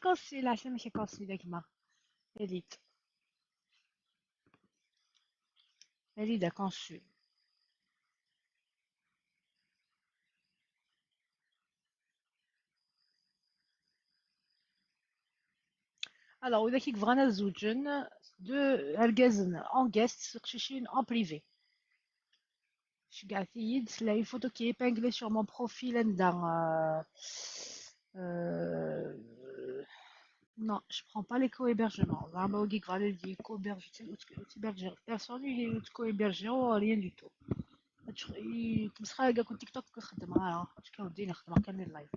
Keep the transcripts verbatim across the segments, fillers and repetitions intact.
Consul, la semaine c'est consul, d'accord. Elite. Elite à consul. Alors, ولا كي بغانا زوجين de argazen en guest, سقشيشين en privé. شقعتيد la une photo qui est épinglée sur mon profil عندها. Euh, euh, non, je prends pas l'éco-hébergement. زعما وقيك غادي يجي éco-hébergement, hébergement, personne, il est éco-hébergé, rien du tout. تمسخر كاع كنت تيك توك كنخدم، ها كنت كنودي نخدم كان اللايف.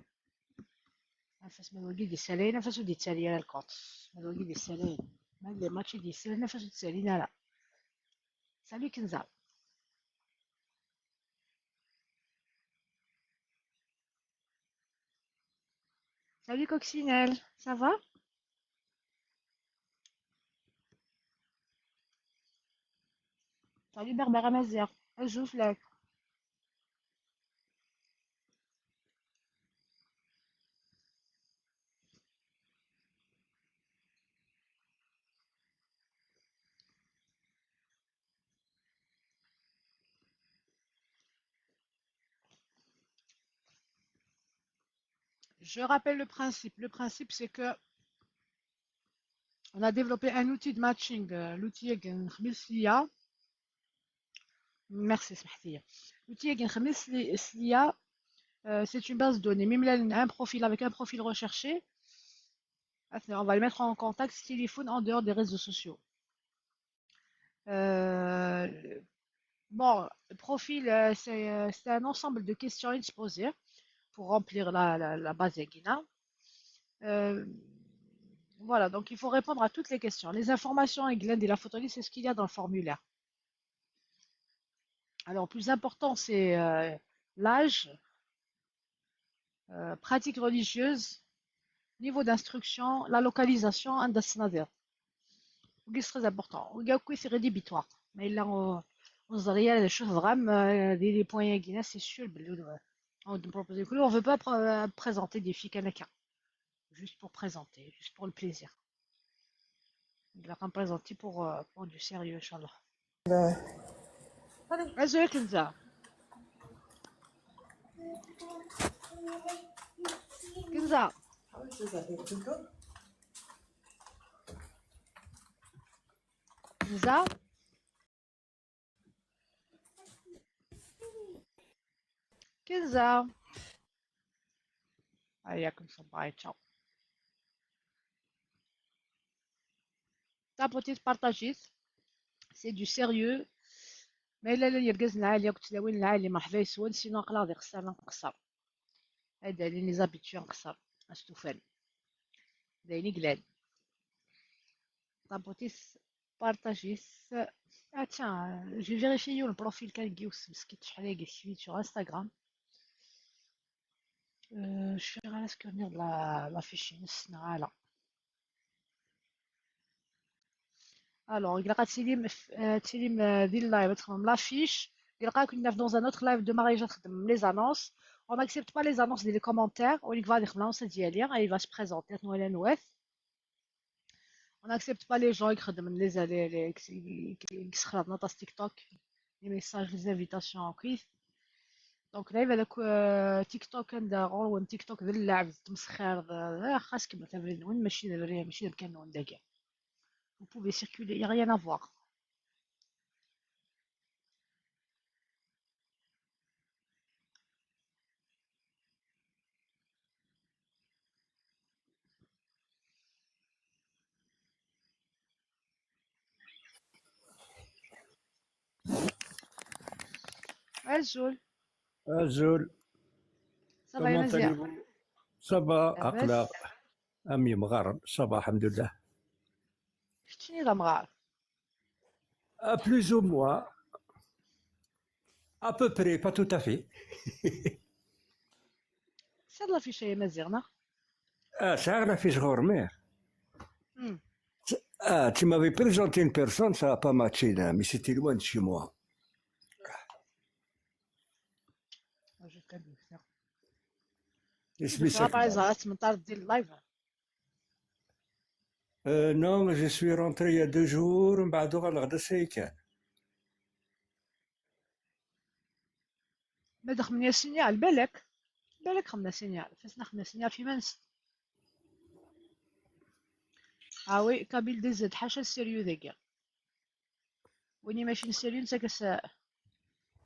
نفس ما الوالد يسالي، نفس ودي تسالي على الكونت. ما الوالد يسالي، ما اللي ماشي دي يسالي، نفس تسالي، لا، لا. Salut Kenza. Salut Coccinelle, ça va? Salut Berbère Amazir, je vous flatte. Je rappelle le principe. Le principe, c'est que on a développé un outil de matching, euh, l'outil Genkhmislia. Merci, Smahtia. L'outil Genkhmislia, euh, c'est une base de données. Même là, un profil avec un profil recherché, on va le mettre en contact téléphone en dehors des réseaux sociaux. Euh, bon, le profil, euh, c'est euh, c'est un ensemble de questions exposées pour remplir la, la, la base Yagina. Euh, voilà, donc il faut répondre à toutes les questions. Les informations et de la photo, c'est ce qu'il y a dans le formulaire. Alors, le plus important, c'est euh, l'âge, euh, pratique religieuse, niveau d'instruction, la localisation, and السنة ديالك. C'est très important. وكاع c'est rédhibitoire. Mais là, on, on se regarde, je suis vraiment euh, des, des points Yagina, c'est sûr. On ne propose que on veut pas pr- euh, présenter des filles كان هكا. Juste pour présenter, juste pour le plaisir. Il va pas me présenter pour, euh, pour du sérieux, Inch'Allah. Azul Kenza. Kenza. Kenza. Kenza. Allez, comme ça, bye, ciao. Tapotez, partagez. C'est du sérieux. Mais là, il y a des gens qui sont là, مرحبا يسون, sinon أقلاغ دي خسارة نقصر. هذا اللي les habitués نقصر. أستوفان. دايني قلال. Tapotez, partagez. Ah tiens, euh, je vais vérifier le profil كان جيوس مسكيت شحال هي سويت sur Instagram. Euh, je vais regarder ce que la, la fiche نسنا على. Alors, il y a تيليم تيليم دي اللايف تخدم la fiche. Il y a كنا dans un autre live de mariage تخدم les annonces. On n'accepte pas les annonces des commentaires. On va faire l'annonce ديالي. Il va se présenter. نوال نوال. On n'accepte pas les gens qui يخدموا les les les يسخروا لنا تاع TikTok, les messages, les invitations, ok. Donc là, il va le euh, TikTok and غور وين TikTok ذا اللعب تمسخر ذا خاص كما تبرين وين ماشي ذا بريه ماشي ذا كان وين داكا. Vous pouvez circuler, il n'y a rien à voir. Azul. Azul. Ça va, comment allez-vous ? Ça va, aql-aɣ am yemɣaren. Ça va, alhamdulillah. Keččini d amɣar. Ah, plus ou moins. À peu près, pas tout à fait. C'est de la fiche, Mazir, non ? Ah, ça, la fiche, ɣur-m. Hmm. Ah, tu m'avais présenté une personne, ça n'a pas matché, là, mais c'était loin de chez moi. Ah, je connais bien. اسمي سكبة. Par exemple, tu me parles de live. Euh, non, je suis rentré il y a deux jours, mbeɛd uɣaleɣ-d ass-a kan. Ma d xemni asinyal, balak. Balak xemni asinyal. Fasna xemni asinyal fi mansen. Ah oui, Kabyle D Z, ḥaca le sérieux dagi. Win i mačči n sérieux, nettak-as,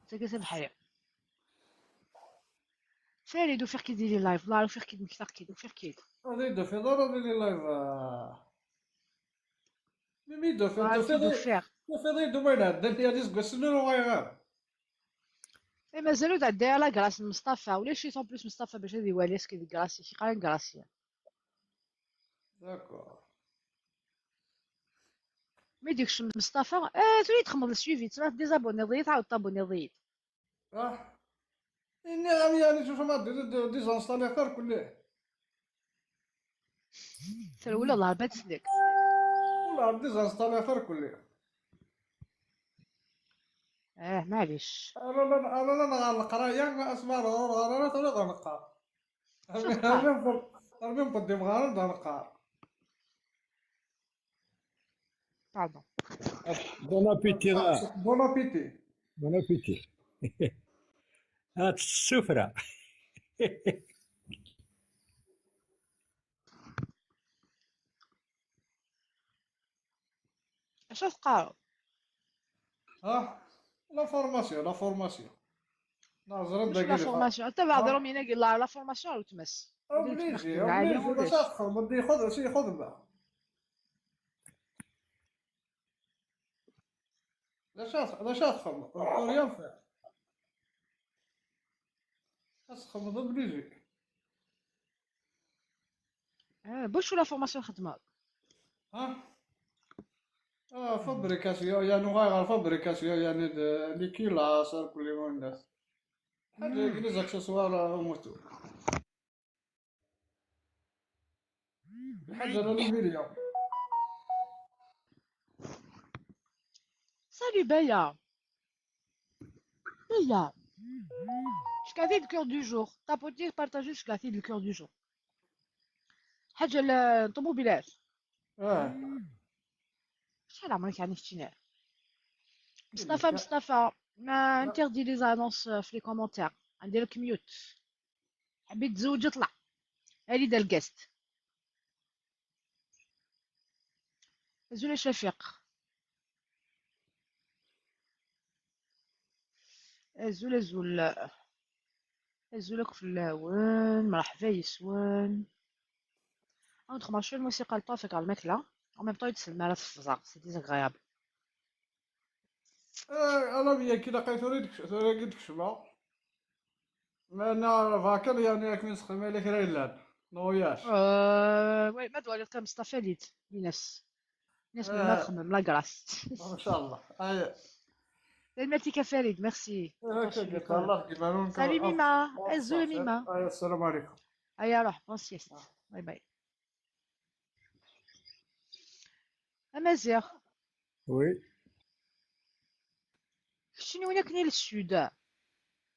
nettak-as abeḥri. Farid, ufiɣ-k-id di live, la, ufiɣ-k-id, mektaɣ-k-id, ufiɣ-k-id. Ad iyi-d-tufiḍ ara di live, ah. Mi mi d-tufiḍ, ah, tufiḍ, tufiḍ-iyi-d uma iɛeddan, ya d iseggasen ur uɣaleɣ ara. Eh, mazal ur d-ɛeddayeɣ la grâce n Mustafa. Ulac-it en plus Mustafa bac ad iwali aski deg grâce-ik, iqal grâce-ya. D'accord. Mi d-ikcem Mustafa, eh, tura i txedmeḍ le suivi, tura tdésabonniḍ-iyi, tɛawdeḍ tabonniḍ-iyi-d. Ah. Nniɣ-am yani tura ma d-, d-, d-, désinstalliɣ-t ar kulli. Trewleḍ, Rebbi ad teslek. Ula d-désinstalliɣ-t ar kulli. Eh, maɛlic. Ala la, ala la nɣer leqraya, asma ɣer ɣer ara tura ad neqqar. Armi, armi nqeddem ɣer anda neqqar. Pardon. Bon appétit. Bon appétit. Bon appétit. Ah, tessufra. Acu teqqareḍ? Ah, la formation, la formation. Neẓra-d dagi la formation. Ata baɛḍ Romina, la formation ar utmas. Obligé, obligé, bac ad txedmeḍ, d ixud-, s ixudma. D acu ad, d acu ad txedmeḍ? Ur rien faire. Ad txedmeḍ obligé. Ah, bacu la formation xedmeḍ? Ha? Ah, fabrication, yani uɣaleɣ ɣer fabrication, yani d, les culasses, ar kulli ma nnas. Ḥaǧa, les accessoires, ah, moto. Ḥaǧa, l'aluminium. Salut Baya. Baya. Ccaɛtit le cœur du jour. Tapoter, partager ccaɛtit le cœur du jour. Ḥaǧa n ṭumubilat. Ah. Acḥal ɛemṛek ɛni keččini? Mustafa, Mustafa, ma interdis les annonces, euh, في les commentaires. Ɣer-k mute. Ḥbit tzewǧ, ṭleɛ. Ali d argaz. Azul a Cafiq. Azul, azul. Azul akk fell-awen, mṛeḥba yes-wen. Ad nexmer cwiṭ lmusiqa, le temps ad fkeɣ lmakla. En même temps, i d-sel mi ara teffẓeɣ, c'est désagréable. Eh, ala mi akka ilaq tura i d-kec-, tura i d-kecmeɣ. Meɛna vacances, yani, akken i nessexdem ala kra yellan. Noyac. Euh, oui, ma twaliḍ kan Mustafa Lid, ini-as. Ini-as melmi ad txemmem, la grâce. Inchallah. Aya. Tanemmirt-ik a Farid, merci. Eh, akka, Allah ybarek. Salut Mima, azul Mima. Aya, sslam ɛlikum. Aya, ruḥ, bonne sieste. Ah. Bye bye. Amaziɣ. Oui. Keččini win akken i le sud.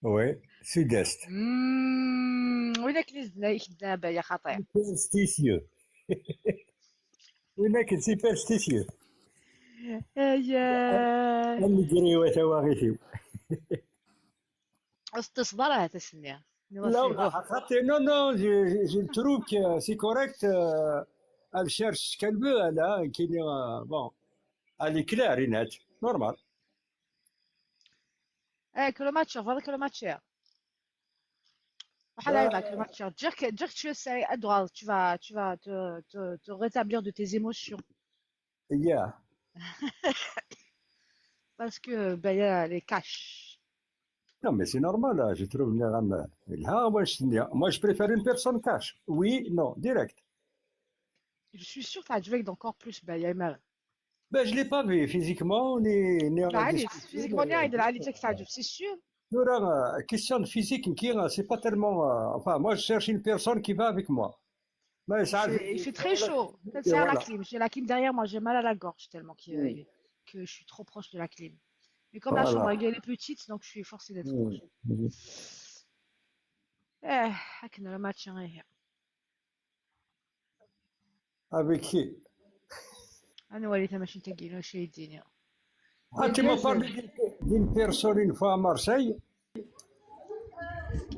Oui, sud-est. Mm, win akken i zedna, i k-d-naba, ya xaṭi. Superstitieux. Win akken superstitieux. Aya. Am negriw a tawaɣit-iw. Ur teṭṭiseḍ ara ahat ass-nni. Nniɣ-as. Non, ih. Xaṭi, non, non, je, je, je le trouve que c'est correct, euh, ad cherche quelqu'un, là, qui n'est, euh, bon, elle est claire et nette, normal. Eh, كروماتشي, voilà كروماتشي. Voilà, euh, كروماتشي. Dire que, dire que tu es à droite, tu vas, tu vas te, te, te rétablir de tes émotions. Yeah. Parce que, ben, il y a les cash. Non, mais c'est normal, hein, je trouve, euh, là, moi, je, moi, je préfère une personne cash. Oui, non, direct. Je suis sûre que ça a dû être encore plus, ben, il y a mal. Ben, je l'ai pas vu physiquement, ni, ni en a discuté, physiquement, mais ni, c'est sûr. Tura, euh, question de physique, c'est pas tellement, euh, enfin, moi, je cherche une personne qui va avec moi. Mais ça, il fait très chaud. C'est la clim. J'ai la clim derrière moi, j'ai mal à la gorge tellement que, que je suis trop proche de la clim. Mais comme la chambre, elle est petite, donc je suis forcée d'être proche. Eh, akken ara match, eh. Avec qui? Ad nwali tamacint-agi-inu acu ay d-tini. Ah, tu m'as parlé d'une d'une personne une fois à Marseille.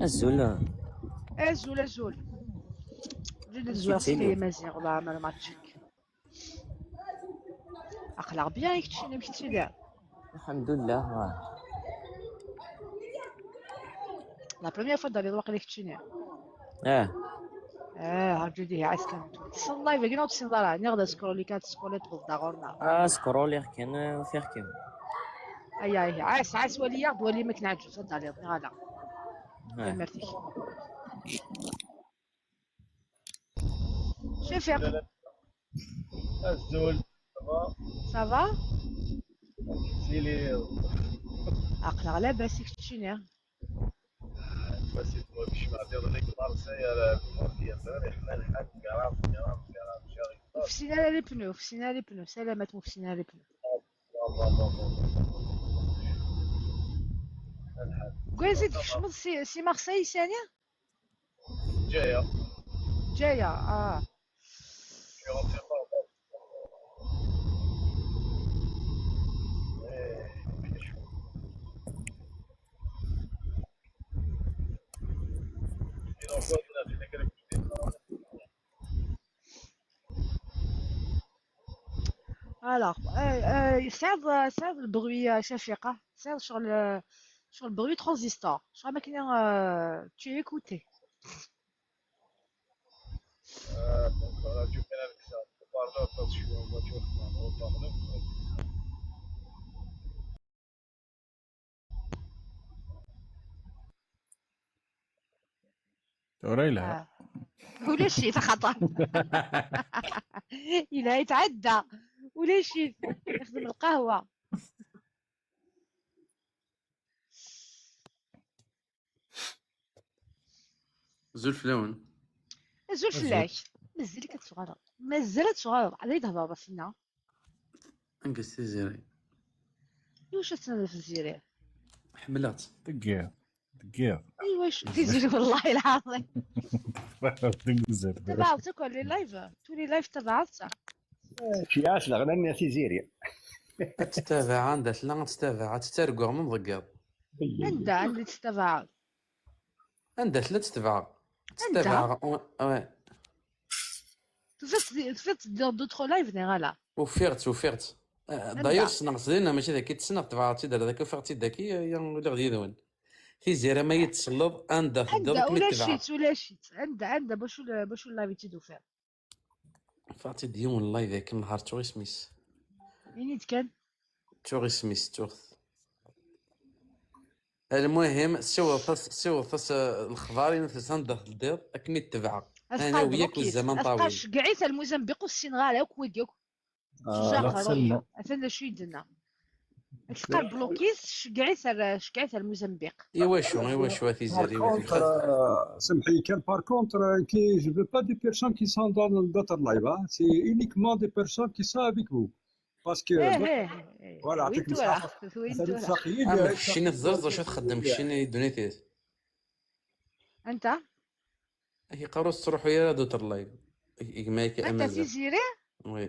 Azul. Azul, azul. Ǧid azul, xsik ay Maziɣ, leɛmer ma tcik. Aql-aɣ bien i keččini, amek tettiliḍ? Alḥemdullah. La première fois d-taliḍ waqila i keččini. Ah, Ah, rǧu dihi ɛass kan. Tessneḍ live-agi neɣ ur tessineḍ ara? Niɣ d ascrolli kan, tescrolliḍ tewweḍ-d ɣur-neɣ. Ah, scrolliɣ kan, ah, ufiɣ-kem. Aya, ihi, ɛass, ɛass, wali-aɣ-d, wali ma k-neɛǧeb, ad d-taliḍ, neɣ ala. Ah. Tanemmirt-ik. Cfiq. Azul. Ça va? Ça va? Sili. Aql-aɣ labas i keččini. Parce que moi, je m'attends avec Marseille à la Colombie, ça va, les Hmal, Hmal, Garam, Garam, Garam, Garam. Ur fsin ara les pneus, ur fsin ara les pneus, salamat ur fsin ara les pneus. Non, non, non, non. Hmal, Hmal. Deg wansi tkecmeḍ si, si Marseille sani? Djaya. Djaya, ah. Je suis rentré par là. Eh, et donc, ouais, on a fait quelques Alors, euh, euh, c'est le bruit, euh, Shafiqa. C'est sur le, sur le bruit transistor. Je crois que euh, tu es écouté. Euh, donc, voilà, tu fais avec ça. Haut-parleur, parce que je suis en voiture, je suis en haut-parleur. Tura yelha. Ah. Ulac-it, axaṭer. Yelha yetɛedda. Ulac-it. Yexdem lqahwa. Azul fell-awen. Azul fell-ak. Mazal-ik ad tuɣaleḍ. Mazal ad tuɣaleḍ. Ala i d-hedreḍ ɣef-inna. Anga s Tiziri? Iwacu ad tnadiḍ ɣef Tiziri? Ḥemmleɣ-tt. Deg iḍ. Deg iḍ. Iwacu Tiziri, wallahi lɛaḍim. Deg uzal. Tabaɛḍ akk les live. Tous les live tabaɛḍ. Kiyas leɣna-nni a Tiziri. Ad tettabaɛ anda tella, ad tettabaɛ, ad tettargu am umḍegger. Anda, anda i tt-tabaɛḍ? Anda tella ad tetbeɛ. Anda? Tettabaɛ, ouais. Tufiḍ-tt di, tufiḍ-tt di d'autres live neɣ ala? Ufiɣ-tt, ufiɣ-tt. Ah, Anda? D'ailleurs, ssneɣ-tt dinna, mačči d akka i tt-ssneɣ, tebɛeɣ-tt-id ar daki, ufiɣ-tt-id daki, ya, uliɣ d yid-wen. Tiziri ma yi-tselleḍ, anda teddiḍ, Anda? ad kem-id-tebɛeɣ. Ulac-itt, ulac-itt. Anda, anda, bacu l-, bacu live i tt-id-ufiḍ? Ufiɣ-tt-id yiwen live akken nehar, ttuɣ isem-is. Ini-d kan. Ttuɣ isem-is, ttuɣ-t. Almuhim, siwḍet-as, siwḍet-as, eh, lexbar, init-as anda teldiḍ, ad kem-id-tebɛeɣ. Ad Ana teqqar wiyak ur blokis. zaman Ad teqqar ṭawil. ceggeɛ-it ar Mozambique ur ssineɣ ara akk wigi akk. Tuzar ɣer atan d acu i d-tenna. Ad teqqar blokis, ceggeɛ-it ar, ceggeɛ-it ar Mozambique. Iwacu, iwacu a Par Tiziri? contre, euh, سمحي كان, par contre, euh, qui, je veux pas des personnes qui sont dans d'autres live, hein. C'est uniquement des personnes qui sont avec vous. Parce que, Eh, eh, eh, voilà, win تكمل tura, صح. win مثلا tura. صحيين, Am euh, keččini teẓriḍ d acu txeddem keččini i ddunit-is. Anta? Ak iqqar ur tettruḥu ara d uterlay. Gma-k Anta Amaziɣ. Tiziri? Oui.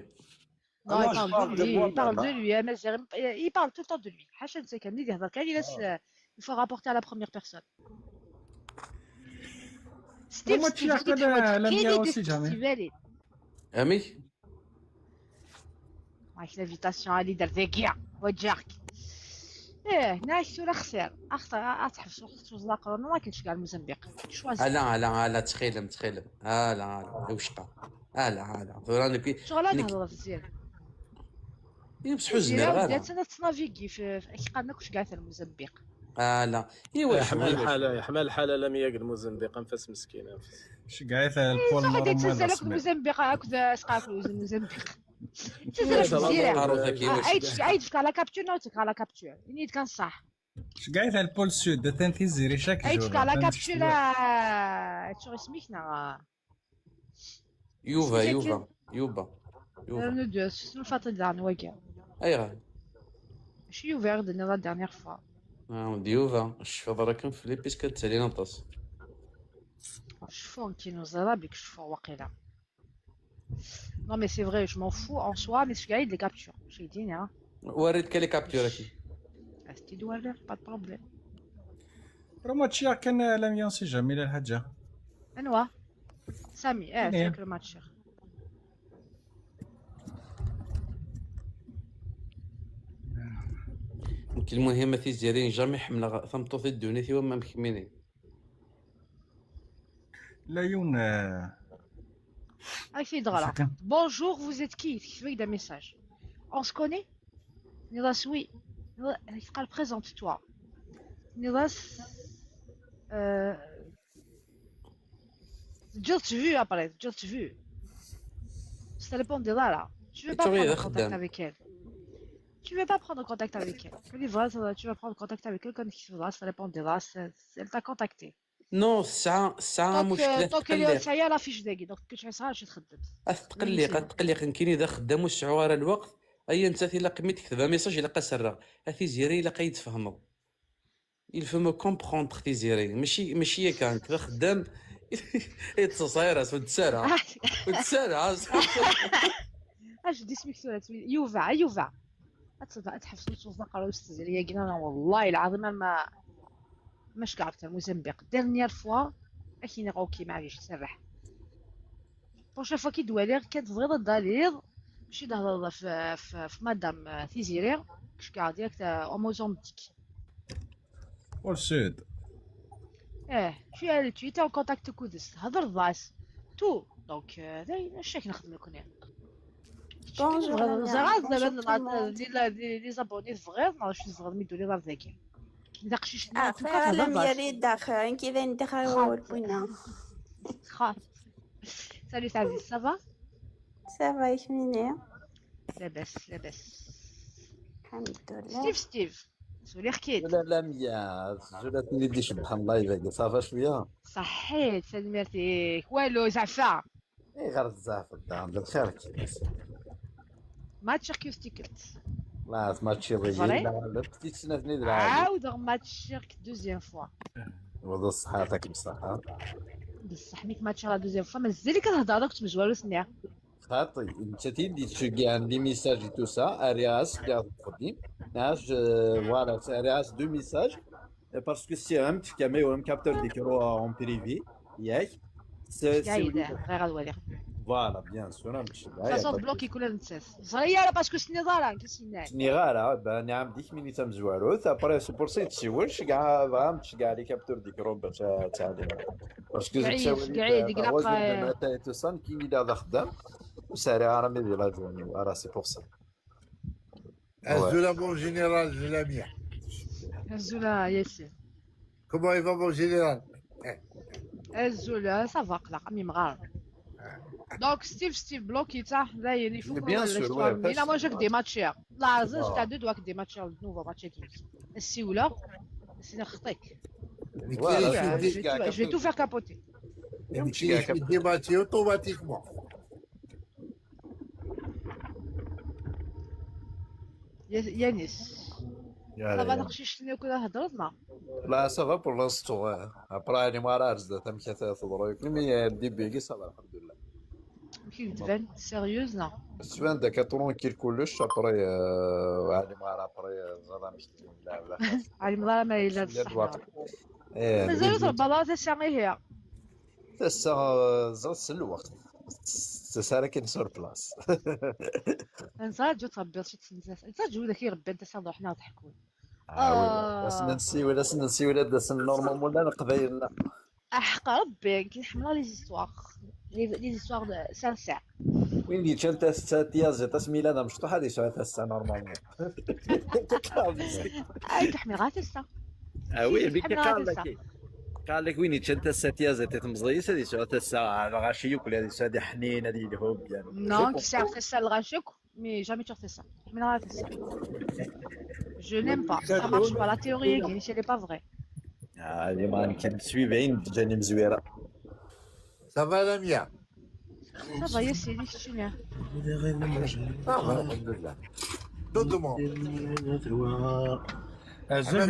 Non, il je parle parle de de lui, moi, il parle de même, lui, hein, Maziɣ, il parle tout le temps de lui. Ḥaca netta kan, i d-ihder kan, il laisse, euh, il faut rapporter à la première personne. Steve, Mačči Steve, akka il est la- la il est miyaw si jamais. Steve, allez. Amek? Avec l'invitation, allez, d-ar dagi. Wa ǧǧiɣ-k. Eh, nak tura xsir. Axaṭer ad tḥebseḍ, ad tuzleḍ aqrun, ma akken ceggeɛ Mozambique. Choisis. Ala, ala, ala, ttxil-m, ttxil-m. Ala, ala, i wecqa. Ala, ala. Tura nekk, Ccɣel ad nekk, thedreḍ ɣef Tiziri. i bes ḥuzneɣ Tiziri ara. d-, attan ad tnavigiɣ f-, f-, ak qqaren akk ceggeɛ-it ar Mozambique. Ala. Iwa, Yeḥma lḥal, yeḥma lḥal alammi akked Mozambique, anef-as meskin, anef-as. Ceggeɛ-it ar Paul Saɣ ad Marwan yettazzal wala akk d Smaɛil. Mozambique, akk d asqaqu n Mozambique. Yettazzal akk d Tiziri. Qqarut akka, Ah, iwa, ay d-, ay d-fkeɣ la capture, neɣ ur d-fkeɣ la capture. Ini-d kan ṣṣeḥ. Ceggeɛ-it ar Paul Sud, atan Tiziri chaque Ay jour. d-fkeɣ la Atan capture, tecwa- ah, ttuɣ isem-ik neɣ? Yuba, Isem-ik Yuba, akken? Yuba. Yuba. Rnu-d, s-, s-, lfaṭi daɣen wagi. Ayɣer? Mačči Yuba i ɣ-d-tenniḍ la dernière fois. Ah, d Yuba. Ccfeḍ ara kan fell-i, puisque ad ttalin aṭas. Cfu, nekkini ur ẓriɣ ara belli cfuɣ waqila. Non, mais c'est vrai, je m'en fous en soi, mais je gagne les captures. J'ai dit, hein. وريتك les captures اكيد. C'était de pas de problème. راه ماتشي كان لاميان سي جامي للحاجه. انوا سامي، اه، إيه. فاكر الماتش. Nekk المهم تيزيرين jamais حملة ثمطوط الدنيا ثيوا ما مكملين. لا يون آه، هاي في دغرا. شكرا. Bonjour, vous êtes qui? تكتب لك des messages. On se connaît? نضاس oui. نضاس قال présente-toi. نضاس euh, just vu après, just vu. Ça dépend de là. Tu veux pas Tu veux prendre être contact dame. avec elle. Tu veux pas prendre contact avec elle. Tu vas prendre contact avec elle quand ça dépend de là. Elle t'a contacté. Non, ça, ça Donc, مشكلة euh, donc, تقلق. Ça y est, la fiche de guide. Donc, que tu as ça, je te redonne. تقلق، تقلق، كاين اذا خدام وسعوا على الوقت. اي انت الا قميت تكتبها message الا قاسرها. هاتي زيري الا قايد تفهموا. Il faut me comprendre تيزيري، ماشي ماشي ياك انت خدام. يتصاير وتسارع وتسارع. اش دي سميك ثورة يوفع يوفع. اتفضل اتحفظ وتوزع قرار استزرية قلنا والله العظيم ما مش كاركتر موزمبيق dernière fois. اكيني اوكي معليش سرح. Prochaine fois كي دوالير كانت تبغيض الدليل. ماشي دهضر في في, في مدام تيزيري. كش قاعد ياك او موزمبيق. والسود. ايه شو هذا تويتر وكونتاكت كودس هضر ضاس تو دونك. هذا الشيء نخدم لكم يعني. Bonjour, Lamia. زغال Bonjour, tout le زغال monde. لي لي زابوني صغير ما شو صغير ميدو لي راه ذاكي. اذا قشيش Ah, خير لم يريد داخل كذا ندخل وربنا. خاص. Salut تعزيز, ça va? Ça va يكميني. لاباس لاباس. الحمد لله. ستيف ستيف. سولي حكيت. لا لا مية. زولاتني دي شبحان الله يبارك. صافا شويه. صحيت سلمتيك والو زعفا. اي غير الزعف الدار بالخير كي. ماتش كيف تيكلت. لا ما تشي فري؟ لا لا بتيت سنتني دراعي. عاود ماتش دوزيام فوا. وضو الصحة يعطيك الصحة. بصح ميك ماتش لا دوزيام فوا مازال كتهضر كنت مزوالو سنيا. خاطي انت تيدي تشجع عندي ميساج تو سا ارياس كاع تقديم. ناش فوالا ارياس دو ميساج. Parce que c'est un petit caméo, un capteur d'écran en privé. ياك. كايده غير غدوه لي. Voilà, bien sûr. فاصون بلوكي كل نتساس صغيره parce que سني ضارا كي سناي. سني غارة بان عام ديك مينيت مزواروت. Après c'est pour ça تسيوش كاع فهمت كاع les capteurs d'écran باش تعلم. Parce que قعيد قعيد يقلق. تو سان كي ني لا خدام. وساري راه مي لا جوني راه c'est pour ça. Azul à mon général, je l'aime bien. Azul à Yassine. Comment il va, mon général? Azul, ça va قلق مي مغار. Donc Steve Steve بلوكي تاع لا يعني فوق. Bien sûr, ouais, لا moi j'ai des matchs. لا زوج تاع دو دواك des matchs de nouveau match. السيوله سي نخطيك. Voilà, Je vais tout faire capoter. Des matchs automatiquement. يانيس. صافا داكشي شنو كنا هضرنا. لا ça va pour l'instant. Après راني ما عرفت زاد مشات تضرب مي ديبيغي ça va الحمد لله. كي تبان سيريوز لا. سوان داك ترونكيل كلش. Après راني ما عرف après زاد مشيت نلعب لا. علي مدار ما الا بصح. ايه مازال تربى لا تسعة هي. تسا زاد الوقت. تسا كاين sur place. انت جو تربي شي تسنساس انت جو داك يربي انت صافي حنا نضحكوا. آه. اسنا نسيو ولا اسنا نسيو ولا داس نورمال ولا قبايلنا. احق ربي كي حملا les histoires. Les histoires sincères. وين دي كانت تسا تيازي تسميلا انا مشطوحه دي ساعه تسا نورمالمون. اي تحمي غير تسا. اه وي سيدي، بيكي تحمل قال غير لك قال لك وين كانت تسا تيازي تتمزيس هذه ساعه تسا على غاشي يوكل هذه ساعه حنين هذه الهوب يعني. Non, qui sert تسا الغاشك. Mais jamais tu fais ça. Mais non, c'est ça. Je n'aime pas. Ça marche pas. La théorie est gay, elle est pas vraie. هذه ما كان سويفين جاني مزويره. Ça va, Lamia? Ça va, Yassine, je suis là. Ça va, alhamdoulilah. Tout le monde. Azul.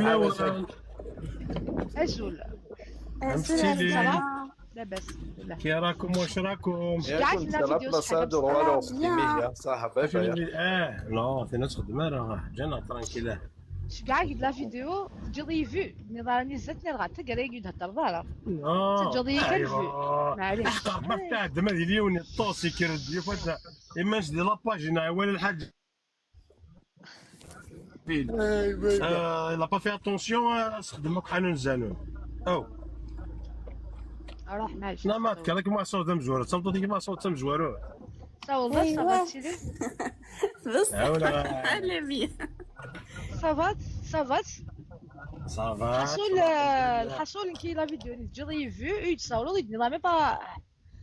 Azul. Azul Ça va? لاباس، الحمد لله. كي راكم؟ واش راكم؟ شكاع كنت لا فيديو بلاصه صحابك. دور ولا وقت مية صاحب. اه، لا، فينا تخدم انا، جانا ترانكيل. شكاع لا فيديو تجي فيو، ني راني زدت نلغى تقرا يقعد هضر ضارا. اه، تجي كان فيو. معليش. تعرف ما تعدم هذه اليوم الطوسي كي رد يفوت. اما نجدي لاباج هنا ولا الحاج. آه، il a pas fait attention، آه، استخدم لك حنون زانون. او. روح معليش. لا، ما تكلك مع صوت مزوار، صوت كيما صوت مزوار. صا والله، صا فا تشيلي. بصح. لا، ولا. على مين؟ صا فا، صا فا. صا فا. الحصول، آه، الحصول كي لا فيديو اللي تجي فيو، يتصوروا، يدني لا مي با.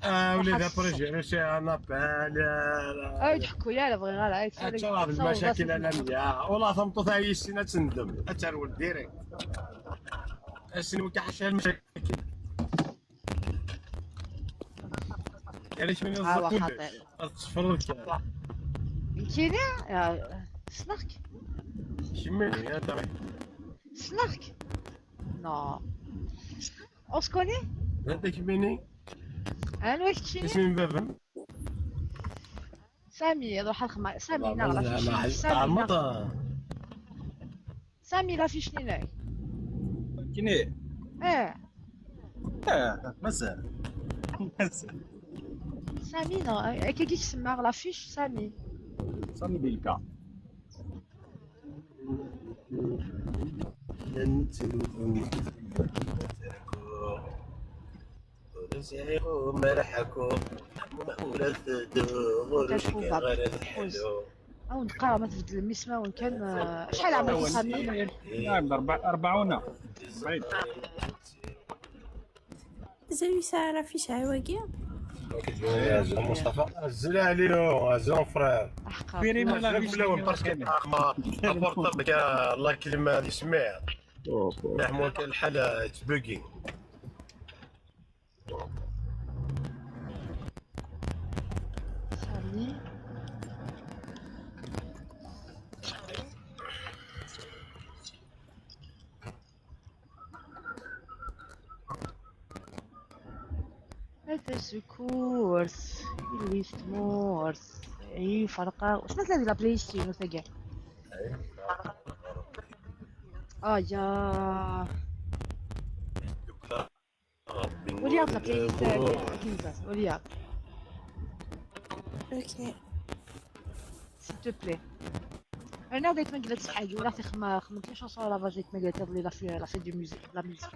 اه، وليد، ابري جيري سي ان ابال. اه، يضحكوا يا لا، بغي غير عيط. حتى راه المشاكل انا مياه. والله ثمطوط هاي السنه تندم، اترول ديريكت. السنه وكا حاشا المشاكل. علاش من ها هو الزقوم؟ خاطئ. الصفر كاين. كيني؟ يا سناك. شمال يا ترى. سناك. نو. اسكوني؟ هذاك ميني. انا واش تشيني؟ اسمي بابا. سامي، روح الخمار. سامي، لا، لا، لا، لا، سامي، لا. سامي، لا فيش نيناي. كيني؟ اه. اه، مازال. مازال. سامي، نو، هكا كي تسمى لا فيش، سامي. سامي بيلكا. او نقرا ما تبدل المسمى وان كان، آه، شحال عمرك؟ نعم، أربع-، أربعون. أربعين. زوي ساعة في شعواقي. يا زلمة مصطفى، أزل عليهم، أزل فرير. أحقر. فيري من لا فيش. باسكو أخمار. أبورطابل كاع الله يكلم هذه سمير. رحمه كان الحالة تبوكي. سامي. هذا سكورس، يلي في تمورس، عيو فرقة. واسمها هذه لا بلاي ستيشن تاعي؟ اه يا. ولياض لا بلاي ستيشن تاعي، كينزاس، ولياض. اوكي. سي تو بلي. انا بغيت ما قلت حاجه ولا تخما خمت لي شونسون لا فاجيت ما قلت لي لا في لا في دو ميوزيك لا ميوزيك.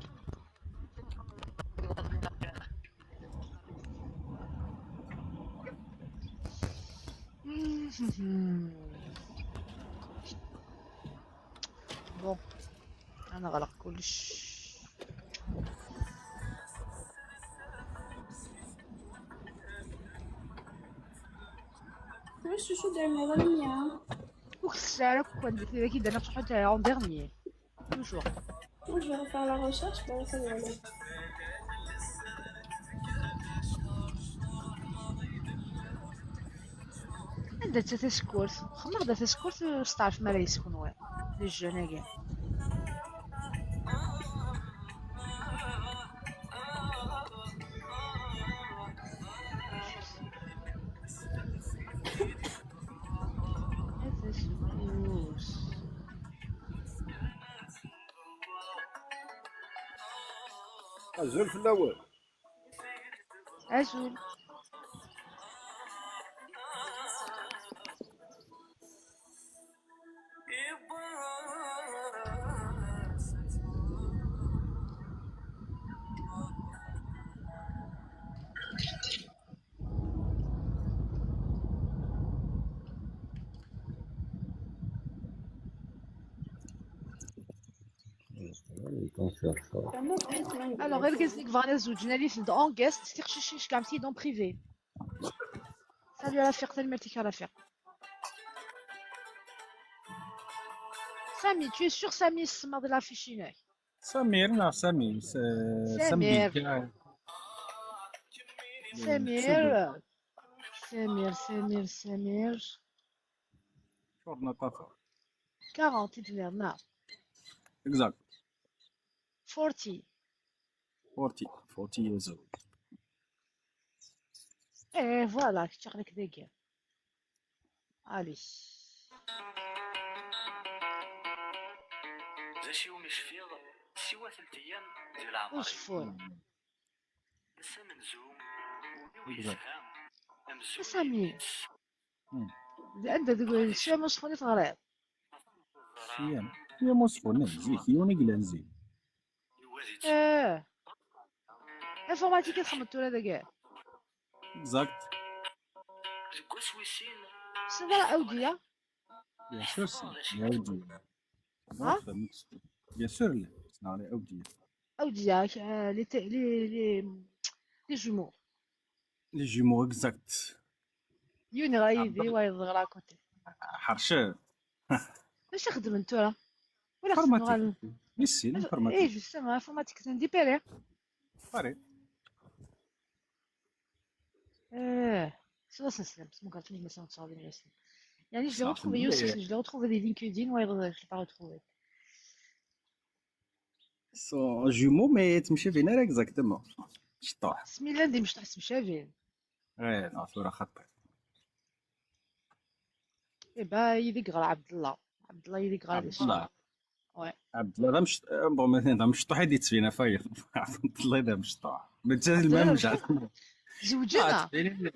بون، انا غلق كلش. واش شو داير هذا المياه؟ وكسارة كون ديك كي درنا شحال تاع اون ديرنيي. Toujours. Moi, je vais refaire la recherche, mais ça va aller. عندها حتى تسكورت، خمر دا تسكورت، ستعرف ما راه يسكن وين. لي جون هاكي. هذا شكوش. أزول في الأول. أزول. Alors, غير قلت لك بغا نزوج نالي في اون غيست، تيخشيش كاع مسي دون بريفي. سالي رفيق، تنمرتك يا رفيق. سامي، tu es sûr سامي سماض لافيشيناي؟ سمير، نا، سمير، س-، سمير. سمير. سمير. سمير، سمير، سمير. شورت نطافة. كارونت دينار، نا. Exact. فورتي. فورتي، فورتي years old. Eh, voilà, kečč aql-ik dagi. Allez. D acu iwumi cfiɣ siwa telt ayyam di leɛmer-iw. Useffur. Ass amenzu, ul-iw yezha amzun. Sami. Hmm. Anda deg sya museffun i teɣriḍ? Sya. Sya museffun, zik, yiwen i yellan zik. Eh. Informatique i txedmeḍ tura dagi? Exact. Deg wass wis sin. Tessneḍ ara Awdiya? Bien sûr, ssneɣ Awdiya. Ha? Bien sûr, la, ssneɣ Awdiya. Awdiya, euh, les, les, les, les jumeaux. Les jumeaux, exact. Yiwen iɣra yid-i, wayeḍ iɣra à côté. Ḥercen. D acu i xeddmen tura? Wala xeddmen. Informatique. Ici, informatique. Eh, justement, informatique, c'est un dipéré. Pareil. Eh, c'est vrai, ça, c'est, c'est mon quartier, mais ça, on s'en revient ici. يعني, je l'ai retrouvé aussi, je l'ai retrouvé des LinkedIn, ouais, je l'ai pas retrouvé. Sont jumeaux, mais تمشي فين exactement. شطوح. سميلان دي مشطح سمشافين. ايه، لا، ثورة خطير. Eh ben, il est grand, عبد الله. عبد الله، il est grand. عبد الله. Ouais. عبد الله، هذا مش، bon، هذا مشطوح، هذه تسفينة فاير. عبد الله، هذا مشطوح. ما تزال عبد الله المهم مشطوح. زوجنا. آه، تبيني لي.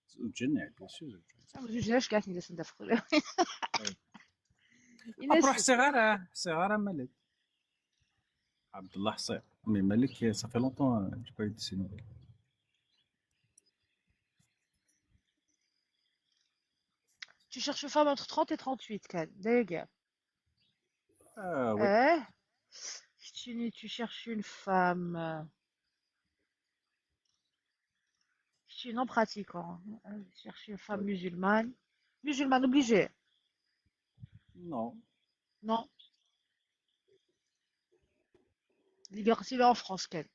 زوجنا، bien sûr، زوجنا. ما زوجناش كاع، حنا ندافعوا. روح صغيرة، صغيرة مالك. عبد الله حصير. Mais مالك، ça fait longtemps, j'ai pas eu de ses nouvelles. Tu cherches une femme entre trente et trente-huit, كان داير كاع. Ah oui. Eh, tu, tu cherches une femme. Je suis non pratiquant. Euh, je cherche une femme musulmane. Musulmane obligée. Non. Non. Liberté en France, quelle?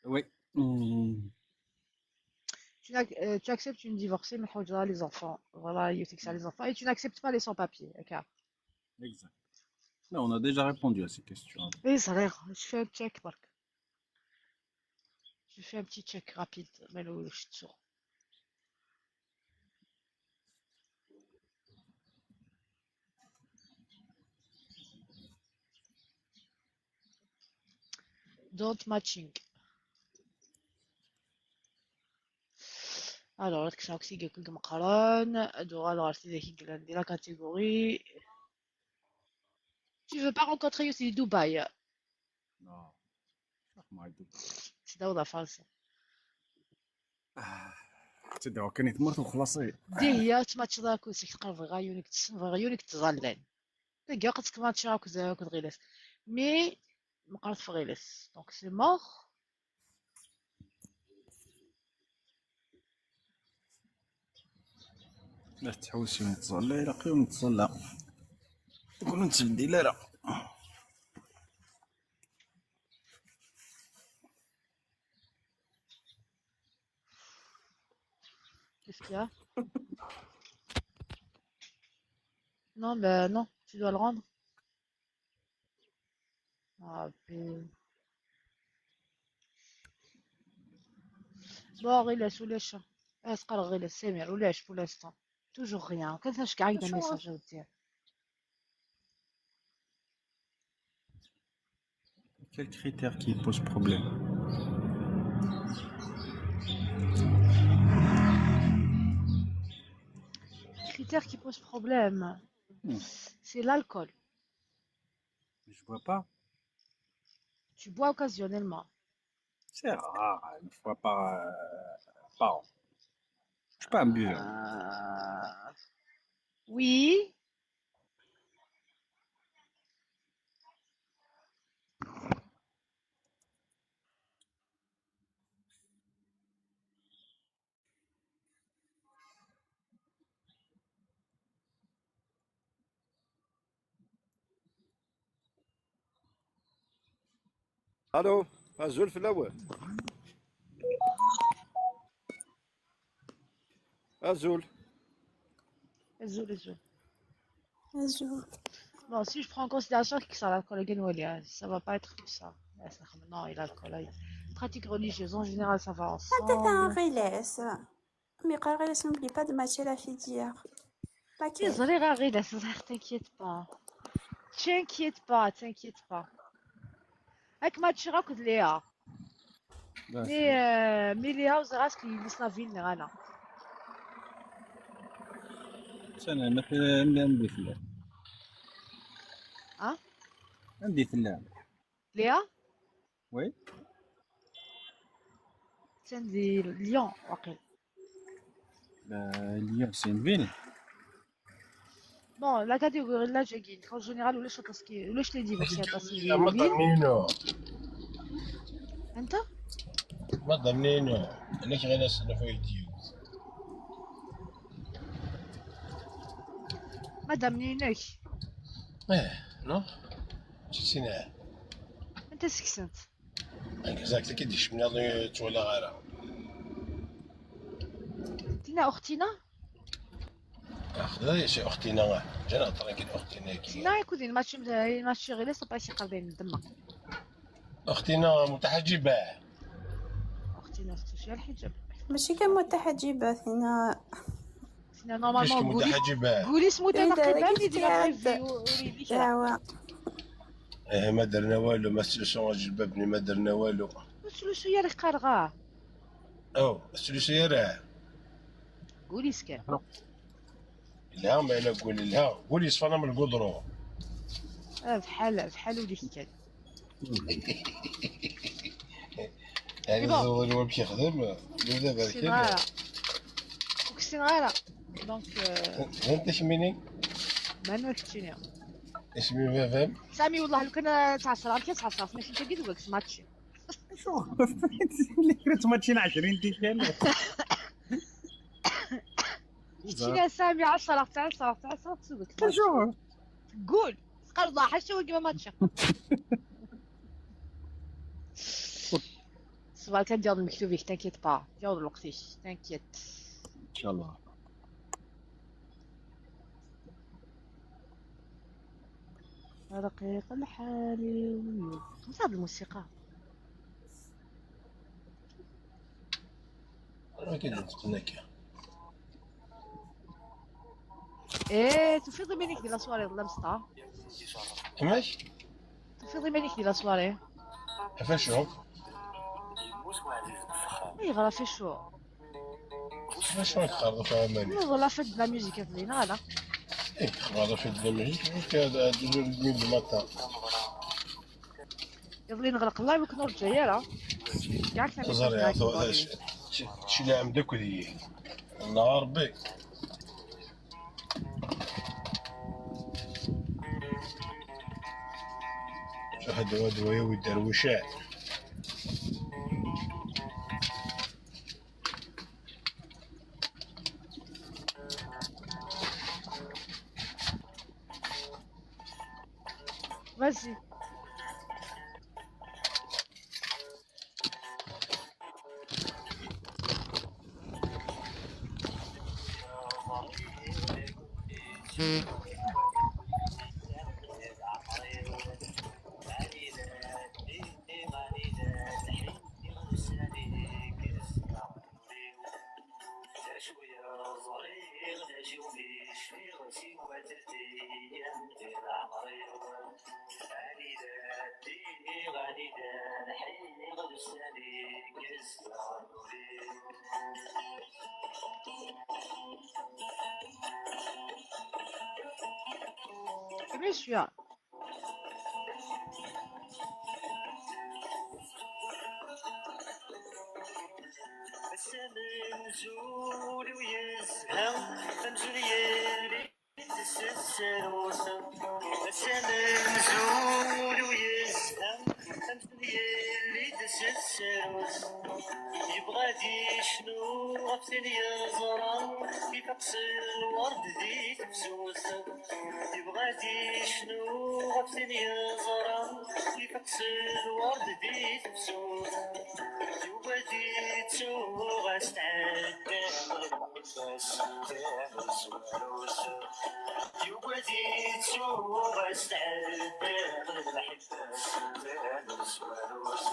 Oui. Hmm. Tu, n'ac- euh, tu acceptes une divorcée, mais tu as les enfants. Voilà, il fixe les enfants. Et tu n'acceptes pas les sans-papiers, ok. Exact. Là, on a déjà répondu à ces questions. Oui, ça a l'air. Je fais un check, Marc. Je fais un petit check rapide. Mais le, je suis sûr. Don't matching. Alors, هذاك شنو كسي قلت لكم قران، ادو غالو عرفتي ذاك يقلان دي la catégorie. Tu veux pas rencontrer aussi Dubaï? Non. ما يدوب. C'est dans la France. تدعو كان يتمرت وخلاصي. دي هي تماتش ذاك وسك تقرب غيونك تسن غيونك تزلان. تلقى قد تماتش راك زاك غيلس. Mais مقرت في غيلس. Donc c'est mort. لا تحوسي ونتزلى، لا قيم نتزلى. تقول انت الدلالة. Qu'est-ce qu'il y a? Non, ben non, tu dois le rendre. Ah, ben. Bon, غير لاش ولاش. اسقر غير سمير ولاش pour l'instant. Toujours rien. كان تنشك عايدة message. Quel critère qui pose problème? Critère qui pose problème, hmm, c'est l'alcool. Je bois pas. Tu bois occasionnellement. C'est rare, une fois par, euh, par an. Je suis pas un buveur. Euh, oui. Allô, azul fell-awen. Azul. Azul, azul. Azul. Bon, si je prends en considération que ça va être collègue Noël, hein, ça va pas être comme ça. Là, ça, non, il a le collègue. Pratique religieuse, en général, ça va ensemble. Attends, attends, Rilès. Mais quand Rilès, n'oublie pas de matcher la filière. Pas que. Désolé, Rilès, t'inquiète pas. T'inquiète pas, t'inquiète pas. Avec match, راك ليها. Mais, euh, mais Léa, vous avez ce qu'il est la ville, là. Tiens, mais, mais, mais, mais, Hein? عندي في اللعب. Léa? Oui. C'est des lions, ok. Lyon, c'est une ville. Bon, la catégorie, là, je gagne. En général, ولا شاطر سكي ولا شتي دي بس يا طاسي. Madame Nino. انت؟ Madame Nino. انا كي غير نسال في اليوتيوب. Madame Nino. ايه، نو؟ شتينا؟ انت سكسنت. Exact, كي ديش من هذا تولا غيره. تينا اختينا؟ اخذ شي اختينا، جانا ترى كي اختينا كي. تينا يكون ماتش ماتش غير صبا شي قربين من تما. اختينا متحجبه. اختينا اختي شي الحجاب. ماشي كان متحجبه، تينا. تينا normalement قولي. متحجبه. قولي اسمو تينا قريبه. ايوا. ايه، ما درنا والو، ما سلسون جلبابني، ما درنا والو. سلسو يا راه قارغاه. او سلسو يا راه. قولي سكان. لا، ما الا قول لها، قولي صفانا من القدرو. آه، بحال بحال وليك كان. يعني bon. الزول هو كيخدم، ولا بارك الله. وكسين غير. Donc, euh, انت شميني؟ ما نوكتشيني. اسمي فافام. سامي والله لو كان تعصر، كي تعصر، ماشي انت قلت لك ماتشي. شو؟ اللي كنت ماتشين عشرين ديكان. شتينا سامي عشرة، عشرة، عشرة، تسوقك. شو؟ قول. قال الله حاشا وقف ماتشا. صباح كان ديال المكتوب، تانكيت با. ديال الوقت، تانكيت. ان شاء الله. رقيق الحالي. خمسة هاد الموسيقى. راه كاين هاد القناكة. ايه، تفيض منك ديال la soirée، والله مسطا. كيفاش؟ تفيض منك ديال la soirée. كيفاش شوف؟ ايه، غرا في شو. شنو شنو يقرضوا فيها مالي؟ والله فد la musique هاد لينا هذا. ايه، هذا فد la musique، parce que هذا deux heures et demie du matin. يظلي نغلق اللايف وكنا رجعي راه. كاع كنا زريعة، شي، شي، شي اللي عندك ودي. الله ربي. شو هاد الواد ويا ويدار وشاع. Vas-y. Bien sûr. Ass-a amzul-iw yezha, amzul yelli-d s tsarut. Ass-a amzul-iw yezha, amzul yelli-d s tsarut. Yebɣa ad yecnu ɣef tin yeẓra, ifaq s lwerd di tefsut. Yebɣa ad yecnu ɣef tin yeẓra, ifaq s lwerd di tefsut. Yuba ad yettu ɣas tɛedda. Ass tamezwarut, yugad-itt uɣas tɛedda d lḥibas tamezwarut.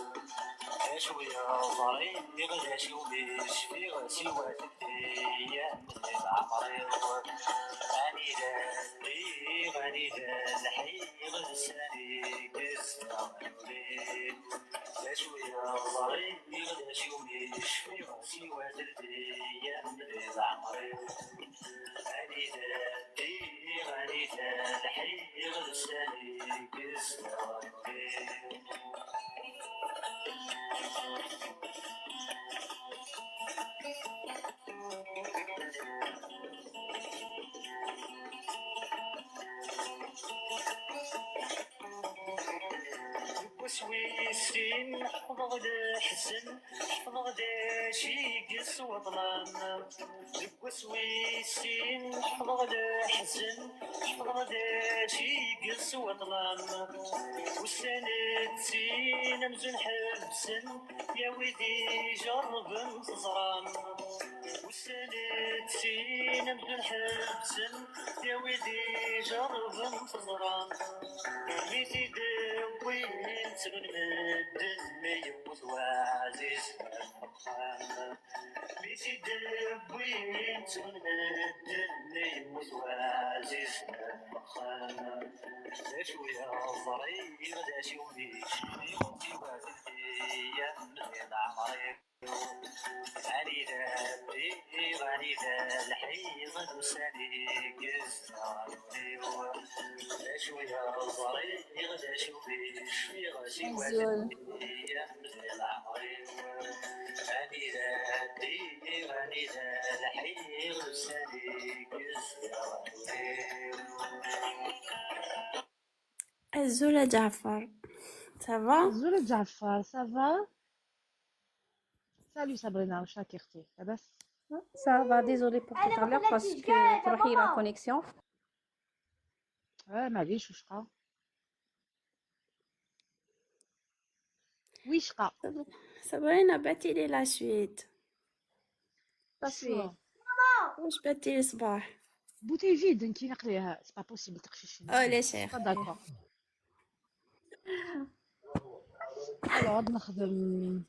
Acu yeḍrin, d acu mi cfiɣ, siwa teddi-yam di leɛmer-iw. Anida ddiɣ, anida lḥiɣ, d sani gezdeɣ ul-iw. D acu yeḍrin, d acu mi cfiɣ, siwa teddi-yam di leɛmer-iw. Anida ddiɣ, anida lḥiɣ, d sani gezdeɣ ul-iw. Deg wass wis sin, ḥefḍeɣ leḥzen, ḥefḍeɣ d acu i yesweḍlen. Deg wass wis sin, ḥefḍeɣ leḥzen, ḥefḍeɣ d acu i yesweḍlen. Ussan ttin amzun ḥebsen, ya wid ijerrben teẓram. Ussan ttin amzun ḥebsen, ya wid ijerrben teẓram. Mi t-id-wwin ttren medden, mi yemmut waɛziz ɣef wexxam. Mi t-id-wwin ttren medden, mi yemmut waɛziz ɣef wexxam. D acu yeḍrin, d acu mi cfiɣ, siwa teddi-yam di leɛmer-iw. Anida ddiɣ, anida lḥiɣ, d ussan i yezdeɣ ul-iw. D acu yeḍrin, d acu mi cfiɣ, siwa Azul. Teddi-yam di leɛmer-iw. Anida ddiɣ, anida lḥiɣ, d ussan i yezdeɣ ul-iw. Azul a Ǧaɛfar. Ça va? Azul a Ǧaɛfar, ça va? Salut Sabrina, واش راكي اختي؟ لاباس؟ Ça va, désolé pour tout à l'heure parce que تروحي la connexion. اه، معليش، واش قا؟ ويشقى؟ صبرينا، بعتي لي la suite. La suite. واش بعتي لي صباح؟ Bouteille vide, نكي نقليها، c'est pas possible تقشيش. اه، لا شيخ. Pas d'accord. Alors غادي نخدم.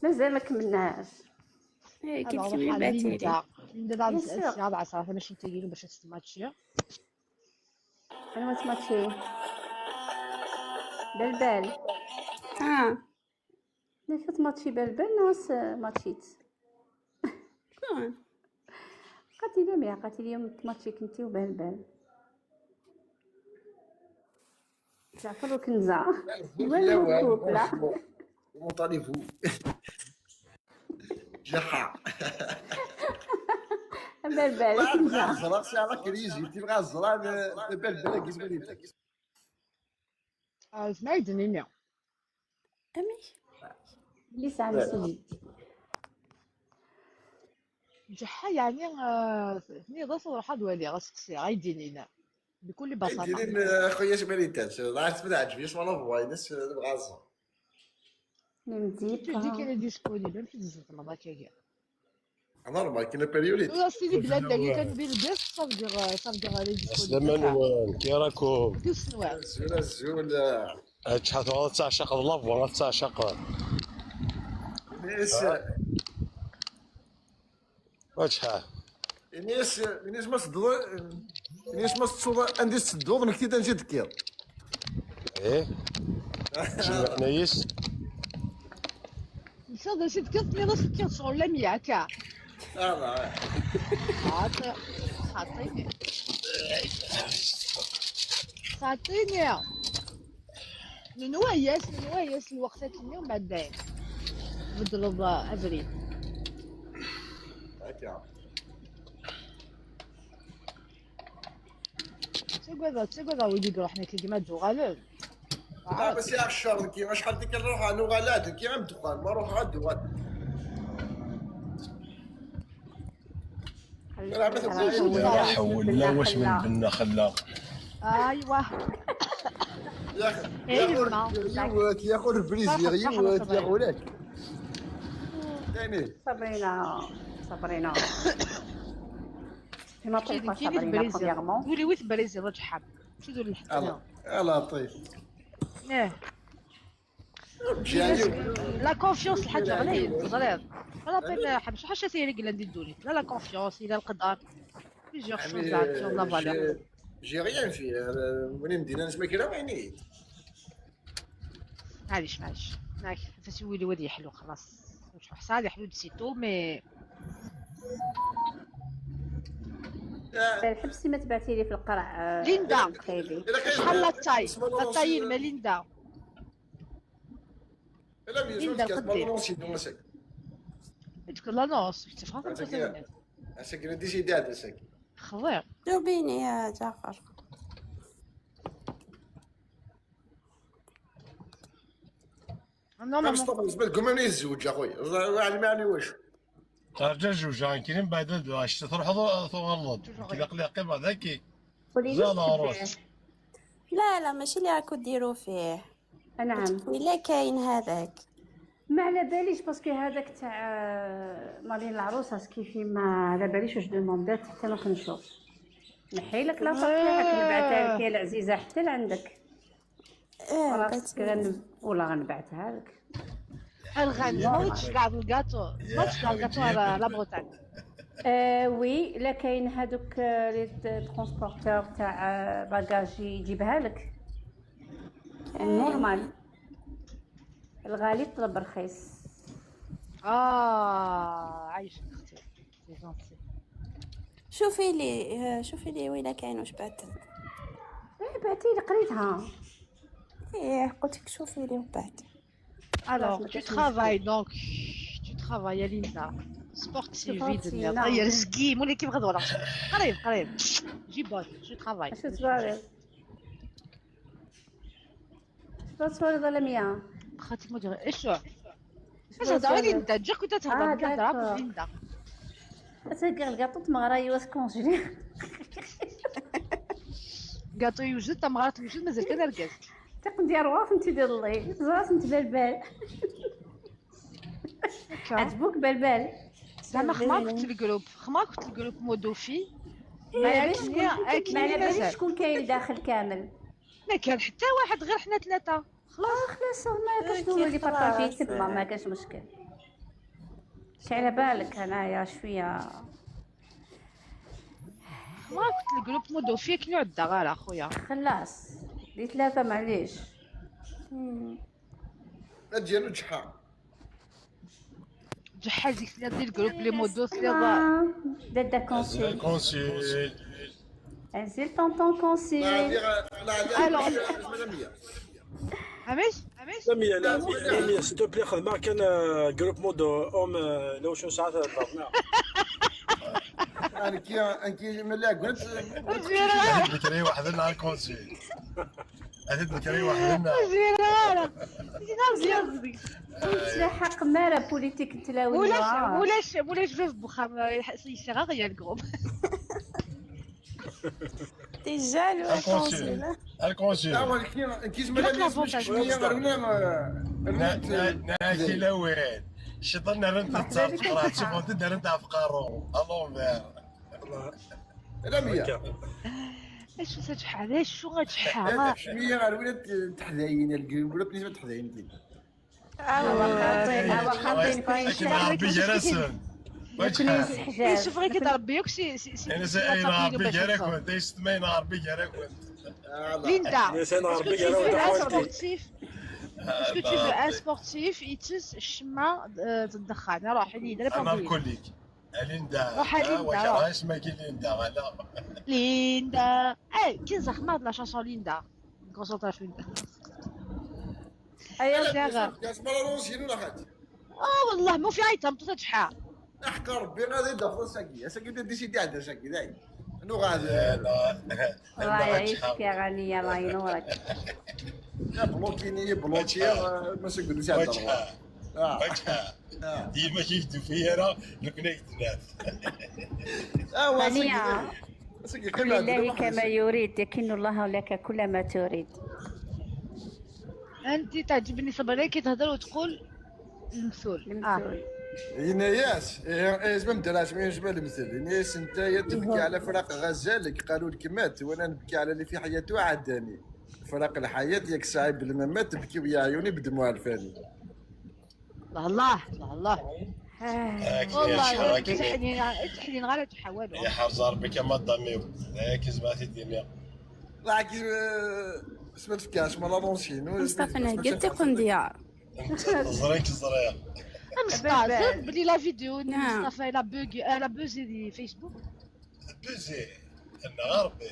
مازال ما كملناهاش. ايه، كي تكملي بعتي لي. من دابا غادي نسال سي ربعة صراحه، ماشي نتيلو باش تستماتشي. انا ما تماتشي. بلبل. اه. نشوف ماتشي بلبل ناس ماتشيت. شكون؟ قالت لي ميا، قالت لي اليوم تماتشي كنتي وبلبل. جعفر وكنزة. Voilà, voilà, franchement. Comment allez-vous? جحا. بلبل، كنزة. غزرة، سي على كريزي، تبغى غزرة، بلبل، كيزبل انت. آه، اسمعي دنيا. أمي. ليس عم سيدي. جحا يعني، آه، ني غير صور حد والي غسقسي، غايدينينا. بكل بساطة. ديرين، آه، خويا شمالي تاج، راه تبدا عجبي، اسمع لا فوا، الناس تبغى الزهر. نمدي tu dis qu'elle est disponible، ماشي تزيد المرة كاكيا. Normal, كاين la période. لا، سيدي بلاد اللي كان بيلبس، صافي، صافي، غادي disponible. عسلامة نوال، كي راكم؟ كي السنوات. زول، زول. هاد شحال غتعشق la voix، غتعشق. Yes. واش ها؟ Ini-as, ini-as ma tedduḍ, ini-as ma tettuḍ anda i tettedduḍ, nekk-id anzi d-tekkiḍ. ايه. شنو معنى يس؟ Nsiɣ d acu tekkiḍ, tenniḍ-as tekkiḍ sɣur Lamia akka. Ah, xaṭi, xaṭini. Xaṭini. Nenwa-yas, nenwa-yas lweqt akkenni, umbeɛd dayen tbeddleḍ abrid. Akka. Ttagadeɣ, ttagadeɣ wid i iruḥen akka, gma d-uɣalen. Ah, bas ya ccer, nekki acḥal tikkal ruḥeɣ, nuɣal-d, nekki am ddexxan, ma ruḥeɣ ad d-uɣal. Ḥewwel, la wac min benna xella. Aywa. Yaxer, yaxer, yiwet, yaxer briziɣ, yiwet, yaxer ولك. Tani. Sabrina. صبرينا. C'est ma première fois, Sabrina, premièrement. ولي ويت بريزي رجع حاب. شو دول الحق؟ الله الله طيب. ايه. لا كونفيونس الحاجه غليظ غليظ. ولا بين حب شي حاجه سيري قال عندي الدولي لا لا كونفيونس الى القدر. بليزيور شوز عاد شوز لا فالور. J'ai rien fait. وين مدينه نسمع كده وين؟ معليش معليش. معليش. فاش يولي وادي يحلو خلاص. واش حصل يحلو ديسيتو مي. الحبسي ما تبعتي لي في القرع، آه، ليندا. شحال لا تاي؟ لا تاي ما ليندا. لا مي ليندا شوف كاس قدي. بالونسي دو مسك. تقول لا نو سمحتي في خاطر هذاك هي. هذاك اللي ديسيدي هذا ساك. خويا. جاوبيني يا جعفر. نو، نو، نو. مصطفى، بالنسبه لكم انا يتزوج اخويا، علمي علي واش. رجع جوج عن كريم بعد هاد العشرة تروح تغلط كذا قلي قيمة ذكي. قولي لي زال السبب. عروس. لا، لا، ماشي اللي راكو ديروا فيه. نعم. ولا كاين هذاك. ما على باليش باسكو هذاك تاع، آه، مارين العروسه سكيفي ما على باليش واش دوموندات حتى ما كنشوف. نحي لك لا صافي راك نبعثها لك يا العزيزه حتى لعندك. ايه، راسك غن-، ولا غنبعثها لك. الغني ما وجدش كاع الكاطو، ما وجدش كاع الكاطو على لا بروتاني. آه وي، لا كاين هادوك، آه، لي ترونسبورتور تاع، آه، باجاج يجيبها لك. نورمال. الغالي طلب رخيص. اه عايشك اختي. شوفي لي، آه، شوفي لي وين كاين واش بعثت. ايه بعتي لي قريتها. ايه قلت لك شوفي لي وبعد. Alors, tu travailles donc, tu travailles, Linda. Sportive, غير سكيم ولا كيف غدوه. قريب قريب. جي بوت، tu travailles. اش تبغي؟ اش تبغي تقولي ظلميه؟ خاطي مدير ايش؟ اش هضره ليندا؟ جا كنت تهضر آه، كنت هضره ليندا. تلقى الكاطو تمغرا يواس كونجيلي. كاطو يوجد، تمغرا توجد، مازال كان ركز. تقدي رواف انت ديال الله، زراس انت بالبال. عجبوك بالبال؟ زعما خما كنت الجروب، خما كنت الجروب مودوفي. ما على باليش شكون كاين داخل كامل. ما كان حتى واحد غير حنا ثلاثه. خلاص. آه، خلاص، ما كاش نولي بارطاجي تما، ما كاش مشكل. شي على بالك انايا شويه. ما كنت الجروب مودو فيك نوع الدغال اخويا. خلاص. دي ثلاثه معليش. لا ديالو جحا. جحا ديك الجروب لي مودو سي. دادا كونسيل. كونسيل. انزل طونطون كونسي. الوغ. عميش؟ عميش؟ لميا، لميا، لميا، سي تو بلي خدمة كان، آه، جروب مود اوم، آه، لو شو ساعات هضرنا. انا كي انا كي ملي قلت بكري واحد النهار كونسي. هذا بكري واحد النهار. حق مالا بوليتيك تلاوي. ولاش ولاش ولاش فيف بخام يشغل غير الجروب. Déjà le الكونسيل. الكونسيل. كيزما لاباس مش شويه غير ولا ناكي لوين. شيطان نرن تتصرف تشوف انت نرن تاع فقارو الون فير. لا مية. اش تشحال؟ اش شو غتشحال؟ شويه غير ولا تحذاين الجيم ولا بليز ما تحذاين كده. اوا خاطين اوا خاطين كاين عربي جرسون. شوف غير كتربيوك سي سي سي انا سي انا عربي جركون تيست مين عربي جركون. ليندا. انا سي عربي جركون. سبورتيف. Est-ce que tu veux un sportif يتس الشمه تدخل روح لي دابا. انا نقول لك. ليندا. روح ليندا. واش راه اسمها كي ليندا هذا؟ ليندا. اي كي زعما هاد لا شانسون ليندا. كونسونطرا في ليندا. ايوا داغا. يا زعما رونسي ولا حاجه. اه والله مو في ايتم تو تشحال. احكى ربي غادي دافو ساكي ساكي ديسيدي عندها ساكي داي. انو غادي. الله يعيشك يا غنيه الله ينورك. بلوكيني بلوكي ما سكدوش على الدار. اه ديما كيجدو فيا راه لو كنا يتناف. اه واسكي. لله كما يريد يكن الله لك كل ما تريد. انت تعجبني صبري كي تهضر وتقول المثول. المثول. Yenna-yas, eh, eh, زعما مدرعش ما ينجم المثل. Yenna-yas: أنت يا تبكي على فراق غزالك، قالوا لك مات، وأنا نبكي على اللي في حياته عداني. فراق الحياة ياك صعيب، لما مات تبكي ويا عيوني بدموع الفاني. الله، الله، الله. هاك والله يا غير حراك. تحنين، تحنين غير تحوالو. يا حرز ربي كما داميو. هاك زباتي الدنيا. راك، آه، اسمها تفكاش مالا لونسين. مصطفى، أنا قلت لكم ديار. انت زريك زريع. مصطفى، زيد بلي لا فيديو نعم. مصطفى لا بوغ، آه، لا بوزي دي فيسبوك. بوزي. الغربي.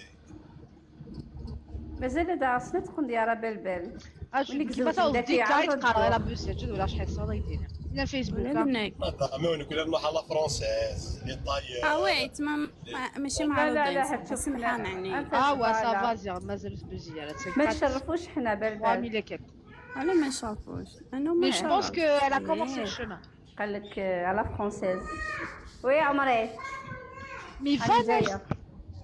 مازال هذا عصنا تكون ديارة بلبل. اش وليك كيما زوج تاو داك ديك يعاود عيط قرا الدور. لا بوزي جد ولا شحال صار يدير. لا فيسبوك. ولا منك. ما داميو نقول لهم حالا فرونسيز، لي طاير. اه ويت، ما ما- ماشي لا، مع لا، لا، الدياس، حتى بسمحة حنا. يعني. أنت اه وا شغالة. سافا زير مازال بزيارة. ما تشرفوش حنا بلبل. ميليكت. انا ما شافوش، انا مي ما جو بونس كو لا كومونسي إيه. الشومان. قال لك، آه، على فرونسيز. وي عمري. مي هاني فانا جاية.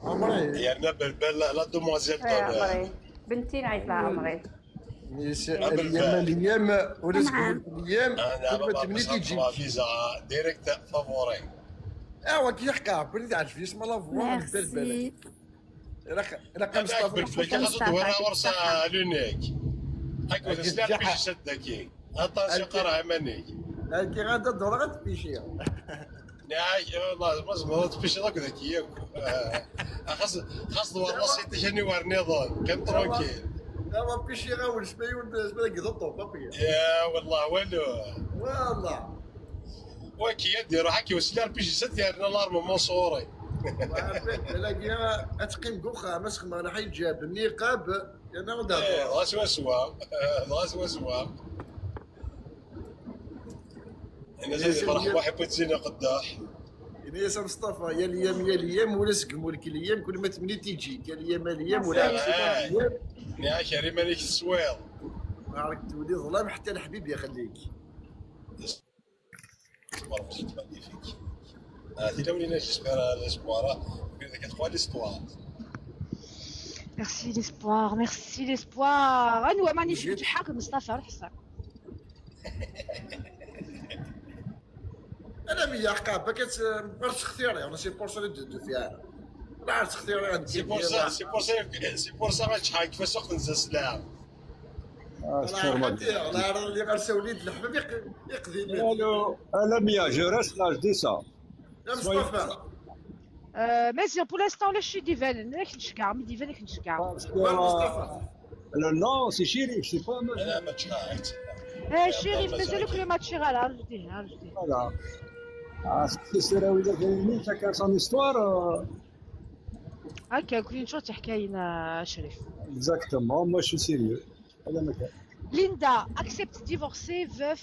عمري. يعني بلبل لا دوموازيل وي عمري. بنتي نعيط لها عمري. يس- الايام الايام ولا نعم. زقمت الايام. انا كل ما ما تمني بصح تيجي. فيزا ديريكت فافوري. ايوا كي يحكى بني تعرف في اسم لا فوا بالبلد. ميرسي. الا الا كان هذاك مصطفى بالبلد كي غادي تدور ورا ورصا لونيك. هاكو هاكي تسلع الجحا. بيش شدكي. هطا شقر عمانيك. هاكي غادا دور غتبيشي. يا والله ما زبط بيش راك ذكي. خاص خاص دور لا سيتي شنو ورني ظن كان ترونكيل. ايوا بيشي غا ولش ما يولد ما يقدر طوب بابي. يا والله والو. والله. وكي يدي روحك يوسل بيش ست يا لارمومون صوري. لا كي اتقيم كوخا مسخ ما راح يجاب النقاب. انا ايه ودار. غاس وسوا. غاس وسوا. انا زي فرح واحد بتزيني قداح. انا يا مصطفى يا الايام يا الايام ولا سقموا لك الايام كل ما تمني تيجيك يا الايام يا الايام ولا آه. يا كريم انا كسوير. راك تولي ظلام حتى الحبيب يخليك. مرة جيت ما فيك. هذه لو لينا جيسبر ليسبوار. كذا كتقوى ليستوار. ميرسي ليسبوار، ميرسي ليسبوار. انوا مانيش متحرك مصطفى روح حسن. انا ميا حقا بكت مرش اختياري انا سي بور سا دو دو فيها. لا عرفت اختياري عندي سي بور سا سي بور سا سي بور سا غتشحال كيفاش وقت نزل السلام. Ah, c'est normal. لا راه اللي غير سوليد الحباب يق- يقضي لي. Allô, Alamia, je reste là, je dis ça. يا مصطفى. آه، مزيان بور لانستون لا شي ديفان، لا كنشكع مي ديفان كنشكع. Parce que, euh, le nom, c'est Chérif, c'est pas moi. انا ما تشحالت. اه شريف مازال كل ما تشي غير عرفتيه عرفتيه. Voilà. Ah, c'est c'est là où il a gagné, chacun son histoire. Euh, هكا كل شو تحكي لنا شريف. exactement, moi je suis sérieux. هذا ما كان. Linda accepte divorcer, veuf,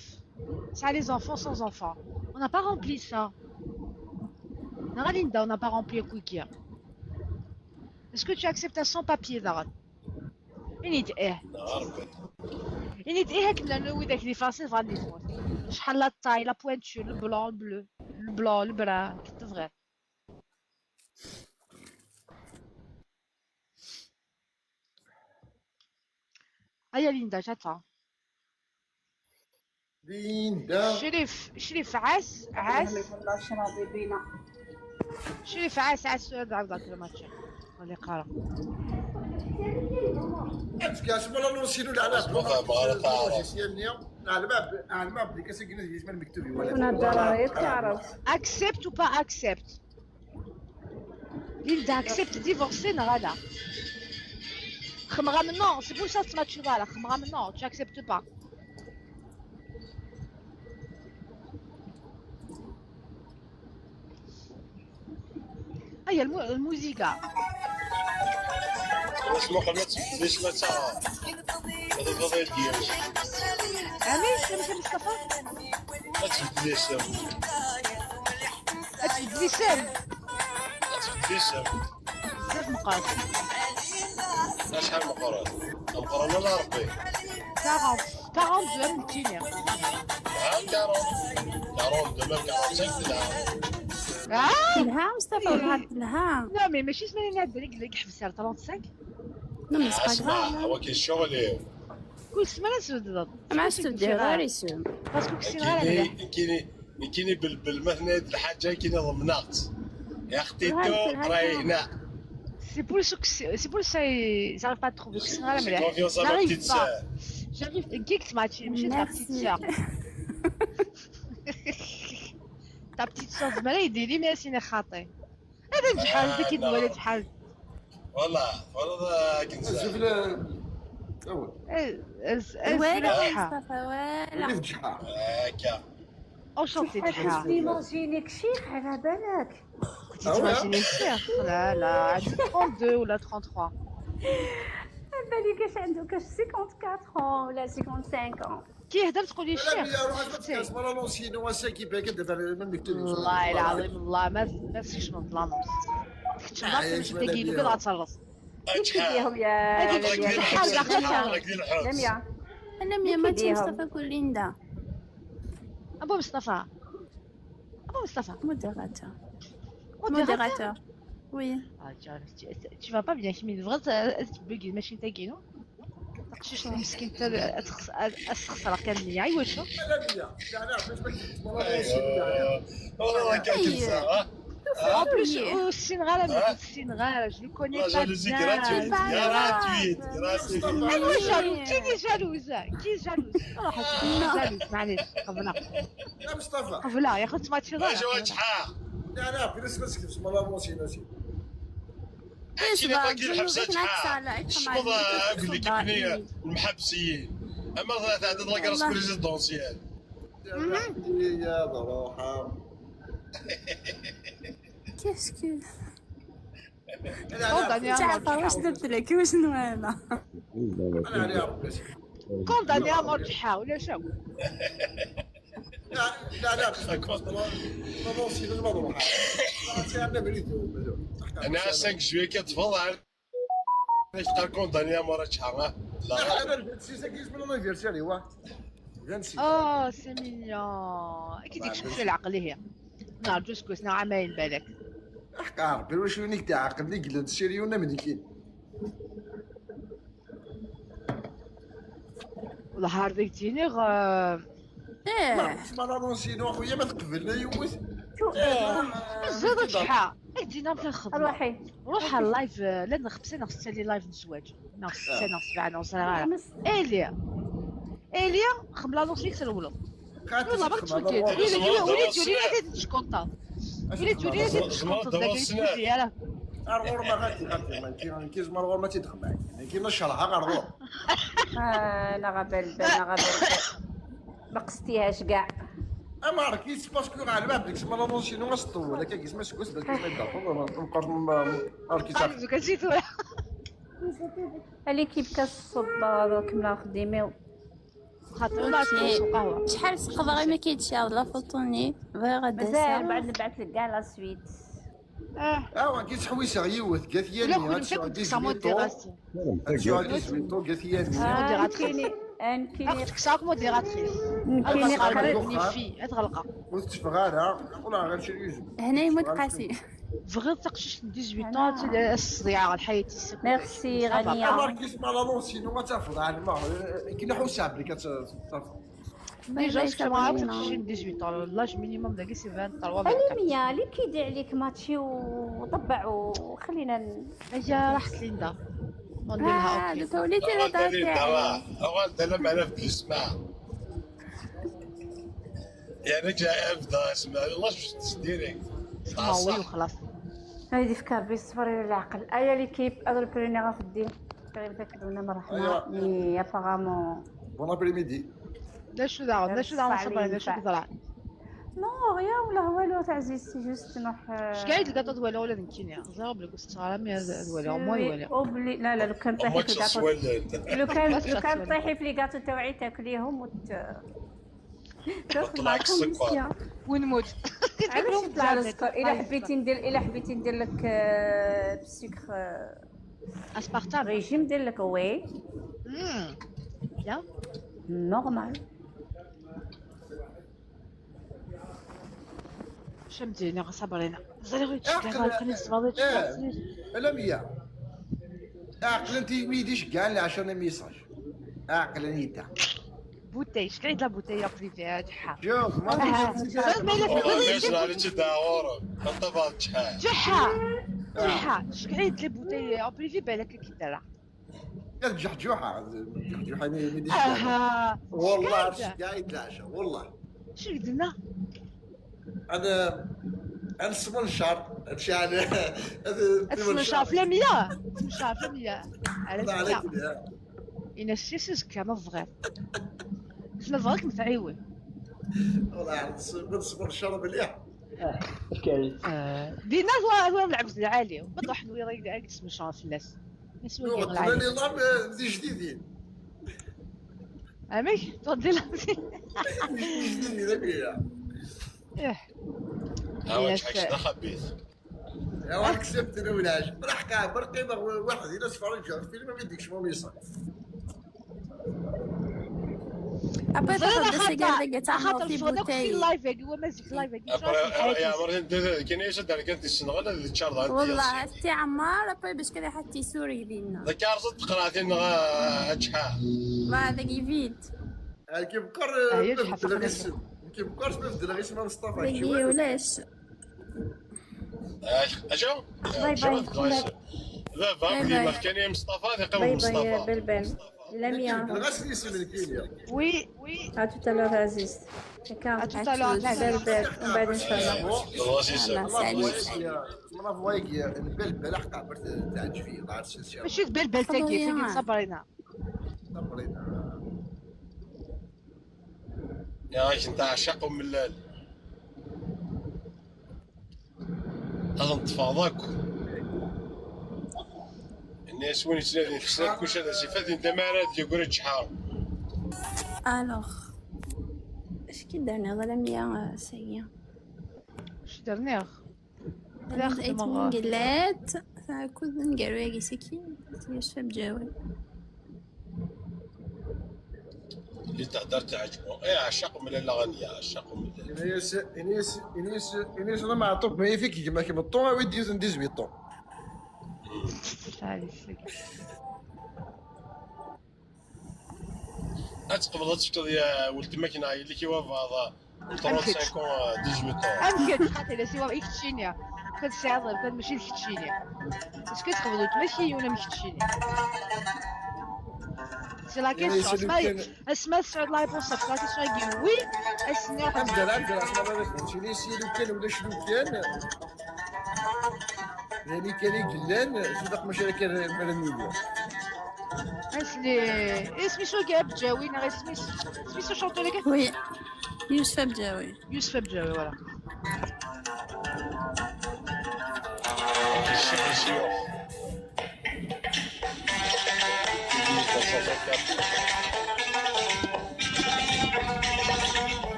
ça les enfants sans enfants. On n'a pas rempli ça. Non, Linda, on n'a pas rempli le quick. Est-ce que tu acceptes à sans papier, Daran? Il dit eh. Il dit eh, que le oui, avec les Français, va les voir. شحال la taille, la pointure, le blanc, le bleu, le blanc, le brun, c'est vrai. هيا ليندا، j'attends. ليندا. شريف، شريف، عاس، عاس. شريف، عاس، عاس، سؤال عاود هاك الماتش. اللي قرا. انت كاش ولا نوصلوا على اسمع، بغا تعرف. على الباب، على الباب اللي كاسك يسمى المكتوب ولا. كنا الضرر يتعرف. Accepte ou pas accepte? Linda, accepte divorcer, non, là. خمغا منو، c'est pour ça que tu vas là, خمغا منو, tu acceptes pas. هيا المو-، الموسيقى. اسمع، ما تسمعليش، ما تا-، ما تبغى ديالي. عميش، مش مصطفى؟ ما تسمعليش. هاد البليسان. ما تسمعليش. بزاف مقاس. شحال مقرات؟ مقرات ولا ربي؟ quarante. quarante de M T N. ها كارون. كارون، دابا كارون، شايف لها. اه. لها مصطفى، ولا لها؟ لا، مي ماشي سمانة هاد اللي، اللي حبسها trente-cinq. Non, mais c'est pas اسمع، grave. هو كاين الشغل ايه. كل سمانة سودة. ما عاد تبدي غير يسوم. باسكو كسي غير كاينين، عليها. كاينين، Nekkini belbel ma tenna-d lḥaǧa, nekkini ḍemneɣ-tt. Yaxtito, qray hna. C'est pour ça que c'est c'est pour ça ils arrivent pas à trouver que c'est la meilleure. J'ai confiance à ma petite sœur. J'arrive, geek match, ماشي ta petite sœur. Ta petite sœur, زعما يدير لي ميسي خاطي. هذا نجحان، هذا كيدوي على شحال. والله والله كنت زفلان. اول. الوالع. مصطفى، والع. اللي في شحال. هكا. او شوفي شحال. تيماجينيك شيخ على بالك. كنتي تيماجيني شيخ؟ لا لا، عندي trente-deux ولا trente-trois. على بالي كاش عنده كاش cinquante-quatre ans ولا cinquante-cinq ans. كي يهضر تقولي الشيخ. لا، روح تكاس مالا لونسينو واسا كي باك دابا ما نكتبش. والله العظيم، والله ما ما تكتبش من ظلامهم. تكتب ما تكتبش تاكي لو كذا تشرف. كيديهم يا لميا؟ لميا، ما تشوف مصطفى كل ليندا. ابو مصطفى. ابو مصطفى. موديراتور. موديراتور. وي. Tu vas pas bien, كيما بغات تبقي ماشي تاكي نو. تقشيش المسكين تا تخسر كان مية. ايوا شو؟ والله كان كنسا. En plus, au Sénégal, au Sénégal, je le connais pas bien. Gratuite, gratuite. ايوا جالوز، كي جالوز، كي جالوز. روح جالوز، معليش، قبلها. يا مصطفى. قبلها يا خو، تسمع شي ضرر. اش واجحه؟ لا لا، في ناس مسكت، بسم الله، موسي ناسي. ايش بقى؟ الحبسه شحال؟ شمض، اقول لك، المحبسيين. اما ثلاثه عدد لا كراس بريزيدونسيال. يا ضروحه. كيسكو؟ كونداني امور. تعرف واش درت لك؟ واش نوانا؟ انا عليها ربي. كونداني امور تحاول، اش هو؟ لا لا لا، بروموسيون ما نروح. انا cinq juillet كتفضل. علاش تلقى كونداني امور تحاول؟ لا، انا vingt-six كيجي من l'anniversaire، ايوا. vingt-six. اه c'est mignon. كي ديك شويه العقل هي. نهار جوج كويس، نهار عامين بالك. احكار، بيرو شو نيك تاع عقل، نيك لد سيريو، نمني كين. والله هارديك تيني غ- ايه. اسمع لا لونسينو اخويا، ما تقبلنا يوز. شو ايه؟ زيد شحال؟ اجينا في الخدمه. روحي. روح على اللايف، لا نخبسي نخص لي لايف نزواج. نخص سنه سبعه نص راه. اليا. اليا خملا نص ليك سلولو. والله ما كنت مكيت. وليت وليت وليت تشكونطا. وليت وليت تشكونطا داك الفيديو ديالها. الغور ما غادي غادي ما كاين كيز ما الغور ما تيدخل معايا. كاين شرها غير غور. انا غبال انا غبال. ما قصتيهاش كاع. اما راك يس باسكو على بالك سما لا نونسينو ما سطو ولا كاين كيس ما سكوس بالك ما يدخل ما نقدرش ما راك يصح. كنسيت ولا. اللي كيبكى الصبا كنا خديمين. خاطر ما عرفتش القهوه. شحال سقط غير ما كيتشاف لا فوتوني. غير غدا مازال بعد نبعث لك كاع لا سويت. اه. اوا كي تحويسه يوث قالت لي لا انا كنت كنت سامو ديغاسي. ديغاسي. قالت لي انا كيني انا كيني اختك ساك موديراتريس. كيني قريب. في هاد غلقه. وتفغاله ولا غير شي يوزو. هنا يموت قاسي. بغيت تقشيش ديزويت طون الصياعه الحياه السكر. ميرسي غنيه. ماركيس مالالون سينو ما تفضل ما كاين حساب اللي كتفضل. ديجا شفت ما عرفتش شي ديزويت طون لاج مينيموم داكي سي vingt-trois. انا ميا اللي كيدي عليك ماتشي وطبع وخلينا ن- هي راحت ليندا. نديرها اه اوكي. دوكا وليتي هو الهضره دار ليندا تاعي. هو انت لا معنا في الجسم. يعني جا ابدا اسمع والله شفت ديريكت. ما هو وخلاص. هايدي في كاربي الصفر العقل ايا ليكيب هذا البريني غا في الدين. كريم تاكلونا من الرحمه. ايوا. مي ابارامون. بون ابري ميدي. لا شو داعون لا شو داعون صبري لا شو كضرع. نو غيا ولا والو تاع زيستي جوست نروح. اش قاعد الكاطو ولا ولا نكيني زعما بلي كنت صغيره مي هذا ولا هما ولا. اوبلي لا لا لو كان طيحي في الكاطو. لو كان لو كان طيحي في لي كاطو تاوعي تاكليهم وت. تاكل معاك السكر. ونموت. علاش يطلع السكر؟ الا حبيتي ندير الا حبيتي ندير لك آه، بالسكر آه، اسبارتام. ريجيم ندير لك وي. امم. يا. نورمال. شمتيني غا صبرينا. زريغ يتشكى غا كني صبري. لا مية. عقل انت ما يديش كاع اللي عشرة ميساج. عقل انت. Bouteille, je gagne de la bouteille en privé, hein, Djeḥḥa. Ǧuh, ma Ah, ma yella والله تقول لي الناس اللي غادي تدعى غورهم. حتى بعض شحال. Djeḥḥa. Djeḥḥa, je gagne de la bouteille en privé, بالك كي دارها. يا الجحجوحة، الجحجوحة اللي، اللي ديك دارها. آه. والله شكاين؟ شكاين العشاء، والله. شو قلنا؟ هذا، هذا السمنشار، هادشي على، هذا السمنشار في المية، السمنشار في المية. على الله عليك فكرة. يا. إن السيسس كان صغير. شنو ضاك متعيون؟ والله عاد الس-، السمنشار مليح. آه، كاين. آه، دينا هو، هو العبد العالي. ما تروح نوي راك داك السمنشار في الناس. نسوي نوع كي غير العالي. الدراري الله ب-، دي جديدين. عمي، تفضل. دي جديدين، هذاك هي. إيه. ها هو يا شحال س- شتا خبيث. يا ولد كسبت انا ولاش. راح كاع برقي ما هو واحد الا تفرج على الفيلم ما يديكش ما يصير. ابري زرينا تاخذ خاطر، سيجار دقيقة تاع خاطر في شغل داك بوتاي. اللايف هاكي هو مازال لايف هاكي شغل في ابري يا الحياة. مريم، انت كاين ايش دار كانت السنغال هاد الشهر دار والله انت. حتى عمار ابري باش كذا حتى يسوري لينا. ذاك عرضت قراتين غا هاد شحال. ما هذاك يفيد. آه، كيفكر، آه، هي آه، شحال بدل تقريبا. الاسم. كيفكر بدل الاسم مصطفى دقيقة كيوان. ولاش؟ اش؟ اش؟ باي باي. لا، باي فابي باي. ما كان يا مصطفى، هذا قوي باي باي مصطفى. يا بلبل. لميا. غاس الاسم الكيليا. وي، وي. ا توتالور عزيز. هكا. ا توتالور عزيز. بلبل. ومن بعد ان شاء الله. الله يسلمك. الله يسلمك. من افوايك يا بلبل حق عبرت تعجبي، الله يسلمك. ماشي بلبل تاكي، تاكي صبرينا. صبرينا. يا راجل، انت عشاق وملال. هذا نطفى ضاك. الناس وين يتنادي في السنة كل شيء هذا صفات انت ما راه يقول شحال. الوغ، اش كي درنا ظلام يا سيا؟ اش درناه؟ لا، خدمة غا. قلات، كل نقرو يا سكين، يوسف بجاوي. اللي تهدر تعجبو. ايه، عشاق من الاغنية، عشاق من ال- انيس، انيس، انيس، انيس، انا معطوك ما يفيك كيما كيما الطون، ويدي يزن ديزويت طون. تقبض تفكر يا ولد ما كنا اللي كيوا بعض. أمكن. ترونت سانك اون، ديزويت اون. أمكن، خاطر إلا سوا إكتشينيا. كان سعر، كان ماشي إكتشينيا. بس كتقبضوا ماشي ولا مكتشينيا. سي لا كيسيون. اسمع، اسمع سعود لايف وصف، لا كيسيون يقول وي، اسمع. أبدا، لا، أبدا، اسمع، ما فهمتش. لي سي لو كان ولا شنو كان. يعني كان يقلان، شو داك مشاركة مرمية. اسمي، اسمي شو جاب جاوينا، اسمي، اسمي شو شاطر لك؟ وي. يوسف بجاوي. يوسف بجاوي، voilà. الشيخ الشيوخ.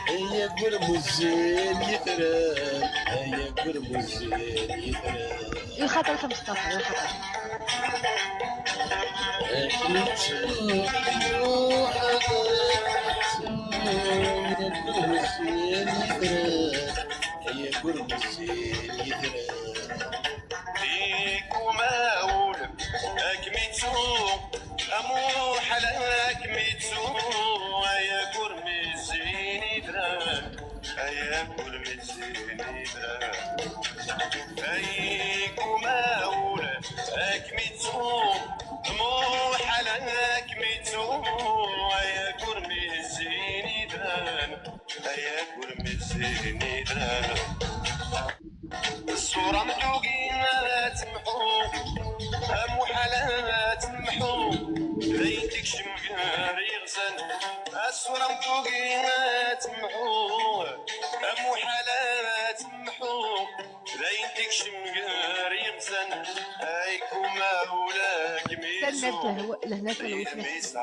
هي قول مزين يثرن، هي قول مزين يثرن. يا خاطر مصطفى، يا خاطر. هي قول مزين يثرن. ديك وما ولم أكميتو، أمو حلاك ميتو، أيا قرمي زيني دراك، أيا قرمي زيني دراك. ديك وما ولم أكميتو، أمو حلاك ميتو، أيا قرمي زيني دراك. أيا قول مزيني دراهم. الصورة مدوقين لا تمحو، أم وحالة تمحو، ليتك شمقار يغزل. الصورة مدوقين لا تمحو، أم وحالة تمحو، ليتك شمقار يغزل. أيكم أولاك ميزو، لهنا في الوسط.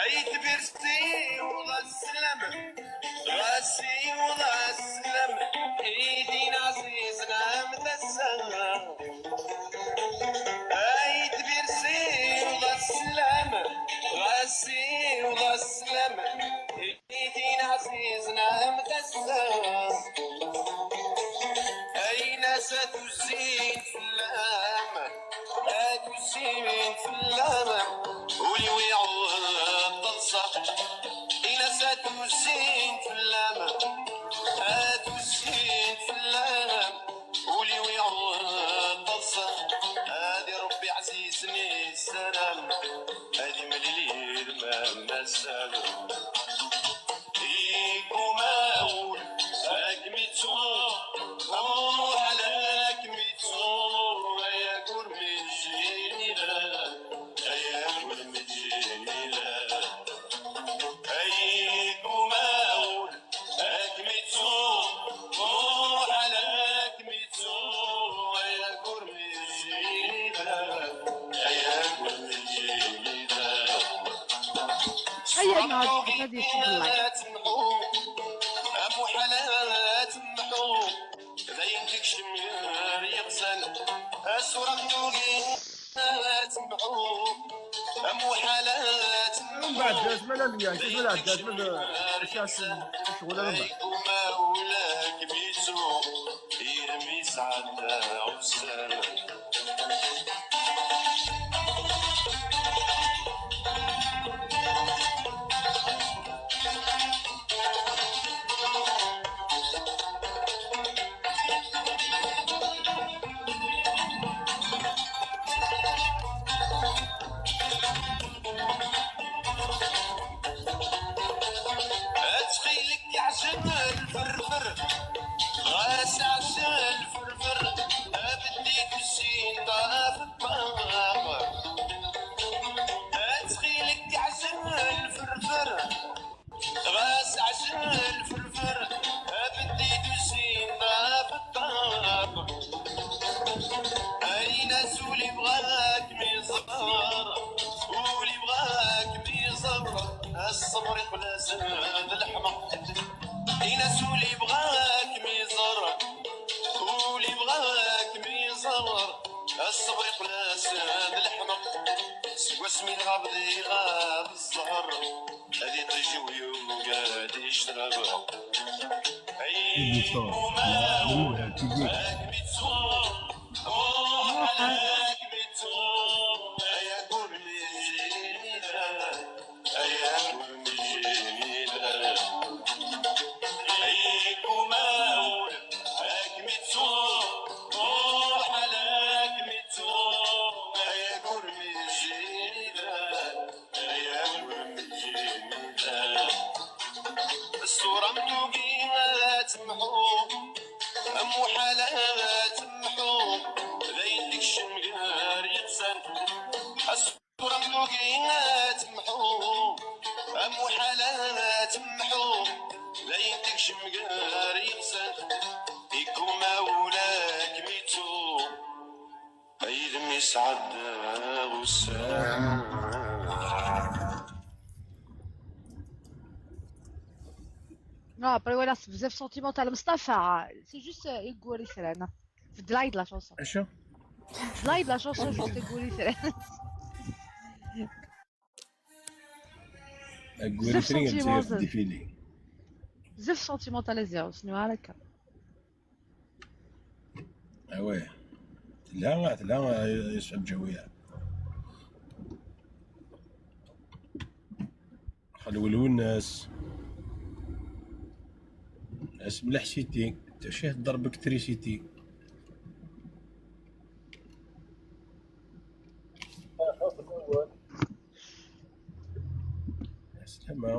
أي تبرسي ولا السلام، غاسي ولا السلام، إيدي عزيز غام تسلم. أي تبرسي ولا السلام، غاسي ولا السلام. Usin fell-am, ad usin fell-am, ul-iw iɛawed ḍḍes, ad iṛebbi ɛzizen issaram, ad imlil yid-m am ass-am. Iguma wul ad kem-ittu, muḥal ad kem-ittu, ay agur mi ǧǧin ilal, ay agur mi ǧǧin ilal. Ay iguma wul ad kem-ittu, muḥal ad kem-ittu, ay agur mi ǧǧin ilal, ay agur mi ǧǧin ilal. Ay, ad nɛawed, ad yecceḍ llah. Amuḥal ad temḥu, d ayen tekcem gar yiɣsan. Asura tugi ad temḥu, amuḥal ad temḥu. Mbeɛd, d acu ara neg? Kif ara nɛeddi? D acu ara neg? Ccɣel ara neg. Ay guma wul ad kem-ittu, yid-m yesɛedda ussan. Ttxil-k, ɛjel lferfer, ɣas ɛjel lferfer, abeddi d usin ṭaf ṭṭaq. Ttxil-k, ɛjel lferfer, ɣas ɛjel lferfer, abeddi d usin ṭaf ṭṭaq. Ayen azul ibɣa ad kem-iẓer, ul ibɣa ad kem-iẓer, ṣṣber iqla-s d leḥmeq. Ayen azul ibɣa ad kem-iẓer, ul ibɣa ad kem-iẓer, ṣṣber iqla-s d leḥmeq. Seg wasmi tɣab d iɣab zzher, ad iṭij u yugi ad icrab. Ay guma wul ad kem-ittu, muḥal ad kem-ittu, ay agur mi ǧǧin ilal, ay agur mi ǧǧin ilal. Ay guma wul ad kem-ittu, muḥal ad kem-ittu, ay agur mi ǧǧin ilal. Ṣṣura-m tugi ad temḥu, amuḥal ad temḥu, d ayen tekcem gar yiɣsan. Ṣṣura-m tugi ad temḥu, amuḥal ad temḥu, d ayen tekcem gar yiɣsan. Iguma wul ad kem-ittu, yid-m yesɛedda ussan. Non, après, voilà, c'est bzaf sentimental. Mustafa, c'est juste, euh, iggur itran. Beddel-iyi-d la chanson. Acu? Beddel-iyi-d la chanson, juste iggur itran. Aggur bzaf itran, sentimental. Défilé. Bzaf sentimental a Zéro, c'est noir, là. Awah. Tella, tella, yesɛa lǧawiya. Xalwel Wennas. Ass mliḥ siti. Tacih ddreb trisiti. Aslama.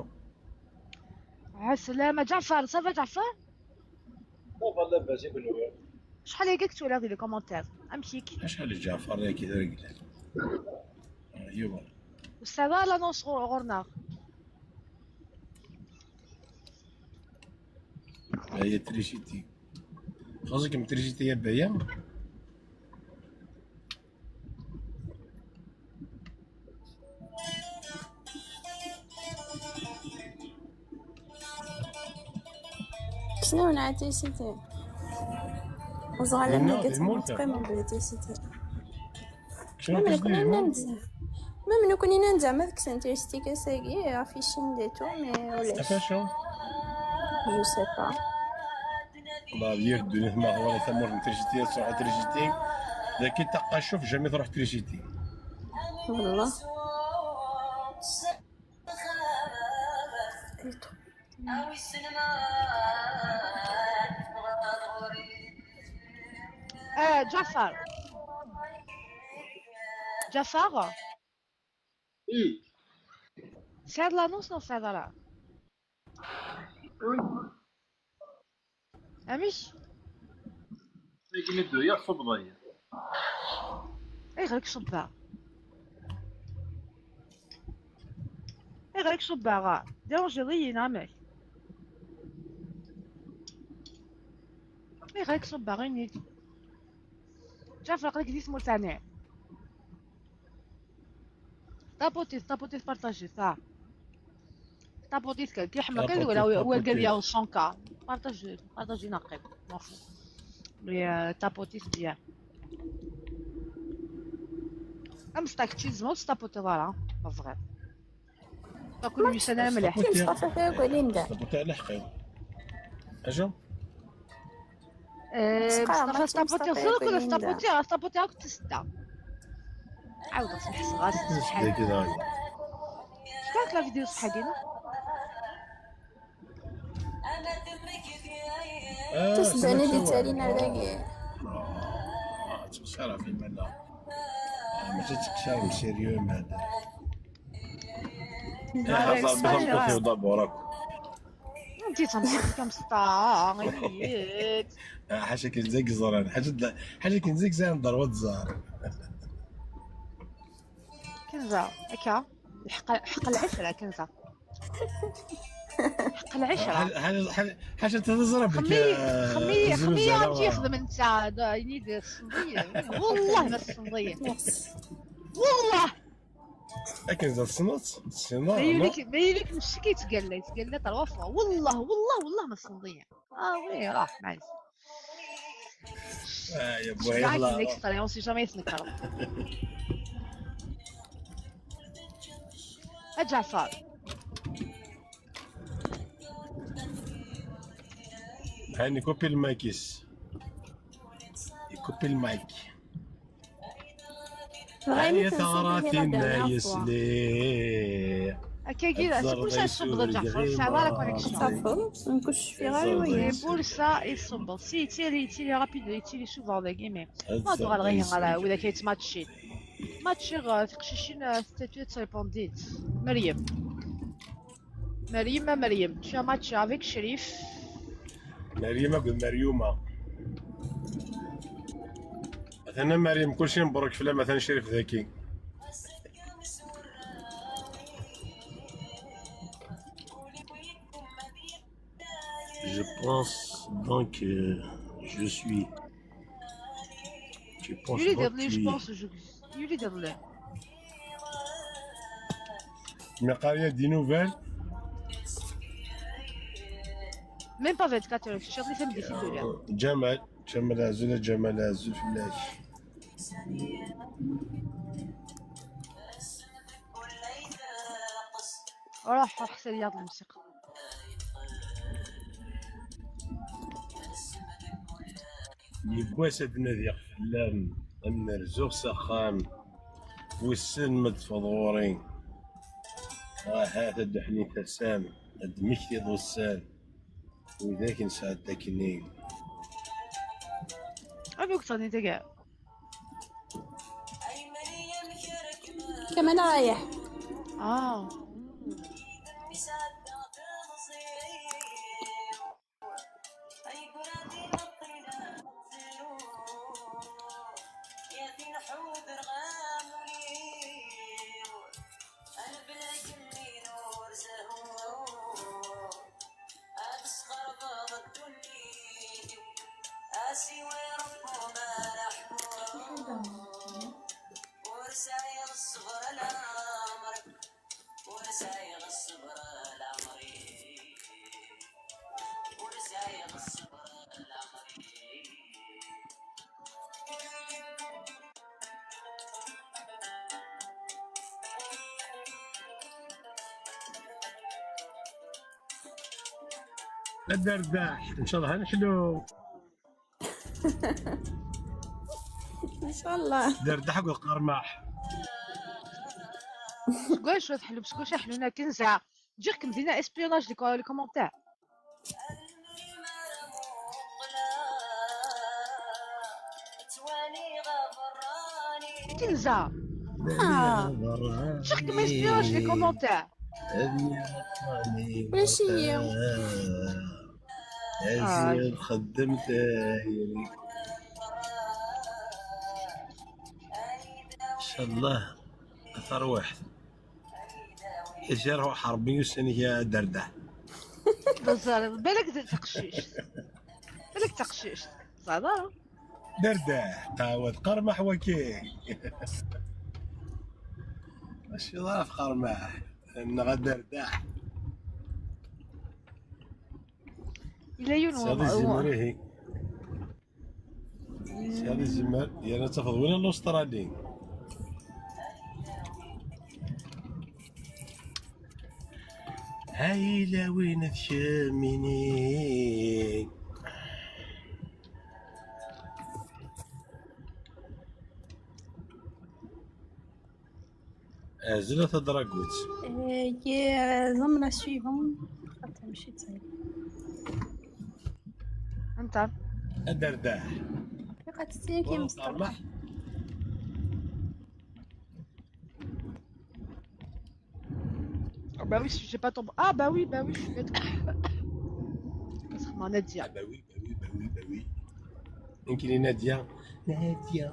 Ɛeslama, Ǧaɛfar, ça va, Ǧaɛfar? Ça va, labas, i kenwi? Acḥal aya i k-ttwaliɣ di les commentaires. Amek-ik? Acḥal Ǧaɛfar-agi d areglan? Ah, yiwen. Ur tesɛiḍ ara l'annonce ɣur-, ɣur-neɣ? Ay trisiti. Xaẓ-ikem trisiti a Baya. Kksen-awen ɛad tisiti. Ẓɣal am nekk ad tqqimeḍ bla tisiti. Même nekkni ad nenzeɛ. Même nekkni ad nenzeɛ ma kksen trisiti ass-agi ɣef icin d tout, mais ulac. Ɣef acu? Je sais pas. Wallah, d yir ddunit ma ɣur-i tamurt n trisiti, ad truḥ trisiti. Dagi taqacuf, jamais truḥ trisiti. Wallah. C'est trop. Ah, Jafar. Jafar. Oui. Tesɛiḍ l'annonce neɣ ur tesɛiḍ ara? Oui. Amek? Tagi n dduya tṣubbeḍ-iyi. Ayɣer i k-ṣubbeɣ? Ayɣer i k-ṣubbeɣ? Dérangeḍ-iyi neɣ amek? Ayɣer i k-ṣubbeɣ, ini-d? Jafar, aql-ik di tmurt ɛni? Taputit, taputit, partager, ça. Taputit kan, ki ḥma kan, wala, wala, wala, wala, cent K. Partager, partager, naqib, m'en fous. Mais, euh, taputit, bien. Am stack cheese, ma ur testaputiḍ ara, ma tebɣiḍ. Akk ur yusan ara mliḥ. Taputit. Taputit akk, Linda. Taputit, leḥqi. Acu? Eh, Mustafa, stapoti, ẓer kul stapoti, stapoti akk tista. Ɛawdeɣ smeḥseɣ-as. Cfiɣ la vidéo ṣṣeḥ-agi. Tusdani di ttalin ar dagi. Ttqeṣṣireɣ fi iman-nneɣ. Mačči ttqeṣṣireɣ sérieux, iman. Ẓer biex ad nqufiw d'abord akk. Anti tamsalt kamsṭa, ayit. Ḥaca kan zag ẓran, ḥaca kan zag zan ḍerwa tẓar. Kenza, akka. Ḥeq lɛecra, Kenza. Ḥeq lɛecra. Ḥaca teẓra belli. Xemmi, xemmi, xemmi, amek yexdem netta, ini-d tessneḍ-iyi. Wallah ma tessneḍ-iyi. Wallah. Akken da tessneḍ, tessneḍ. Ma yili-k, ma yili-k mecc-ik yettgalla, yettgalla trois fois. Wallah, wallah, wallah ma tessneḍ-iyi. Ah oui, راح معليش. Ah, ya boy, yalla. L'expérience, jamais تنكر. A Ǧaɛfar. هاني كوبي المايكيس. يكوبي المايك. هيا ثغراتي النايس لي. Akkagi, c'est pour ça يصب ضد جعفر. Ça va la connexion. صافي، ما كنتش في غير وين. C'est pour ça يصب. Si, يتيلي، يتيلي rapide، يتيلي souvent dagi, mais ما تغال غير على ولا كيتماتشي. Match, euh, tiqcicin, euh, statut répondit. مريم. مريم، مريم. Tu as match avec Sherif. مريم أقول مريومة. مثلا مريم، كلشي مبروك فلام، مثلا شريف ذكي. Je pense donc, euh, je suis. Tu penses Yuli donc Derli, tu je es. pense, je... Yuli Derli. Mais قارية des nouvelles. Même pas vingt-quatre heures, je suis en train de décider. جمال، جمال عزوز، جمال عزوز في الله. روح، روح، سير يا الموسيقى. Yiwwas ad nadiɣ fell-am, am nerzuɣ s axxam, wissen ma d-teffeḍ ɣur-i. Ahat ad d-ḥnin tasa-m, ad d-temmektiḍ ussan, widak nesɛedda akkenni. Amek ur k-ttɣennin tagi? كمان رايح. Ah. الدرداح، إن شاء الله نحلو. إن شاء الله. درداح أقول قرماح. Seg wacu ad ḥlum, seg wacu ad ḥlun akken zeɛma. Ǧǧiɣ-kem dinna espionnage les co-, les commentaires. Kenza. Ah. Ǧǧiɣ-kem inspiré les commentaires. Ulac-iyi. Azul, xeddem tayri. Inchallah, a tarwiḥt. Izi ruḥ Ṛebbi yusan-ik a Derdeɛ. Balak d taqcict. Balak d taqcict. Ẓer ara. Derdeɛ, qahwa tqermeḥ waki. Mačči d aɣref qermeḥ, neɣ a Derdeɛ. Yella yiwen. Tesɛiḍ izimer ihi. Tesɛiḍ izimer, yerna tafeḍ win n Australie. Ay la win d kemmini. Azul a tadragut. Eh, ضمن suivant. Attends, ماشي تصير. انت. A Derdeɛ. Qermeḥ. Ah bah oui, j'ai pas ton. Ah bah oui, bah oui, je suis bête. Nadia. Ah bah oui, bah oui, bah oui, bah oui. Nekkini Nadia. Nadia,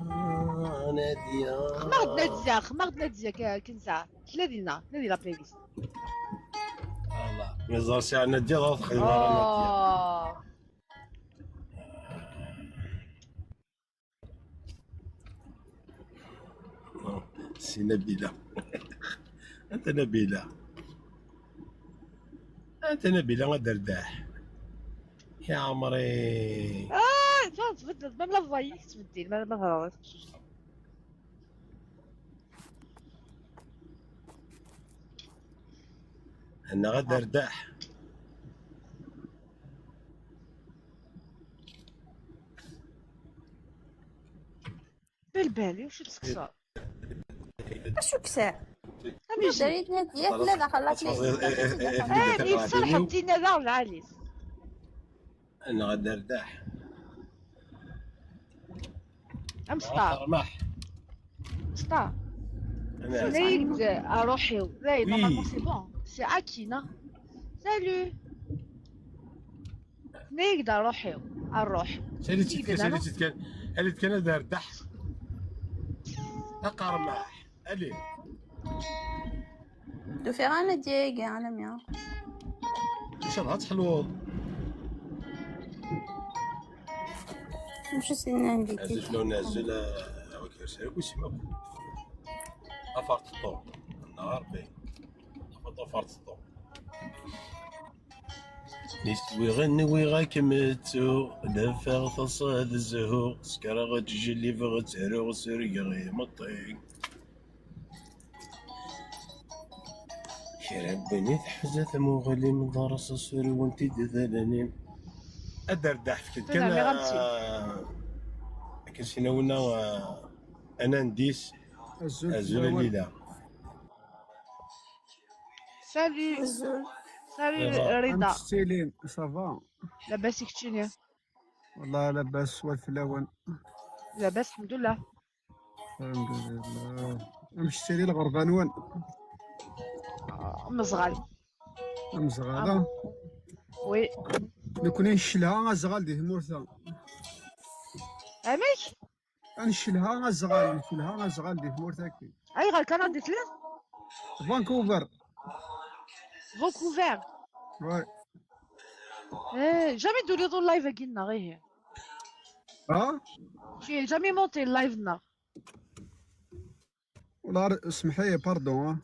Nadia. Xemmeɣ-d Nadia, xemmeɣ-d Nadia, Kenza. Tella dinna, tella di la playlist. Voilà. Mais anciens Nadia, d'autres, il va Nadia. C'est Nabila. Anta Nabila? Anta Nabila a Derdeɛ? Ya ɛemri. Ah, tu vois, même la voix, il se met, même la voix. Annaɣ a Derdeɛ. Belbali, وش تسكسر؟ Acu ksar? Amek? Darit Nadia tella daxel la playlist. Eh, yefsa lḥeb tinna daɣ lɛali. Annaɣ a Derdeɛ. Amesṭar. Qermeḥ. Amesṭar. Tenna-yi-d a ṛuḥ-iw. Dayen, normalement, c'est bon. C'est acquis, non? Salut. Tenna-yi-d a ṛuḥ-iw. A ṛuḥ. Salut, salut, salut, salut. Allez, a Derdeɛ. Aqermeḥ. Allez. Ur d-ufiɣ ara Nadia-agi, alammi. Ncallah ad tḥelweḍ. Amek i s-yenna Nadia? Azul fell-awen, azul, a, a wak yersa akk isem akk. Aferṭeṭṭu. Neɣ Ṛebbi. Aferṭeṭṭu. Niswiɣ nwiɣ ad kem-ttuɣ, d afeɣ taṣa d zzhu, sekreɣ ttjellibeɣ ttaruɣ surgeɣ imeṭṭi. Kra n win i teḥza tamuɣli-m d areṣṣaṣ urwen-t-id d alani. A Derdeɛ, fket kan, akken sinawen-a, a, un indice. Azul a Lila. Salut. Azul. Salut Rida. Amek tettili? Ça va? Labas i keččini? Wallah labas, swal fell-awen. Labas, lḥemdullah. Lḥemdullah. Amek tettili lɣerba-nwen? Ah, meẓɣal. Amezɣal, ah. Oui. Nekkni ncelha azɣal di tmurt-a. Amek? Ad ncelha azɣal, ncelha azɣal di tmurt-agi. Ayɣer, Kanada i telliḍ? Vancouver. Vancouver? Ouais. Eh, jamais d-tuliḍ live-agi-nneɣ, ihi? Ha? Tu es jamais monté live-nneɣ? Wala, semḥ-iyi, pardon, ha?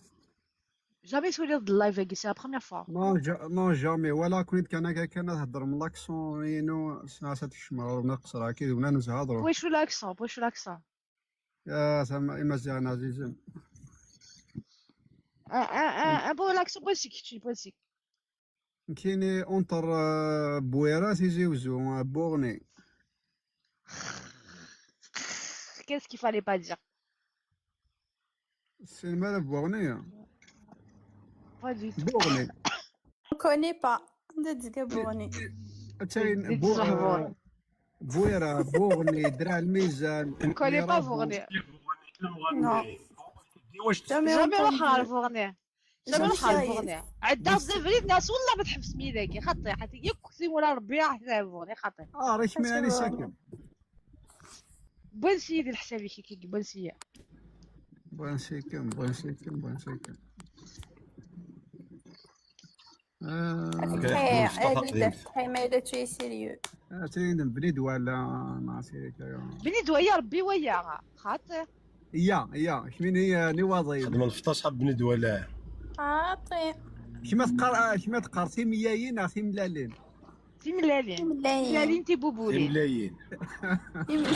Jamais twaliḍ live-agi, c'est la première fois. Non, ja-, non, jamais. Wala, كنت كان هكا، كان هضر من l'accent، ينو، سناسة تكشم، راه نقصر، هكا، ولا نزهضر. Pwéchu l'accent, pwéchu l'accent. يا سما، إما زيان عزيزم. Un, un, un, un bon accent, pwéchu, pwéchu. كيني اونتر، آه، بويرة تيزي وزو، آه، بوغني. Qu'est-ce qu'il fallait pas dire? C'est le mal à Borneo. Pas du tout. Borneo. Je connais pas. De dire Borneo. Attends, Borneo. بويرة، بوغني، دراع الميزان. Je connais pas Borneo. Non. Jamais entendu. Jamais ruḥeɣ ɣer Buɣni. Jamais ruḥeɣ ɣer Buɣni. Ɛeddaɣ-d abrid, nniɣ-as: "Wellah ma tḥebsem yid-agi, xaṭi, ḥaṭi, yakk timura Rebbi, ḥaṭi ɣer Buɣni, xaṭi." Ah, rek mi ani sakem. Bon, sidi leḥsab-ik, kiki, bon, sidi. Bon, sakem, bon, sakem, bon, sakem. Ah. Après, Mustafa, elle, qdimt. Après, ma yella tu es sérieux. Ah, c'est une bni Douala, non, c'est que... Bni Douala, Rebbi waya, xaṭi. Ya, ya, kmini, euh, ni waḍi. Xedmen fṭa ṣab Bni Douala. Xaṭi. Kma tqar, ah, kma tqar, timyayin, ah, timlalin. Timlalin. Timlalin. Timlalin tibubulin. Timlayin. Tim-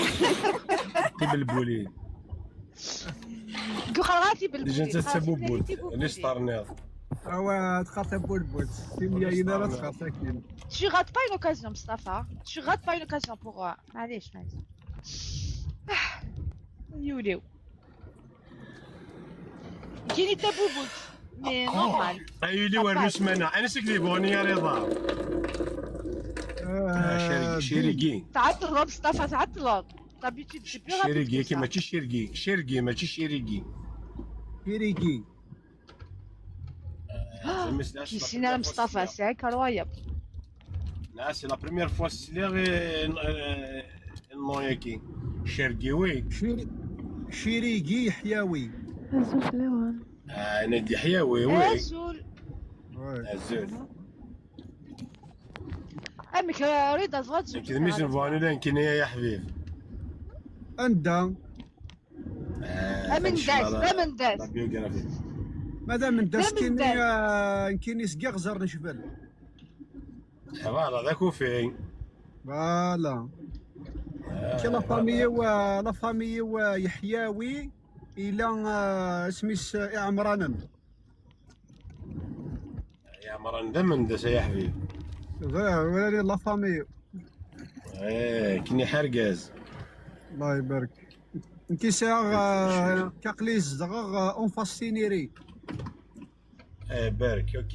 Tibelbulin. Deg uxerɣa tibelbulin. Déjà, d tabubult. Timlalin tibubulin. Li s-terniḍ. Awa, txaṭ tabulbult. Timyayin ara txaṭ akin. Tu rates pas une occasion, Mustafa. Tu rates pas une occasion pour, euh, معليش، معليش. Ah, يوليو. كاين تابوبوت. Mais normal. ايولي ورنو سمانة. انا سكلي بوني يا رضا. آه، شيري، شيريكي. تعطل، مصطفى، تعطل. D'habitude, c'est plus rapide que ça. شيريكي، ماشي شيركي. شيركي، ماشي شيريكي. شيريكي. Isinal Mustafa, c'est incroyable. Là, c'est la première fois que je le nom ici. Shergiwi. Shiri-, Shirigi Hyawi. Azul fell-awen. Ah, Nadi Hyawi, oui. Azul. Ouais. Azul. Amek, euh, Rida, tebɣa ad tezweǧ neɣ ala? Nekk d mmi-s n Buɣni, nekkini, ay aḥbib. Anda? Ah, amendas, amendas. La biographie. Ma d amendas, kini, ah, kini seg iɣzer n Jbel. Voilà, d akufi. Voilà. Ah, la famille-iw, ah, la famille-iw, ah, Yeḥyawi, ila, ah, isem-is, ah, Iɛemranen. Yeɛmer d amendas, ay aḥbib. Ẓriɣ, wali la famille. Eh, kini ḥergaz. Allah ibarek. Nekk sɛiɣ, eh, aql-i zedɣeɣ, eh, en face Tiniri. Eh, barek, ok.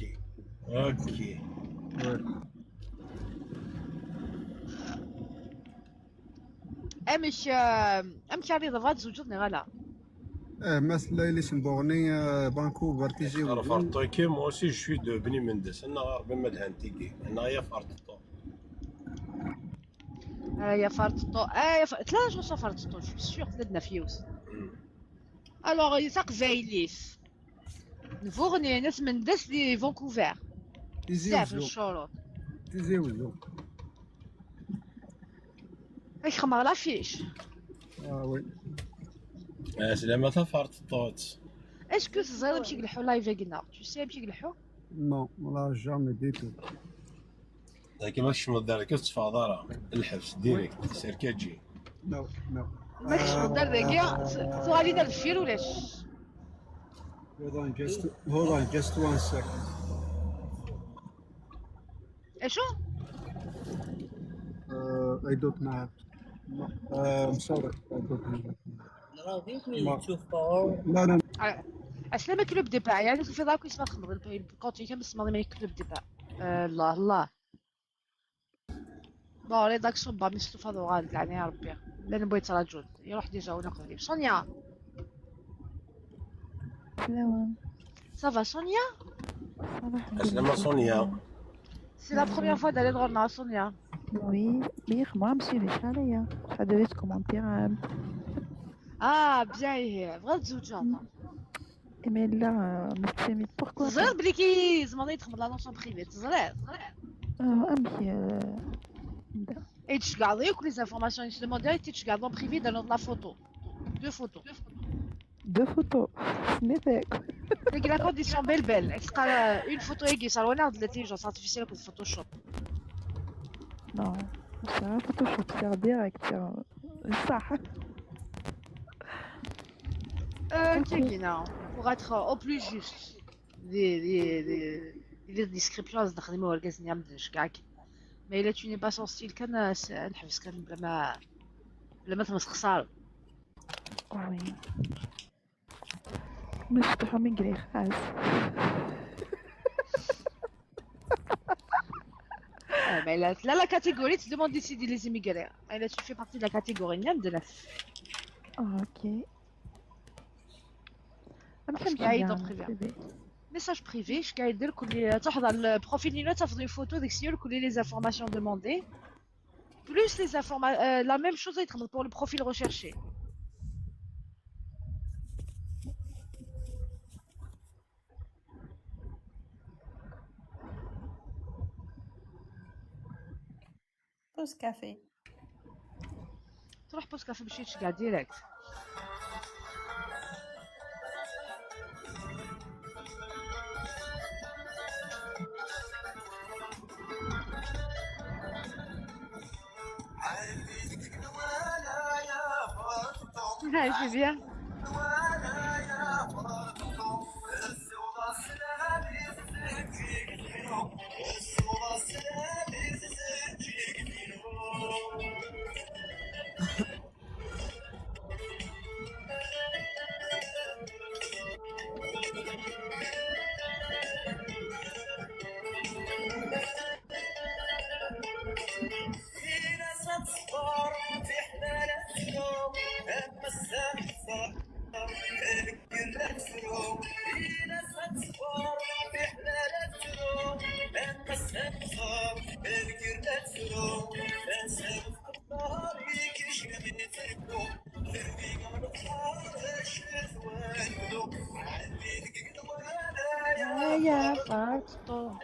Ok. Ouais. Amek, eh, amek a Rida, tebɣa ad tzewǧeḍ neɣ ala? Eh, ma tella yelli-s n Buɣni, eh, Vancouver, Tizi Wezzu. Ferṭuki, moi aussi, je suis de Bni Mendes. Annaɣ a Rebbi ma lhant tigi. Annaɣ ya Ferṭeṭṭu. Ah, ya Ferṭeṭṭu. Ah, ya Fer-, tella acu s Ferṭeṭṭu, je suis sûr, tella d naf yiwet. Hmm. Alors, taqbaylit. N Buɣni, n At Mendes di Vancouver. Tizi Wezzu. Bzaf n ccuruṭ. Tizi Wezzu. Ad k-xedmeɣ l'affiche. Ah oui. Ah, slama taferṭeṭṭut. Est-ce que teẓriḍ amek i ileḥḥu live-agi-nneɣ? Tu sais amek i ileḥḥu? Non, on l'a jamais du tout. Dagi ma tkecmeḍ, dagi ur tetteffɣeḍ ara. Lḥebs, direct, serkaǧi. No, no. Ma tkecmeḍ ar dagi, tuɣalin ar deffir ulac. Hold on, just, hold on, just one second. Acu? Uh, I don't know. No, uh, I'm sorry, I don't know. No, no, no. Ah, aslama club débat, yeɛni tufiḍ akk isem ad txedmeḍ, le compte-ik am tsemmaḍ iman-ik club débat. Ah, Allah, Allah. Bon, les dacs sont bas, mais c'est pas grave, d leɛnaya n Rebbi. Llan wid yettraǧun. Iruḥ déjà win uqbel-im. Sonia! Salam. Ça va, Sonia? Ça va, alhamdulillah. Sonia. C'est la première fois d'aller dans la Sonia. Oui, oui, moi, je suis Vishal, hein. Ça devait se commenter, hein. Ah, bien, ihi. Vrai de Zouja. Mais là, euh, mais c'est, mais pourquoi ça? Teẓriḍ belli ki tzemreḍ ad yi-txedmeḍ l'annonce en privé, teẓriḍ? Ah, amek, euh, da. Et tu gardes que les informations, je demande, et tu gardes en privé dans la photo. Deux photos. Deux photos. Snifek. Deg la condition belle, belle. Est-ce que, euh, une photo aiguë, ça, on a de l'intelligence artificielle que Photoshop? Non, c'est un Photoshop, c'est un direct, c'est un, ça. Euh, ok, Gina, pour être au plus juste, des, des, des, des descriptions, ad nexdem urgaz-nni am d-neckeɛ. Mais là, tu n'es pas son style, kan, euh, c'est, ad neḥbes kan, bla ma, bla ma tmesxer. Oui. Mecṭuḥ mi yella xas. Ah, mais là, là, la catégorie, tu demandes ici des les immigrés. Et là, tu fais partie de la catégorie, niam de la. Ah, ok. Message privé. Message privé, je vais dire que tu as le profil, tu as une photo avec les informations demandées. Plus les informations, la même chose pour le profil recherché. Pause café. تروح pause café باش يتشقع direct. هاي سي بيان. يا فرطو.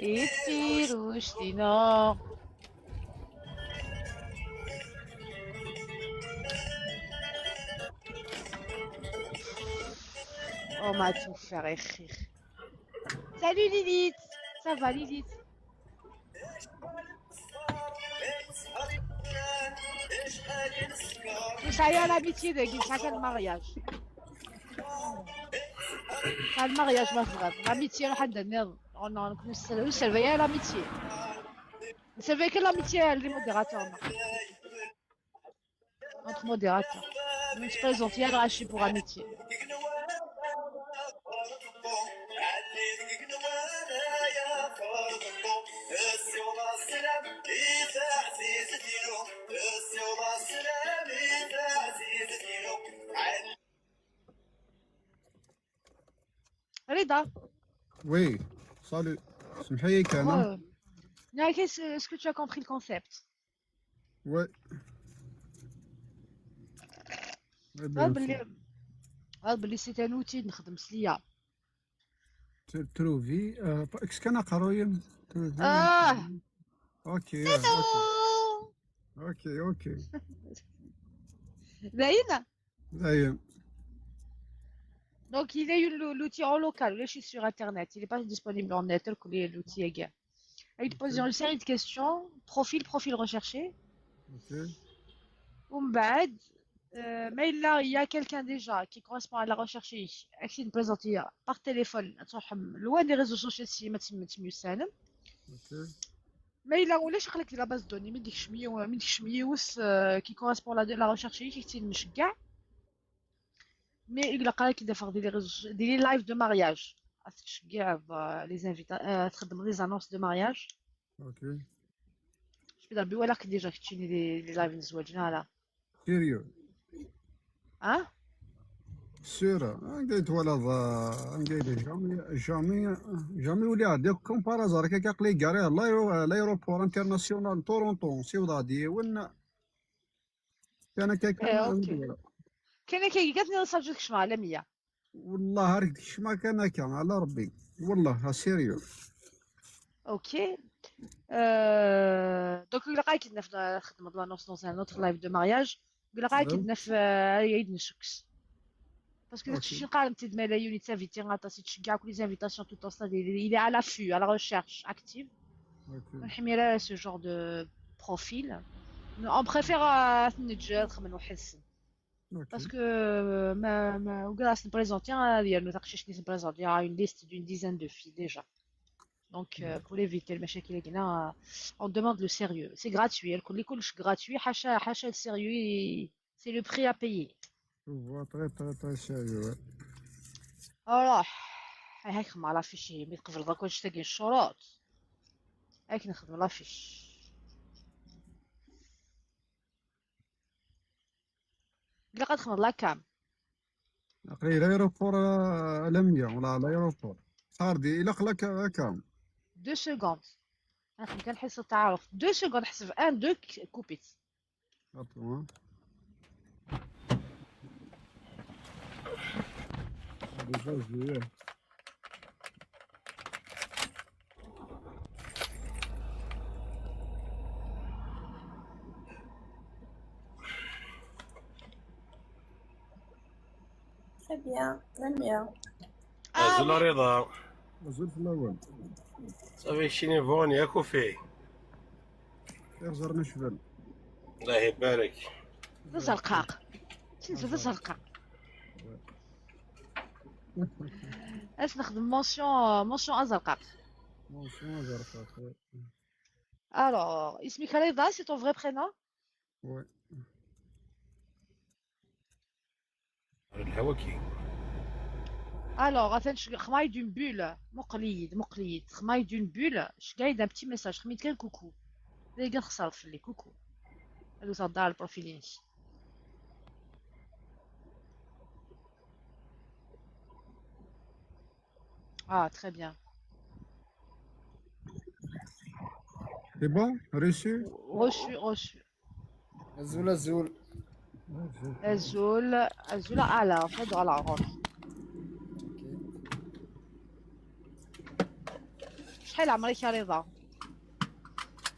Itiructino. Oh, ma tu fais rire. Salut Lilith. Ça va, Lilith? Nessayer l'amitié de Guy, chacun le mariage. Pas le mariage, ma frère. L'amitié, le حد النظر. Oh non, on ne se veut l'amitié. C'est vrai que l'amitié, elle est modérateur. Entre modérateurs. On se présente, il y a Rachid pour amitié. Reda. Oui, salut. سمحي كان. Est-ce que tu as compris le concept? Ouais. عاد بلي عاد بلي c'est un outil نخدم سليا. تروفي اكس كان قرويم. اه اوكي. اوكي اوكي. باينه. D'ailleurs. Donc, il est l'outil en local, je suis sur Internet. Il n'est pas disponible en net, l'outil est gay. Il pose une série de questions. Profil, profil recherché. Ok. ومن بعد، euh, mais là, il y a quelqu'un déjà qui correspond à la recherche. Il présente par téléphone. Loin des réseaux sociaux, si ما تسمى تسمى يسالم. Ok. Mais là, ولا شغلك la base de données, mais ديك شمية، mais ديك شمية وس، euh, qui correspond à la, la recherche, qui تين مشجع. Mais il a قالك دافع des réseaux, des live de mariage. تشجع les invitations, euh, تخدم les annonces de mariage. Ok. Je peux dire, voilà que déjà que tu les, les live de زواج, là. Sérieux. Hein? Sûr, قلت ولا ضا قلت jamais jamais jamais ولي عندك comme par hasard كي قلي كاري l'aéroport international Toronto سي وضع دي وين كان كي كان كان كي قالت لي صافي شمال على مية. والله راك تكشما كان هكا على ربي. والله سيريو. Ok. Euh, donc, il y a qui neuf خدمة de l'annonce dans un autre live de mariage. Il y a qui neuf يعيد نشكس. Parce que Ok. تشي قال انت دمالا يوني تافيتي غاطا سي تشجع كل les invitations tout le temps, il est à l'affût, à la recherche active. Ok. نحمي على ce genre de profil. On préfère نتجا خمن وحسن. Ok. Parce que ما ما وكاع نبريزونتي هذه نتاقشش نبريزونتي une liste d'une dizaine de filles déjà. Donc, euh, pour éviter المشاكل هنا, on demande le sérieux. C'est gratuit. الكل كلش gratuit. حاشا حاشا le sérieux. C'est le prix à payer. Voilà, très, très, très sérieux, ouais. Alors, هاك خدمة l'affiche, mais قبل ذاك واش تاقين الشروط. هاك نخدم l'affiche. قلقة تخدم la cam. أقري l'aéroport, آه، لمية ولا l'aéroport. صار دي إلا قلك هكا. Deux secondes. نخدم كان حصة تعارف. Deux secondes حسب un, deux, coupez. Attends, hein. Déjà, je vais. Très bien, très bien. Azul a Rida. Azul fell-awen. Safi keččini bɣuni akk ufi. Iɣzer n ucbel. Allah ibarek. D azerqaq. Tenza d azerqaq. As nexdem mention, mention azerqaq. Mention azerqaq, ouais. Alors, isem-ik Rida, c'est ton vrai prénom? Ouais. Lhawaki. Alors, atan xmay d'une bulle. Muqel-iyi-d, muqel-iyi-d. Xmay d'une bulle. Cgay d'un petit message. Xmay-d kan coucou. Dagi xeṣreɣ fell-i. Coucou. Ad ur-teɣ-d ara le profil-inek. Ah, très bien. C'est bon? Reçu? Reçu, reçu. Azul, azul. Azul, azul, ala, fed ala, ok. شحال عمرك يا رضا؟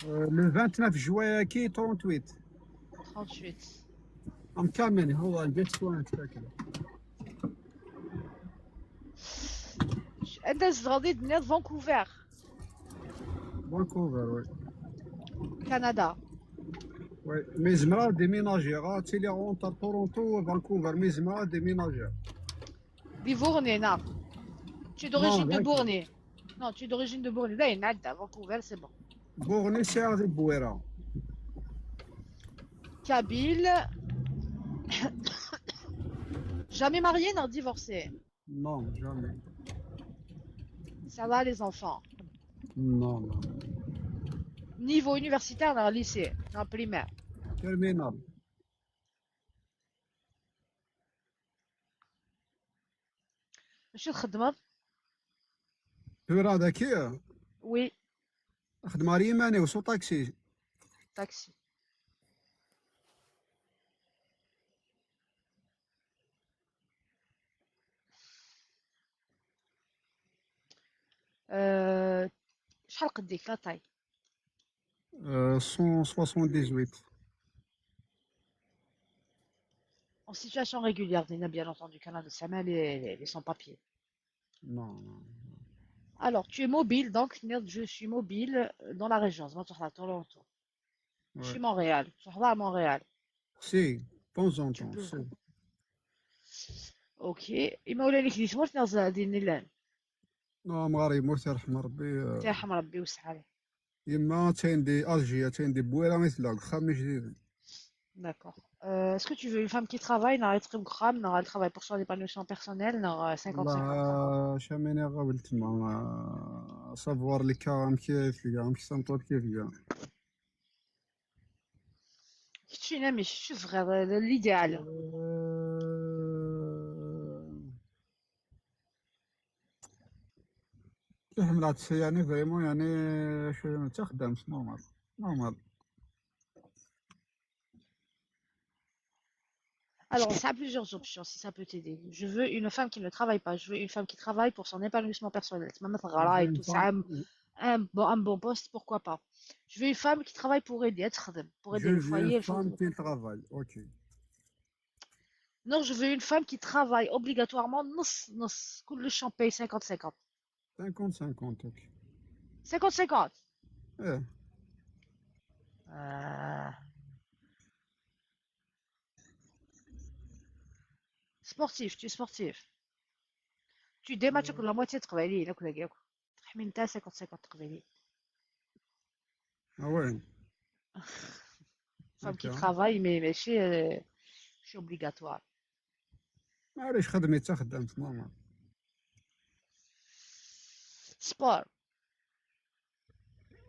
Euh, le vingt-neuf juin كي trente-huit. Trente-huit. I'm coming, hold on, just one second. انت زغدي دنيا Vancouver. Vancouver, oui. Canada. Oui, mais زعما déménager, غا تيلي entre Toronto و Vancouver, mais زعما déménager. Des Bournais, non. Tu es d'origine Non, de d'accord. Bournais. Non, tu es d'origine de Bournais. Là, il y en a, Vancouver, c'est bon. Bourne c'est avec Bouéra. Kabyle. Jamais marié, non, divorcé. Non, jamais. Ça va, les enfants. Non, non. Niveau universitaire, non, lycée, non, primaire. Terminal. شو تخدمض؟ Tura daki, Oui, خدمة ريماني وسو طاكسي. Taxi. Euh, شحال قديك la taille؟ Euh, cent soixante-dix-huit. En situation régulière, bien entendu, كان هذا السما les, les, les sans-papiers. Non, non. Alors, tu es mobile, donc je suis mobile dans la région, زعما تروح Toronto. Je suis Montréal, تروح Montréal. Si, de temps en temps, peux. Si. Ok. إما ولا ليك دي تموت ناز دين لان. Non, مغاري موت يرحم ربي. آه، ترحم ربي وسع عليه. يما تاين دي الجي، تاين دي بويرا مثلا خام جديد. D'accord. Euh, est-ce que tu veux une femme qui travaille, non, elle travaille pour son épanouissement personnel, non, cinquante cinquante. والله شاميني غا ولتما، آه، savoir لك كام كيف كام كيف سنطور كيف كام. كتشينا مش شوف غير l'idéal. تحملات يعني vraiment يعني شو تخدم normal normal. Alors, ça a plusieurs options, si ça peut t'aider. Je veux une femme qui ne travaille pas. Je veux une femme qui travaille pour son épanouissement personnel. تسمى ما تغرا et tout ça. Un, un bon, un bon poste, pourquoi pas. Je veux une femme qui travaille pour aider, تخدم, pour aider Je le veux foyer. Une femme qui travaille, ok. Non, je veux une femme qui travaille obligatoirement نص نص, كلش on paye cinquante cinquante. Cinquante cinquante, ok. Cinquante cinquante. Eh, Euh, Sportif, tu es sportif. Tu ديما تاكل la moitié تقبايليين, ناكل هكاك. تحمي نتا cinquante cinquante تقبايليين. Ah ouais. Femme qui travaille, mais ماشي, euh, ماشي obligatoire. معليش، خدمي حتى خدام في normal. Sport.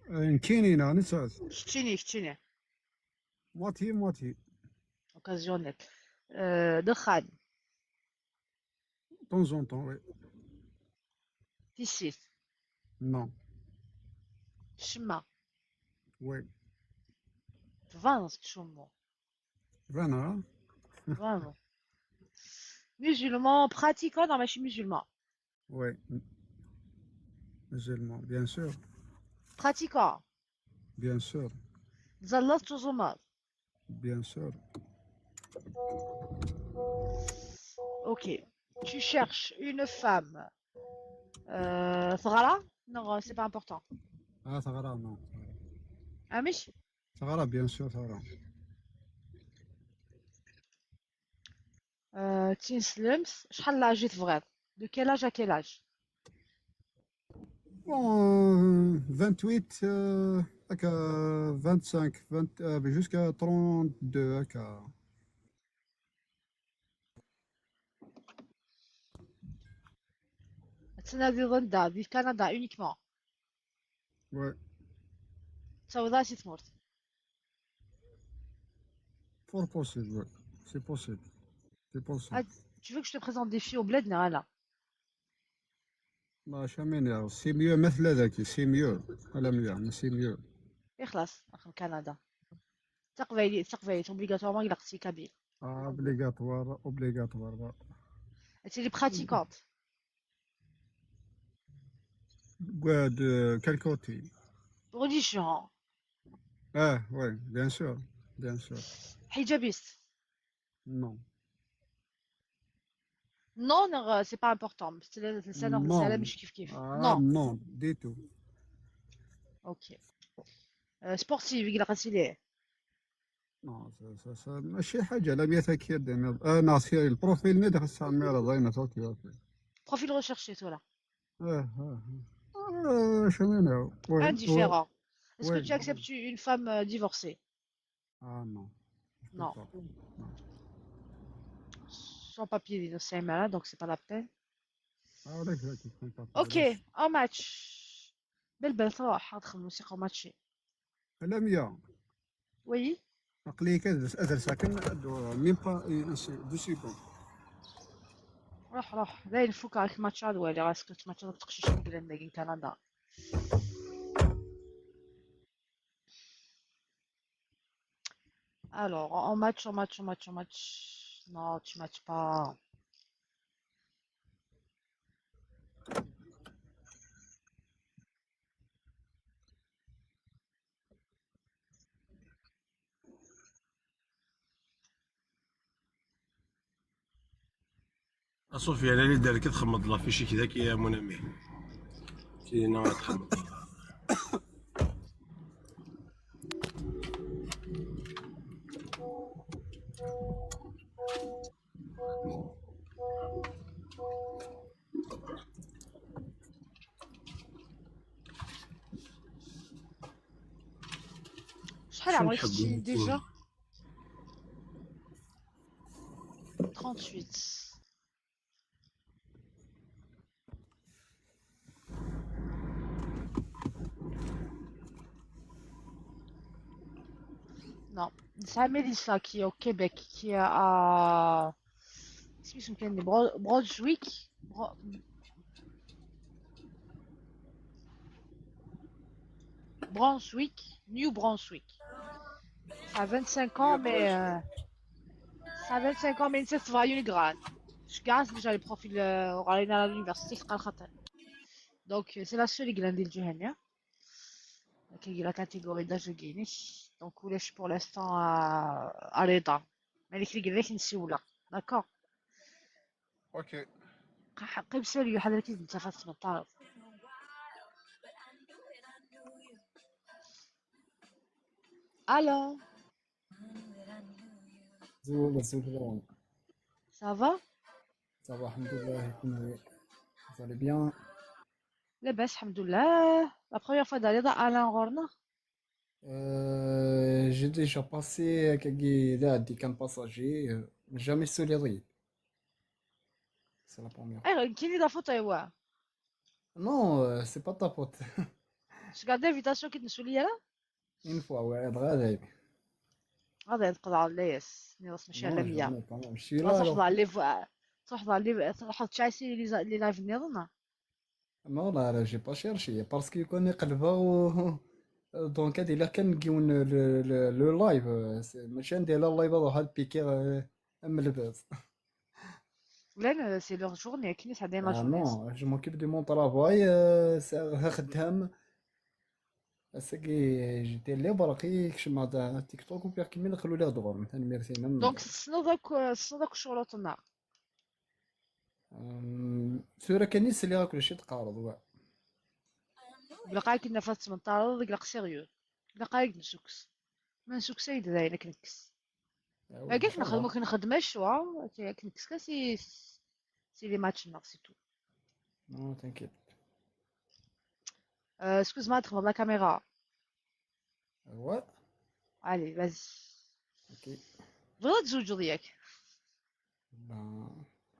نكيني انا نساس. كتشيني كتشيني. Moitié moitié. Occasionnel. Euh, دخان. Temps en temps, oui. Tissit. Non. Shma. Oui. Vans tchoumo. Vraiment. Vraiment. Musulman, pratiquant, non, mais je suis musulman. Oui. Musulman, bien sûr. Pratiquant. Bien sûr. Zallat tuzumar. Bien sûr. Ok. Tu cherches une femme. Euh, Farah ? Non, c'est pas important. Ah, Farah, non. Amish ? Farah, bien sûr, Farah. Euh, Tinslems, شحال l'âge تبغيض ? De quel âge à quel âge ? Bon, euh, vingt-huit, euh, هكا, vingt-cinq, vingt, euh, jusqu'à trente-deux, هكا. تنادي ضد في كندا uniquement. Ouais. Ça va, c'est mort. Fort possible, ouais. C'est possible. C'est possible. Ah, tu veux que je te présente des filles au bled ? Non, là. ما شامين يا، c'est mieux, مثل ذاك, c'est mieux. ولا مية, mais c'est mieux. إيه خلاص، أخي كندا. تقبايلي، تقبايلي، obligatoirement إلا أختي كابيل. Ah, obligatoire, obligatoire. أنت اللي pratiquante. Ouais, de quel côté ? Religion. Ah, ouais, bien sûr, bien sûr. Hijabiste. Non. Non, non, euh, c'est pas important. C'est le, c'est le, c'est le, Non. je kiffe, kiffe. Ah, Non. Non, du tout. Ok. Euh, sportive, إلا قلتي لي. Non, ça, ça, ça, ماشي حاجة, لا مية كير دينا. آه، ناصر، البروفيل ندخل الساعة مية راه زينة صوتي. Profil recherché, voilà. آه، آه، آه. آه، شو من هو؟ Ouais, Indifférent. Est-ce que ouais. Tu acceptes une femme euh, divorcée ? Ah, non. Je peux Non. Pas. Sans papier, دينا سايمة, donc c'est pas la peine. Ah, ouais, je comprends pas. Ok, un match. بلبل تروح, ندخل موسيقى ماتشي. لا مية. Oui. عقلي كدرس، أدرس، لكن même pas deux secondes. روح، روح. لا ينفوك عليك ماتش هذا ولا راسك ماتش هذا تقشيش من كندا. Alors, on match, on match, on match, on match. Non, tu matches pas. اصوفي على اللي دارك تخمض لافيشيك ذاك يا منامي. سينا تخمض. شحال عمرك كنتي déjà؟ Trente-huit. Non, c'est Mélissa qui est au Québec, qui est à, اسمو كان Bro- Brunswick. Bro- Brunswick, New Brunswick. Ça a vingt-cinq ans, mais euh, Avec cinq ans, mais c'est vrai, une grande. Je garde déjà les profils euh, à l'université, c'est pas le خطر. Donc, euh, c'est la seule qui l'a dit le Juhania. Qui est la catégorie d'âge de Guinness. Donc, on laisse pour l'instant à, à l'état. Mais les clics avec une sioula. D'accord. Ok. قيم سيريو حضرتك انت فاطمه طارق. الو. زول زول لون. Ça va? Ça va, الحمد لله. Vous allez bien? لاباس الحمد لله. La première fois داري ضا الان غورنا. Euh, j'ai déjà passé كاكي ذا عندي كان passager, euh, jamais سولي ضيب. C'est la première fois. ايوا كاين لي لا فوتو ايوا. Non, euh, c'est pas ta faute. Je garde l'invitation كي تنسوا لي راه. Une fois, ouais, غير غير. هذا ينقض على اللايس نيوص ماشي على Non, مية. jamais, quand même. Je suis ما là, تروح alors. تضع لي ف- تروح تضع لي تروح تشايسي لي ز- لي لايف نيضنا. Non, là, là, j'ai pas cherché. Parce que كون يقلبها و... Donc, هذه لا كان نجيو ن- le, le, le live, euh, c'est- ماشي ندير لا live هذا واحد بيكي آه، ام لباس. ولا سي لوغ جورني كاين ساعه دايما Ah non, je m'occupe de mon travail, euh, c'est خدام. C'est que j'étais libre, après, je m'adapte à TikTok ou bien كمل خلوا لي هضروا. تنميرتي même. دونك تسنى داك تسنى داك الشروط النار. Euh, ثورة كان يسلي كل شيء تقارض. بلقاك كنا فات من طارد قلق سيريو. بلقاك نسكس. ما نسكس ايد داينا كنكس. ما كيف نخدمو كنخدم الشوا كنكس كاسي. سي لي ماتش نار سي تو. Non, t'inquiète. اسكوز ما تخبر لا كاميرا. Ouais. Allez, vas-y. Ok. بغيت تزوجو ياك؟ Ben,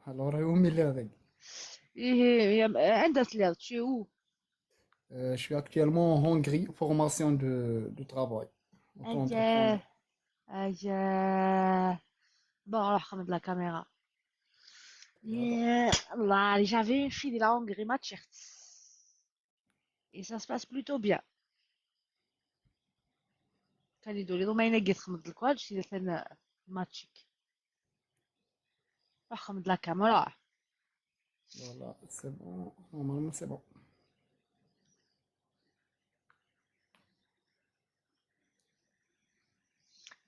alors, هو ملي هذاك. ايه عندها تلير تشي هو. Euh, je suis actuellement en Hongrie, formation de, de travail. Auto-entrepreneur. ايا ايا. بون روح خمد لا كاميرا. يا الله، j'avais une fille de la Hongrie ما تشيخت. Et ça se passe plutôt bien. كان يدوري ضو ما ينقي تخمد الكواد شي ثان ماتشيك. روح خمد لا كاميرا. Voilà, c'est bon. Normalement, c'est bon.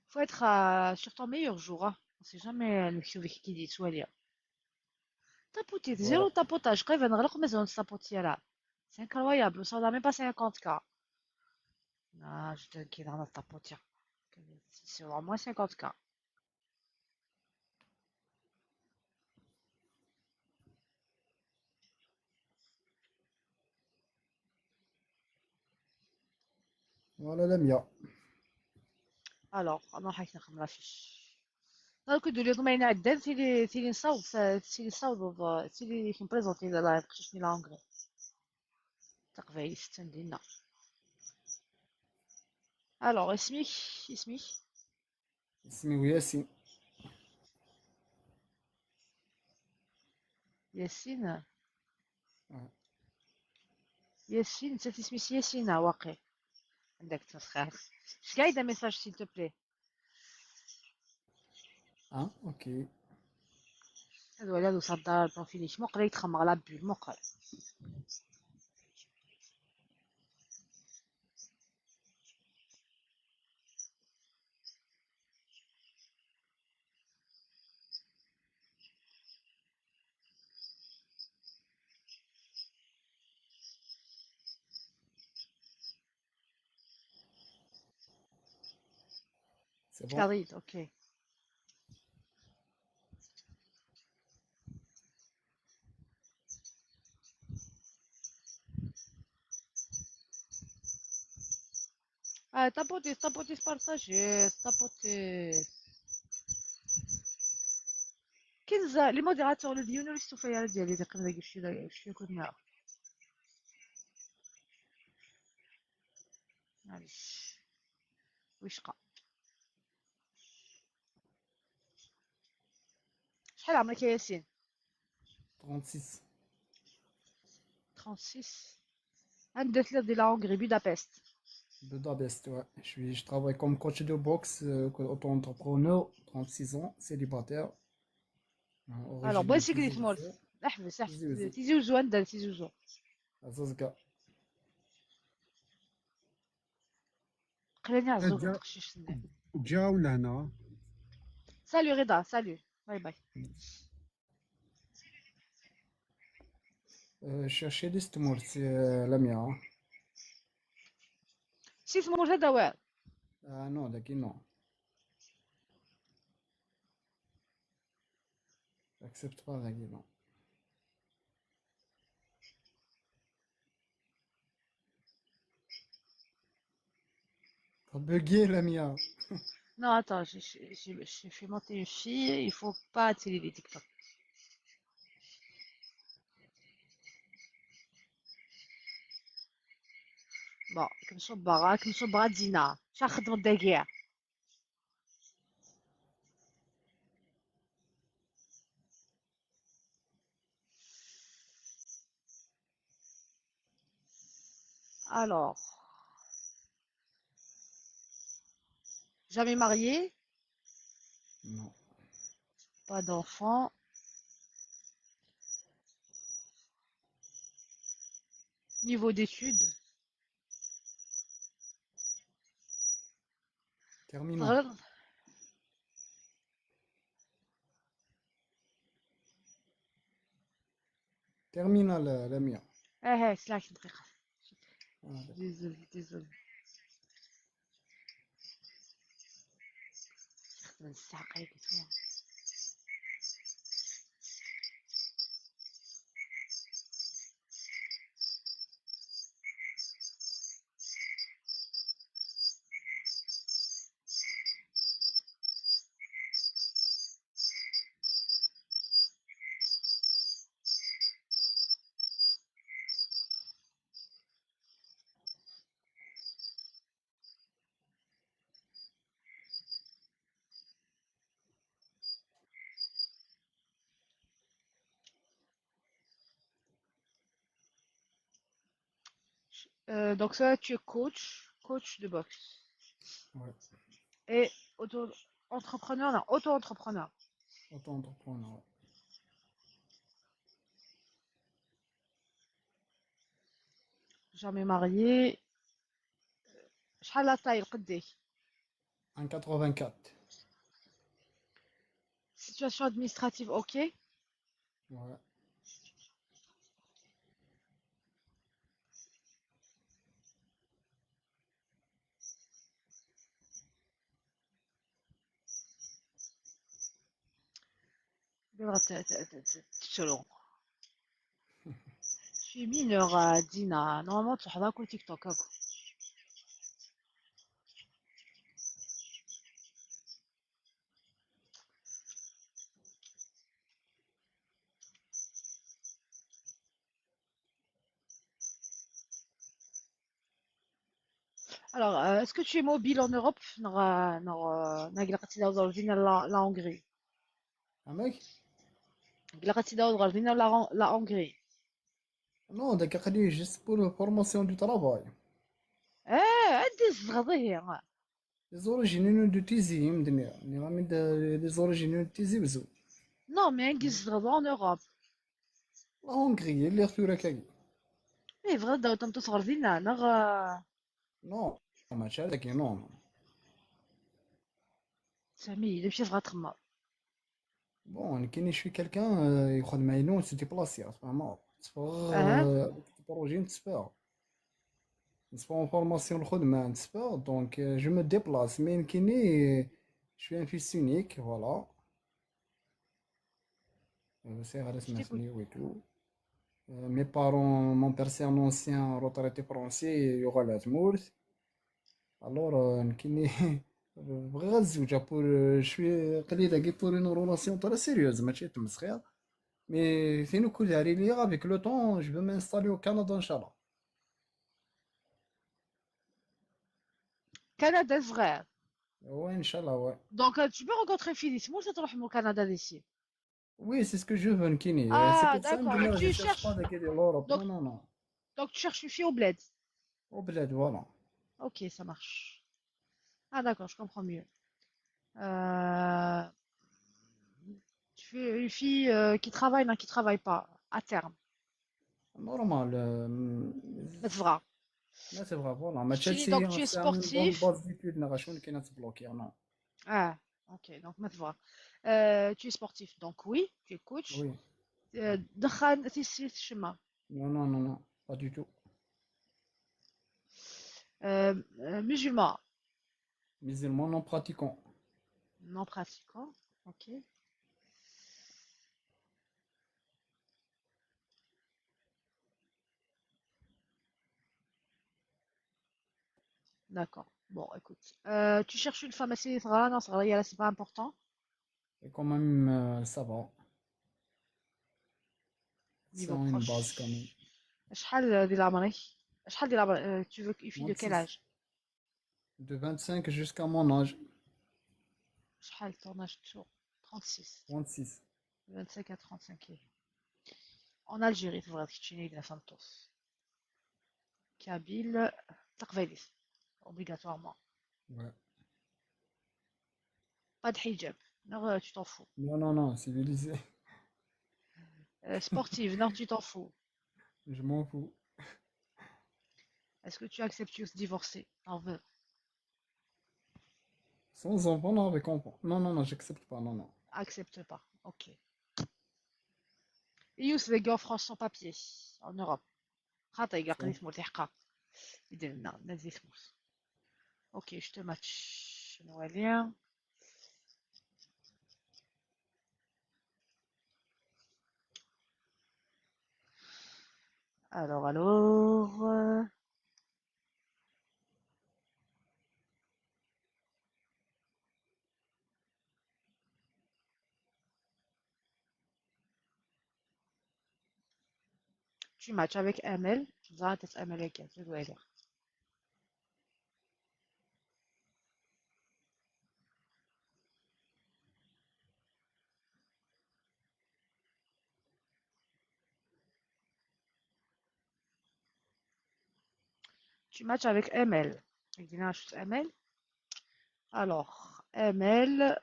Faut être euh, sur ton meilleur jour. Hein. On sait jamais نكتب لك كي دي سواليا. Tapoter, zéro tapotage. قريب نغلق مازال نتابوتي راه. C'est incroyable, ça n'a même pas cinquante K. Ah, je te dis dans la tapotia. C'est au moins cinquante K. Voilà, Lamia. Alors, انا راح نخدم la fiche. Donc, de l'autre manière, c'est les, c'est les sauts, c'est les sauts, c'est les qui me présentent la la langue. تقبايلي ستندينا. Alors, اسمك اسمك اسمي ياسين. ياسين. آه. ياسين، نسيت اسمي ياسينة واقي. عندك تسخير. اش قايده message s'il te plaît؟ اه، اوكي. هذا ولا هذا صدار البروفيل مقري يتخمر لا بول مقري. C'est bon. Caride, ok. آه، طابوتي، طابوتي، بارطاجي، طابوتي. كنزة، les modérateurs، le vieux نوري السفيرة ديالي اللي قبل داك الشيء، داك الشيء كنا. معليش. وشقة. شحال عمرك يا ياسين؟ trente-six. trente-six. عندك لي دي لا هونغري، بودابست. Budapest, ouais. Je suis, je travaille comme coach de boxe, euh, auto-entrepreneur, trente-six ans, célibataire. Euh, Alors, origine de Tizi Ouzou. Ḥbes, ḥbes. Tizi Ouzou, anda Tizi Ouzou? Azazga. قلاني عزوز جا-، تقشيش الناس. جاو لهنا. Salut Rida, salut. Bye bye. Euh, chercher les تمورت, euh, Lamia. Si تمورت هذا واعر. Ah non, dagi non. Accepte pas, dagi non. T'as bugué, Lamia. Non, attends, je, je, je, je fais monter une fille, il faut pas attirer les TikTok. Bon, كنصبر، كنصبر دينا. شا خدمة دقيقة. Alors, jamais marié? Non. Pas d'enfant. Niveau d'études? Terminal. تغلط. Terminal, euh, Lamia. اه، اه، سلعة دقيقة. آه، دقيقة. Désolé, désolé. خدمة الساعة قايلة فيها. Euh, donc ça, tu es coach, coach de boxe. Ouais. Et auto-entrepreneur, non, auto-entrepreneur. Auto-entrepreneur, ouais. Jamais marié. شحال la taille, قداش؟ Un quatre-vingt-quatre. Situation administrative, ok. Ouais. دابا غت-، ت-، ت-، ت-، تشرو. شي mineur، آه، دينا. Normalement تروح هذاك تيك توك هاكو. Alors, euh, est-ce que tu es mobile en Europe? نغ-، نغ-، نغ-، la, la Hongrie. Amek? La, la Hongrie. Non, dak aql-i juste pour la formation du travail. Eh, عندي الزغض هي. Les origines de Tizi, مدنيا. نغامي د-، les origines de Tizi Ouzou. Non, mais عندي الزغض en Europe. La Hongrie, اللي ثورة كاين. ايه، بغا داو تمطوس غرزينا، نغ-، Non, ماشي هذاك، non. سامي، الا مشيت غتخمر. Bon, نكيني شوي quelqu'un, آه، يخدم عينو، سي ديبلاسي، تفهمو؟ تفرغ، أها. آه، بروجي نتسباغ. نتسباغ اون فورماسيون الخدمة، نتسباغ، donc, آه، je me déplace, mais نكيني شوي ان فيس اونيك، voilà. C'est vrai, سمعتني ويتو. Mes parents, mon père c'est un ancien retraité français, يغال تمورت. Alors, euh, نكيني بغيغ الزوجة pour, euh, شوية قليلة كي pour une relation très sérieuse, ماشي تمسخير. Mais فين كل داري ليا, avec le temps, je vais m'installer au Canada, إن شاء الله. كندا صغير. Ouais, إن شاء الله, ouais. Donc, euh, tu peux rencontrer Phyllis, moi, ça te au Canada d'ici. Oui, c'est ce que je veux, نكيني. Ah, c'est pour ça, d'accord. Donc, tu cherches pas de l'Europe. Non, non, non. Donc, tu cherches une fille au bled. Au bled, voilà. Ok, ça marche. Ah d'accord, je comprends mieux. Euh, tu es une fille euh, qui travaille, non, qui travaille pas, à terme. Normal. Euh, Mais c'est vrai. Là, c'est vrai, voilà. Donc, tu es sportif. Base d'études, non, je ne sais pas. Ah, ok, donc mais c'est vrai. Euh, tu es sportif, donc oui, tu es coach. Oui. Euh, دخان تيسي تشمى. Non, non, non, non, pas du tout. Euh, euh, musulman. Musulman non pratiquant. Non pratiquant, ok. D'accord. Bon, écoute. Euh, tu cherches une femme assez rare, non, ça, c'est pas important. Et quand même, euh, ça va. Niveau Sans une proche. Base quand même. شحال ديال عمرك؟ شحال ديال عمرك؟ Euh, tu veux une fille de quel Vingt-six. Âge? De vingt-cinq jusqu'à mon âge. شحال ton âge؟ trente-six. Trente-six. Vingt-cinq à trente-cinq. En Algérie, تبغى تكتشيني ديال فهمتوس. Kabyle, تقبايليت. Obligatoirement. Ouais. Pas de hijab. Non, euh, tu t'en fous. Non, non, non, civilisé. Euh, sportive, non, tu t'en fous. Je m'en fous. Est-ce que tu acceptes de divorcer? T'en veux? Sans enfant, non, avec enfant. Non, non, non, j'accepte pas, non, non. Accepte pas. Ok. يوسف, des gars en France sans papier en Europe. خاطر يقدر يثمر تحقق. يدير لنا نزيد ثموس. Ok, je te match. نوالي. Alors, alors. Euh, Tu matches avec Amel. Tu vas être Amel avec elle, c'est vrai. Tu matches avec Amel. Amel. Alors, Amel,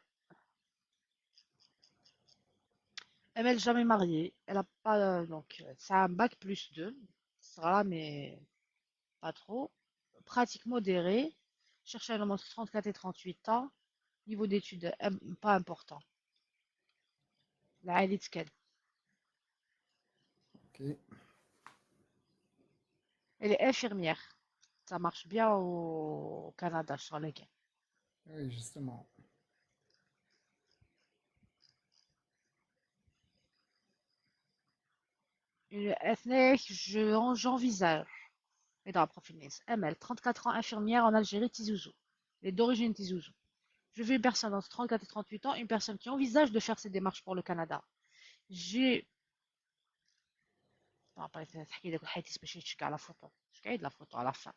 Amel jamais mariée. Elle a pas, donc, c'est un bac plus deux. Ça va, mais pas trop. Pratique modérée. Cherche un homme entre trente-quatre et trente-huit ans. Niveau d'études, pas important. La élite qu'elle. Ok. Elle est infirmière. Ça marche bien au Canada, sur les gains. Oui, justement. Une ethnique, je, j'envisage. Et dans la profil, Amel, trente-quatre ans, infirmière en Algérie, Tizi Ouzou. Elle est d'origine Tizi Ouzou. Je veux une personne entre trente-quatre et trente-huit ans, une personne qui envisage de faire ses démarches pour le Canada. J'ai Bon, après, تحكي داك الحديث باش يتشكى على فوتو. شكاين la photo à la fin.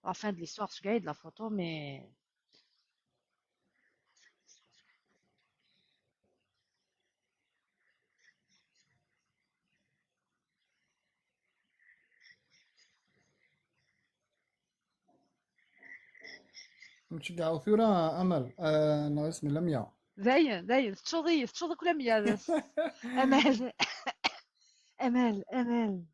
La fin de l'histoire, شكاين la photo, mais نتشجعوا ثورة أمل، آه، ناقص من لميا. داين، داين، تشوضي، تشوض كل مية. أمل. أمل، أمل.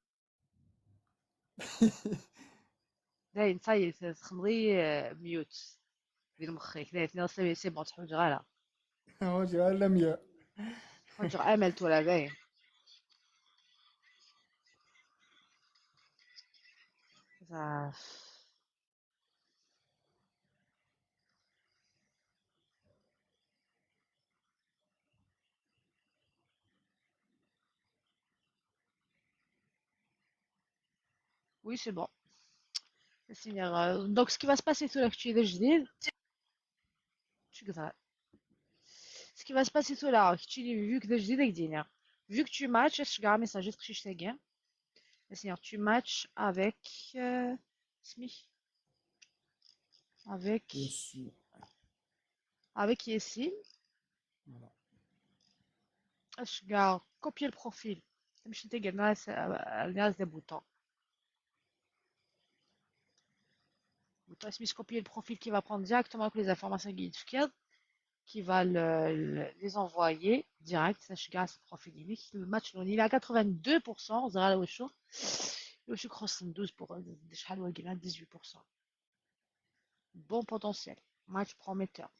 داين، صايي، تخمضي، آه، mute. دير مخيك، داين، c'est bon، تحوج غالا. هو جا لميا. تحوج أمل تورا، داين. صافي. Oui, c'est bon. Donc, ce qui va se passer ثورا كتشي ذا جديد. شو قصار؟ Ce qui va se passer ثورا كتشي لي vu que ذا جديد هكدينا. Vu que tu matches, اش كاع message تقشيش تاكي. Seigneur, tu matches avec euh, سميك. Avec Ici. Avec Yassine. Voilà. اش كاع copier le profil. تمشي انت قلنا س-، قلنا des boutons. Vous Parce que copier le profil qui va prendre directement avec les informations qui est qui va le, le- les envoyer direct. Ça, je garde ce profil unique. Le match, on est à quatre-vingt-deux pour cent. Zara Wesho. Je crois que c'est douze pour, dix-huit pour cent. Bon potentiel. Match prometteur.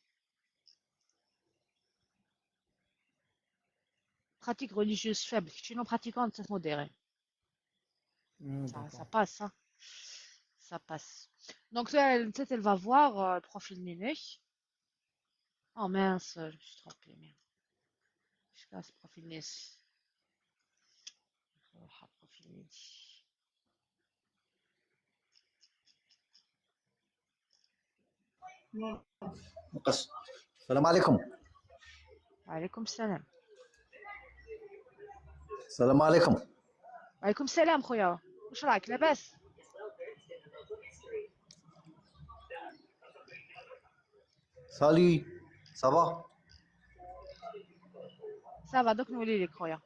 Pratique religieuse faible. Sinon, pratiquante, c'est modéré. Ah, Ça, ça d'accord. Passe, hein. Ça passe. Donc, là, elle, peut-être elle va voir euh, le profil Ninek. Oh mince, je me suis trompée, merde. Je casse le profil Ninek. Oh, profil Ninek. نقص. السلام عليكم. وعليكم السلام. السلام عليكم. وعليكم السلام خويا. واش راك لاباس؟ Salut. Ça va? Ça va, دوك نولي ليك خويا.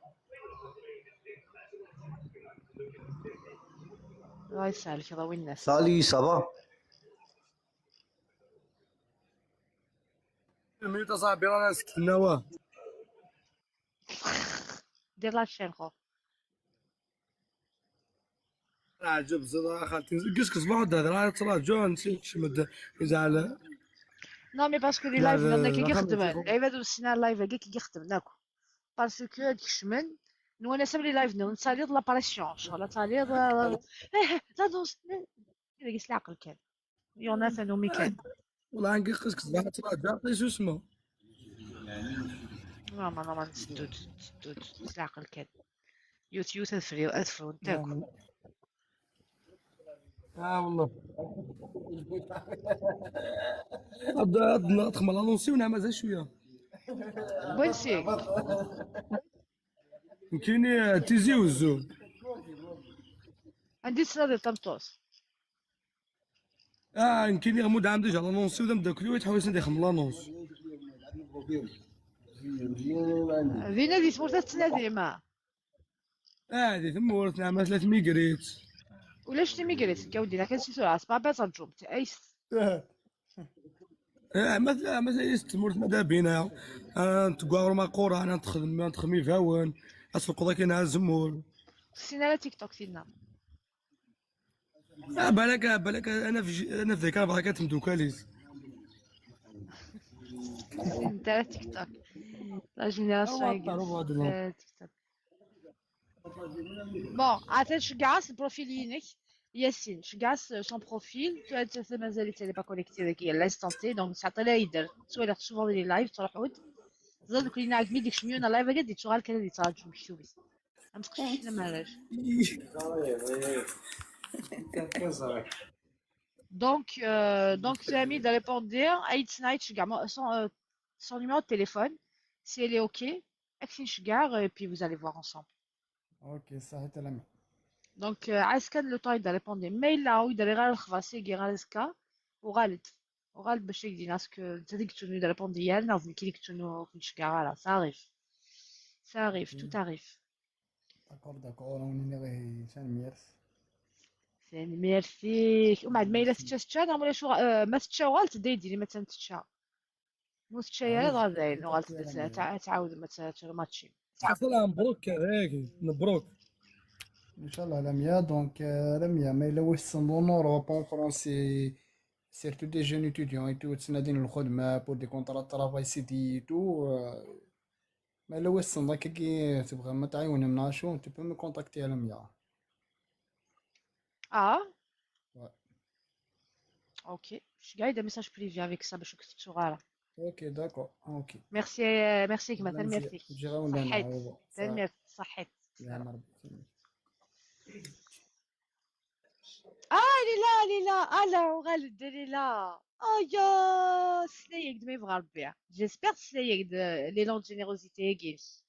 الله يسهل كذا وين الناس. Salut, ça va? الميوت اصاحبي، رانا نستناوه. دير la chaîne خو. عجب زرا خالتي، قسك صباح الدهر، راه تراجعون نسيت شمد. زعل. Non, mais parce que les live نورنا كي يخدم العباد والسنة اللايف هكا كي يخدم ناكو. Parce que هاد يخشمن نوانا سام les live نون تاليض la pression شغل تاليض. ايه، لا دوس. هذا قيس العقل كان. يوناثان وميكال. والله نقي قسك صباح تراجع، عطي شو اسمه. Non, non, non, c'est tout, c'est tout, c'est la calquette. يوت يوت الفريو الفرو نتاكو. اه والله. هاد هاد النهار تخمل انونسي ونعم مازال شويه. بونسي. يمكن تيزي وزو. عندي سنة ديال طمطوس. اه يمكن يغمو دعم ديجا لانونسي ولا مداكلو يتحاول يسند يخمل لانونس. فينا دي سمورت تسنى ديما. اه دي ثمورت نعم ثلاث ميغريت. ولاش تيميغريت كاودي؟ لا كان سي سرعه سبابات الجومت ايس. اه مثلا مثلا يستمر ماذا بينا. آه تقارو ما قورا انا نتخدم نتخمي فاون. اسوق ذاك انا زمور. سينا لا تيك توك سينا. اه بالك بالك انا في ج- انا في ذيك البلاكات مدوكاليز. انت لا تيك توك. لا جينيراسيون هو الطرب هذا. تيك توك. بون عاد شكاع البروفيل ينك. ياسين شكاع سون بروفيل تو مازال تالي با كونيكتي داك هي لانستانتي دونك تعطي لها يدر سوالي سوفون لي لايف تروحود. زاد كلنا عاد ميديك شميونا لايف هكا دي تشغال كان دي تراجم مكتوبي. امسك شي ما علاش. Donc, euh, donc, Sami, de répondre, Aïd Snitch, également, son, euh, son numéro de téléphone, si elle est OK, Action Sugar, et puis vous allez voir ensemble. OK, صحيت لميا. Donc, euh, عايز كان le temps de répondre. Mais là, il y a le خبر سيجي غير زكا وغالد. وغالد باش يجي ناس que انت ديك تشوفني de répondre ديالنا وفين كي ديك تشوفني كنت شكا غالا. Ça arrive. Ça arrive, tout arrive. D'accord, d'accord, on est ثاني ميرس. ثاني ميرسي. ومن بعد ما الا تشا تشا انا ولا شو آه، ما تشا وغالد ديدي ما تنتشا. مو تشا يا راه زين وغالد تع- تعاود ما تشا ماتشي. السلام مبروك هاكي مبروك. ان شاء الله لميا. Donc euh, لميا ما الا واش تصندو نورو بون فرونسي surtout des jeunes étudiants et tout تسنادين الخدمة pour des contrats de travail C D I et tout. ما الا واش تصندو كي تبغى ما تعاون منا شو tu peux me contacter لميا. اه Ouais. OK. Je gagne des messages privés avec ça باش كنت صغيره. OK, d'accord, OK. Merci, merci كما تنميرتي. جيغاوند انا صحيت. هو. تنميرت صحيت. يا مرحبا. اه ليلى ليلى الا وغالد ليلى. اه يا سلايك دمي بغا ربي. J'espère سلايك les langues générosité كيف.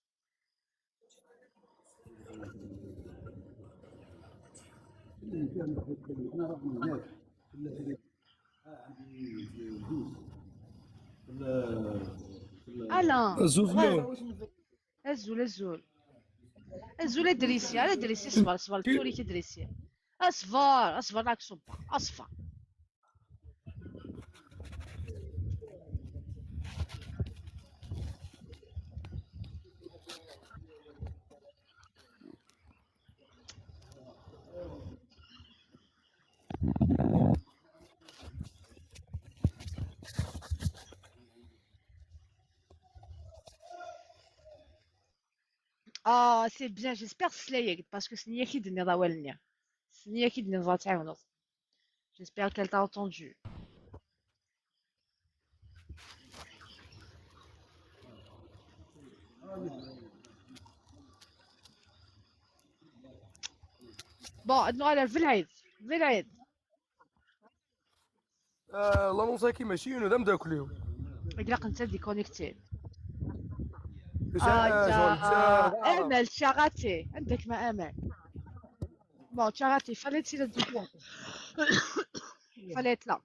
الا زوفلو. ازول ازول. ازول ادريسي على ادريسي صبر صبر توريك ادريسي. اصبر اصبر راك صبر اصبر. Ah, c'est bien, j'espère tesla-yak-d, parce que s-nni-yak i d-tenniḍ awal-nni. S-nni-yak i d-tenniḍ ad tɛiwneḍ. J'espère qu'elle t'a entendu. Bon, ad nuɣal ar Belɛid. Belɛid. Ah, l'annonce-agi mačči inu, d ameddakel-iw. Ilaq netta déconnecté. Yesɛa Ah, ccɣel, ah, yesɛa- Amal, tu as raté. Anda-k ma Amal? Bon, tu as raté. Fallait être là. Fallait être là.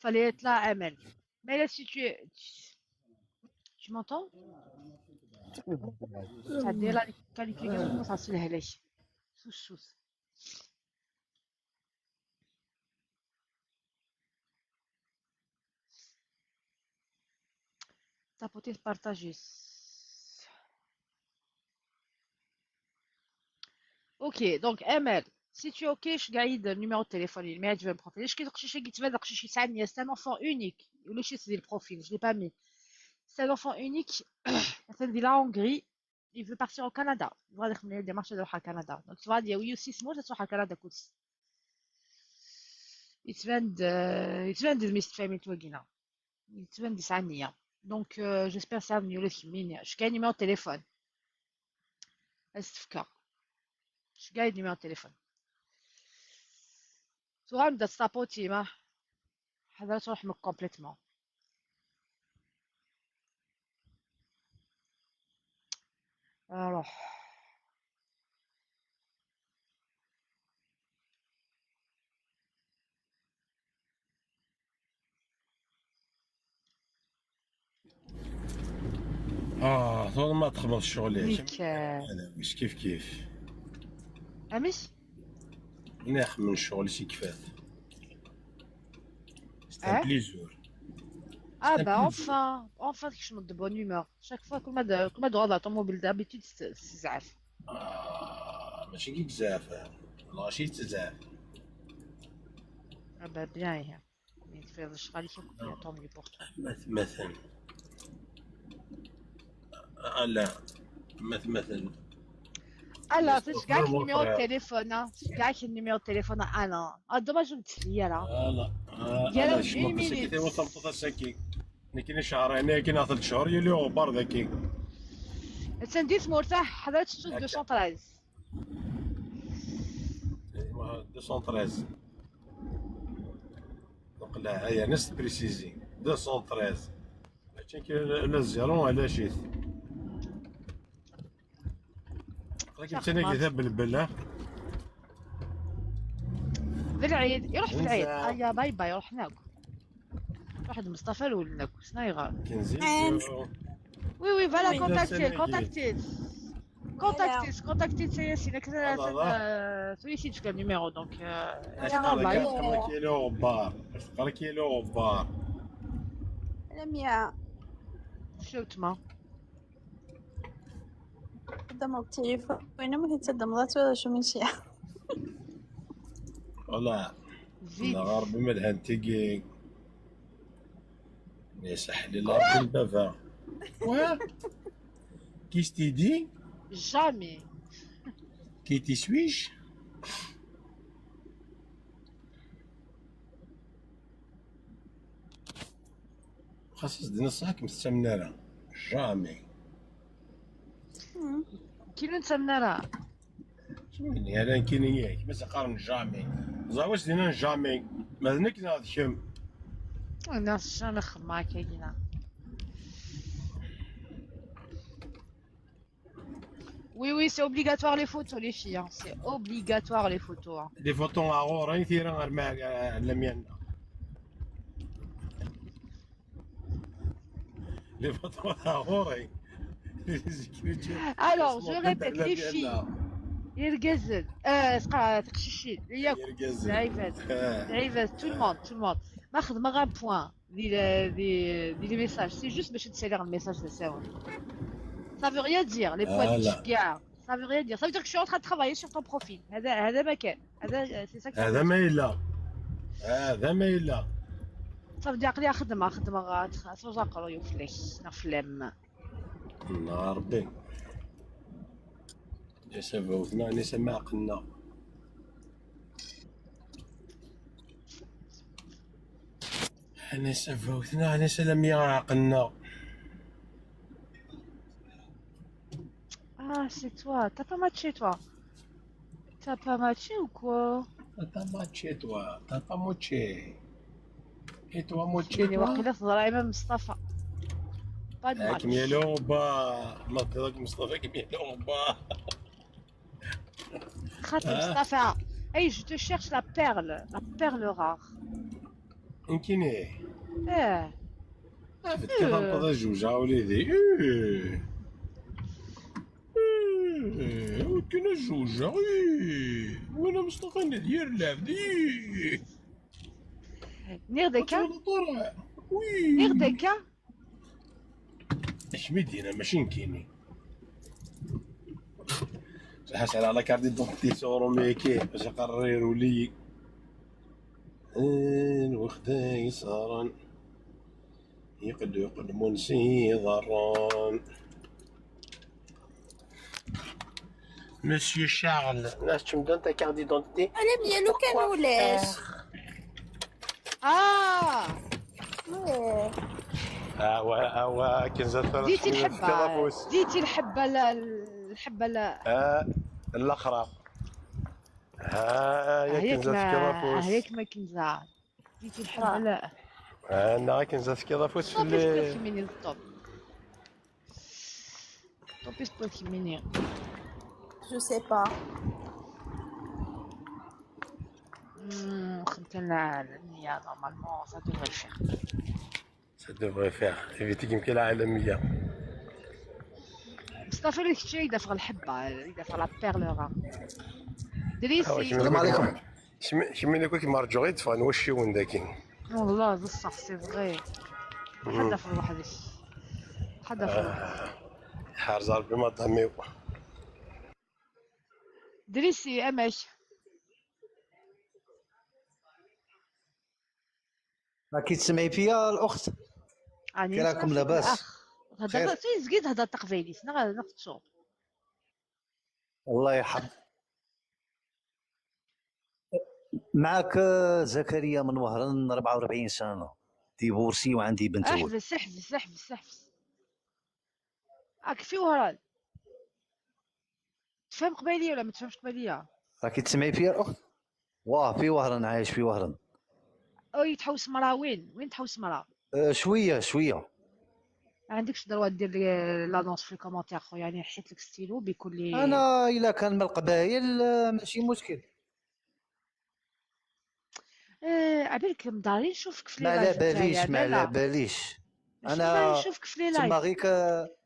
Fallait être là, Amal. Mais là, si tu es... Tu, tu m'entends? Ça a des la qualité de ça, c'est le halak. Sous, sous. Tapoter, partager. Ok, donc Amal, si tu es ok, je gagne le numéro de téléphone, il m'a dit profil. Je suis cherché qui tu vas chercher ça, c'est un enfant unique. Le chien, c'est le profil, je l'ai pas mis. C'est un enfant unique. C'est de la Hongrie. Il veut partir au Canada. Il va dire que les démarches de au Canada. Donc tu vas dire oui aussi, c'est moi, je suis au Canada. Yettban-d, euh, yettban-d d mmi-s n tfamilt wagi-nni. Yettban-d yesɛa nniya. Donc, euh, j'espère ça mieux le mini. Je gagne numéro de téléphone. Est-ce que je gagne numéro de téléphone? Tura nbda d taputi, ma ḥader ad truḥem complètement. Alors. Ah, tura ma txedmeḍ ccɣel-ik. Nek, euh, Ala, wiss kif kif. Amek? Win ixedmen ccɣel-is yekfa-t. C'est un Hein? Plaisir. Ah C'est un bah plaisir. Enfin, enfin تكشمض de bonne humeur. Chaque fois كل ما د- كل ما تدور la tomobile d'habitude تزعف. Ah, mačči kik zɛaf. Lɣaci yettezɛaf. Ah bah bien, ihi. Mais tu fais le cheval, il faut que tant mieux pour toi. Mat-, matan. Ala, mat-, matan. Alors, Yes, c'est of gars course, qui numéro de frère. Téléphone, hein. C'est gars qui numéro de téléphone, ah non. Ah, dommage, je me dis, là. Ala, ah, Yalla, ala, dix kecmeɣ-d minutes. asaki, tawa tameṭṭut asaki. Nekni cehṛ, yani akken ad lecɣal yuli uɣebbar daki. Attan di tmurt, ah, ḥadret ttut Akka. deux cent treize. Deux cent treize. Donc là, هيا نفس précisé. Deux cent treize. Mačči kan la zéro, ala cit. Aql-ik d tinigit a belbel, ha? Belɛid, iruḥ belɛid. Insa. Aya, bye bye, ruḥen akk. Ruḥ d Mustafa Lwel akk, sna iɣer. Kenzi. Oui, oui, voilà, Oui. Contactez, Insa. Contactez. Contactez, contactez, ça y est, c'est Voilà, voilà. euh, celui-ci, tu as le numéro, donc, euh, c'est Aql-ik normal. aql-ik yili uɣebbar. Aql-ik yili uɣebbar. Lamia, Shoot, ma. xedmeɣ tilifun, ma tettaddemeḍ ad twalaḍ acu mi nesɛa. Voilà. Vite. Neɣ Ṛebbi ma lhant tigi. Yes, ḥlil Ṛebbi n baba. Quoi? Qu'est-ce que tu dis? Jamais. Qui te suis-je? Xas as-d-nniɣ ṣṣeḥ, kem tettamen ara. Jamais. Kinu nettamen ara. Ala nekkini yak, ma s-qqaren jamais. Ẓer wac d-nnan jamais. Ma d nekk neɣ d kemm? Neɣ jamais xedmeɣ akka yina. Oui, oui, c'est obligatoire les photos, les filles, hein. C'est obligatoire les photos, hein. Des photos à ɣur-i, tira ar ma, euh, lemyanna. Les photos à ɣur-i. Alors, je répète, les filles, irgazen, euh, teqcicin, yakk, lɛibad, lɛibad, tout le monde, tout le monde. Ma xedmeɣ un point di, di, di les messages, c'est juste باش تسالي الميساج تاعهم. Ça veut rien dire, les points Voilà. de ça veut rien dire. Ça veut dire que je suis en train de travailler sur ton profil. هذا هذا ما كان. هذا c'est ça que ça هذا veut ما dire. يلا. هذا ما يلا. Ça veut dire que خدمة خدمة غاتخ سوزا قرويو فلاش نفلم. الله ربي. Ǧas abawt-nneɣ, ɛni s am ɛeqel-nneɣ? Ɛni s abawt-nneɣ, ɛni s alammi ɛeqel-nneɣ? Ah, c'est toi. T'as pas matché, toi. T'as pas matché ou quoi? T'as pas matché, toi. T'as pas matché. Et toi, matché, يعني toi? واقيلا تهضر مع مصطفى. Pas de Ah, match. كيما يلوبا. ما تهضرك مصطفى كيما يلوبا. خاطر مصطفى. Hey, je te cherche la perle, la perle rare. يمكن ايه. ايه. عرفت كيف نقضي الجوجة وليدي؟ ايه. ايه، كنا الجوجة، ايه. وانا مصطفى ندير العبد، ايه. نير ديكا. طرع. وي. نير ديكا. اش مدينة ماشي نكيني. حاس على la carte d'identité سورو ميكي باش يقرر ولي. ايه، وخدا يسهران. يقدو يقدمو نسي ضران. Monsieur Charles, là, tu me donnes ta carte d'identité? انا ميالو كان ولاش. اه. إيه. اوا اوا كنزات ديتي الحبه، ديتي الحبه لا، الحبه لا. آه، الاخرى. ها هي هيك كنزات ما كرافوس. هيك ما كنزات. ديتي الحبه لا. انا كنزات كرافوس في طوبيس اللي بوكيميني للطوب. طوبيس بوكيميني. Je sais pas. مم، خدمت لنا على النية normalement ça devrait le faire. Ça devrait faire. Éviter كيمكن العالمية. مصطفى اللي كتشي يدافع الحبه، يدافع la perle rare. دريسي. السلام عليكم. شمي شمي لك كيما رجعوا يدفعوا نوشيون داكين. والله بصح c'est vrai. حدا في وحدك. حدا في وحدك. حارز ربي ما ضميو. دريسي اماش. راكي تسمعي فيا الاخت؟ راني كي راكم نسمع فيك لاباس؟ الأخ. هضر خير. تزكيد هضر تقبايلي، سنا غير نختصو. الله يحفظ. معك زكريا من وهران، أربعة وأربعين سنه، ديفورسي وعندي بنت ولد. احبس احبس احبس احبس. راك في وهران. تفهم قبايليه ولا ما تفهمش قبايليه؟ راكي تسمعي فيا الاخت؟ واه، في وهران، عايش في وهران. اوي تحوس مرا وين؟ وين تحوس مرا؟ أه، شويه شويه. ما عندكش droit دير لي l'annonce في les commentaires خويا، يعني حيت لك stylo بكل. انا الا كان من القبايل، أه، ماشي مشكل. آه، عبالك مداري نشوفك في ما les على lives تاعي، باليش، ما على عبالها. باليش. ماشي انا مداري نشوفك في les تما lives. غير ك-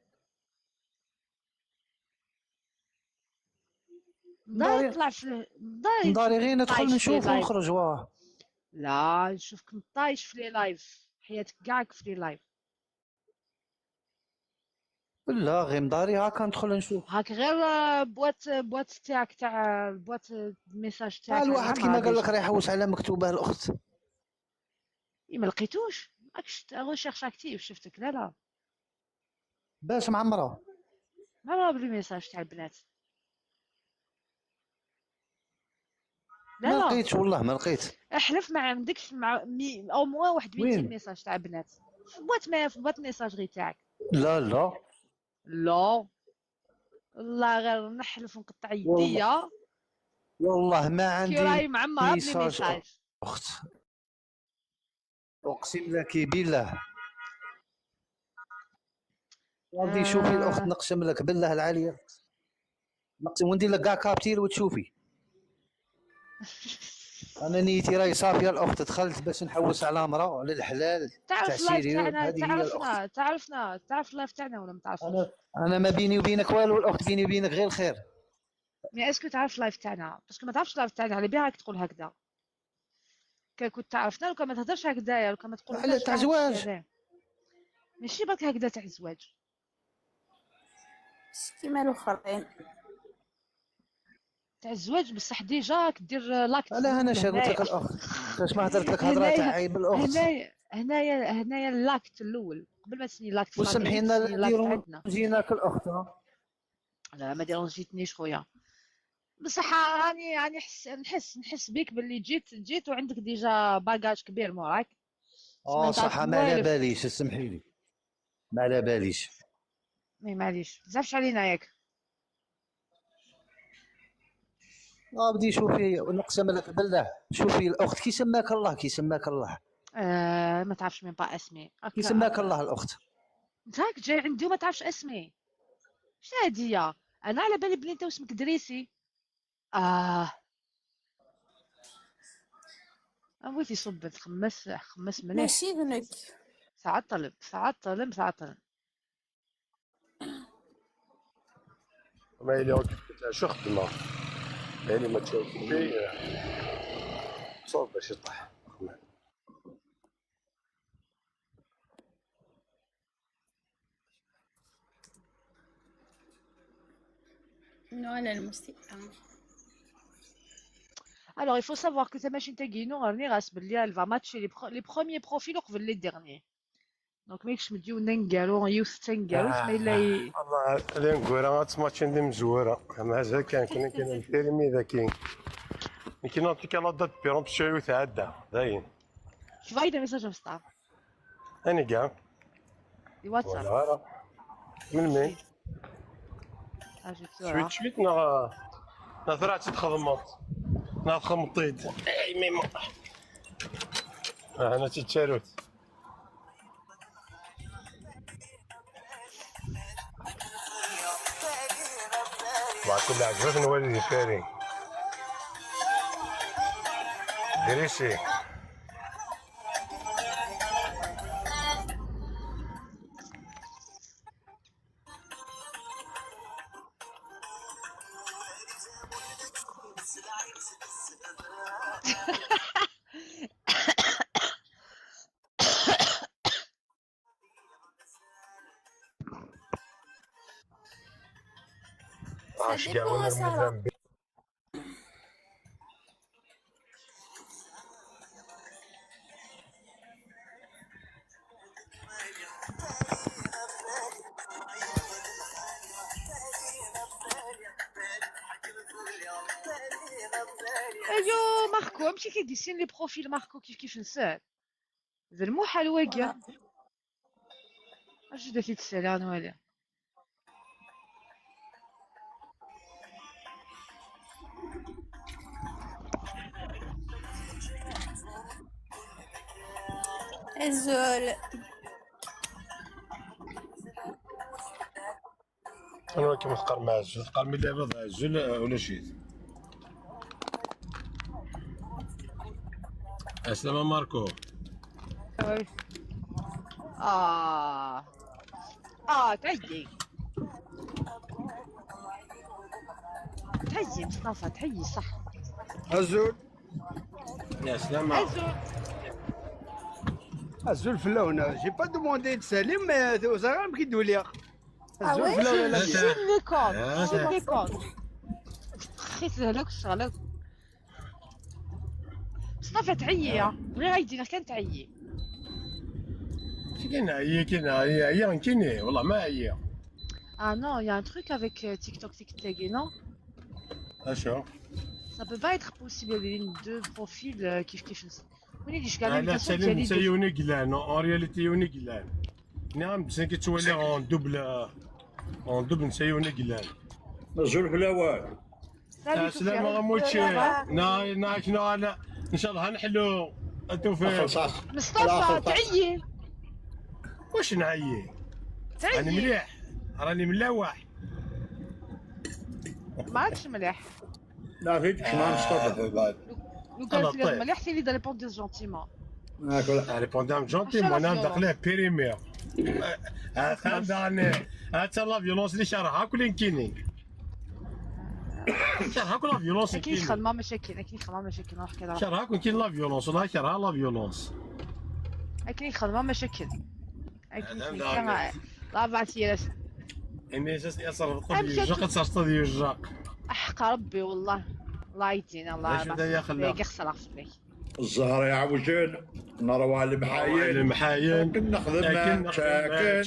مداري مداري- نطلع في مداري مداري غير ندخل نطلع في نشوف les lives. ونخرج، واه. لا، نشوفك مطايش في les lives، حياتك كاعك في les lives. لا، غير مداري هاكا ندخل نشوف. هاك غير آه، boîte، boîte تاعك تاع boîte message تاعك. الواحد كيما قال لك راه يحوس على مكتوبه الاخت. إي، ما لقيتوش؟ راكش recherche active شفتك. لا لا. باش معمره؟ ما راه بلي message تاع البنات. لا ما لا. لقيتش والله، ما لقيت. احلف ما عندكش مع مي... au moins واحد وين؟ ميتين message تاع بنات في boîte، ما في boîte message غير تاعك. لا لا. لا. والله غير نحلف ونقطع والله. يديا. والله ما كي عندي راهي معمره بلي message message. اخت. اقسم لك بالله. غادي شوفي الاخت، آه. نقسم لك بالله العالي. نقسم وندير لك كاع capture وتشوفي. انا نيتي راهي صافيه الاخت، دخلت باش نحوس على مرا للحلال. تعرف تاع اللايف سيريو، تاعنا؟ هذه هي تعرفنا الاخت. تعرفنا تعرف اللايف تاعنا ولا ما تعرفوش؟ انا انا ما بيني وبينك والو الاخت، بيني وبينك غير الخير. Mais est-ce que تعرف اللايف تاعنا؟ Parce que ما تعرفش اللايف تاعنا، على بها راك تقول هكذا. كان كنت تعرفنا، لو كان ما تهدرش هكذايا، لو كان ما تقول على تاع زواج. ماشي برك هكذا تاع الزواج. كيما الاخرين. تاع الزواج بصح déjà كدير l'acte انا انا الاول شا قلت لك هنايا. الاخت، فاش ما هدرت لك هضره هنايا- تاع عيب الاخت. هنايا هنايا هنايا l'acte الاول قبل ما تسني l'acte. وسمحينا نديرو جيناك الاخت. لا، ما ديرونجيتنيش خويا. بصح راني، راني حس-، نحس، نحس بيك باللي جيت، جيت وعندك déjà bagage كبير موراك. اه، صح، ما على باليش، اسمحي لي. ما على باليش. مي معليش، بزاف علينا ياك. آه، بدي شوفي، نقسم لك بالله. شوفي الأخت، كي سماك الله، كي سماك الله. آه، ما تعرفش même pas اسمي. كي سماك الله الأخت. انت راك جاي عندي وما تعرفش اسمي. شادية، انا على بالي بلي انت واسمك دريسي. اه، اموت يصب الخماس، خماس ملاح. ماشي ذنك. ساعة طلب، ساعة طلب، ساعة طلب. ما يلي راك شو خدمة؟ يعني ما تشوف فيه. صوب باش يطيح. نو، انا المستي. Alors, il faut savoir que تماشين تاكينو راني غاس بلي elle va matcher les pre-، les premiers profils وقبل les derniers. Donc ماكش مديو ننقالو يوث تنقالو ما الا ي- والله لين كورا غتماتشين دي مزوره. مازال كان كنا كنا نتيرمي ذاكي. كنا نعطيك على دات بيرون بشويه وتعدى. باين. شوف هاي message في السطاف. انا كاع. الواتساب. ولا راه. من مين؟ اجي بسرعه. شويت شويت نا. نا ثرات تخدمط. نا تخمطيت. اي ميمو. آه، انا تيتشاروت. وعاد كل عجبك نولي فاري. دريسي. اش كاع وين رميت؟ ايوا ماركو، ماشي كيديسين les profils ماركو كيف كيف نسال. ذا المحال واقع. اش دا كيتسالى نوالي؟ الزول. انا كيما تقار مع الزول، تقار من اللعبه ضاع الزول ولا شيت. السلام ماركو. اه، اه، تعيي. تعيي مصطفى، تعيي صح. الزول. يا سلامة. الزول. الزول في اللون، j'ai pas demandé de salut, mais c'est au Zaram qui doit lire. Ah ouais, je suis une licorne, je suis une licorne. خيت هذاك الشغل. صافي تعيي، بغي غيدينا كان تعيي. شي كاين عيي، كاين عيي، عيي، كاين إيه؟ والله ما عيي. Ah non, il y a un truc avec euh, TikTok, TikTok, non? اشو؟ Ça peut pas être possible, il y a deux profils euh, كيف كيف. وين يجيش كاع لا، لا، تالي نسى يونيك لان، اون رياليتي يونيك لان. نعم، بس كي تولي اون دوبل، اون دوبل نسى يونيك لان. الزول في الاول. السلام عليكم موتشي. ناي، ناي، شنو انا؟ ان شاء الله نحلو التوفيق. مصطفى، تعيي. واش نعيي؟ تعيي. راني مليح، راني ملاوح. ماكش مليح. لا، غير كنا مصطفى. لو كان مليح، سي لي دي ريبوندي جونتيمون. ريبوندي جونتيمون، انا داخل بيريمير. هذا، هذا لا فيولونس اللي شارعها كل كيني. كرهك لا فيولونس كاين كاين. خدمه مشاكل، كاين خدمه مشاكل، نروح كذا. كرهك كاين لا فيولونس، والله كرهها لا فيولونس. كاين خدمه مشاكل. كاين لا بعث يا اني جالس يصرف قد يجاق تصرف يجاق. حق ربي والله. الله يدينا، الله. شو ده يا خلا؟ يخسر في Zzher iɛewjen, nerwa lemḥayen. Lemḥayen. Akken nexdem akken nexdem akken.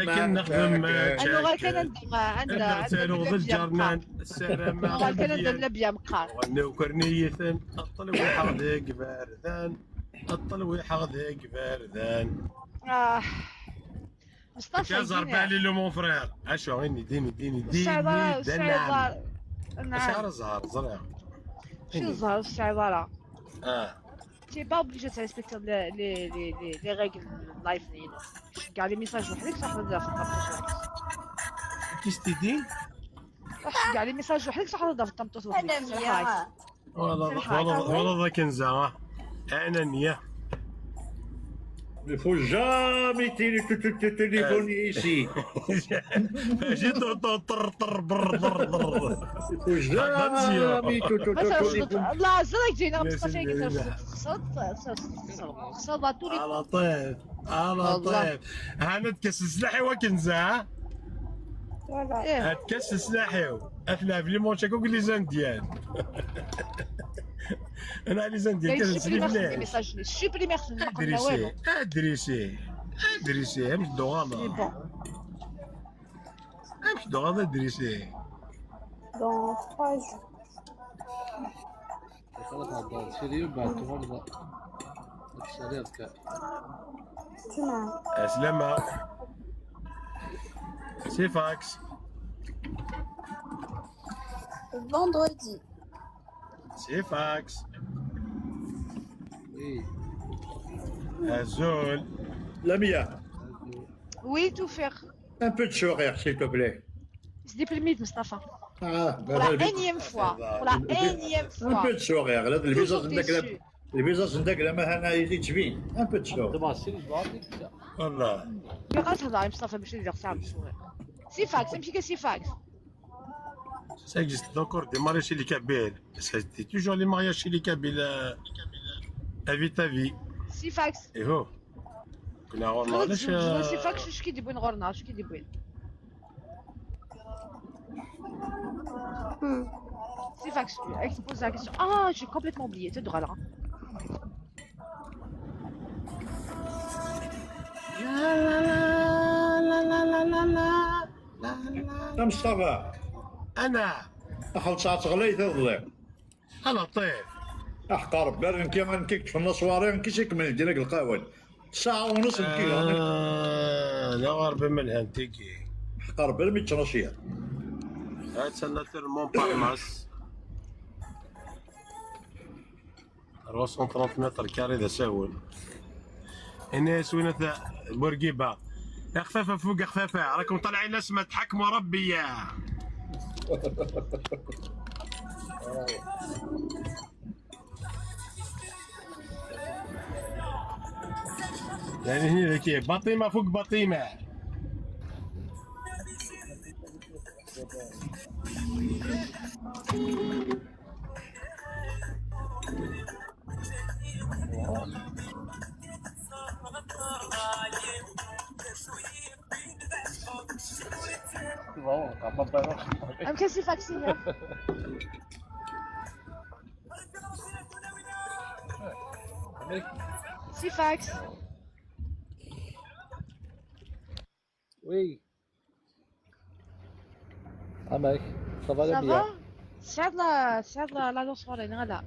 Akken nexdem akken. Ad nuɣal kan anda, anda, anda taruɣ d lǧernan. Ssarameɣ nuɣal kan anda labya meqqar. Nuker-iyi-ten. Ṭṭelwiḥeɣ deg iberdan. Ṭṭelwiḥeɣ deg iberdan. Ah. Mustafa, Ẓer Bali, le mon frère. Acu, ini, dini, dini, dini. Ur tesɛiḍ ara, ur tesɛiḍ ara. Acu ara ẓer, ẓriɣ. Acu ẓer, ur tesɛiḍ ara. Ah. Tu es pas obligé de respecter les, les, les, les, les règles live. Ceggeɛ les messages وحدك صح ولا في الطابلو. Qu'est-ce que tu dis? Ceggeɛ les messages وحدك صح ولا في الطابلو. Voilà, voilà, voilà, voilà, Kenza, hein. Anania. Il faut jamais télé-, te, te, te téléphoner ici. J'ai ton, ton, trr, trr, brr, brr, brr. Il faut jamais te, te, te téléphoner. الله عزك جينا مصطفى كي تخسر، تخسر، تخسر، تخسر، تخسر، تخسر. على طيب، على طيب. هانا تكسس لحي وكنزة، ها؟ Voilà. هتكسس لحي. احنا في لي مونشا كوك لي زانديان. انا لي زانديان كان supprimer les messages, supprimer. ادريسي، ادريسي، ادريسي، مش دوغاما. C'est bon. مش دوغاما ادريسي. Dans trois jours. خلاص هضرت سيريو بعد تغرب. السلام كان. تمام. عسلامة. سي فاكس. Vendredi. سي فاكس. Oui. أزول. لميا. Oui, tout faire. Un peu de sourire, s'il te plaît. Je dis plus de Mustafa. Ah, pour la énième fois. Pour la énième fois. Un peu de sourire. Là, le visage de la, le visage de la, un peu de sourire. والله. كي غتهضر مصطفى باش يدير ساعة بالصغير. سي فاكس، امشي كي سي فاكس. Ça existe encore des mariages chez les Kabyles. Parce que c'était toujours les mariages chez les Kabyles, euh, à vie ta vie. سي فاكس. Et oh. كنا غورنا علاش؟ سي فاكس، شكي دي بوين غورنا، شكي دي بوين. سي فاكس، اكس بوز لا كيسيون. اه، j'ai complètement oublié. تدغى لها. لا، لا، لا، لا، لا، لا، لا، لا. لا، لا. يا مصطفى. انا. اخلص تغليت الظلم. انا طيب. احقر برنكي، انكي كتفنا صواري، انكي شي كمل ديالك القهوه. ساعة ونص نكي. آه، لا غرب من هنتيكي. احقر برمي تشرشير. هاد سنة المون بالماس. أربعمية وثلاثين متر كاري ذا ساول. هنا سوينا ثا-، بورقيبة. يا خفافة فوق يا خفافة، راكم طالعين ناس ما تحكموا ربي يا. يعني هنا ذكية، باطيمة فوق باطيمة. امشي سي فاكس هنا. سي فاكس. Oui. عمك، ça va bien؟ Ça va؟ سعد لا، سعد لا، لا نصورين، لا.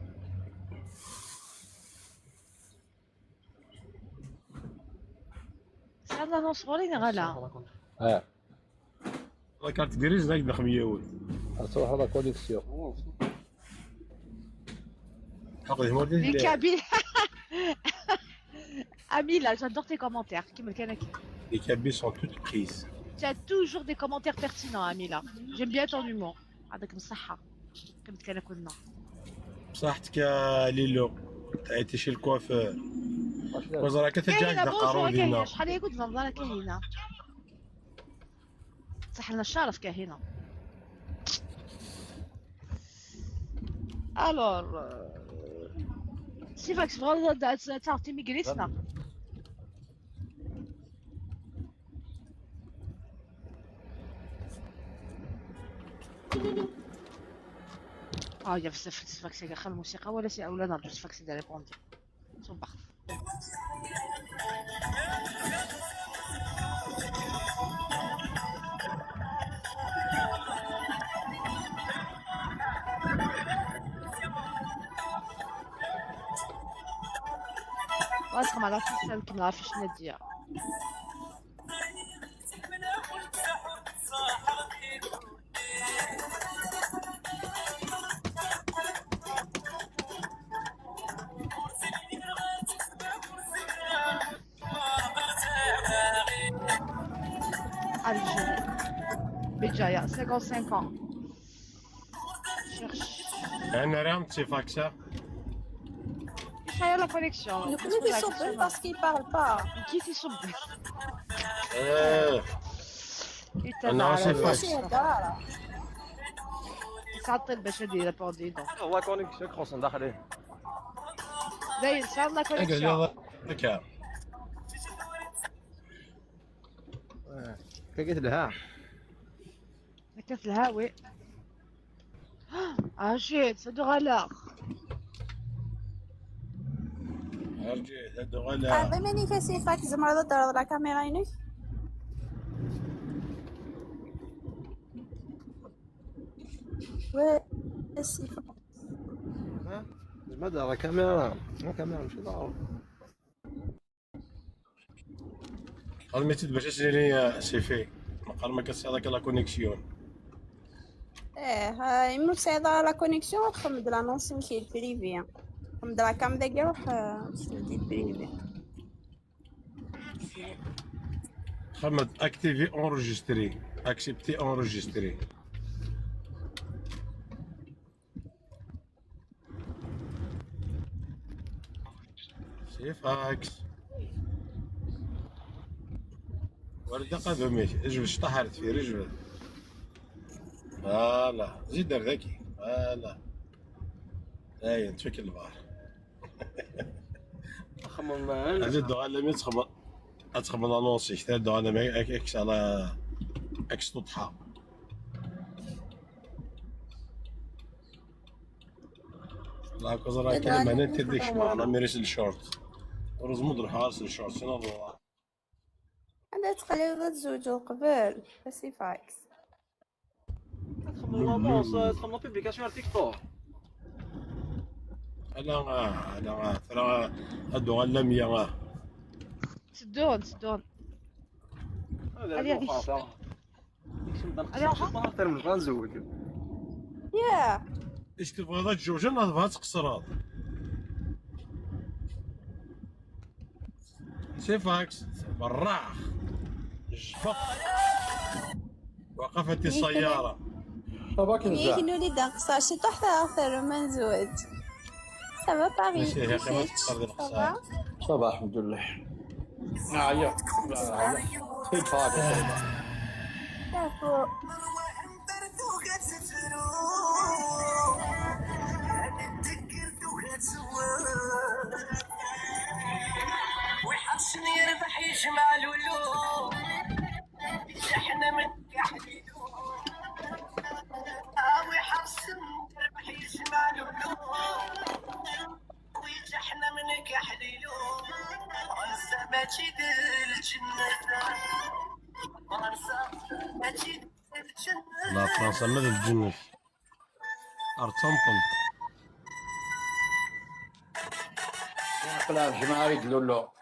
سعد لا نصورين، لا. اه. La carte grise, là, il y a. تروح la connexion. Les Kabyles. Amila, j'adore tes commentaires. كيما كان هكا. Les Kabyles sont toutes prises. Tu as toujours des commentaires pertinents, Amila. J'aime bien ton humour. يعطيك الصحة. كيما كان كنا. بصحتك يا ليلو. تعيطي شي الكوافير. واش راك كاينة، تجاك bonjour، دقارو كاينة. دينا؟ شحال هي كنت نهضر كاينة. صح لنا الشرف كاهنة. Alors, euh, سي فاكس بغا تعطي ميغريسنا. اه، يا بزاف فلسفة كسا خا الموسيقى ولا سي اولا نرجو تفكس دي ريبوندي. صباح. واسخ ما عرفتش نكمل في شنو ديال. Algérie. Béjaïa, cinquante-cinq ans. Cherche. انا راه متي فاكسا. ايش هي la connexion? نكون في صوب parce qu'il parle pas. كي تيصب؟ ايه. انا راه سي فاكس. ماشي هكا. يتعطل باش يدير ريبوندي دونك. هو كونيكسيون كروسون داخلين. لا، ان شاء الله كونيكسيون. هكا. كي قلت لها. كتلهاوي. عجيب، c'est de غالور. عرفتي، هاد غالا. عظيم، اني كاسي فاك زعما هذا الدار لا كاميرا عينك. وي، سي فاك. ها؟ زعما دار لا كاميرا، لا كاميرا ماشي دار. خدمتي باش اسيري سيفي، مقال ما كتسير هذاك لا كونيكسيون. ايه، ها، يمو سيدا لا كونيكسيون، تخمم د لانونس نمشي لبريفي. تخمم د لا كام داك يروح، آه، نمشي لبريفي. خمد اكتيفي اونريجيستري، اكسبتي اونريجيستري. سي فاكس. ورد قدميك، اجبد شطح على الدفير، اجبد. فوالا، زيد دار ذكي، فوالا. هاي، نتفك البار. خمم معانا. زيد دو على مين تخبر؟ تخبر لانونسي، حتى دو على مين، اك-، اكس على، اكس تطحى. لا كوز راه كاين معنا تيديك شمعنا ميريس الشورت. روز مدر حارس الشورت، شنو هو؟ عندها تقليد تزوجوا قبل، بس يفاكس. تخمم لافونس، تخمم بيبليكاسيون على تيك توك. انا، انا ترى هادو غير لامية، اه. سدوهم، سدوهم. هذا علي، علي. المخاطرة. ديك شي نبدا نقصر شي واحد. بلاصة من بغا نزوج. ياه. اش تبغى هذا تزوج، انا تبغى تقصر هذا. سي فاكس، براخ. جبق. وقفت السيارة. صافا كنزا. يجنوني دنقصة، شي طحت أكثر ما نزوج. صافا باغي ماشي هي قيمة كيفاش؟ تقدر صافا؟ صافا الحمد لله. آه، يا. آه، يا. كيف هذا؟ صافا. صافا. ويحرشني يربح يجمع لولو. احنا من كحليلو. آه، ويحرشني يربح يجمع لولو. ويجي احنا من كحليلو. فرنسا ماشي دير الجنة. فرنسا ماشي دير الجنة. لا، فرنسا ما دير الجنة. ارتمطم. يقلع الجمعة يدلو له.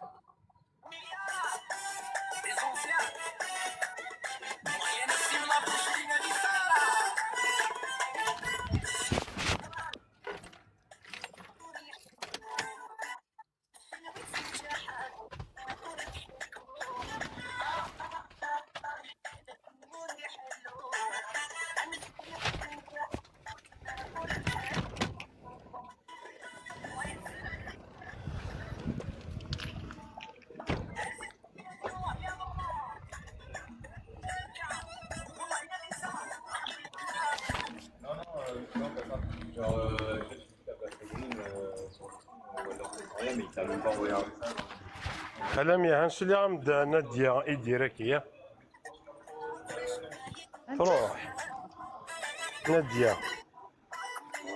Alammi hansi li am-d Nadia i d-ira-k, ya. Truḥ. Nadia.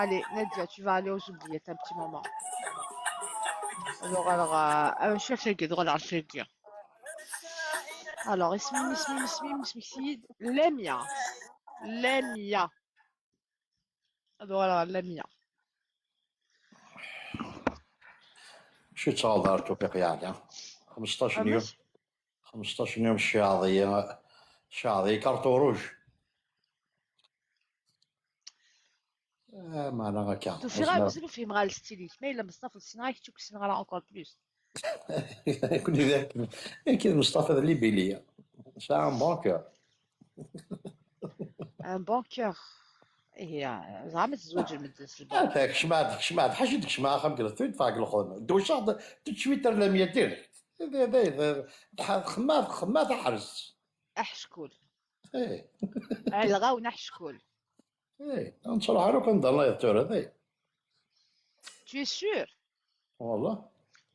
Allez, Nadia, tu vas aller aux oubliettes un petit moment. Alors, alors, euh, euh, cherche un guide, regarde, cherche un guide. Alors, اسمي، اسمي، اسمي، اسمي سيد. Lamia. Lamia. Alors, alors, Lamia. شو تصور دار توفيق يعني؟ خمسطاش يوم. خمسطاش يوم الشعرية، شعرية كارطو روج. آه، معنا هكا. توفيق، مازال ما فهم غير الستيليك. ما إلا مصطفى السنة رايح تشوف السنة غير encore plus. كنت ذاك. كاين مصطفى الليبيلية. C'est un bon cœur. Un bon cœur. إيه، زعما تزوج المدرس الباك. هذاك شمعت، شمعت، حاجة ديك شمعة خام كده، ثويت فاك الخون. دوشة، تتشويتر لمية ديريكت. هذا، هذا، هذا، خمات، خمات حرس. أحشكول. إيه. الغاو نحشكول. إيه. نصلح له كان دار الله يستر، إيه. Tu es sûr؟ والله.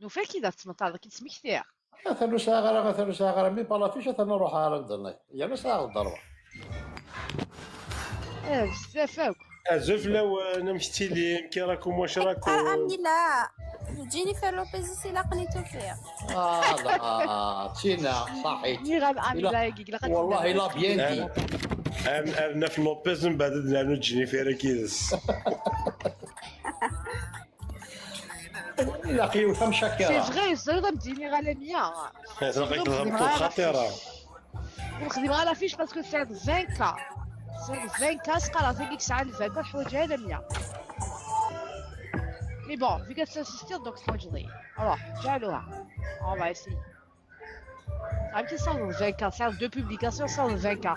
نوفاكي دار تمطار، كي تسمكتيها. Atan ur sɛiɣ ara, atan ur sɛiɣ ara mi par la fiche, atan ur ruḥeɣ ara anda-nni. Yerna sɛiɣ lderba. Eh, bezzaf akk. Azul fell-awen, amek tettili, amek i rakum, wac rakum? Ah, Amila, Jennifer Lopez i s-ilaqen i tufiɣ. Ah, la, Tina, صحيت. Nniɣ-am Amila-agi, ilaq ad والله tendem. Il a bien dit. Ar, ar naf Lopez, mbeɛd ad nernu Jennifer-agi yid-s. Ilaq yiwet am C'est Shakira. vrai, teẓriḍ am d-iniɣ a Lamia. Tlaq-ik txeṭṭu xaṭira. Ur xdimeɣ ara fiche parce que c'est vingt K. C'est vingt K, s-qqareɣ tagi yesɛan vingt K, ur ḥwaǧ ara Lamia. Mais bon, vu qu'elle s'est assistée, donc c'est moi. Alors, j'ai le. On va essayer. عرفتي صار vingt K، صار deux publications صار vingt K.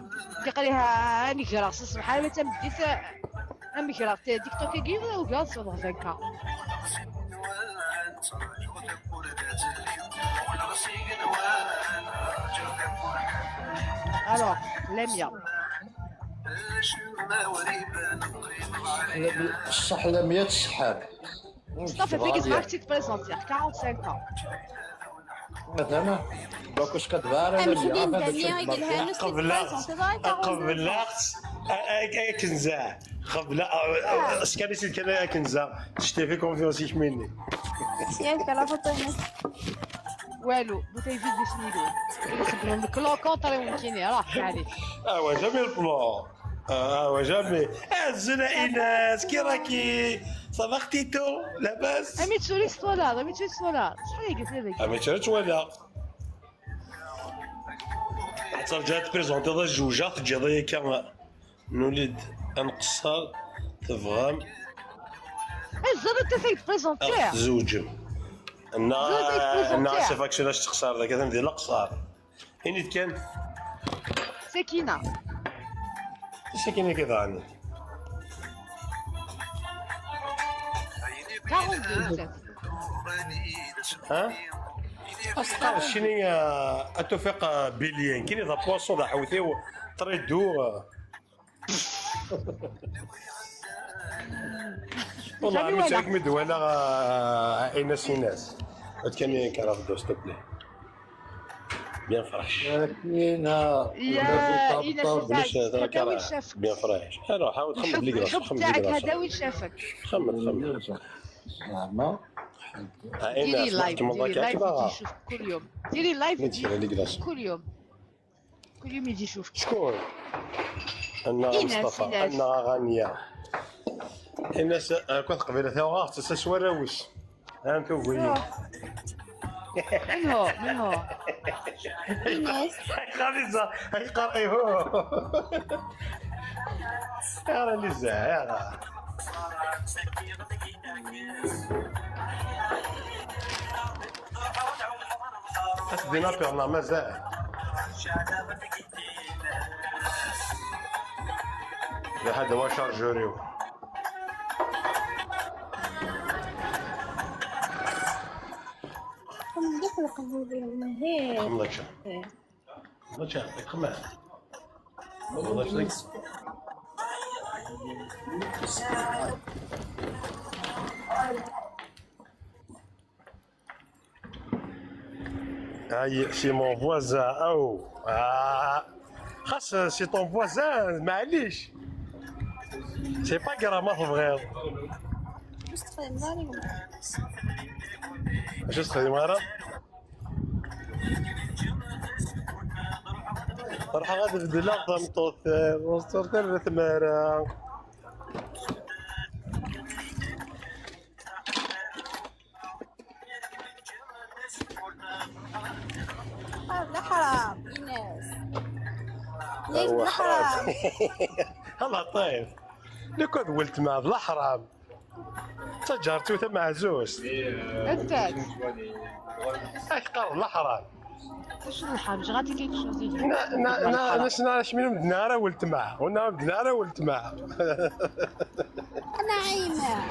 كيقول لها: "انا كرا صبح انا تمديت، انا كرا تيك توك كيف وقال صار vingt K". Alors, Lamia. الصح لمية السحاب. صافي، فيك زعما تيك بريزونتي، quarante-cinq ans. مثلا، باكوش كتبار انا امشي دين دانيا يقول لها نص قبل بريزونتي ضاي قبل كنزا قبل اش كان يسير كان كنزا تشتي في كونفيونس يكملني. ياك لا فوتو هنا. والو، بوتي فيد دي سميدو. كلو كونتري ممكن راه عليك. اه جامي البلون. اه جامي. الزنا ايناس، كي راكي؟ صافا ختيتو؟ لاباس؟ امي تشوري سطولا، امي تشوري سطولا. شحال هي قلت لك؟ امي تشوري سطولا. حتى رجعت بريزونتي ضا جوجة تجي ضا كان نولد انقصر تفغم. الزر انت فيك بريزونتي. زوجم. انا انا سيفاكشن اش تخسر ذاك ندير الاقصار. هني كان سكينة. سكينة كيف عني؟ quarante-deux. ها؟ أصدقاء الشيني، آه، أتوفيق، آه، بليان كاين ذا بواسون ذا حوثي و تريدو، آه. والله ما تعك مدوانة، آه، إناس إناس. كان كان في الدوست بلي. بيان فريش. كاينة يا إناس، مش هذا هذا وين كراه. شافك؟ بيان فريش. أنا حاول تخمم بلي الحب كراس، تخمم تاعك بلي كراس. هذا وين شافك؟ خمم، خمم. زعما آه، ديري إناس، لايف، كيما ديري كاع لايف كبار. يجي يشوفك كل يوم. ديري لايف مين تيري لي كلاص؟ كل يوم. كل يوم يجي يشوفك. شكون؟ أنا إيناس، مصطفى، إيناس. أنا غانية. إناس، آه، كنت قبيلة ثورة، تسا سوارة وش؟ ها أنتو قولي. من هو؟ من هو؟ ايناس. غادي زا-، غادي قرأي هو. يا راه اللي زا-، يا راه. خاص دينا بيرنا مازال. لا، هذا هو شارجوريو. كم دخل قبول هي. خملتش. خملتش، خملتش. هاي c'est mon voisin. او آه. خاص c'est ton voisin، معليش. C'est pas grave، ما تبغيض. مش تخدم ضاري. اش تخدم غير؟ راح غادي بدل لا طمطوط، مصدر ثلاث مارا. آه، لا حرام، إيناس. ليش لا حرام؟ الله طيب. لو كنت ولت مع الحرام. تجارتي وثم عزوز. انت. اش قال الحرام؟ شنو الحرام؟ غادي كيك شوزي. نا نا نا نسنا شمين مدنارة ولت معه، ونا مدنارة ولت معه. نعيمة.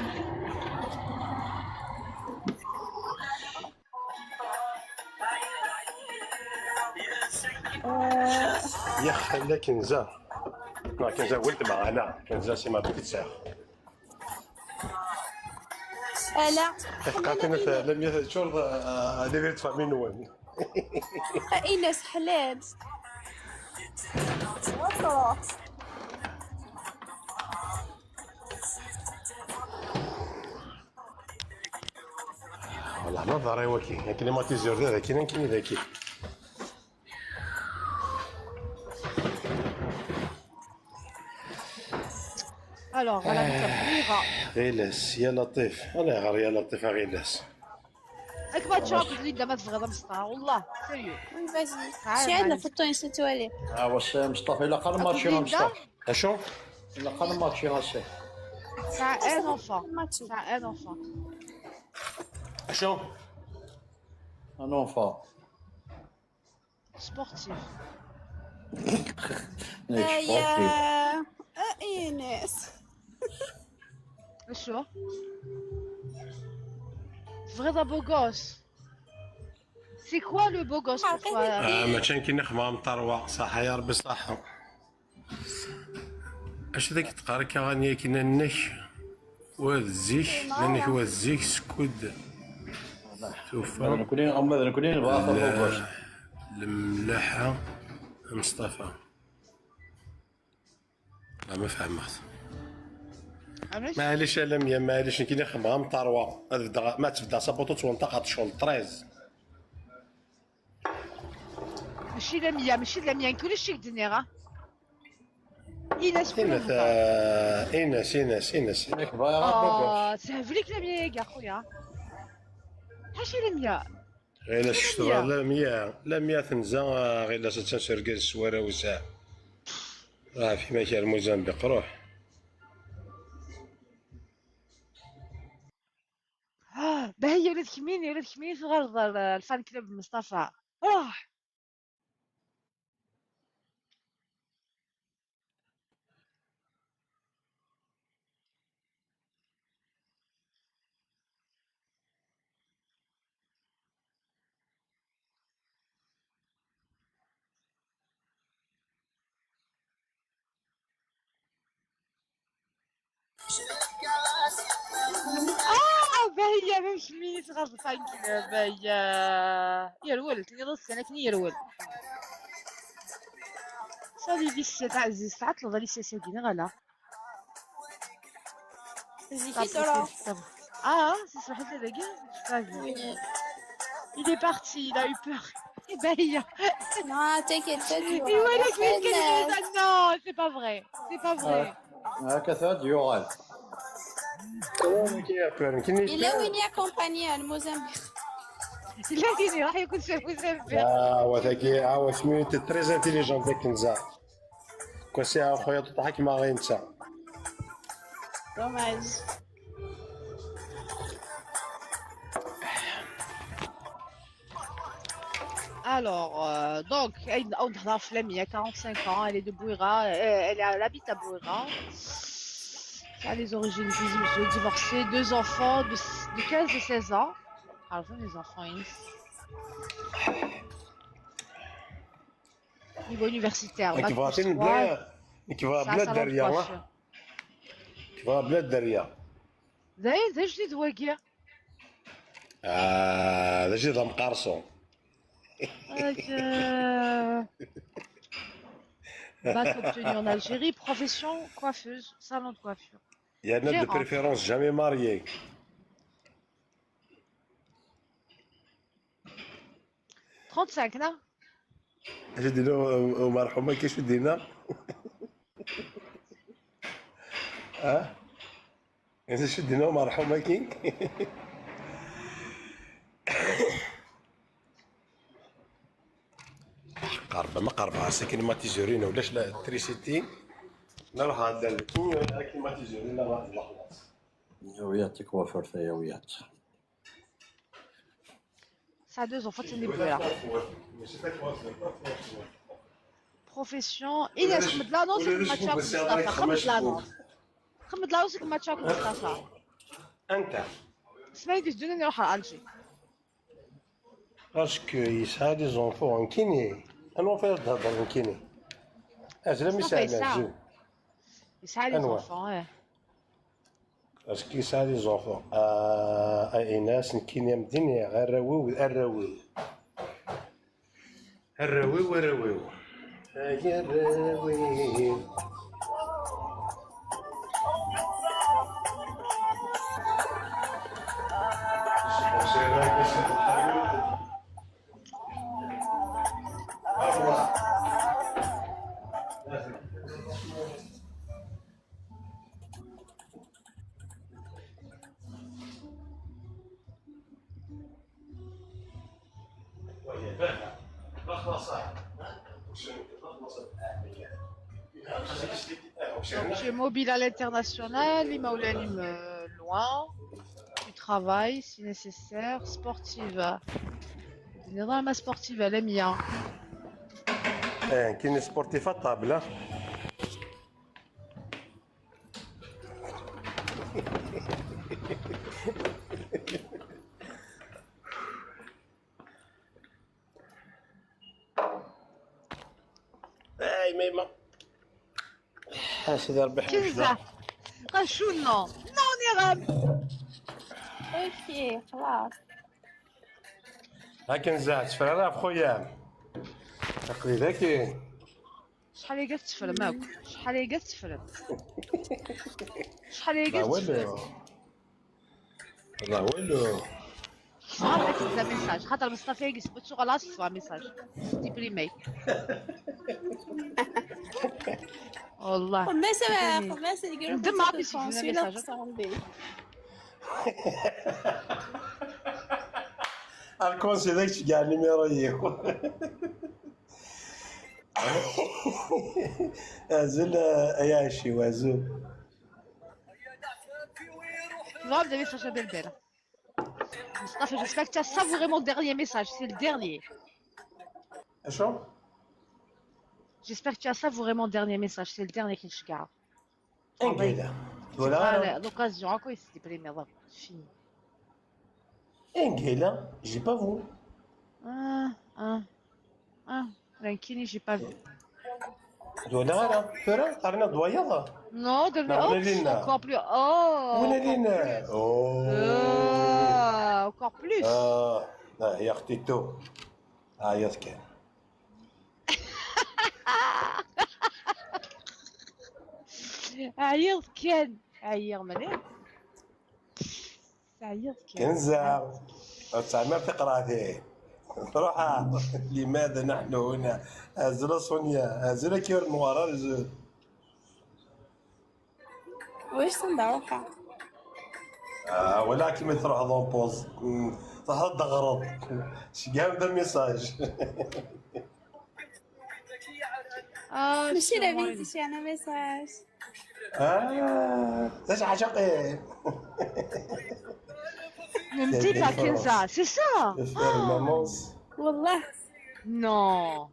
يا خلا كنزة. لا، كنزة ولت معه انا، كنزة سي ما بكتساخ. لا. قاتلنا في لم يشرب، آه، هذه غير تفهمين وين. إيناس حلال. والله ما ضري وكي، لكن ما تيزير ذا كاين كاين ذاكي. الوغ فوالا، نتا بليغه. غيلاس يا لطيف، الله يغار يا لطيف، غيلاس. اك ما تشوف لي دابا تبغى مسطره والله. سيريو. وي، فازي. شي عندنا في الطوين ستوالي. اه واش مصطفى الا قال ماتشي راه مصطفى. اشو؟ الا قال ماتشي راه سي. سا ان اونفون. سا ان اونفون. Acu? Un enfant. Sportif. Aya. A Inès. Acu? Tebɣiḍ a beau gosse? C'est quoi le beau gosse pour toi? Ah, mačči akken i xedmeɣ am tarwa. Ṣaḥa ya Rebbi, ṣaḥa. Acu d akken teqqar akka ɣani akken annek wa d zik, annek wa d zik, skud tufa. Ma d nekkni, ma d nekkni nebɣa tabugact. Lemlaḥa a Meṣṭafa. Ma fehmeɣ-t. Maɛlic a Lamya, maɛlic, nekkini xedmeɣ am tarwa. Ad beddeɣ, ma tbeddeɣ sapuṭu ttwenṭaqeɣ d ccɣel treize. Mačči Lamya, mačči d Lamya, nekk ulac i k-d-nniɣ, ah. Ines, Ines, ah, Ines, Ines, Ines. Nekk bɣiɣ abugac. Ah, tessehbel-ik Lamya-agi, a xuya. Ḥaca Lamya. Ɣilas ccetwa Lamya. Lamya, Lamya tenza, ah, ɣilas attan s urgaz s warraw-is. Ah, ɣef imak ar Mozambique, ruḥ. Ah, Bahiyya, ula d kemmini, ula d kemmini tuɣaleḍ ɣer, eh, lfan club Mustafa. Ruḥ! Ah, Bahiyya, ma kemmini tɣaḍ tank, Bahiyya. Yerwel, tiniḍ ussan akken yerwel. Salut, Alicia, tɛezziz, tɛeṭleḍ Alicia sagi, neɣ ala? Zik i tura. Ah, c'est sur le dégât. Il est parti, il a eu peur. Eh ben, il a... Non, t'inquiète pas, tu... Non, c'est pas vrai. C'est pas vrai. هكا ثاد يوغال. Il a win accompagné à Mozambique. Il a win راح يكون في Mozambique. Ah, وثاكي، ah, واسمي، t'es très intelligent, ذاك نزار. كوسي، ah، خويا، تضحك ما غير انت. Dommage. Alors, euh, donc, elle, on a Flamie, elle a quarante-cinq ans, elle est de Bouira, euh, elle, elle habite à Bouira. Elle a les origines tunisiennes, divorcée, deux enfants de, de quinze et seize ans. Ah, je les enfants, hein. Niveau universitaire, bac plus trois. Ça, salon de coiffure. Nekk bɣa bla dderya. D ayen d ajdid wagi. Ah, d ajdid amqarṣu. Avec, euh, bac obtenu en Algérie, profession coiffeuse, salon de coiffure. Yerna de préférence jamais mariée. Trente-cinq, non? Acu d-yenna u-, u-, umerḥum-agi, acu d-yenna? Ah? Acu d-yenna umerḥum-agi? Qerb, ma qerbeɣ ass akken ma tizuri-nni ulac la trisiti. Nruḥ ɣer dal akken ma tizuri-nni ma tella xlaṣ. Yawi-aɣ-d takwafurt, yawi-aɣ-d. Ça deux enfants, c'est une boulette. Profession. Il a خمد l'annonce كما تشاف مصطفى. خمد l'annonce. خمد l'annonce كما تشاف مصطفى. أنت. اسمعي، دير دوني نروح على ألجي. Parce que يسعى les enfants نكيني. أنا وفير تهضر نكيني. أزلم يسعى مزيو. يسعى les enfants، إيه. Parce que ça les enfants. Ah, a Inas, nekkini am d-iniɣ, arraw-iw, arraw-iw. Arraw-iw, arraw-iw. Ay arraw-iw. Donc, tu es mobile à l'international, les Maulanim, euh, loin. Tu Travail, si nécessaire, sportive. Nniḍen ma sportive, la mia. Eh, kini sportif à table, hein. Ay, mais ma. Ah, c'est d'arbaح. Kenza. Pas chou, non. Non, on ira. Ok, خلاص. ها كنزة، تفرغ خويا. تقليد هاكي. شحال هي قالت تفرم هاك؟ شحال هي قالت تفرم؟ شحال هي قالت تفرم؟ والله والو. صافي، كتبدا ميساج. خاطر مصطفى يجي سبت شغل اصلا ميساج. ديبريمي. والله. خماسة، خماسة يقولوا ندم كنت عاطي شي كونسيلا ميساج. تصاوبي. الكونسي داك شي كاع نيميرو يو. أزول، آه، يا شي وازول. Grave des messages à Belbel. Mustafa, j'espère que tu as savourément le dernier message. C'est le dernier. اشو؟ J'espère que tu as savourément le dernier message. C'est le dernier qui je garde. انقيلا. Voilà. L'occasion, à quoi il s'est déprimé, voilà. Fini. انقيلا، j'ai pas vu. Ah, ah, ah. Rankini, j'ai pas vu. Voilà, là. Tura, arna doya. Non, de la, oh, encore plus. Oh, encore plus. Oh. Ah, encore plus. Ah, ah, يا اختي تو. عيط كان. عيط كان. عيط مليح. عيط كان. كنزة. تعمل في قراثي. روحها. لماذا نحن هنا؟ أزل صونيا، أزل كير نوارا، أزل. واش تندعوها؟ آه، ولا كيما تروح لومبوز. مم، تروح تغرض. شي كاع بدا ميساج. آه، ماشي شو لاباس، شي انا ميساج. آه، اش عشقين؟ نمتي باكنزا، c'est ça. والله. Non.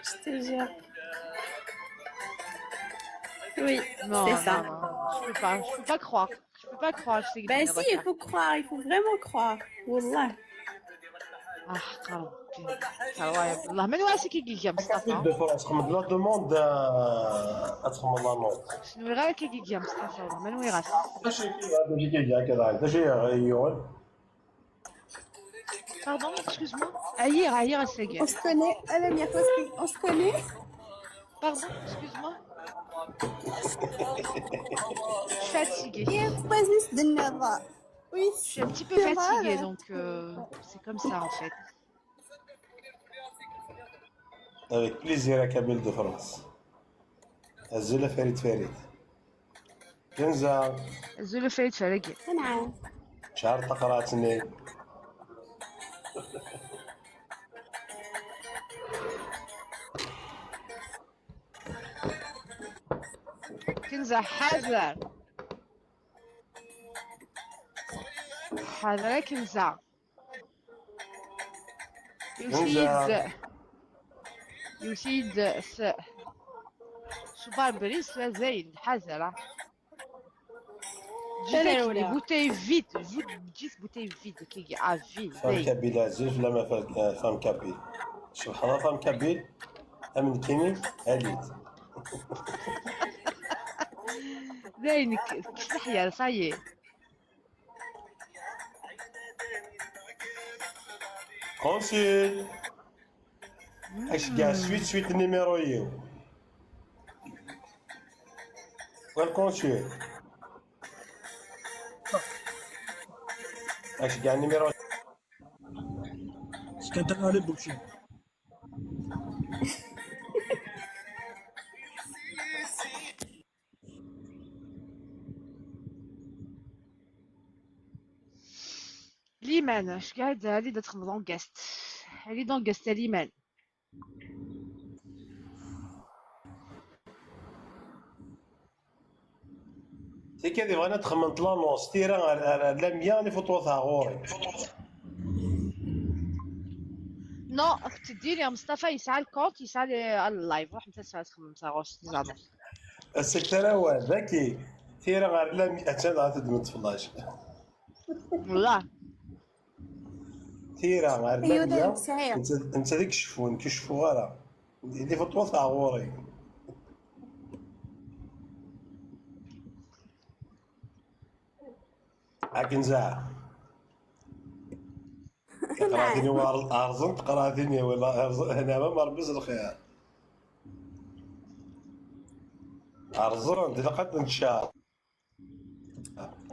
Je te jure. Oui, non, c'est ça. Non, non, je peux pas, je peux pas croire. Je peux pas croire, je sais que... Ben si, il faut croire, il faut vraiment croire. والله. Ah, ربي. والله من واسك يجي مصطفى؟ De France, comme de la demande, euh, à ce moment-là, non. شنو غير كي يجي مصطفى؟ من وين راس؟ اش يجي هذا، يجي كذا، اش يغير؟ Pardon, excuse-moi. عيير، عيير الساقية. On se connaît. أنا ميا فاسكي. On se connaît. Pardon, excuse-moi. Je suis fatiguée. Oui, je suis un petit peu fatiguée, donc, euh, c'est comme ça en fait. Avec plaisir à Kabyle de France. أزول فريد فريد. كنزة. أزول فريد فريد. نعم. شهر تقراتني. كنزة حذر. حذر كنزة. يوسيد. يوسيد س-، شبار بريس لا زايد حاجة راه. جيتك les bouteilles vides، جيت، جيت bouteilles vides كي à vide. Femme kabyle عزيز ولا ما فا-، آه، femme kabyle. سبحان الله، femme kabyle. أمن كيني هاليت. زينك، كسح يا صايي. Consul. اش كاع suite suite numéro يو. وين consul؟ اش كاع numéro؟ اش كان تلعب بوكسي؟ Liman, je garde aller d'être dans guest. Elle est dans guest, Liman. Tikkad yebɣan ad txemmem tlannons, tira ar, ar, ar lamya n ifuṭwa taɣuri. Non, ak-tt-id-iniɣ, Mustafa yesɛa lkont, yesɛa le- live, ruḥemt ad txemmem taɣuri s tlannons. Asek tarawal, daki. Tira ar lamya, attan dɣa teddem ṭflac. Wallah. Tira ar Ayyuda lamya, ur tesɛi. netta netta d ikecfu, nekk ur ceffuɣ ara. Di fuṭwa taɣuri. Akken zaɛ. Qratin-iw rẓent, qratin-iw rẓent, hna ma Rebbi s lxir. Rẓent, ilaq ad tent-tcaṛ.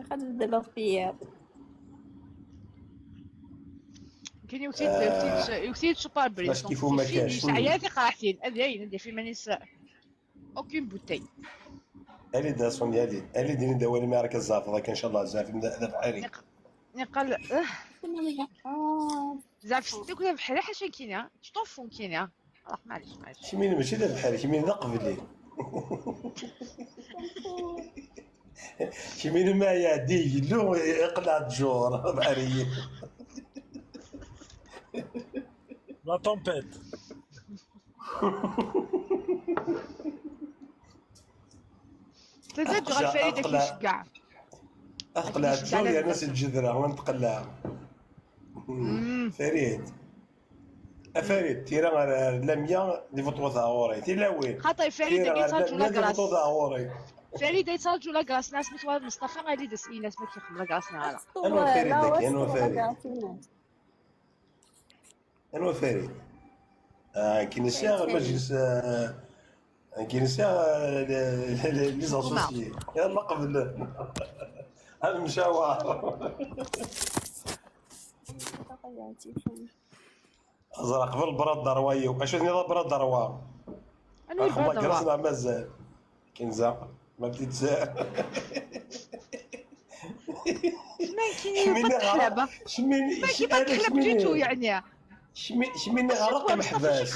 Xad beddleḍ fiyya. Kan iwti-d iwti-d iwti-d Super Bris. Parce qu'il faut ma cache. Yesɛa tiqraḥtin, ad yayen ad yaf iman-is. Aucune bouteille. Ali-d a Sonia, ali-d. Ali-d, ini-d awal imi ara k-tzafeḍ akka, ncallah, zaf d abḥari. Niqal. Zaf ssduk d abḥri ḥaca kina. Ttṭuffun kina. Ruḥ, maɛlic, maɛlic. Kemmini mačči d abḥri, kemmini d aqbli. Kemmini ma yeɛdi yellu, iqleɛ ttjur, abḥriyen. La tempête. Tella ǧer Farid ad k-iceggeɛ. Ad teqleɛ ttjur yerna s lǧedra, ma tqelleɛ. Farid. A Farid, tira ar lamya di fuṭwa taɣuri. Tilawin. Xaṭi, Farid, Tira ad ar yettaǧu lamya di la grâce. Fuṭwa taɣuri. Farid ad yettaǧu la grâce, nas mi twala Mustafa ad d-ines ma k-ixdem la grâce neɣ ala. Anwa Farid dagi? Anwa Farid? Anwa Farid? Ah, akken i sɛiɣ lmajlis, ah, akken i sɛiɣ, ah, le- le- le- les associés. Yalla qbel. Ad nemcawaṛ. Ẓra qbel brad darwa-iw. Acu tniḍ a brad darwa? Anwa i Axemma brad gras darwa? Neɣ mazal? Kenza. Ma bdiet. Smankini pas de club. Kemmini Smankini pas de club du tout, يعني. Kemmini ɣer raqi meḥbas.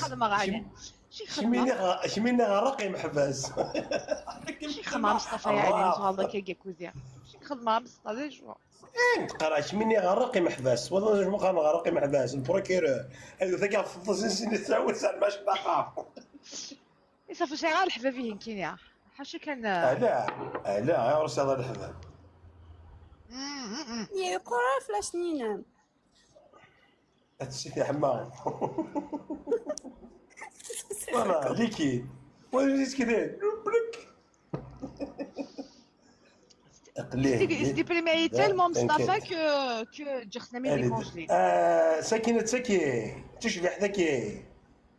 Kemmini ɣer raqi meḥbas. شي خدمة مصطفى يعني والله كي كوزيا. شي خدمة مصطفى شو؟ Teqra kemmini ɣer raqi meḥbas. Wala jmuqan ɣer raqi meḥbas. Procureur. Ayo, tagi ɣef teṭṭes sin tesɛa u tesɛin mac daqa. صافي شي غير الحباب يهنكيني. حاشا كان. Ala, ala, ur sɛiḍ ara leḥbab. Yeqqur flash-nni-inem. Ad tessi tiḥemma. Voilà, liki. Wala liki. Bluk. C'était déprimé tellement Mustafa que que جا خدنا مي décongelé. آه، سكينة سكي. تشبح ذكي.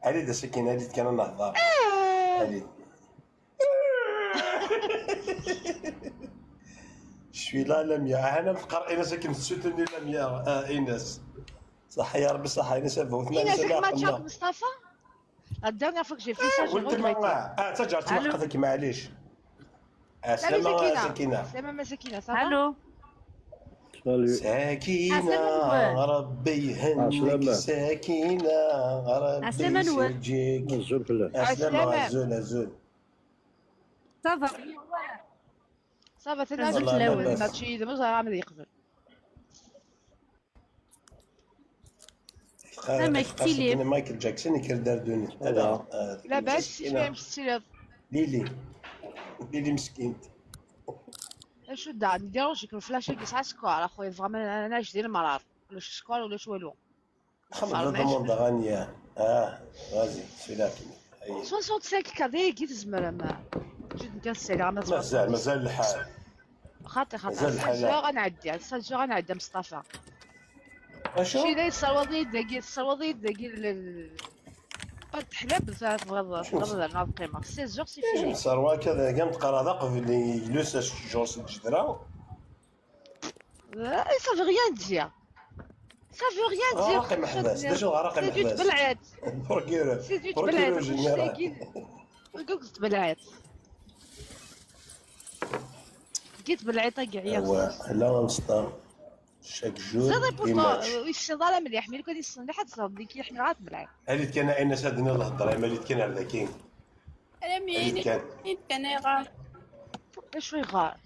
علي ده سكينة، علي كان نهضر. علي. شوي لا لميا، انا مفكر ايناس كنت تسوتني لميا، آه ايناس. صح يا ربي، صح ايناس، فوتنا ايناس احمد شاك مصطفى. La dernière fois que j'ai fait ça, j'ai regretté. اه تجارت وقتك، معليش. سلامة سكينة. سكينة. سلامة مساكينة، ça va؟ الو. سكينة، ربي يهنيك. سكينة، ربي يسجيك. السلام. أزول، أزول. Ça va. Ça va, تنازل. الماتش يدمج راه عامل يقبل. تقارن مايكل جاكسون يكردردوني. هذا، آه، لاباس؟ كيفاش تسير؟ ليلي. ليلي مسكينت. شو دا؟ نديرو شي فلاش يسعى سكوار اخويا، فريمون انا اش دير المرار؟ ولا شي سكوار ولا شي والو. خمس دوموند غانية. اه، vas-y، c'est là. soixante-cinq كادي كي تزمر ما. جد كان سير انا. مازال، مازال الحال. خاطي، خاطي. مازال الحال. غنعدي، غنعدي مصطفى. اشو؟ شي لا يصوضي داكي، يصوضي داكي ال-، قد حلب تبغى تبغى القيمة. seize jours c'est fini. صار كذا، قام تقرا هذا قبل يجلس الشجر سد الجدرة. Ça veut rien dire. Ça veut rien dire. غرقي محبس، ديجا غرقي محبس. تبلعات. بروكيرور. تبلعات. دوك تبلعات. لقيت بلعيطه كاع. ايوا، لا مصطفى. شاك جور. سي ديبورتون، يسنى لا مليح، مي لو كان يسنى لا حد صاب ديك يحمي غات بلعيط. هذه كان اين سادنا الهضره، ما اللي كان هذا كاين. انا مين؟ كان يغار. شوي غار.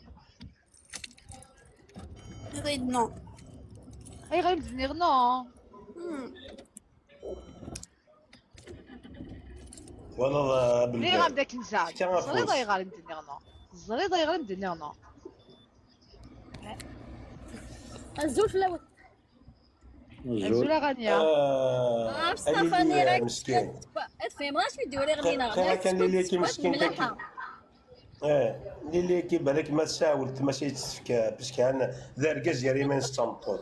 Ayɣer i m-d-nniɣ non? Twalaḍ a Belgad? Nniɣ-am d akken zɛeḍ. Teẓriḍ ayɣer i m-d-nniɣ non? Teẓriḍ ayɣer i m-d-nniɣ non? Azul fell-awen. Azul a Rania. Ah, Mustafa, nniɣ-ak meskin. Ad fehmeɣ acu i d-uriɣ dinna. Qiṛa kan lili-agi meskin. Eh, lili-agi balak ma tsaɛwelt ma s-yettefka, parce que d argaz yerra iman-is d tameṭṭut.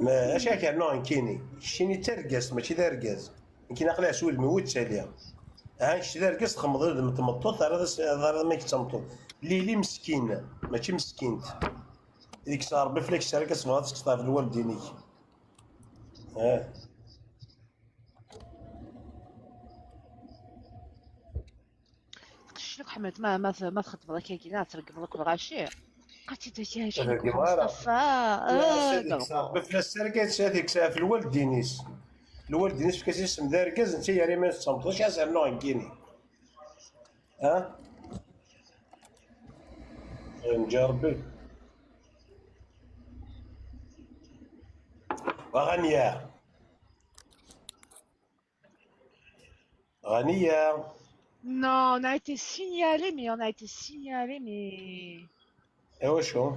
Ma acu ak rnuɣ nekkini? Keččini d targazt, mačči d argaz. Nekkini aql-i s wudem-iw ur ttaliɣ. Ha, kečč d argaz txemmeḍ d tmeṭṭut, terriḍ-as, terriḍ ma d tameṭṭut. Lili meskin, mačči meskint. Yekkes Ṛebbi fell-ak sser-ik, ad tebɣiḍ ad tekkseḍ ɣef lwaldin-ik. Eh. Tqeccel akk Ḥmed, ma ma ma txeddmeḍ akka-agi neɣ tregmeḍ akk lɣaci. Qati d Ur regmeɣ ara. Mustafa. Ṛebbi fell-as sser-ik, ad yekkes ɣef lwaldin-is. Lwaldin-is fkan-as isem d argaz, netta yerra iman-is d tameṭṭut, acu ad s-rnuɣ nekkini? Ha? Nǧa Ṛebbi. Wa Ɣanya. Ɣanya. Non, on a été signalé, mais on a été signalé, mais. Iwacu?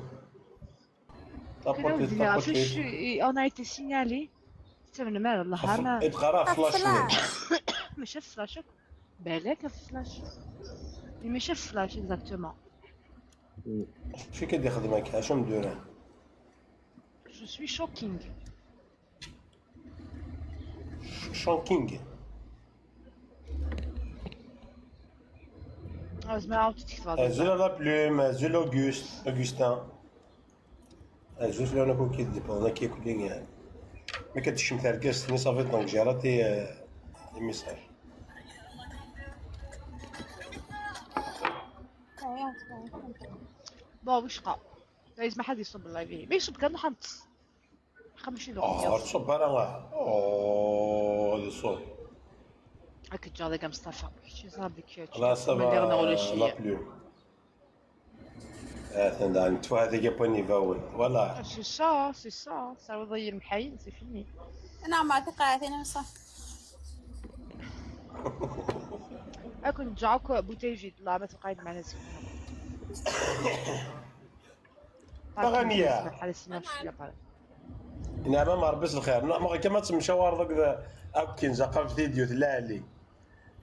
Kra ur d-nniɣ ɣef acu, on a été signalé. Tettamnem ara Allah, ama. Iqara flash. Mačči ɣef flash akk. Balak ɣef flash. Mais mačči ɣef flash, exactement. Acu i k-id-ixdem akka? Acu am-d-yuran? Je suis shocking. Shocking. Ah, zemreɣ ad tt-id-ketbeɣ. Azul a la plume, azul Auguste, Augustin. Azul fell-awen akk wid d-iwwḍen akka akk-nni. Ma akka tekcem tergazt-nni, ça fait donc j'ai raté, euh, les messages. Bon, wicqa. Yezmer ad iṣubb live-ihi. Ma iṣubb kan, ruḥ ad neṭṭes. Xemci d Oh, ur tṣubb ara. Oh, ad iṣubb. Ad k-ǧǧeɣ deg Mustafa. Kečč ẓer deg kečč. Là, ça va, la plume. Atan da, nettuha deg apwan ibawen. Voilà. C'est ça, c'est ça. Terwiḍ-iyi lemḥayen, c'est fini. Neɣ ma tiqaɛtin am ça. Ad ken-ǧǧeɣ akk bouteille vide, là, ma tebqa yid-m ɛla zik. Aɣaniya. Neɛma ma Ṛebbi s lxir. Neɣ ma kama temcawareḍ akked akk kenza qaf vidéo tella ɛli.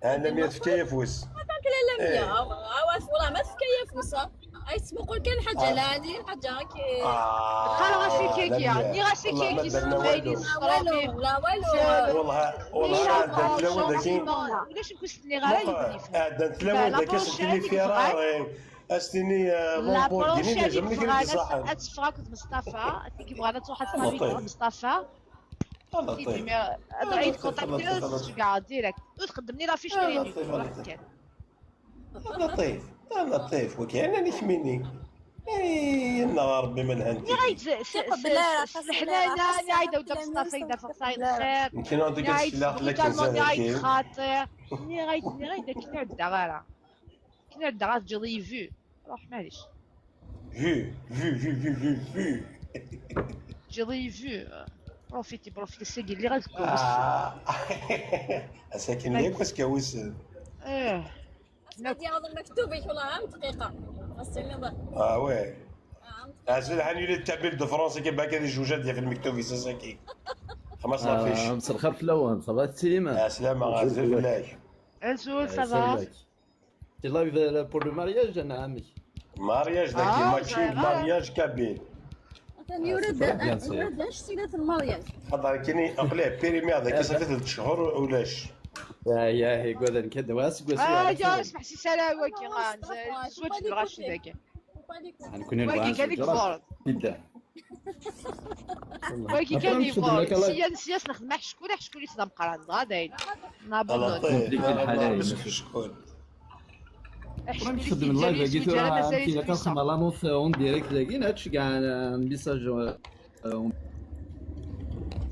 Ana mi tefka afus. Atak la lamya. Awas wala ma tefka afus. Ay tesmuqul kan ḥaǧa lɛali, ḥaǧa ki. Qqareɣ-as i Kiki, nniɣ-as i Kiki s teqbaylit s ṭrabif. La walu. Wallah, wallah, ɛeddant tlawin daki. Ulac mkul s-nniɣ ara yebni. Ɛeddant tlawin daki s-tini firarin. As-tini Lamborghini d acu mi kien iṣaḥen. Ad teffeɣ akked Mustafa, tigi bɣan ad truḥ ad tqabel akked Mustafa. Ad aɣ-yi-tkontakti, ad tt-ceggɛeɣ direct. Ur txeddem ni la fiche crédit, ruḥ kan. Laṭif, Laṭif, wagi ana nekmini. Ay, yenna Ṛebbi ma lhant. Nniɣ-ak-d s leḥnana, nniɣ-ak-d awd Mustafa i d-afeɣ tayeḍ xir. Nniɣ-ak-d brutalement, nniɣ-ak-d xaṭi. Nniɣ-ak-d, nniɣ-ak-d akken ur ddaɣ ara. Akken ur ddaɣ ara teǧǧiḍ-iyi vu. Ruḥ, maɛlic. Vu, vu, vu, vu, vu, vu. Teǧǧiḍ-iyi vu. Profiti, profiti, sagi lliɣ ad dduɣ. Asakin yakk askawissen. Eh. Ad yaɣeḍ lmektub-ik, wala am dqiqa. Ɣas tiniḍ. Ah ouais. Azul ḥanili de Tabile de France, ki baka di jujad ya fi lmektub-is asaki. Xmas la fiche. مساء الخير فلاون، صافا تسيم؟ Aslama, azul fell-ak. Azul, ça va? Ti live pour le mariage انا عمي. Mariage daki, mačči d mariage kabyle. Atan yura-d yura-d anect-ila n mariage. Xaṭer kini aql-i périmé daki, ça fait tlata cchur ulac. Ya ya, igad nekk ad wass gwas. Ah ya, اسمح سي سالا واقي غا نزوج بالغاشي داك. نكون واقي كان يكبر. جدا. واقي كان يكبر. سيا سيا نخدم مع شكون، شكون يخدم قران غا داين. نابلون. ديك الحاله شكون؟ تخدم اللايف هاكي ثورة، كي كنسمع لانونس اون ديريكت داكي نهدش كاع ميساج.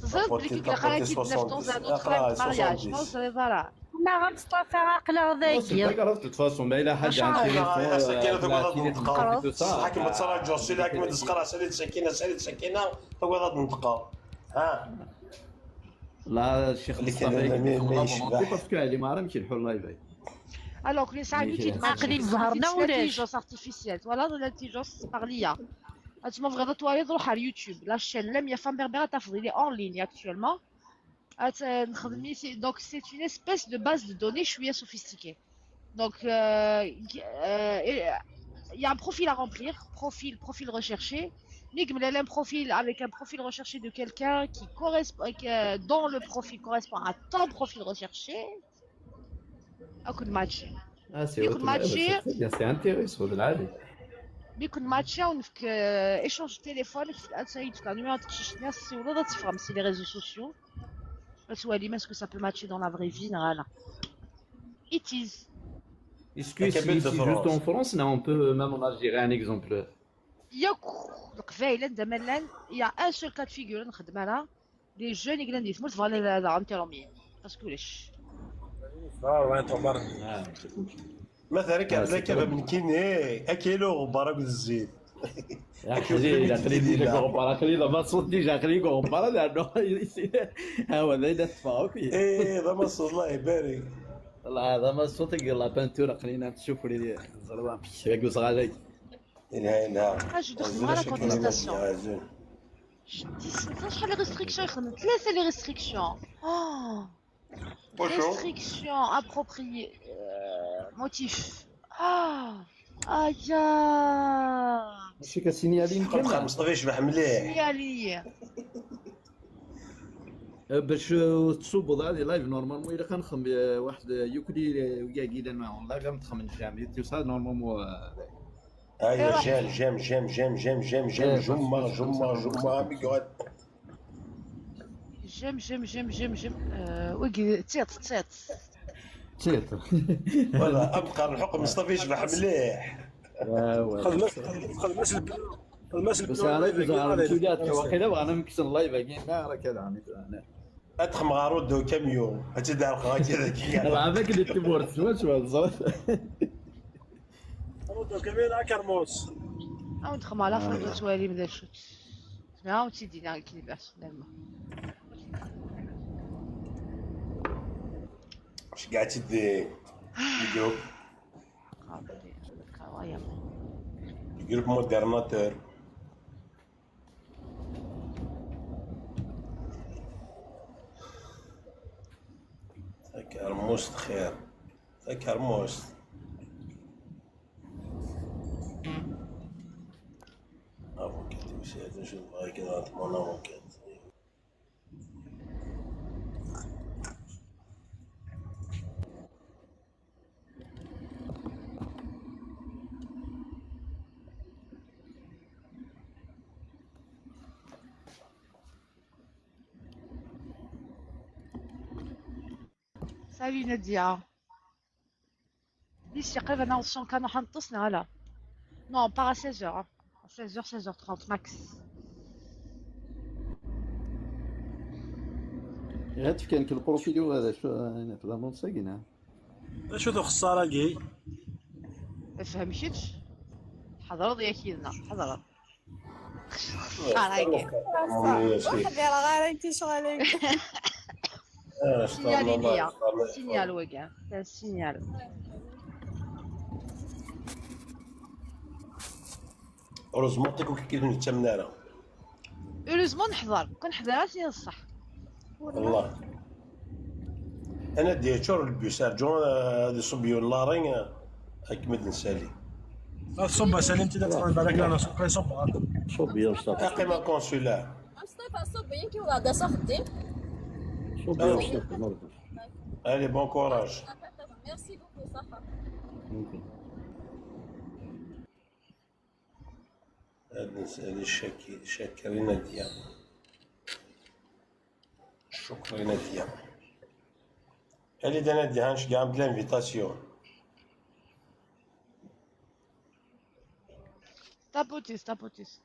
تزرد بلي كي تلقى كي تنفطون زعما تخرج مارياج، ما وصل يضرع. Neɣ ad ṭṭafeɣ aql-aɣ dagi. C'est pas grave, de toute façon, ma yella ḥaǧa n Acuɣer? téléphone, Sakina, euh, tugadeḍ la télé, ad neṭqeɣ. tout ça. Ḥakem ad ttraǧuɣ, sila ḥakem ad d-teqqar, sali d Sakina, sali d Sakina, tugadeḍ ad neṭqeɣ. Ha? La, Cheikh Mustafa, Mais, mais, mais, parce que elle est marrant, qui le live. Alors, كل ساعة Mais كي je- تماكلي عقلي زهرنا ولا إيش؟ L'intelligence artificielle. Voilà, l'intelligence par l'I A. هتما بغيت توالي تروح على اليوتيوب. La chaîne Lamia Femme Berbère تفضي لي en ligne actuellement. هت نخدمي سي donc c'est une espèce de base de données شوية sophistiquée. Donc euh, euh, il y a un profil à remplir, profil profil recherché. Mais un profil avec un profil recherché de quelqu'un qui correspond, euh, dont le profil correspond à ton profil recherché. راك ماتشي. Ah, c'est يكون autre- ماتشي. C'est très bien, c'est intéressant, de la Mais كون ماتشي ونفك échange téléphone. كنت انسايد كان ما تخشيش الناس سي ولا تفهم سي les réseaux sociaux. بس هو ما est-ce que ça peut matcher dans la vraie vie لا. It is. Est-ce que La si capitale de c'est juste France. En France, là, on peut même en Algérie, un exemple. ياك القبايل عندها ملان. Il y a un seul cas de figure نخدم انا. Les jeunes يقدروا يثموا تبغى لا لا انتيروميين. Parce que ليش؟ اه وين تمر؟ مثلا كان آه، كذا من كيني اكيلو غبار اكل الزيت. يا حبيبي، لا، خليني نقول غبار، خليني ما صوت ديجا، خليني نقول غبار، لأنه هو ذا يدفع، أوكي. ايه، هذا ما صوت، الله يبارك. والله هذا ما صوت، يقول لا بانتورا، خلينا نشوف لي زربان، يقول صغالي. لا لا. Ah, je dois la contestation. عزوز. شحال les restrictions يخدم؟ ثلاثة les restrictions. Oh. Bonjour. Restriction appropriée. Euh, motif. Ah. ايا. ماشي كسينيالين خمسة كامل. مصطفى يشبح مليح. سيالية. باش تصوب هذه لايف نورمالمون الا كان خم واحد يوكلي ويا كيدا نوع لايف ما تخمن جامي تو سا نورمالمون. ايوه، جام جام جام جام جام جام جام جمعة جمعة جمعة ميقعد. جم جم جم جم جم. آه، وقي تيط تيط. تيت. ولا ابقى الحق مصطفى يشبح مليح. خدمت خدمت خدمت بس انا كنت عارف شو جات واقيلا وانا مكسر اللايف اكيد ما راه كذا عميت انا. ادخل مغارود دو كاميو هاتي دار هكذا. هذاك اللي تبورت شو شو بالضبط. رد كبير اكرموس. او ندخل مع لافر دوت والي مدار شوت. لا وتيدينا كي باش دابا. اش قاعد تدي الجروب؟ قابلي. كوايا. الجروب مودرناتور. اكرموس خير. اكرموس. افوكات مساعد نشوف هاي كذا اضمن افوكات. Salut Nadia. Ici قريب انا وصلنا كانوا حنطسنا هلا. Non, pas à seize heures. Hein. À seize heures, seize heures trente max. غير تفكر لك البروفيل هذا شو انا في ضمان ساكنه. شو ذو خسارة كي؟ افهم شيتش. حضر يا كيدنا حضر. خسارة كي. واحد يرى غير انت شغالين. سينيال ليا. سينيال وكاع. سينيال. Heureusement تكون كي نتمنى راه. Heureusement نحضر، كون حضرات هي الصح. والله. انا ديتور البيس ارجو هذه صبيون لارين. اكمد نسالي. صب سالي انت تدخل بالك انا صب صب. صوب يا مصطفى. اقيم كونسولار. مصطفى صب يمكن ولا دا صاحبي. صوب يا مصطفى مرضي. Allez, bon courage. Merci beaucoup صح. ممكن. هاد نسالي الشاكي شاكرين ديال. شكرا ديال. اللي دانا ديها نش كاع بلا انفيتاسيون. طابوتيس طابوتيس.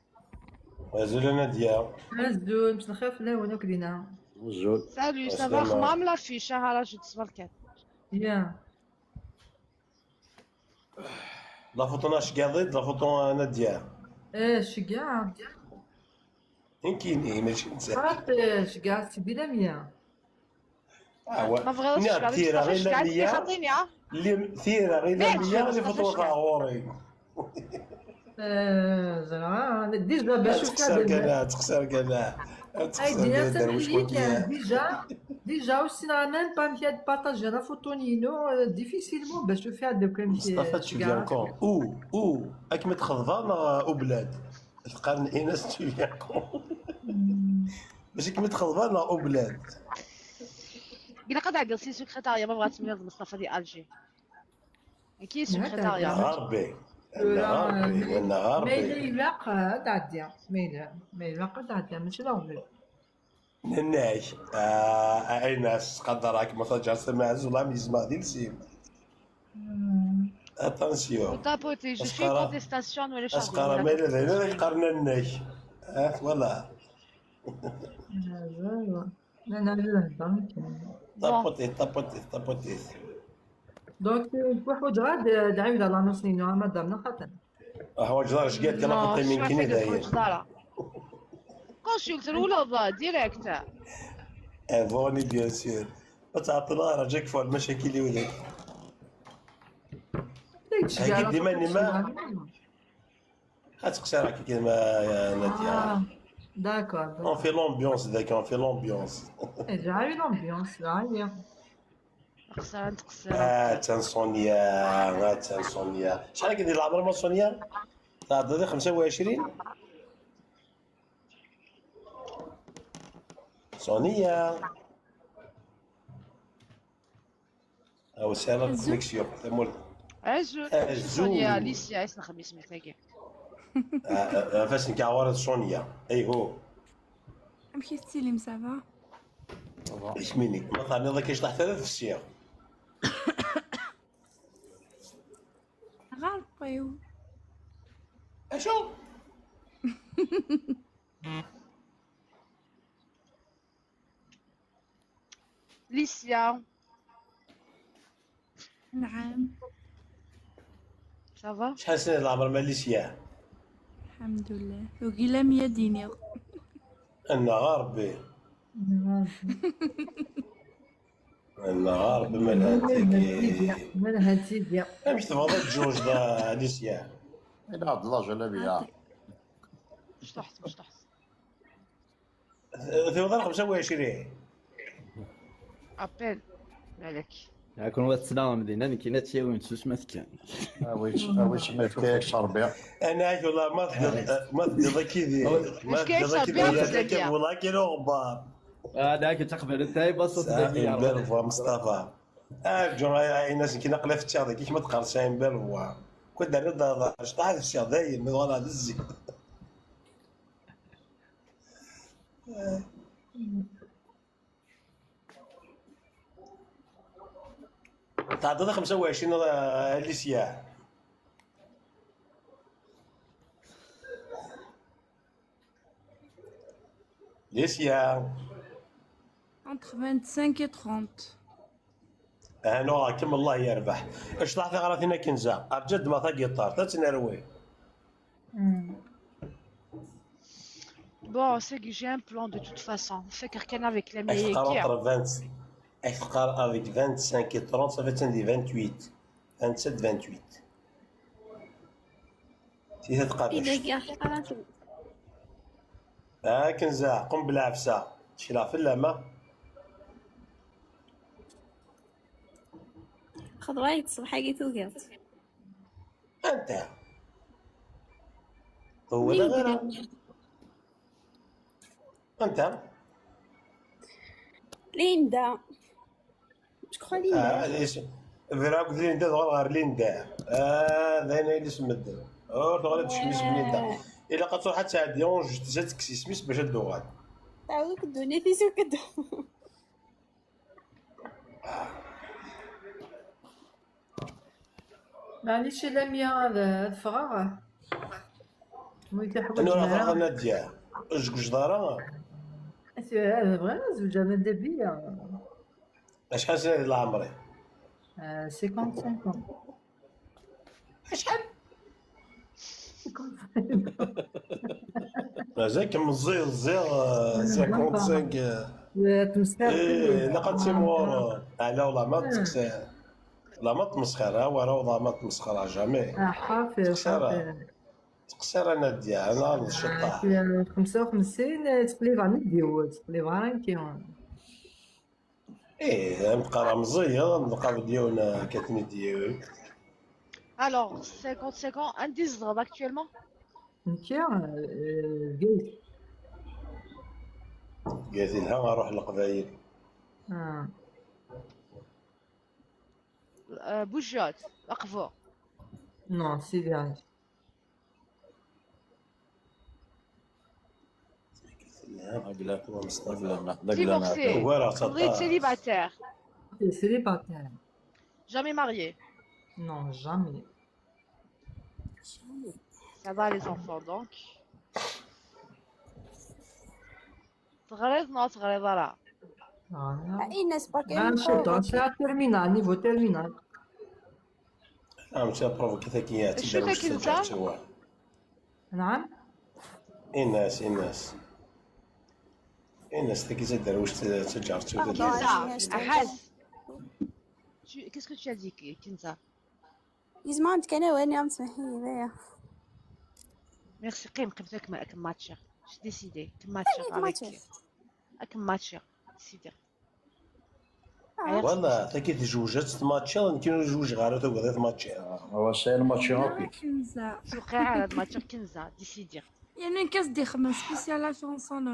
وزول انا ديال. هزول مش نخاف لا ونوك دينا. زول. Salut, ça va السلام. خمام لافيش ها راه جيت صبر كان. Ya. La photo n Aceggaḍ, la photo n Nadia. Eh, ceggeɛ. Nekkini, mačči nettat. Xaṭi, ceggeɛ si bila mya. Ah, wa. Ma bɣiḍ ad Niɣ tecceɣ, tira ad ɣila tecceɣ, mya. Xaṭi, niɣ? Li- Tira ɣila Niɣ mya, tecceɣ, li photo tecceɣ. Ɣur-i. Eh, ẓra, déjà, bac Ad texser ufiɣ kan, ad texser kan. Ad Ay, texser d-nniɣ kan, derwic tameklit, wagi. Déjà, déjà, ur ssineɣ aman pas amek ad partager la photo-inu, euh, difficilement bac ufiɣ-d akk amek, Mustafa, euh, tu viens quand? Où? Où? Ad kem-id-xeḍbeɣ neɣ ublad? Teqqaren Inas, tu viens quand? Bac ad kem-id-xeḍbeɣ neɣ ublad? Ilaq ad ɛeddiɣ si secrétariat, ma bɣa ad temlileḍ Mustafa di Alger. Nekki secrétariat. Ɣerbi. Ɣerbi. Ma Ɣerbi. yella ilaq, euh, ad ɛeddiɣ. Ma yella, ma ilaq ad ɛeddiɣ, mačči d aɣbel. Nenna-k, ah, Inas, ttqadareɣ-k, ma taǧǧaḍ tamazul, am yezmeɣ di lsim. Attention. Tapoter, je suis Asqara- protestation, wala Asqara ma yella d ayen ara k-qqaren nenna-k. Ah, voilà. Nana, nana, nana. Tapoter, tapoter, tapoter. Donc, euh, ḥwaǧeɣ ad d-ɛiwdeɣ l'annonce-inu, a madame, neɣ xaṭi? Ḥwaǧeɣ ara ceggat kan Non, aqeṭṭi je min suis kini assez dayen. proche d'Zara. Consulte, roule-la, direct. Abonné, bien sûr. Ad tɛeṭṭleḍ ara, ǧak fur lmacakil-iw dagi. Heggi-d iman-im, a? Ad teqsireḍ akka kima, ya Nadia. Ah, d'accord. On fait l'ambiance dagi, on fait l'ambiance. Eh, j'ai eu l'ambiance, là, hier. Xsara n tqessra. Ah, attan Sonia, attan Sonia. Acḥal akka di leɛmer-im a Sonia? Tɛeddaḍ i xemsa u ɛecrin? Sonia. Aw, sɛiɣ la connexion, tamurt. Azul. Azul. Sonia, Alicia, isem xemmis mi tagi. Ah, ah, ah, fasen kaɛwarat Sonia. Ayhu. Amek i tettilim, ça va? Isem-inek, ma terniḍ akka cṭaḥ tara tefsiɣ. Ɣerqiw. Acu? Licia. Nɛam. Ça va? Acḥal sena leɛmer-m a Licia? Lḥemdullah. Tugi lamya d-iniɣ. Annaɣ a Rebbi. Annaɣ a Rebbi, ma lhant tigi. Ma lhant tigi. Amek tebɣiḍ ad tǧuǧeḍ a Licia? Ilaq d lajalabiya. Mecṭuḥet, mecṭuḥet. Tewweḍ ar xemsa u ɛecrin. Appel. Malak. Akken wa tettnaɣem dinna, nekkini ad tt-yawin s usmat kan. Awi-tt, awi-tt, ma yefka-yak s Rebbi. Ana ak wala ma teddiḍ, ma teddiḍ akidi. Ma Yefka-yak teddiḍ s Rebbi, akidi, ad ad teddiḍ. ak-wala kra uɣebbar. Ah, da, akka d taqbaylit, ay, baṣṣa. Sɛiɣ imbal wa Mustafa. Arǧu, ay, ay, Inas, nekkini aql-i fettiɣ dagi, kemm ad teqqareḍ sɛiɣ imbal wa. Kul d arnad ad aḍar, cṭaḥ ad fsiɣ dayen, mi uɣaleɣ d zzin. Tɛeddaḍ i xemsa u ɛecrin, a Alicia? Alicia. Entre vingt-cinq et trente. Ah, nuɣeɣ-kem, Allah yerbeḥ. Cṭaḥ tiɣratin akken za. Rǧa ddmeɣ tagiṭart, ad tt-nerwi. Bon, c'est que j'ai un plan de toute façon. Fakeɣ kan avec la Ak teqqar meilleure. Entre vingt, ak teqqar avec vingt-cinq et trente, ça fait di vingt-huit. Vingt-sept, vingt-huit. Si tqabact. Akken za, qum belɛefsa. Cekleɣ fell-am, a? Xḍwa-yi-d ṣṣbeḥ-agi tugiḍ. Anta? Ur walaɣ ara. Anta? Linda. Je crois Linda. Ah, is-, bra akked Linda, dɣa ɣer Linda. Ah, d ayen ay isem medden. Ur tuɣal ad teckem isem Linda. Ilaq ad truḥ ad tɛeddi, ad tekkes isem-is bac ad d-tuɣal. Teɛweq ddunit-is akk. Maɛlic, a Lamia, ad, ad ffɣeɣ. Wi teḥwaǧ Anwa ara ara. ffɣeɣ a Nadia? Ur zewǧeḍ ara? Bɣiɣ ad zewǧeɣ Nadabiya. Acḥal sena di leɛmer-im? Euh, cinquante-cinq ans. Mazal-kem meẓẓiy, ẓẓiɣ, euh, cinquante-cinq, euh. Tmesxir. Ilaq ad timɣureḍ. Ɛla, wala ma tettqeṣṣir. La ma tmesxir, ha, wara wala ma tmesxir, jamais. Ḥafi, Tettqeṣṣir. Tettqeṣṣir a Nadia, ana d cṭaḥ. خمسة وخمسين تقليب عن الديوت، تقليب غير كي. Ih, am tqara meẓẓiyeḍ, am tqabel yiwen, euh, katni d yiwen. Alors, cinquante-cinq ans, anda i tzedɣeḍ actuellement? Nekki, euh, Bgayet. Bgayet ilha, aruḥ Leqbayel. Ah, Euh, Boujotte, Aqbu. Non, Sidi Ɛic. Divorcé. Ugareɣ-tt Txedmeḍ-iyi-d aṭas. Célibataire. Célibataire. Jamais marié. Non, jamais. Ça va les enfants donc. Teɣriḍ neɣ ur teɣriḍ ara? Voilà. Ines, برك Ah, je suis dans la terminale, niveau terminal. Ah, mačči la provoquer tagi, ad Acu takenza? نعم. Ines, Ines. Ines, tagi d taderwict, d taǧaret. Kenza, aḥaz. Tu- Qu'est-ce que tu as dit, Kenza? يزمان كان وين يوم سمحي لي. Merci, قيم قيمتك ما كماتشر. Je suis décidée, كماتشر أنا avec. كماتشر. كماتشر. Décidée. Voilà, tagi tejwejat tmaččiḍ, nekk ur jwejɣ ara, tugiḍ ad tmaččiḍ. هو سائل ماتشي اوكي. كنزة. توقع على ماتشر كنزة، décidée. يعني كاس دي خدمة spécial la chanson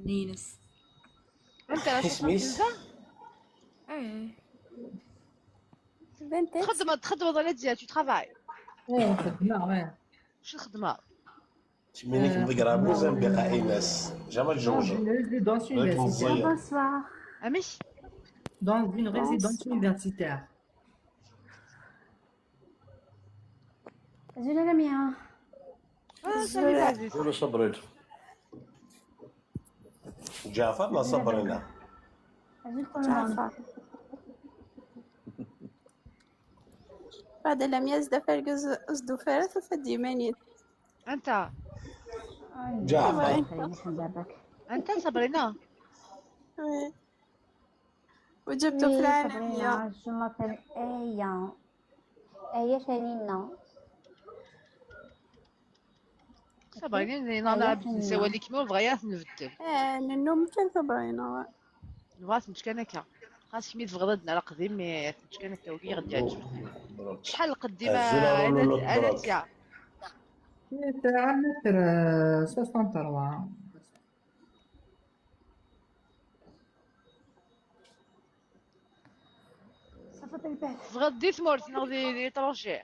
نينس. انت لا اسميس؟ كنزة؟ ايه. بنت. تخدم تخدم ولا تجي، tu travailles. ايه، خدمة، ايه. شو الخدمة؟ Timinik mḍegger abuz am biqa Ines. Jamais Dans tjewjeḍ. Une résidence Avec universitaire. meẓẓiyeḍ. Bonsoir. امش؟ Dans une résidence universitaire. زين لميا. اه، سالي العزيز. قولوا صبريت. Ǧaɛfar neɣ Sabrina? جعفر. بعد لم يزدفر جزء ازدفر فدي مني. انت. Ǧaɛfar. انت صبرينا. وجبته في العالمية. Je m'appelle Aya. Aya Shanina. صبرينا، انا نلعب نسوالي كيما بغا نبدل. ايه، ننو ممكن صبرينا. نبغى نتكلم هكا. خاص كيما تبغى ردنا على قديم، mais نتكلم هكا وكي غادي يعجبك. شحال قديمة؟ الزين راه انا نوض انا برك. تيا. تاع متر، آه، soixante-trois. صافي طيبات. تبغى دي ثمورتي ناخذ دي طرونشي.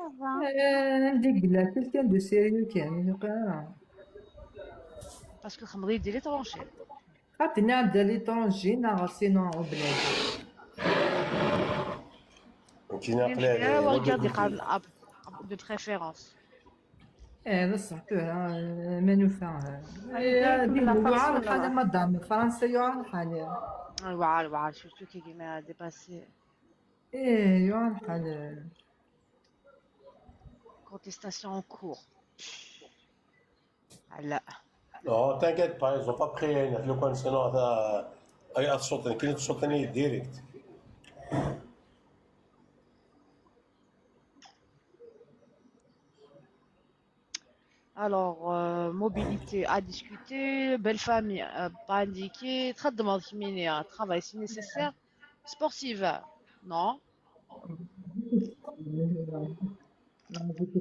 آه، عندي قلة quelqu'un de sérieux كامل وقع. Parce que خمضي ديري طرونشي. خاطيني عندها l'étranger، نا غاسينو وبلادي. كاين عقلية وقاعد يقال الاب، اب de préférence. ايه، بصح، آه، ما نفع. آه، ديك يعان حالة مدام، فرنسا يعان حالة. وعار، وعار، surtout كي كيما dépassé. ايه، يعان حالة. Contestation en cours. لا. Non, t'inquiète pas, ils ont pas pris une. لو كان سينو هذا، اي اتصوتني كاين تصوتني direct. Alors, euh, mobilité à discuter, belle famille, euh, pas indiquée, très demande féminin, travail si nécessaire, sportive, non?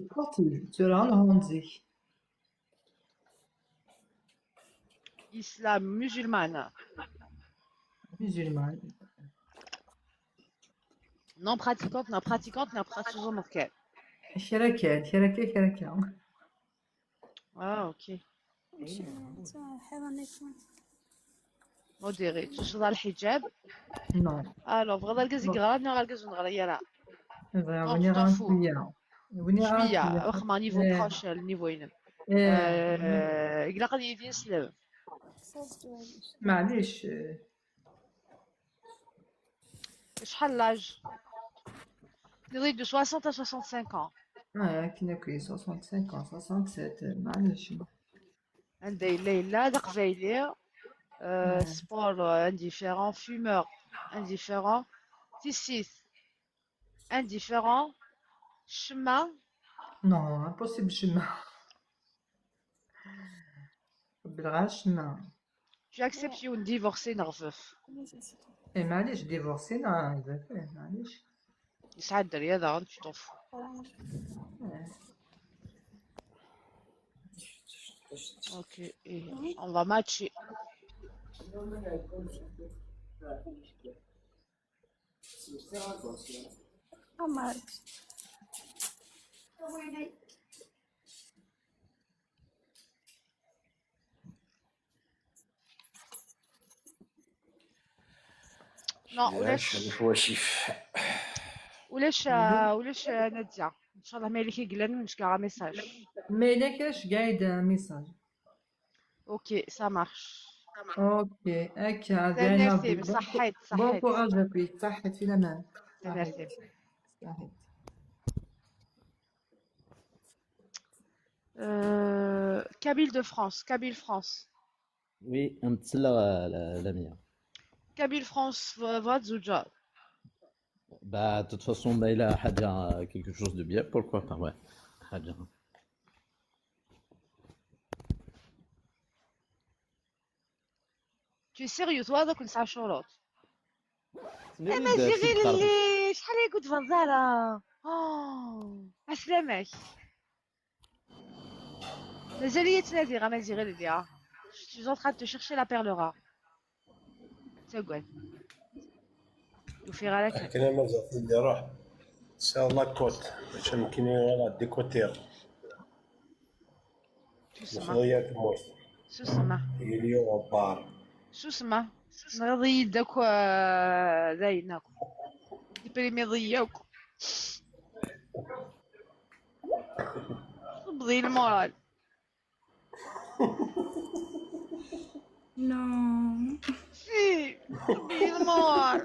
Sportive, tu as un. Islam, musulmane. Musulmane. Non pratiquante, non pratiquante, non pratiquante. Kra kan, kra kan, kra kan. Ah, ok. حيوان يكون. Modéré, تشرب الحجاب. Non. Alors, بغض القز يقرا، نغا القز نغرا يرى. Vraiment, on ira un peu. شوية، واخا niveau proche, le niveau ينم. آه، يقلق لي يدي نسلم. معليش. شحال l'âge؟ نريد de soixante à soixante-cinq ans. Ah, akken akk, soixante-cinq ans, soixante-sept, euh, معليش. عنده يلا يلا هذا قبايلي. Euh, sport, euh, indifférent. Fumeur, indifférent. Tissit, indifférent. Chemma. Non, impossible, chemma. بالغاش ما. Tu acceptes يون divorcé نغفف؟ اي معليش، divorcé نغفف، اي معليش. يسعى الدريا داغن، tu t'en fous. إيه. Ok, et on va matcher. Amar. Non, ولاش ولاش ولاش نادية. ان شاء الله ما لك يقلن ونشكى message. Mais là كاش قاعد message. Ok, ça marche. Ok, هكا تنرسي، صحيت، صحيت. Bon courage à toi، صحيت في الامان. تنرسي. صحيت. Euh, Kabyle de France, Kabyle France. Oui, un petit là, la, la mienne. Kabyle France, va, va, Zouja. Bah, de toute façon, bah, il a حاجة, quelque chose de bien, pourquoi pas, ouais. حاجة. Tu es sérieux, toi, donc ça شروط. Mais اما oui, bah, زيغي c'est grave. للي شحال يقول فنزارة. اه، عسلامك. مازال هي تنادي، غا مازال غير ليا. Je suis en train de te chercher la perle rare. تقول. وفي غيرك. كنا مازال في اللي راح. سي لا كوت، باش يمكن يغلط ديكوتير. تسمع. مخلية الموت. تسمع. هي اليوم بار. تسمع. نغضي يدك، آه، زينك. ديبريمي ضيوك. تبضي المورال. Non. Si. تبضي المورال.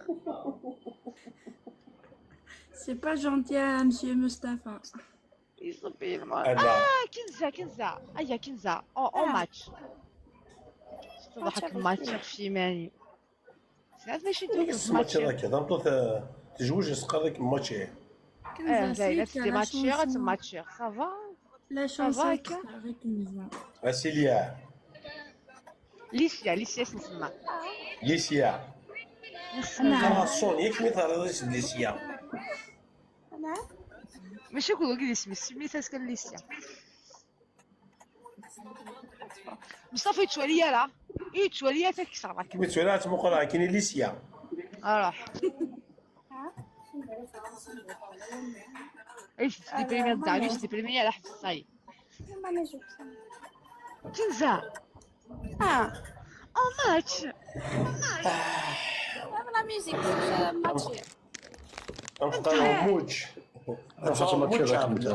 C'est pas gentil à monsieur Mustapha. يصبي المورال. أنا. اه، كنزة، كنزة. ايا كنزة. او، او ماتش. تضحك ماتش في ماني. ساعات ماشي دوك يس ماتش ماتش. هذاك، هذا مطوط، آه، تجوج يسقى ذاك الماتش. اه، زين، نفس دي ماتشير، تماتشير. Ça va؟ La chance va, est avec nous. اسيليا. ليسيا، ليسيا اسم تسمى. ليسيا. نعم. راسون، ياك مي ثار اسم ليسيا. ماشي كل وقت اسمي، سميتها كان ليسيا. مصطفى يتشواليا لا. يتشواليا تكسر راك. كمي تسوالات مقرا كيني ليسيا. اروح. ايش دي بريمير دعويش دي بريمير راح تصاي. تنزع. Ah, او ماتش. même la musique, euh, match. نبقى موج. خاصة ماتشي غير كنت.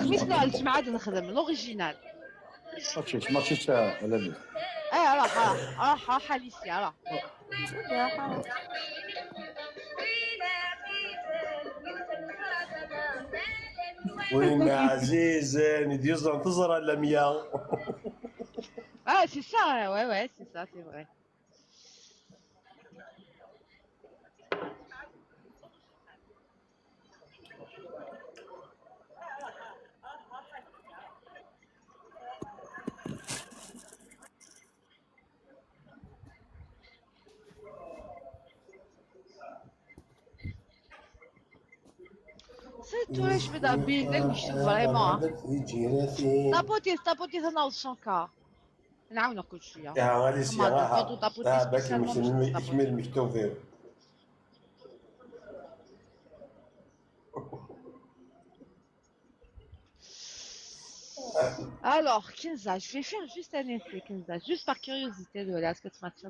سميت نوع الجمعة نخدم لوريجينال. ماتشي، ماتشي تاع لابي. ايه، راح، راح، راح، راح، ليسيا، راح. وين عزيز، نديوز ننتظر على مية. Ah, c'est ça, ouais, ouais, c'est ça, c'est vrai. C'est toi, je vais t'habiller, je suis vraiment. Tapotis, tapotis, انا والشونكا. نعاونك كل شويه. يا غالي سي ما راها. تطبطي آه، باك spécialement يكمل باش يكمل المكتوب. Alors, Kinza, je vais faire juste un essai, Kinza, juste par curiosité, de voilà ce que tu m'as fait.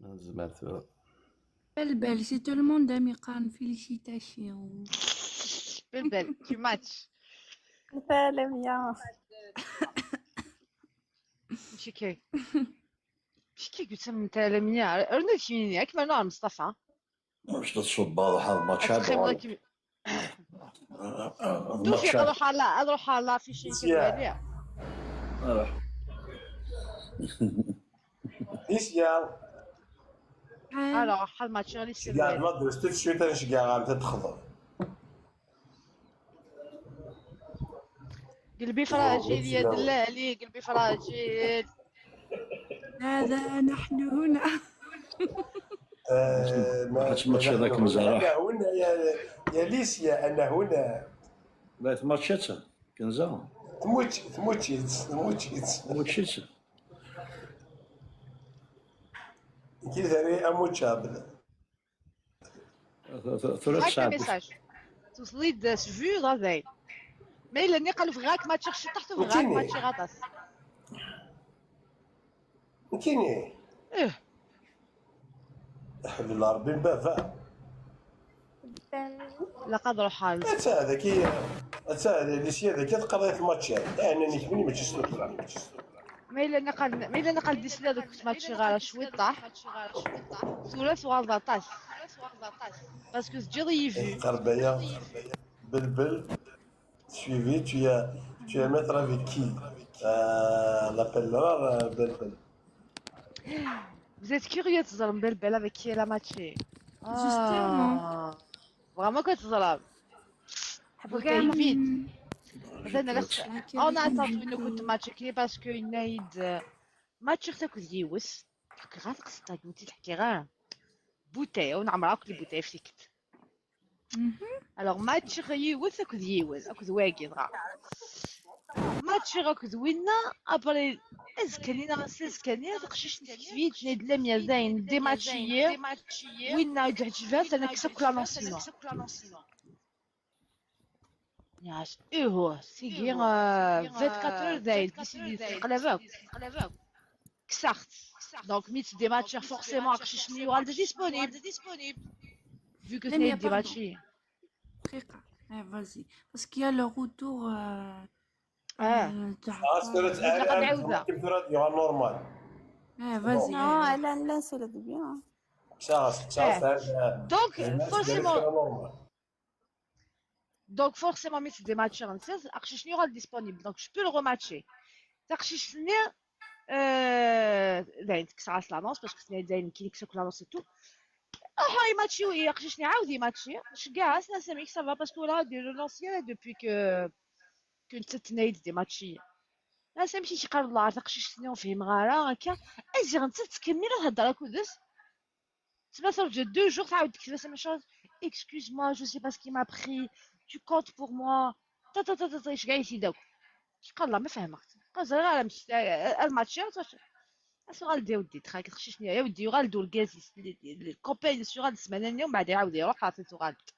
Nezmer tura. Balbal, c'est tout le monde am iqqaren félicitations. Balbal, tu match. Netta Lamia. Mačči kay. Mačči kay, gutsa n Lamia. Rnu d kemini, akken ma nuɣal Mustafa. Mačči d ṣubba, ruḥ ad mačči ad Txemmeḍ uɣal. akken. Ad Tufiq, mačči. Ruḥ ala, ad ruḥ ala fi cin Yeah. kibali. Ruḥ. Isya. Alors, ḥal match ɣer Ceggeɛ Israël. Madrid tout de suite ad nceggeɛ ɣer ad texḍer. قلبي فراجيل يا دلالي، قلبي فراجيل. هذا نحن هنا. Eh, ma- Ruḥ ad tmaččiḍ akken zehreɣ. Ana huna ya, ya Lisya, ana huna. La tmaččiḍ, Kenza. Tmuč-, tmučit, tmučit. Mačči. Kizari amučab. Tura هكا tesɛeddi. ميساج. توصلي د سفو ضاي. ما الا نقل في غاك ما تشخش تحت في غاك ما تشي غطاس. Kini. ايه. Ḥbel Ṛebbi n baba. لا قدر حال. Atta daki, atta Lisya daki teqqar-it mačči. Ɛni nekmini mačči s tuqqra. Ma yella naqal, ma yella naqal d isla deg match ɣer cwiṭaḥ. Tura tuɣaleḍ aṭas. Parce que teǧǧiḍ-iyi vu. Qerbeya, belbel, suivi, tu as, tu as mettre avec qui? Euh, l'appel rare, euh, belbel. Vous êtes curieux de savoir belbel avec qui elle a matché. Justement. Vraiment que tu as. Vraiment. On a attendu une coup de match parce que Naïd match تاكد يوس. Grave que c'est un outil qui est bouteille, on a marqué les bouteilles. Alors, match yiwet akked yiwet, akked wagi dɣa. Match akked winna, après, azekka-nni neɣ ass azekka-nni, taqcict n tekfit, tenna-d Lamia dayen, dématchée, winna i d-ɛǧibent, ana kkes akk l'annoncement. Yes, ihuh, tigi, euh, vingt-quatre heures dayen, décidé teqleb akk. Kkseɣ-tt. Donc, mi tt-dématchiɣ, forcément, aqcic-nni yuɣal d disponible. Vu que c'est dématché. دقيقة. Eh, vas-y. Parce qu'il y a le retour. Euh, Ah. euh, تاع- Ah, c'est le نعاودها. Normal. Eh, vas-y. Non, elle a laissé le bien. Ça, ça, ça, Donc, c'est forcément, normal. Donc, forcément, mi tt-dématchiɣ netta, aqcic-nni yuɣal disponible. Donc, je peux le rematcher. Taqcict-nni, euh, dayen, kkseɣ-as l'annonce, parce que tenna-yi dayen, nekk i kkseɣ l'annonce et tout. Ruḥeɣ imatchi, aqcic-nni ɛawed imatchi. Ceggeɛ-as, nniɣ-as amek, ça va, parce que ur d-iri l'annonce depuis que, que nettat tenna-yi-d dématchi. Nniɣ-as amek i k-iqqar llah, taqcict-nni ur fhimeɣ ara, akka. Ziɣ nettat tettkemmil ad thedder akked-s. Tma terǧa deux jours, تعاود تكتب اس ام اس: excuse-moi, je sais pas ce qui m'a pris, tu comptes pour moi. Ta ta ta ta ta, iceggeɛ-it-id akk. Qal la, ma fehmeɣ-t. Qal ẓriɣ ara msek ad matchiɣ. Asuɣal d aweddi, txak txcict-nni, aweddi yuɣal d urgaz-is, lkompay-ines yuɣal d ssmana-nni, umbeɛd iɛawed iruḥ, ɣef tuɣal-d.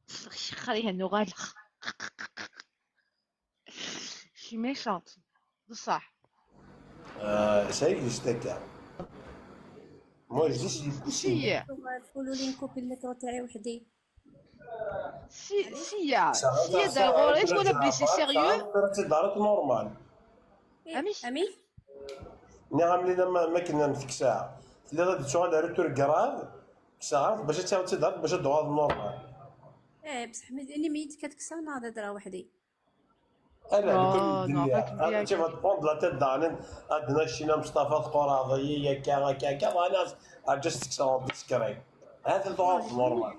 Xxer, ihi nuɣal. Je suis méchante. بصح. Euh, ça existe, ça. Moi, je dis, c'est possible. Si, تقولوا لي نكوبي الميكرو تاعي وحدي. si, si, ya. Si, ya, d'abord, est-ce qu'on a blessé sérieux? C'est normal. Amis? Amis? Nniɣ-am lila ma, ma kena mteksaɣ. Telliḍ ad d-tuɣal retour grave. Kkseɣ-am-t bac ad taweḍ tidart bac ad d-tuɣaleḍ normal. ايه، بصح ملي ميت كتكسر ناض درا وحدي. Ala, Non, comme non, il pas dit, comme il a tu vas te prendre la tête dans un, ad nacina Mustafa tqoraḍ-iyi akka, akka, akka, bɣan-as, ad just tekseɣ discret. Hata tuɣaleḍ normal.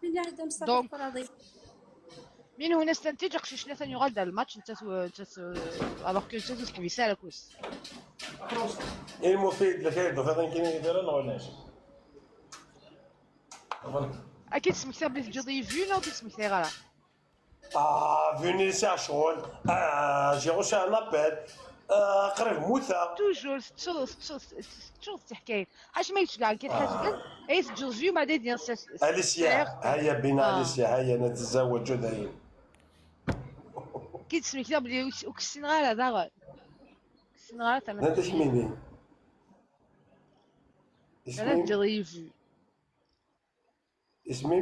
من هذا مصطفى Donc- قراضي. من هنا استنتج aqcic-nni atan yuɣal d lmatch, nettat, nettat, alors que nettat ur teḥbis ara akk-is. I lmufid, la kayed ufiḍ akken i dira neɣ ulac? Ad k-id-smektiɣ belli teǧǧiḍ-iyi vu neɣ ur k-id-smektiɣ ara? Ah, venu ici à ccɣel. Ah, j'ai reçu un appel. Ah, qrib mmuteɣ. Toujours, teččuṛ, teččuṛ, teččuṛ d tiḥkayin. Acimi yettceggɛen kra ḥaǧa kan, ay teǧǧeḍ vu ma d-, d-, Alicia, هيا بنا Alicia, هيا نتزوج dayen. Ki d-smektiɣ belli ur k-ssineɣ ara daɣen. Ur k-ssineɣ ara tama. Nanta kmini. Ala teǧǧiḍ-iyi vu. اسمي؟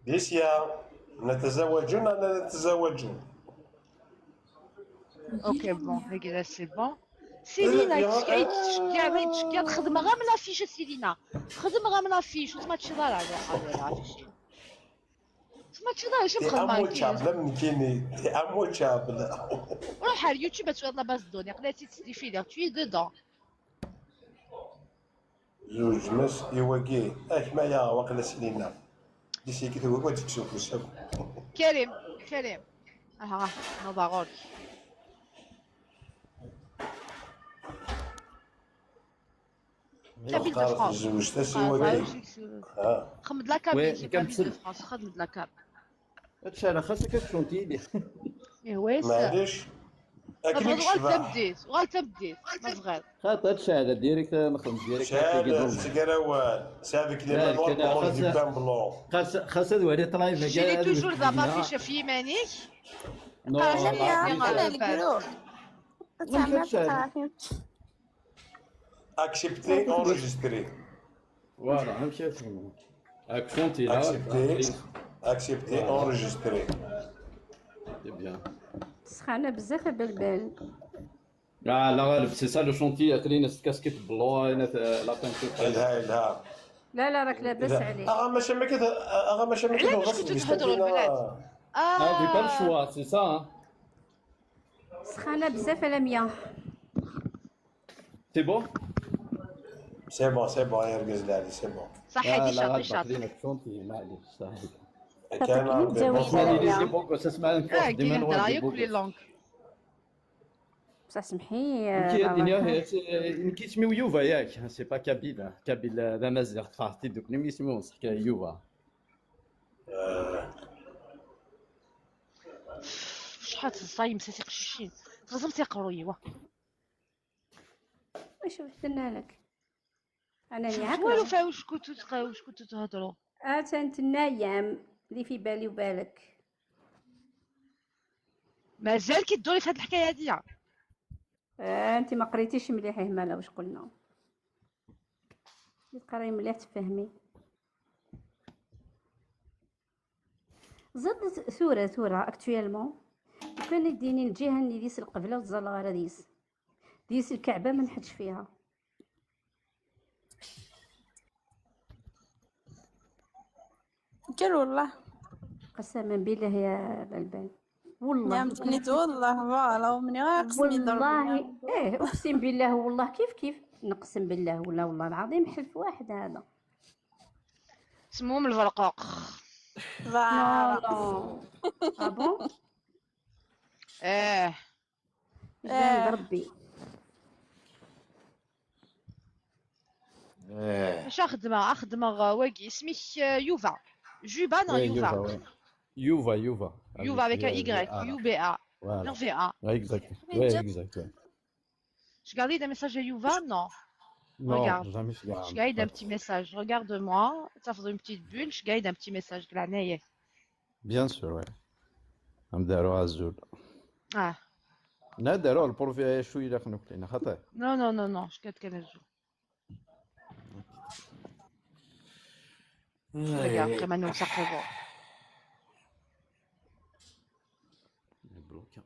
Alicia, نتزوجون ولا لا نتزوجون؟ Ok, bon, les gars, c'est bon. Selina, yettceggiɛ, yettceggiɛ, xedmeɣ am l'affiche a Selina. Xedmeɣ am l'affiche, ur tmatčiḍ ara, ur tmatčiḍ ara, acu T'es xedmeɣ immatchable, am nekkini, t'es immatchable. Ruḥ ar YouTube ad twaliḍ la base de données, aql-ak-tt-id-sdifiliɣ, tu es dedans. Zuǧ, mas i wagi, ak ma ya waqila Selina. Di sigi tugi ad tekkes ufus akk. Karim, Karim. Aha, naḍa ɣur-k. Kabyle de France. Tezweǧ tasiwagi. Xdem-d la Kabyle, c'est Kabyle de France, xdem-d la Kabyle. Tcala xas akka tcunti-d. Ihwa-yas. Maɛlic. Akken i Uɣal yecbeḥ. Tameddit, uɣal tameddit, ma tebɣiḍ. Xaṭer tcala direct ad nexdem direct. Cɛal, teg arawal. C'est avec les manuels comment je peins blanc. Xas xas ad wali ṭlayb. J'ai toujours la affiche في يمانيك. Non. J'aime bien, أنا الجروب. Accepter, enregistrer. Voilà, amek ara txedmeḍ. Accent, il a. Accepter, accepter, enregistrer. C'est bien. سخانة بزاف أبلبال. Ah, la, c'est ça le chantier, اترينا cette casquette blanche, la teinture. لا، لا. لا، لا، راك لاباس عليك. اغا ماشي ما كده، اغا ماشي ما كده. علاش كنتو تهضروا البنات؟ Ah, j'ai pas le choix, c'est ça, hein. سخانة بزاف على مية. C'est bon. C'est bon, c'est bon, يا رجال العالي، c'est bon. صح، Ah, هادي la, شاطر، la, شاطر. le chantier, معليش، صح. كان تقني متزوج. Franchement, il est beau, ça se met une اه، force des كاين Mainois, هضره des ياكل beaux لي gosses. لونغ. بصح سمحي، آه، كي بابا. دنيا، نكي سميو يوفا ياك، c'est pas kabyle، kabyle ذا مازيغ، خاطي دوك نمي سميو صح يوفا. شحال الصايم ساتي قشيشين. لازم تيقروا ايوا. واش درنا لك؟ انا اللي شفت والو عاقله. فيها، واش كنتو تق-، واش كنتو تهضروا؟ اه، تنت النايم اللي في بالي وبالك. مازال كيدوري في هاد الحكايه هادي. آه، انت ما قريتيش مليح، مالا واش قلنا؟ تقراي مليح تفهمي. زاد ثورة، ثورة actuellement. لو كان يديني الجهة اللي ديس القبلة وتزال غير ديس. ديس الكعبة ما نحدش فيها. قال والله. قسما بالله يا بلبل. والله. نعم، جنيت والله، فوالا، ومني غير قسمي ضرب. والله، ايه، اقسم بالله والله كيف كيف. نقسم بالله ولا والله العظيم حلف واحد هذا. سموم البرقوق. فوالا. نو، نو. اه بون؟ اه. جان ربي. ايه. اش اخدمه؟ اخدمه واقي اسمك، آه، يوفا. جوبا، نو، Oui, يوفا. يوفا، oui. يوفا، يوفا. يوفا avec un Y, U V A. Voilà. Non, V A. Ouais, exact. Oui, Ouais, déjà. Exact, ouais. Je garde des messages à Youva, non. Non, Regarde. Jamais je garde. Je garde un petit message. Regarde-moi. Ça fait une petite bulle. Je garde un petit message. Glanaye. Bien sûr, ouais. ندارو عزول. Ah. ندارو البروفيل شويه الا خنوك لينا خاطر. Non, non, non, non. Je garde qu'un jour. Regarde, après, maintenant, ça fait bon. Bloqué.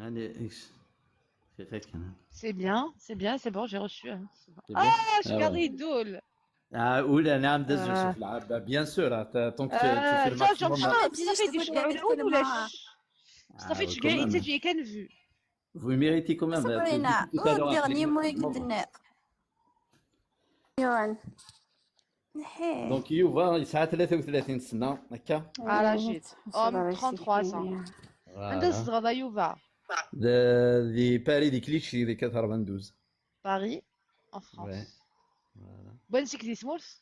Allez, X. C'est vrai que, hein. C'est bien, c'est bien, c'est bon, j'ai reçu, hein, c'est bon. C'est bien. Ah, je Ah, garde ouais. Idol. Ah, oula, نعم, داز آه. يوسف العاب. Bien sûr, hein, t'as- tant que tu, tu آه، fais le تا شوف، maximum. شوف، صافي تجي ولا ش-، Ah, صافي ouais, تجي quand même. تجي كنفو. Vous méritez quand même. صبرينا، Tout à l'heure, والديرني après, مويك bon. الدنيا. يوان. نحيه. Donc, يوفا يسعى ثلاثة وثلاثين سنة، هكا. على جيت. صبر ام يسير. ثلاثة وعشرين سنة. Voilà. عندها الزغرة يوفا. De, de Paris, de Clichy, de quatre-vingt-douze. Paris, en Ouais. France. Voilà. بوين سيك دي سمورت؟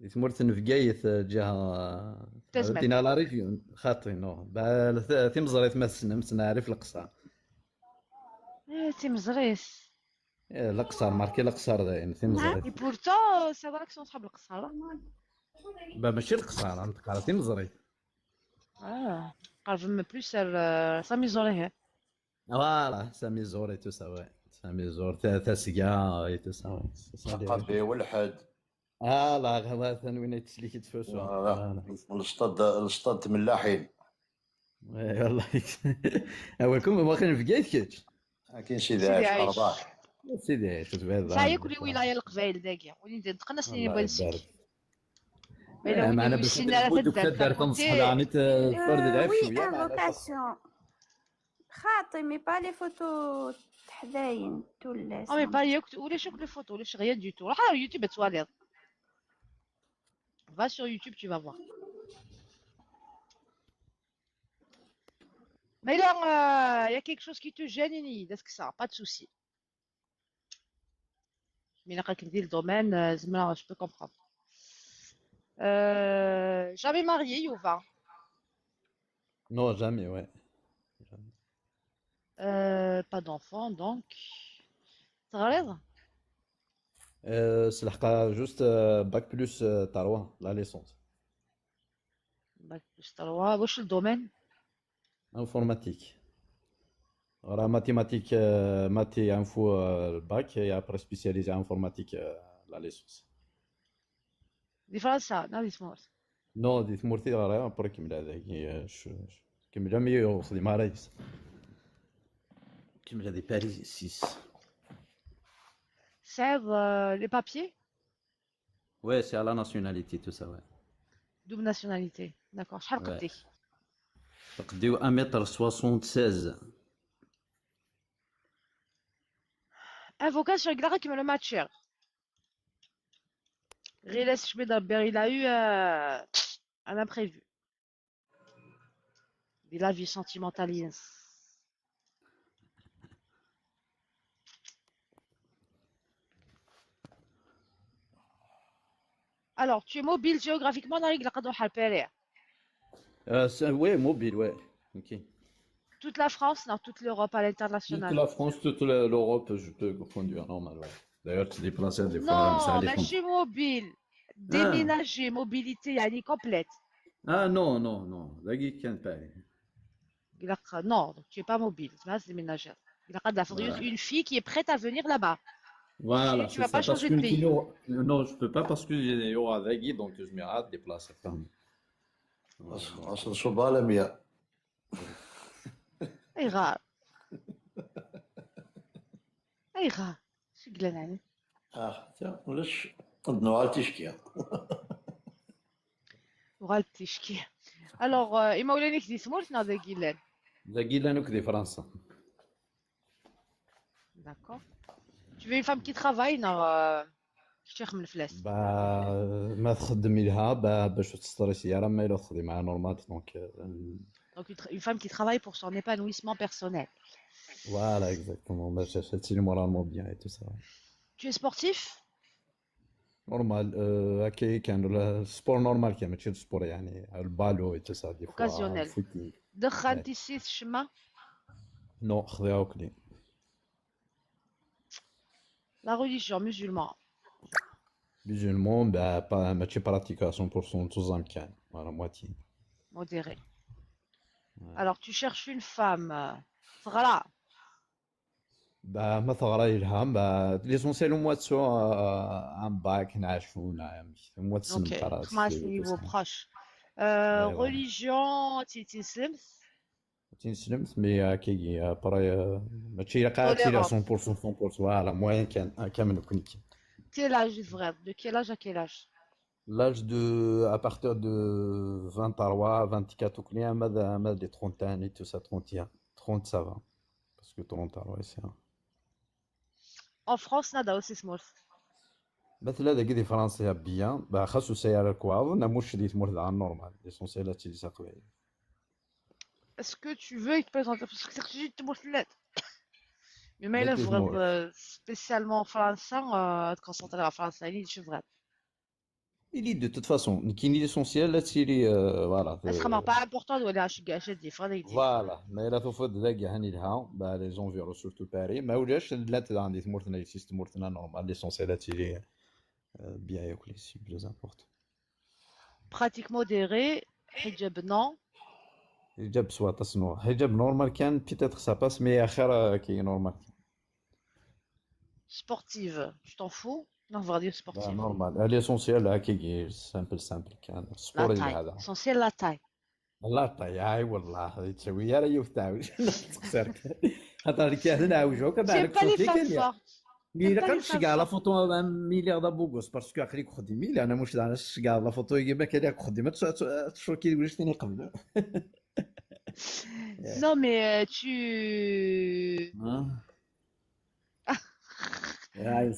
Di tmurt n Bgayet, euh, ǧǧiha, Tazmalt. Tina la région, xaṭi, non. Ba, t-, timeẓrit ma tessnem, neɛrif Leqṣer. Eh, timeẓrit. Eh, Leqṣer, marqué Leqṣer dayen, timeẓrit. Et pourtant, c'est vrai que c'est صحاب القصر. Ba, mačči Leqṣer, neqqar timeẓrit. Ah, قرب plus à, euh, Sami Zourehi. Voilà, Sami Zouri, tout ça, ouais. Sami Zouri, ta-, Tasga, et tout ça, ouais. C'est ça, les Qadi Welḥed. Ah, la, هذا ثاني وين يتسليك يتفوسوا. Voilà. L'stade, l'stade تملاحين. Ouais, والله. Ah ouais, comme moi, quand je viens, كيتش. كاين سيدي سيدي عايش عايش. ارباح. سيدي عايش، تبعد Ça عنك. ياكل ولاية القبايل داكيا. وليدي دقنا سنين الله بوانسيك. يبارك. إلا آه، معنا وليدي باش ويسينا راه نقول لك تدار تدار كنتي. تنصحنا، يعني، ت-، فرد العيب Oui, شوية، معنا invocation. خاطي، mais pas les photos تحذاين، tout le Ah, mais pas ياك، ولا شوك les photos، ولا شي rien du tout. راه يوتيوب تواليض. Va sur YouTube, tu vas voir. Mais là, euh, il y a quelque chose qui te gêne, Nini, est-ce que ça, pas de souci. Mais là, quand il dit le domaine, euh, زعما, je peux comprendre. Euh, jamais marié, Youva. Non, jamais, ouais. Jamais. Euh, pas d'enfant, donc. تغريض؟ Euh, c'est le cas juste, euh, bac plus, euh, trois, la licence. Bac plus trois, واش le domaine؟ Informatique. Voilà, mathématiques, euh, maths et info, euh, le bac, et après spécialisé informatique, euh, la licence. Di Fransa, neɣ di tmurt? Non, di tmurt i ɣriɣ, après kemmleɣ dagi, euh, je, je, kemmleɣ mi ur xdimeɣ ara yes. Kemmleɣ di Paris six. Tesɛiḍ, euh, les papiers? Ouais, c'est à la nationalité, tout ça, ouais. Double nationalité. D'accord. شحال Ouais. قديك؟ Qeddiɣ un mètre soixante-seize. Invocation, il a le match. غير سيدي ربي، il a eu, euh, un imprévu. De la vie sentimentale. Alors, tu es mobile géographiquement dans les Glacador Halpere? Euh, c'est- ouais, mobile, ouais. Ok. Toute la France, dans toute l'Europe, à Toute l'international. La France, toute la- l'Europe, je peux conduire normal, ouais. D'ailleurs, tu te déplaces des fois, Non, ça mais dépend. Je suis mobile. Déménager, mobilité, يعني complète. Ah non, non, non. Dagi كان Paris. Il a- Non, donc tu es pas mobile. C'est pas déménager. Il a de la furieuse, Ouais. Une fille qui est prête à venir là-bas. Voilà, Tu c'est vas ça. Pas Parce changer que de pays. Non, non, je peux pas parce que j'ai des euros avec, donc je me rate déplacer. Aṣ- aṣ-, ṣubha lamya. Ayɣer? Ayɣer? Acu yellan ɛni? Ah, ta, ulac, ad nuɣal ticki. Uɣal ticki. Alors, euh, imawlan-ik di tmurt neɣ dagi llan? Dagi llan akk di Fransa. D'accord. Tu veux une femme qui travaille neɣ, euh, kečč ixemmen fell-as? Bah, ma txeddem yelha, bah, bac ur testresi ara, ma yella txeddem normal, donc, euh, Donc une, tra- une femme qui travaille pour son épanouissement personnel. Voilà, exactement. Bac ad tili moralement bien et tout ça. Tu es sportif? Normal, euh, هكا كان le sport normal كان ماشي le sport يعني le ballon et tout ça des fois Occasionnel. Footing. دخان Ouais. تيسيت الشمة؟ Non, خذيها وكلي. La religion musulmane. Musulman, bah, pas, ماشي pratique à cent pour cent, tout ça كان. Voilà, moitié. Modéré. Alors, tu cherches une femme, euh, تغرى. Bah, ma teɣra yelha, bah, l'essentiel au moins تسوى, euh, un bac, نعيشو، نعم. Au moins تسلم Ok, قرات خمس شوية niveau وتسلم. proche. Euh, Ouais, voilà. Religion, tu, tu Muslim? تنسلمت، mais هكا، après, euh, ماشي إلا قاعد تيلا Tolérance. cent pour cent، cent pour cent, voilà, moyen كان، كامل وكل كان. Quel âge, vrai? De quel âge à quel âge? L'âge de, à partir de vingt-trois, vingt-quatre وكلي، ما ذا، ما ذا trente ans et tout ça, trente ans. Trente, ça va. Parce que trente ans, ouais, c'est un. En France, نادا aussi small. مثلا داك دي فرنسا bien، bah خاصو سيارة كواض، نموش دي تمور دعا normal، l'essentiel هادشي اللي ساقوي. Est-ce que tu veux que je te présente parce que c'est juste تمور ثلاث. Mais ما إلا D'accord. تبغى, euh, spécialement فرنسا, euh, تكونسونطري على فرنسا، يعني شي بغات. Il est de toute façon, نكيني l'essentiel لا تيري, euh, voilà. Est-ce que ما pas important ولا شي كاع شي دي فرق؟ Voilà, ما إلا تفض ذاك هاني لها، bah les environs surtout Paris، ما ولاش لا تدعى عندي تمورتنا يسيس تمورتنا normal، l'essentiel لا تيري, euh, bien ياكل ici, plus important. Pratique modérée, حجاب non. حجاب سوا تصنوع، حجاب normal كان peut-être ça passe، mais خير كي normal. Sportive, tu t'en fous? Non, on va dire Bah sportive. Normal، l'essentiel هكا كي simple simple كان La sport taille. هذا. L'essentiel, la taille. La taille، اي والله، هذه تسوي يا ريوف تعاوج. تقصيرك. خاطر كي هذا نعاوجو كما J'aime pas les femmes fortes. مي J'aime pas لا les femmes كاع la fortes. Photo مي لي غدا بوغوس parce que اخليك خدي مي لا انا مش انا كاع la Photo يجي ما كان خدي ما تشوكي ولاش ثاني قبل. Non, mais, euh, tu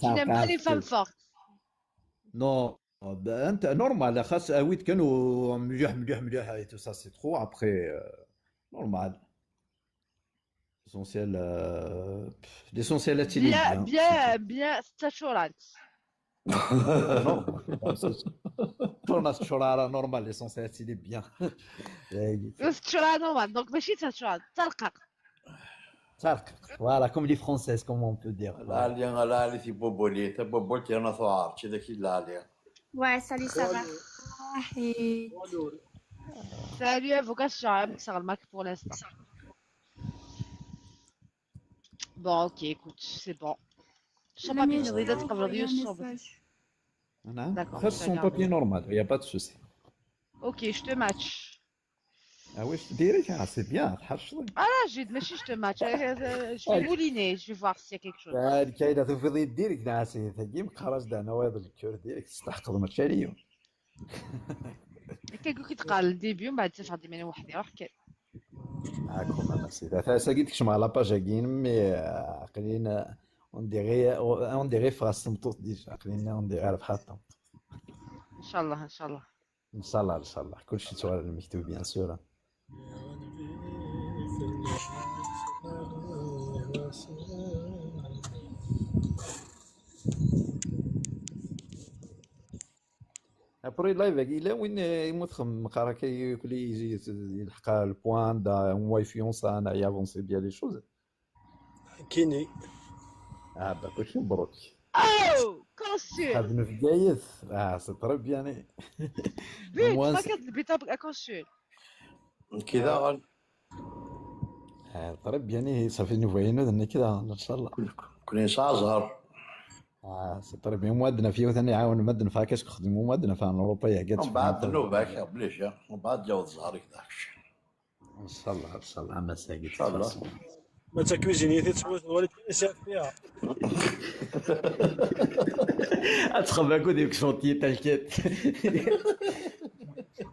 tu n'aimes pas les femmes fortes. Non, انت normal، خاص اويت كانوا مليح مليح مليح et tout ça c'est trop, après, euh, normal. L'essentiel, euh, pff, l'essentiel هادشي اللي Bien, bien. Bien, bien, ستة شهورات. Non, tourne à normal, l'essentiel هادشي اللي bien. ست شهورات normal, donc ماشي ست شهورات، ترقق. ترقق. Voilà, comme les Françaises, comme on peut dire. Lali, lali, tibubuli, tabubult yerna tuɛer, mačči d aki lali. Ouais, salut, ça va. Hey. Salut, avocat, je suis à Mixer, le Mac pour l'instant. Bon, ok, écoute, c'est bon. Je sais pas Lamia, bien, je oui, t'ai d'être envoyé un aujourd'hui, je suis en- message. D'accord, ça, c'est normal, il n'y a pas de souci. Ok, je te match. Ah oui, je te dirais que, ah, c'est bien, تحرشي. Ah là, j'ai, ماشي je te match, euh, euh, je vais mouliner, je vais voir s'il y a quelque chose. Ah, كاينه في فيديو ديريكت، نعسي ثقيم خرج دعنا ويض الكور ديريكت تستحقض ماتش اليوم. هكا يقول كي تقال الديبي ومن بعد تفرض من واحد يروح كاين. معاكم انا سيدي، فاسا قلت لك شمع لاباج كاين مي، آه، قلينا اون ديغي، اون ديغي فاس مطوط ديجا قلينا اون ديغي على بحال. ان شاء الله، ان شاء الله. ان شاء الله، ان شاء الله كلشي تشوال المكتوب بيان سور. ابري لايف يلا وين يموت خم قراك يكلي يجي يلحق البوان دا واي فيونس انا يافونسي بيان لي شوز. كيني. اه با كلشي مبروك. او كونسول. هاد نفقايث. اه سي طري بيان. بيت فقط البيتا بك كونسول. كذا. آه، طري بيان، صافي نوفاينو ذني كذا ان شاء الله. كل كل انسان زهر. اه سي طري بيان، موادنا فيه ثاني يعاون مدن فاكس كخدمو موادنا فان اوروبا يا قات. من بعد نوباك بليش، من بعد جاو الزهر كذاك. ان شاء الله، ان شاء الله، مساكين. ان شاء الله. ما تكويزيني تتسوى ولكن سي فيها. ادخل باكو ديك شونتي تالكيت.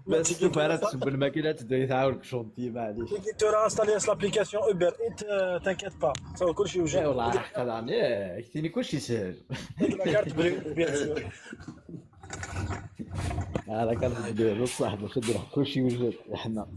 بس تشوف راه تسب الماكينه تبدا تعاون شونتي، معليش. كي تو راه انستالي لابليكاسيون اوبر ايت، آه، تانكيت با، صافي كلشي يوجد. اي والله راه خدعني، ايه، كتيني كلشي سهل. ديك لا كارت بلو، بيان سور. هذا كان بلو، بصح باش ندير كلشي يوجد حنا.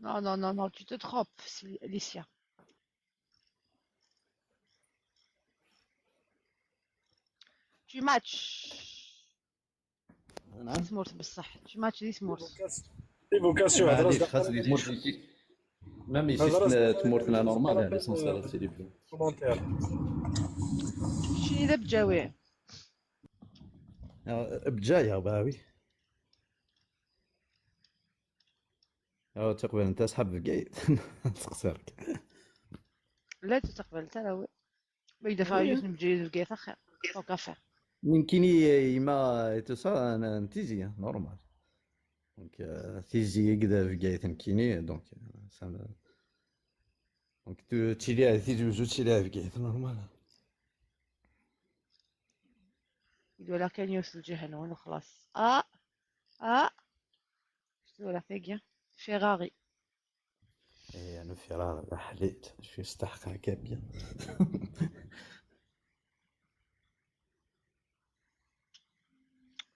Non, non, non, non, tu te trompes, Sil-, Alicia. Tu matches. نعم. دي سمورت بصح، tu matches دي سمورت. ايفوكاسيون، معليش، خاص لي تمورت. ميم ايسي تمورتنا نورمال، على سونس هذا سي لي بيان. كومونتير. شنو اذا بجاوي؟ آه، بجاية باوي. أو تقبل أنت أصحاب بقايد. تقصرك. لا تتقبل ترى وي. بيد فايوس نبجي بقايد أخر. أو كافر. من كيني يما تو سا أنا نتيزي نورمال. دونك، آه، تيزي يقدر بقايد نكيني، دونك، آه، سا دونك تو تشيلي تيزي وزو تشيلي بقايد نورمال. يقول لك كان يوصل جهنم وخلاص. آه. آه. شتو راه فيكيا؟ فيراري. ايه، انا فيراري، حليت شويه استحقها كابيا.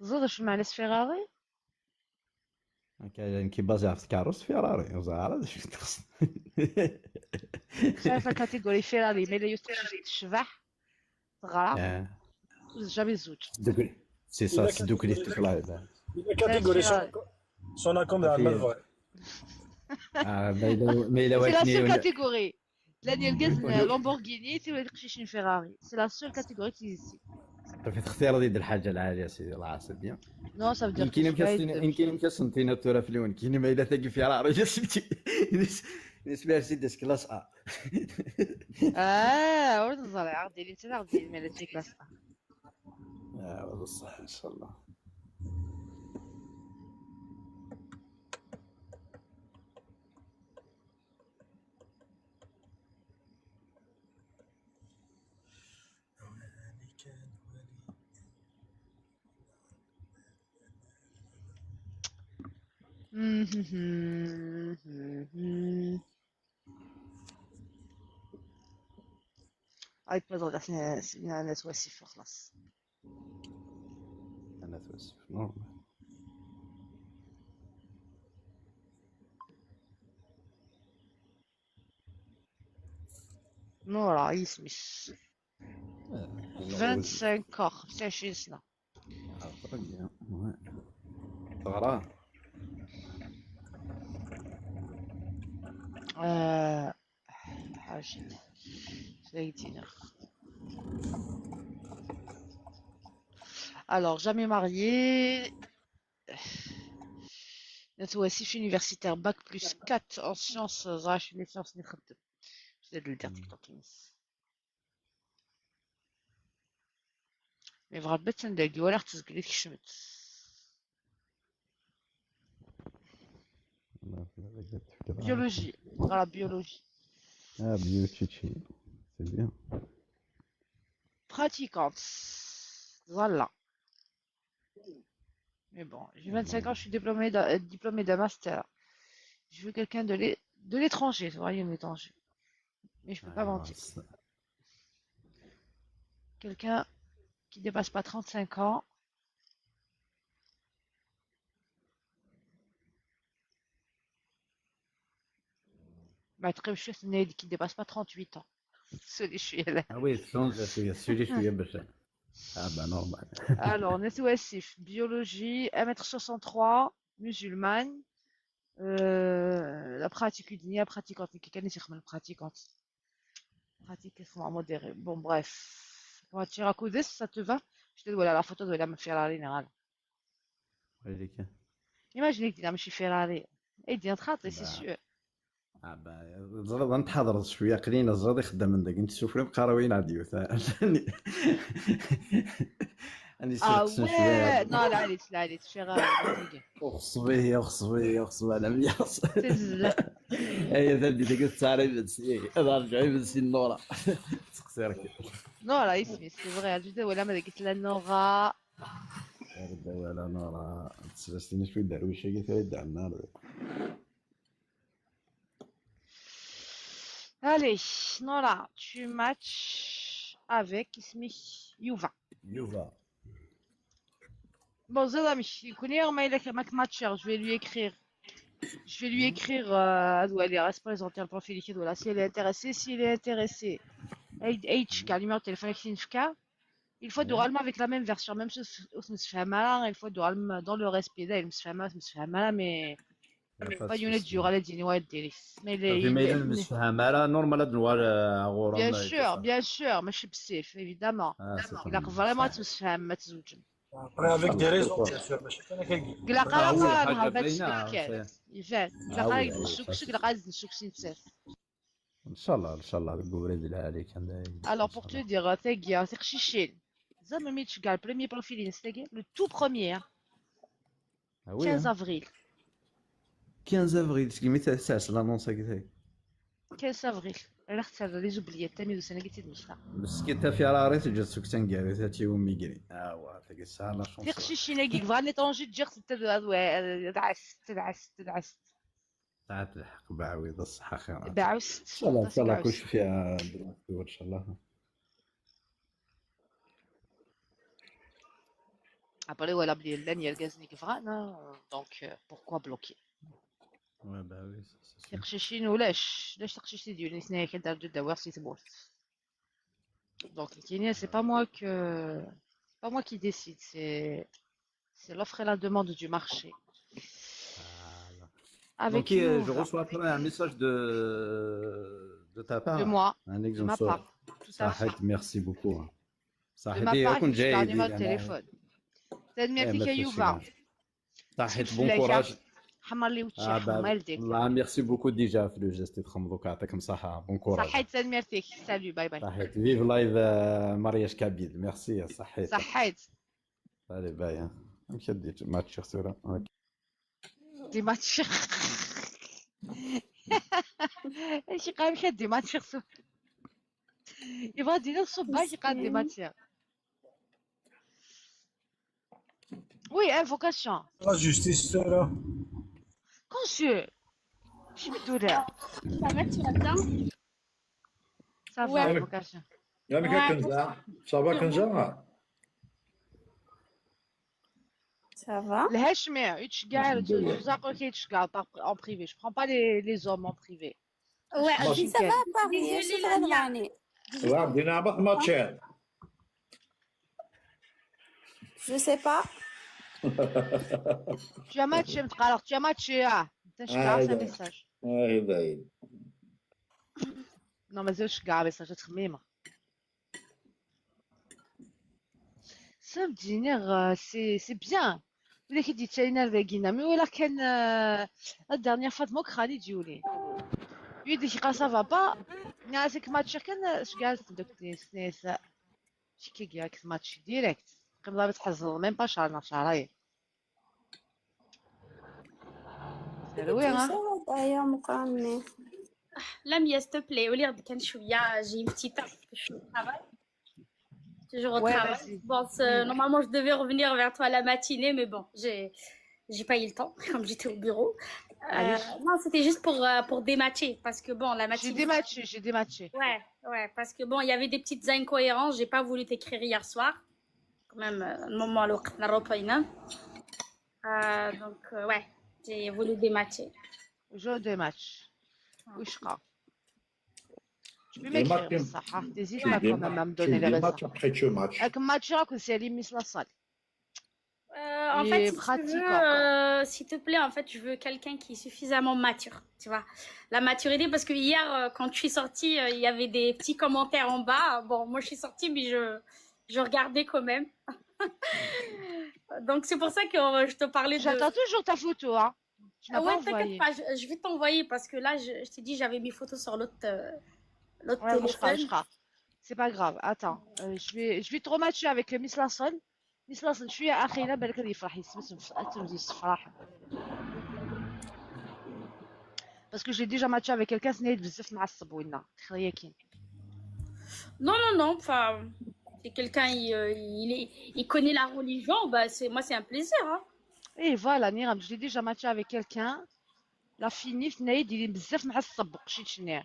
زوج شو معنى فيراري؟ هكا، لان كي بازي عرفت كاروس فيراري، وزعرا شو تخص. شايفه كاتيجوري فيراري، مي لا يوسف الشبح. صغار. آه. جامي زوج. دوكري. سي سا، إلا سي دوكري كاتيجوري تطلع هذا. إلا كاتيجوري سونا كو-، سونا كوم دار ما الفاي. آه، ما إلا، ما إلا سي لا سول واكني ولا كاتيجوري. لا ديال كاز لامبورغيني، تي ولاد قشيشين فيراري. سي لا سول كاتيجوري كي اكزيستي. صافي، اختيار ديال الحاجه العاليه سيدي، الله عاسب بيان. نو، صافي دير يمكن كاش مكاس-، بايت. يمكن مكاس نتينا تورا في اليون، كاين ما إلا تاكي فيراري، يا سيدي. بالنسبه لسيدي كلاس ا. اه، ورد الزرع، غدير لي انت، غدير مال تي كلاس. آه، بصح ان شاء الله. هاي بيض، احنا سيبنا ناس واسف وخلاص. Normal. Nora, isem-is. Ah, Vingt-cinq ans, خمسة وعشرين سنة. Ah, très bien. Ouais. Teɣra. Euh, حاجة. زيدينا. Alors, jamais marié. نتوى سيف universitaire, bac plus quatre en sciences, زعما شنو sciences نخدم. زيد لي دير تيك توك يمس. Mais vraiment, بغات تنداكي ولا تزقلي تكشمت. ما في هذاك التفكير. Biologie, voilà, biologie. Ah, biochichi. C'est bien. Pratiquante. Voilà. Mais bon, j'ai vingt-cinq ans, je suis diplômée d'un, euh, diplômée d'un master. Je veux quelqu'un de l'é- de l'étranger, vous voyez, un étranger. Mais je peux pas Ah, mentir. c'est- Quelqu'un qui dépasse pas trente-cinq ans. ما تقيمش السن هادي, qui dépasse pas trente-huit ans. سولي شوية لا. Ah oui, change شوية, سولي شوية باش. Ah bah normal. Alors, نتوى سيف, biologie, un mètre soixante-trois, musulmane, euh, la pratique, une pratiquante, mais quelqu'un qui est pratiquante. Pratique, c'est modéré. Bon, bref. On va tirer un coup d'œil, ça te va ? Je te dis, voilà, la photo de la Ferrari, là. ويلك. Imagine que tu as un Ferrari. Et tu es en train, c'est Bah. sûr. Ah bah, زرد نتحضر شوية, قلينا زرد يخدم من داك, انت سوفري مقاروين عاد يوث. أنا Ah سوفت شوية. ouais, non, لا عليك, لا عليك, Ferrari. أخص به, أخص به, أخص به, أنا ملياس. C'est ça. هي ذا اللي ديك السعر يبنسي, هذا رجع يبنسي النورة. تقصيرك. Non, là, ici, c'est vrai, je dis, voilà, mais avec la Nora. هذا ولا نورة. تسلسلني شوية درويشة, قلت لها يدعنا. Allez, Nora, tu matches avec اسمه يوفا. يوفا. Bon, زعما ماشي, يكون يوم ما إلا ما كماتشير, je vais lui écrire. Je vais lui écrire, euh, هادو اللي راه présenter le profil كي ولا, si elle est intéressée, si elle est intéressée. اي اي تشكى, numéro de téléphone كي نفكا. Il faut Ouais. دورالمون avec la même version, même chose, ثمسفهم راه, il faut دورالمون dans le respect, داير مسفهمه, مسفهمه, mais Pas de pas يونت souci. جوغ على ديني واديري. Mais صافي, ما إلا مسفهم راه normal هاد نوار غورا. Bien sûr, bien sûr, ماشي بالسيف, évidemment. Ah, c'est لا غير vraiment تمسفهم, ما تزوجم. Après, avec des raisons, bien sûr, ماشي كان هكاكي. لا آه، قرا حاجة والو, هذا باينة، الشيء كان. c'est- يبان. آه، لا قرا oui, يدير oui, الشوكشك, ça, لا قرا يدير الشوكشك نفسه. إن شاء الله, إن شاء الله, قبري بالعالي كان داير. Alors, pour te dire, تاكيا, تقشيشين. زعما ملي تشكى le premier profil, تاكيا, le tout premier, Ah oui, quinze hein. avril. Quinze avril, تسقي متى ساس l'annonce هكذا. Quinze avril. راه اختار لي زوبليات تامي دوسنا قلت لي مشتا. مسكين تا في راري تجي سوكسان كاري تا تي وميغري. آه، واه, تاكي ساعة la chance. تقشيشين هكيك, فان ليترونجي تجي خص تدعس, تدعس, تدعس. ساعة الحق بعويض, الصحة خير. بعوست. إن شاء الله, إن شاء الله, كلشي فيها دروك, إن شاء الله. Après, voilà, بلي لان يرقزني كيف غانا, donc, euh, pourquoi bloquer ? Ouais, bah oui, ça, c'est sûr. تقشيشين ولاش, لاش تقشيشين ديال الاثنين كدار جدة ويرسي ثبوت. Donc, كينيا, c'est pas moi que, c'est pas moi qui décide, c'est, c'est l'offre et la demande du marché. Voilà. Avec Donc, euh, je Nova. Reçois après un message de, de ta part. De moi, Un de exemple ma sur part. Tout à fait. صحيت, merci beaucoup. De ma part, je suis un numéro de téléphone. تنميرتك يا يوفا. صحيت, bon courage. حمر لي وجهي, Ah, bah, حمر لي وجهي. Voilà, merci beaucoup déjà في le geste تخمضوك, يعطيكم الصحة, bon courage. صحيت, تنميرتك. Salut, bye bye. صحيت, vive live, euh, mariage kabyle, merci, صحيت. صحيت. Allez, bye, hein. مشديت ماتش خسورة. دي ماتش. ايش قال مشى دي ماتش خسورة؟ يبغى دينا الصباح يقال دي ماتش. Oui, invocation. La justice, ça, là. Conçu. شو بدو لا؟ Ça va, tu vas bien ? Ça va, Ouais. invocation. يا ميكا كنزا. Ça va, كنزا. Ça va? الهاشمي يتشجع، زعما كيتشجع en privé. Je prends pas les, les hommes en privé. Ouais, Moi, si ça va parler, Désolée, c'est ça, Lamia. Rani. Là, on dit, ah, bah, ma chère. Je sais pas. Tu as matché, متقالق, tu as matché, ah. انت شجع Ah, ce d'accord. Message. Ouais, bah, Non, مازال شجع message, تخميمة. Ça veut dire, euh, c'est, c'est bien. ولا كي دي تشاينا داكينا، mais ولا كان، euh, la dernière fois ماك خالي جولي. يدي شي قال ça va pas. ناسك ماتشر كان شجع دوك سنيس. شي كي جاك ماتش direct. قبل ما تحزن même pas شهر شهرين. رويرة. D'ailleurs, مقامي. Lamia, s'il te plaît, au lieu de كان شوية, j'ai une petite heure parce que je suis au travail. Toujours au Ouais, travail. Vas-y. Bon, c'est- normalement, je devais revenir vers toi la matinée, mais bon, j'ai j'ai pas eu le temps, comme j'étais au bureau. Euh, Allez. Non, c'était juste pour, euh, pour dématcher, parce que bon, la J'ai matinée... dématché, j'ai dématché. Ouais, ouais, parce que bon, il y avait des petites incohérences, j'ai pas voulu t'écrire hier soir. Quand même, euh, le moment, le euh, donc, euh, ouais, j'ai voulu dématcher. Je dématch. وش قا؟ Tu peux Des m'écrire matchs, بصح, hein. T'hésites tu pas quand dématches, même à me tu donner les raisons. dématches après tu matches. هاك ماتش راكو سالي ميس لاصال. Euh, en Et fait, si tu pratique, veux, quoi. Euh, s'il te plaît, en fait, je veux quelqu'un qui est suffisamment mature, tu vois. La maturité, parce que hier, euh, quand je suis sortie, euh, il y avait des petits commentaires en bas. Bon, moi, je suis sortie, mais je, je regardais quand même. Donc, c'est pour ça que euh, je te parlais de... J'attends toujours ta photo, hein. Tu m'as Ah pas ouais, t'inquiète envoyé. Pas, je, je vais t'envoyer parce que là, je, je t'ai dit, j'avais mes photos sur l'autre euh, l'autre Ouais, je crois, je téléphone. crois. C'est pas grave. Attends, euh, je vais, je vais te rematcher avec euh, ميس لاصال. ميس لاصال, شوية أخينا, بالك غادي يفرح, يسمع, يسمع, يسمع, يفرح. Parce que j'ai déjà matché avec quelqu'un, سنيت بزاف معصب وينا. خير ياكين. Non, non, non, enfin, c'est quelqu'un, il, euh, il, est- il connaît la religion, bah, c'est, moi, c'est un plaisir, hein. Et voilà, نيرام, j'ai déjà matché avec quelqu'un. La fini, تنايد, il est بزاف معصب, بقشيت شنيا.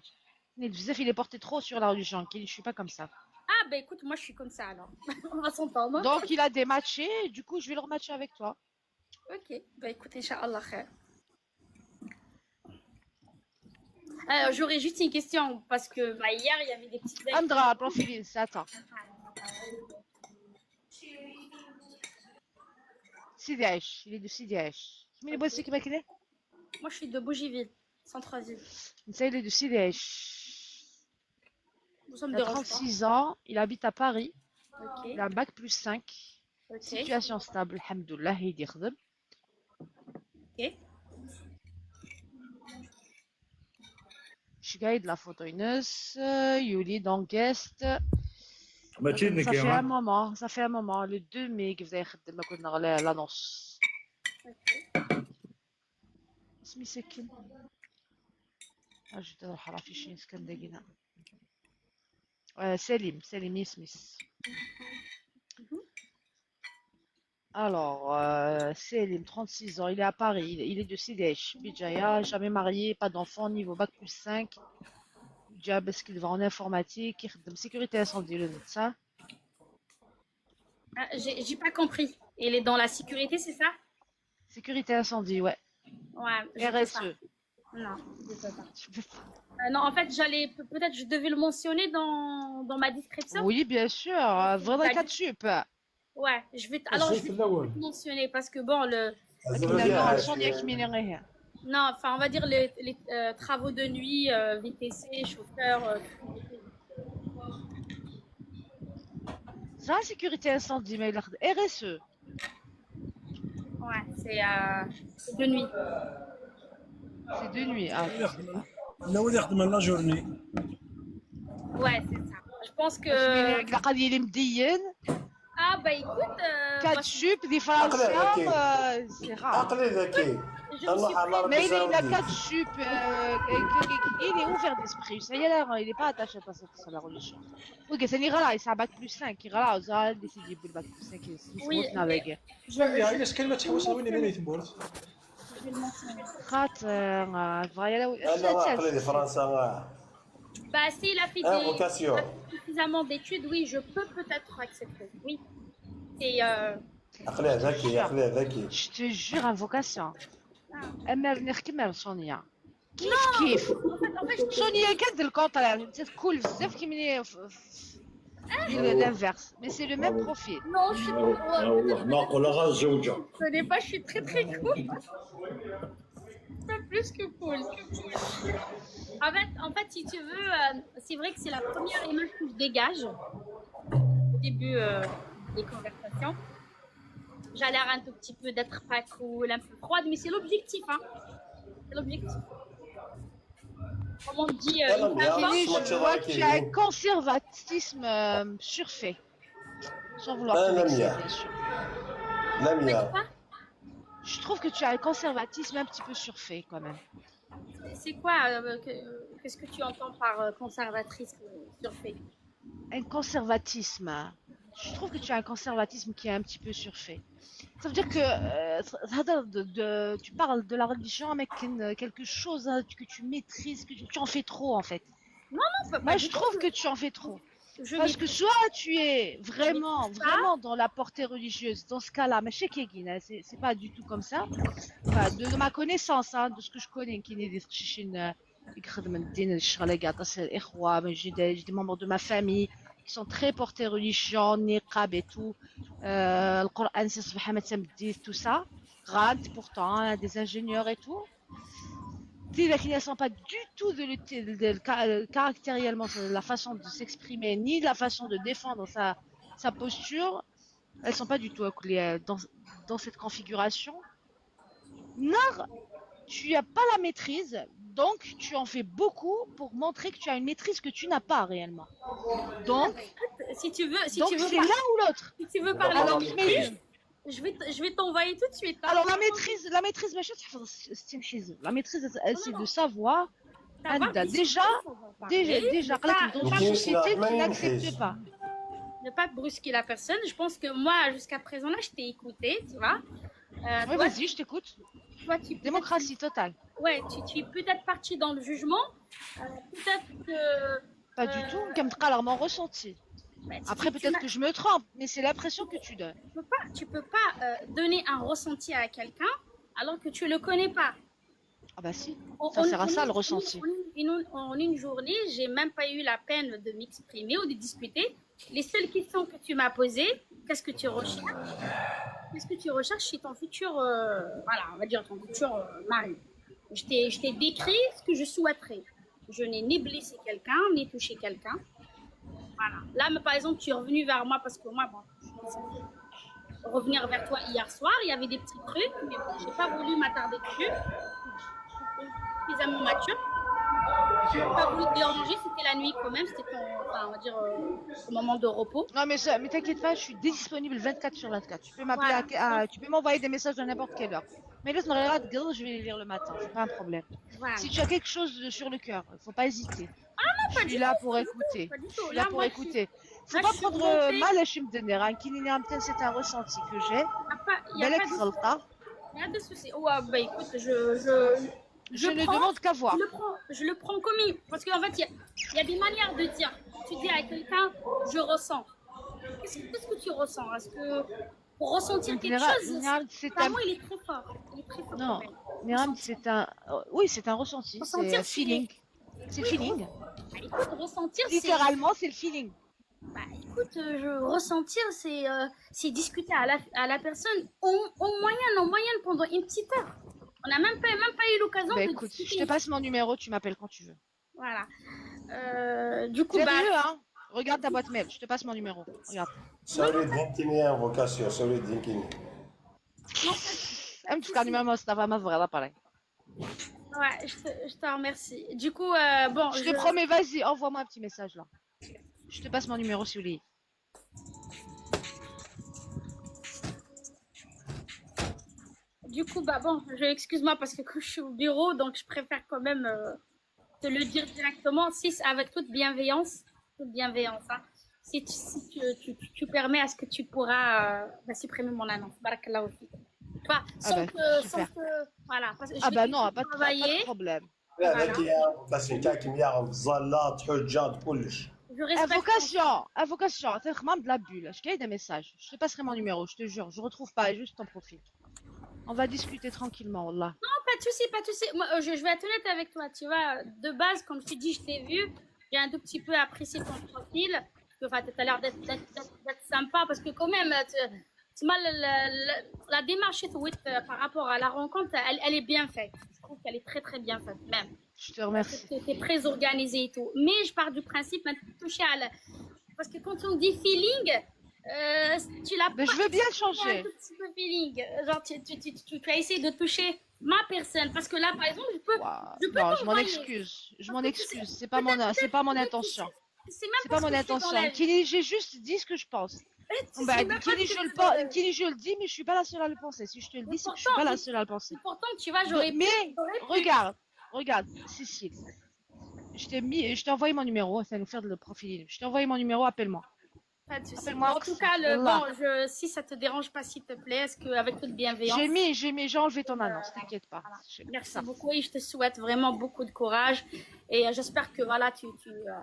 تنايد بزاف, il est porté trop sur la religion, كي je suis pas comme ça. Ah, bah, écoute, moi, je suis comme ça, alors. On va s'entendre. Donc, il a dématché, du coup, je vais le rematcher avec toi. Ok, bah, écoute, Inch'Allah, khair. Alors, j'aurais juste une question, parce que bah, hier, il y avait des petites... Andra, profil, attends. Sidi Aïch, il est de Sidi Aïch. Mais les bois, c'est qui m'a créé? Moi, je suis de Bougieville, centre-ville. Ça, il est de Sidi Aïch. Ça me Il a dérange pas. trente-six ans, il habite à Paris. Ok, Il a un bac plus cinq. ok. Situation stable, الحمد لله, يدي يخدم. Ok. Je suis de la photo, Inès. Euh, Yuli, dans guest. ماشي Ça نكي fait un ها. Moment, ça fait un moment. Le deux mai, كي بدا يخدم, ما كنا غير l'annonce. اسمي سكين. اجي نروح راه في شي نسكن دقيقة. آه، سليم, سليم يسميس. Alors, euh, Selim, trente-six ans, il est à Paris, il, il est de Sidi Aïch, Béjaïa, jamais marié, pas d'enfant, niveau bac plus cinq. Déjà, parce qu'il va en informatique, il est sécurité incendie, le médecin. Ah, j'ai j'ai pas compris. Il est dans la sécurité, c'est ça? Sécurité incendie, ouais. Ouais, je peux pas. R S E. Non, je peux pas. Tu peux pas. Euh, non, en fait, j'allais pe- peut-être, je devais le mentionner dans, dans ma description. Oui, bien sûr. Euh, Vraiment, T'as quatre dit- jupes. Ouais, je vais t- alors je vais الزيت الاول. Mentionner parce que bon, le... Non, non, Sonia qui m'énerve. Non, enfin, on va dire les, les, euh, travaux de nuit, euh, V T C, chauffeur. Euh, Ça, sécurité incendie, mais il a R S E. Ouais, c'est euh, c'est de nuit. C'est de nuit. Ah, je sais pas. الاول يخدم la journée. Ouais, c'est ça. Je pense que... La قضية اللي مدين. Ah, bah écoute... Euh, Quatre jupes, des Français, euh, c'est rare. عقلي ذكي. Je me suis... Mais il a quatre jupes, euh, il est ouvert d'esprit. Ça y est, là, il n'est pas attaché à sa religion. Ok, c'est l'Iran, il a bac plus cinq. Il a décidé de bac plus cinq. Oui, Avec. Je vais كلمة تحوس وين اللي ثمورت. خاطر، آه، فوالا، لا، عقلي فرنسا. Bah, s'il a fait des, suffisamment d'études, oui, je peux peut-être accepter. Oui. C'est euh, عقليه ذكي، عقليه ذكي. Je te jure, invocation. Ammer نخكمل Sonia. كيف كيف. Sonia كان le contraire. انت cool بزاف كيما في l'inverse. Mais c'est le même profil. Non, je suis pas. والله ما نقول غير الزوجه. Je connais pas, je suis très très cool. Pas plus que cool. En fait, en fait, si tu veux, euh, c'est vrai que c'est la première image que je dégage au début euh, des conversations. J'ai l'air un tout petit peu d'être pas cool, un peu froide, mais c'est l'objectif, hein. C'est l'objectif. Comme on dit, euh, Voilà, une bien. femme forte, Fini, je vois que tu as un conservatisme euh, surfait. Sans vouloir Ah, te la vexer, mienne. Bien sûr. Lamia. Quoi ? Je trouve que tu as un conservatisme un petit peu surfait quand même. C'est quoi euh, que- Qu'est-ce que tu entends par euh, conservatrice euh, surfait ? Un conservatisme. Je trouve que tu as un conservatisme qui est un petit peu surfait. Ça veut dire que euh, ça- ça- de- de- tu parles de la religion, mais que- quelque chose hein, que tu maîtrises, que tu, tu en fais trop en fait. Non, pas, Moi, pas je du tout. Trouve que tu en fais trop. Je Parce que soit tu es vraiment, maîtrise pas. Vraiment dans la portée religieuse, dans ce cas-là, mais chez Kegin, hein, c'est c'est pas du tout comme ça. Enfin, de, de ma connaissance, hein, de ce que je connais, كاين اللي تخشيشين يخدم الدين الشغل كاع تصل الإخوة، mais j'ai des, j'ai des membres de ma famille qui sont très portés religion, niqab et tout. Euh, القرآن c'est سبحان ما تمديه, tout ça. Grande pourtant, hein, des ingénieurs et tout. Des qui ne sont pas du tout de, de, de, de- caractériellement la façon de s'exprimer ni la façon de défendre sa, sa posture. Elles sont pas du tout euh, dans, dans cette configuration. Non, tu n'as pas la maîtrise, donc tu en fais beaucoup pour montrer que tu as une maîtrise que tu n'as pas réellement. Donc, si tu veux, si donc tu veux, c'est l'un ou l'autre. Si tu veux parler Alors, dans mais- je vais, t- je vais t'envoyer tout de suite. Hein. Alors la maîtrise, la maîtrise, ماشي تحفظ ستين حزب. La maîtrise, c'est de savoir Savoir عندها discuter, déjà, savoir déjà, parler, déjà mais pas- dans une société qui n'accepte pas. Ne pas brusquer la personne. Je pense que moi, jusqu'à présent, là, je t'ai écouté, tu vois. Euh, Oui, toi, vas-y, je t'écoute. toi, tu, Démocratie totale. Ouais, tu, tu es peut-être parti dans le jugement. Euh, peut-être que. Pas du tout. كنبقى على mon ressenti. Bah, tu- Après, tu- tu peut-être m'as- que je me trompe, mais c'est l'impression que tu donnes. Tu peux pas, tu peux pas euh, donner un ressenti à quelqu'un alors que tu le connais pas. Ah bah si, En- ça en- sert à en ça une- le ressenti. En une, en une journée, j'ai même pas eu la peine de m'exprimer ou de discuter. Les seules questions que tu m'as posées, qu'est-ce que tu recherches ? Qu'est-ce que tu recherches chez ton futur, euh, voilà, on va dire ton futur euh, mari ? Je t'ai, je t'ai décrit ce que je souhaiterais. Je n'ai ni blessé quelqu'un, ni touché quelqu'un. Voilà. Là, mais par exemple, tu es revenu vers moi parce que moi, bon, je suis censée revenir vers toi hier soir. Il y avait des petits trucs, mais bon, j'ai pas voulu m'attarder dessus. Suffisamment mature. J'ai pas voulu te déranger. C'était la nuit quand même. C'était ton, enfin, on va dire, euh, au moment de repos. Non mais, ça, mais t'inquiète pas, je suis disponible vingt-quatre sur vingt-quatre. Tu peux m'appeler, Voilà. à- à- tu peux m'envoyer des messages à n'importe quelle heure. Mais là, je vais les lire le matin, c'est pas un problème. Voilà. Si tu as quelque chose de- sur le cœur, faut pas hésiter. Ah non, Je pas suis du là tout, pour pas du tout, Écouter. pas du Je tout. suis là Là, pour moi, je suis- Écouter. Faut là, pas je suis Prendre montée. euh, mal à Shimdener, hein, Kinini Ramten, c'est un ressenti que j'ai. Il y a pas, il y a Balak pas de, غلطة. il y a de souci. Ouais, bah écoute, je, je, Je ne prends- demande qu'à voir. Je le prends, je le prends comme il. Parce qu'en fait, il y, a- il y a des manières de dire. Tu dis à quelqu'un, je ressens. Qu'est-ce que, qu'est-ce que tu ressens ? Est-ce que pour ressentir quelque Général- chose, général, c'est apparemment, un- il est très fort. Il est très fort. Non, Quand même. Miram, c'est un, euh, oui, c'est un ressenti, c'est Ressentir, un feeling. C'est le feeling. Bah, écoute, ressentir, c'est. Littéralement, c'est le feeling. Bah, écoute, euh, je, ressentir, c'est euh, c'est discuter à la, à la personne en, en moyenne, en moyenne pendant une petite heure. On n'a même pas, même pas eu l'occasion Bah de écoute, je discuter. Te passe mon numéro, tu m'appelles quand tu veux. Voilà. Euh, du coup, C'est bah, mieux, hein. Regarde ta boîte mail, je te passe mon numéro. Regarde. Sorry, Dinkini, invocation, sorry, Dinkini. En tout cas, numéro, ça va, ma vraie, là, pareil. Ouais, je te, je te remercie. Du coup, euh, bon, Je te promets, vas-y, envoie-moi un petit message là. Je te passe mon numéro sur les. Du coup, bah bon, je, excuse-moi parce que quand je suis au bureau, donc je préfère quand même euh, te le dire directement, si c'est avec toute bienveillance, toute bienveillance, hein, si, tu, si tu, tu, tu permets, est-ce que tu pourras euh, bah, supprimer mon annonce ? Barakallahu fik. Enfin, sans bah, que, super. Sans que, voilà, parce que je Ah vais bah toujours Non, pas de, pas travailler. De problème. لا، هذاك هي invocation تاعك مية غنزلات، حجات، كلش. Je Invocation, invocation, c'est vraiment de la bulle. Je gagne des messages. Je te passerai mon numéro, je te jure. Je retrouve pas juste ton profil. On va discuter tranquillement, wallah. Non, pas de souci, pas de souci. Moi, euh, je, je vais être honnête avec toi. Tu vois, de base, comme je te dis, je t'ai vu. J'ai un tout petit peu apprécié ton profil. Parce que, enfin, t'as l'air d'être, d'être, d'être- d'être sympa. Parce que quand même, euh, tu, tu m'as la, la- la- la démarche, euh, par rapport à la rencontre, elle, elle est bien faite. Je trouve qu'elle est très, très bien faite, même. Je te remercie. T'es t'es très organisé et tout. Mais je pars du principe, maintenant, toucher à la... Parce que quand on dit feeling, euh, tu l'as Mais je veux bien un changer. Tout petit peu feeling. Genre, tu, tu, tu, tu, tu as essayé de toucher ma personne. Parce que là, par exemple, je peux. Waouh. Je peux Non, je m'en t'envoyer. Excuse. Je m'en Parce que tu sais, excuse. C'est pas mon, c'est pas mon intention. C'est même C'est pas pas ce mon que je fais dans la intention. vie. Nekkini, j'ai juste dit ce que je pense. C'est Bon, bah, même pas nekkini, ce je que le je pas, fais. Nekkini, je le dis, mais je suis pas la seule à le penser. Si je te le dis, c'est que je suis Pourtant, pas la seule à le penser. Pourtant, tu vois, j'aurais Mais j'aurais pu. Regarde, regarde, Cécile. Je t'ai mis, je t'ai envoyé mon numéro, ça nous fait le profil. Je t'ai envoyé mon numéro, appelle-moi. Pas de souci. Appelle-moi En tout Oxy. cas, le, Wallah. Bon, je, si ça te dérange pas, s'il te plaît, est-ce que avec toute bienveillance. J'ai mis, j'ai mis, j'ai enlevé ton annonce, t'inquiète pas. Merci beaucoup et je te souhaite vraiment beaucoup de courage. Et euh, j'espère que voilà, tu, tu, euh,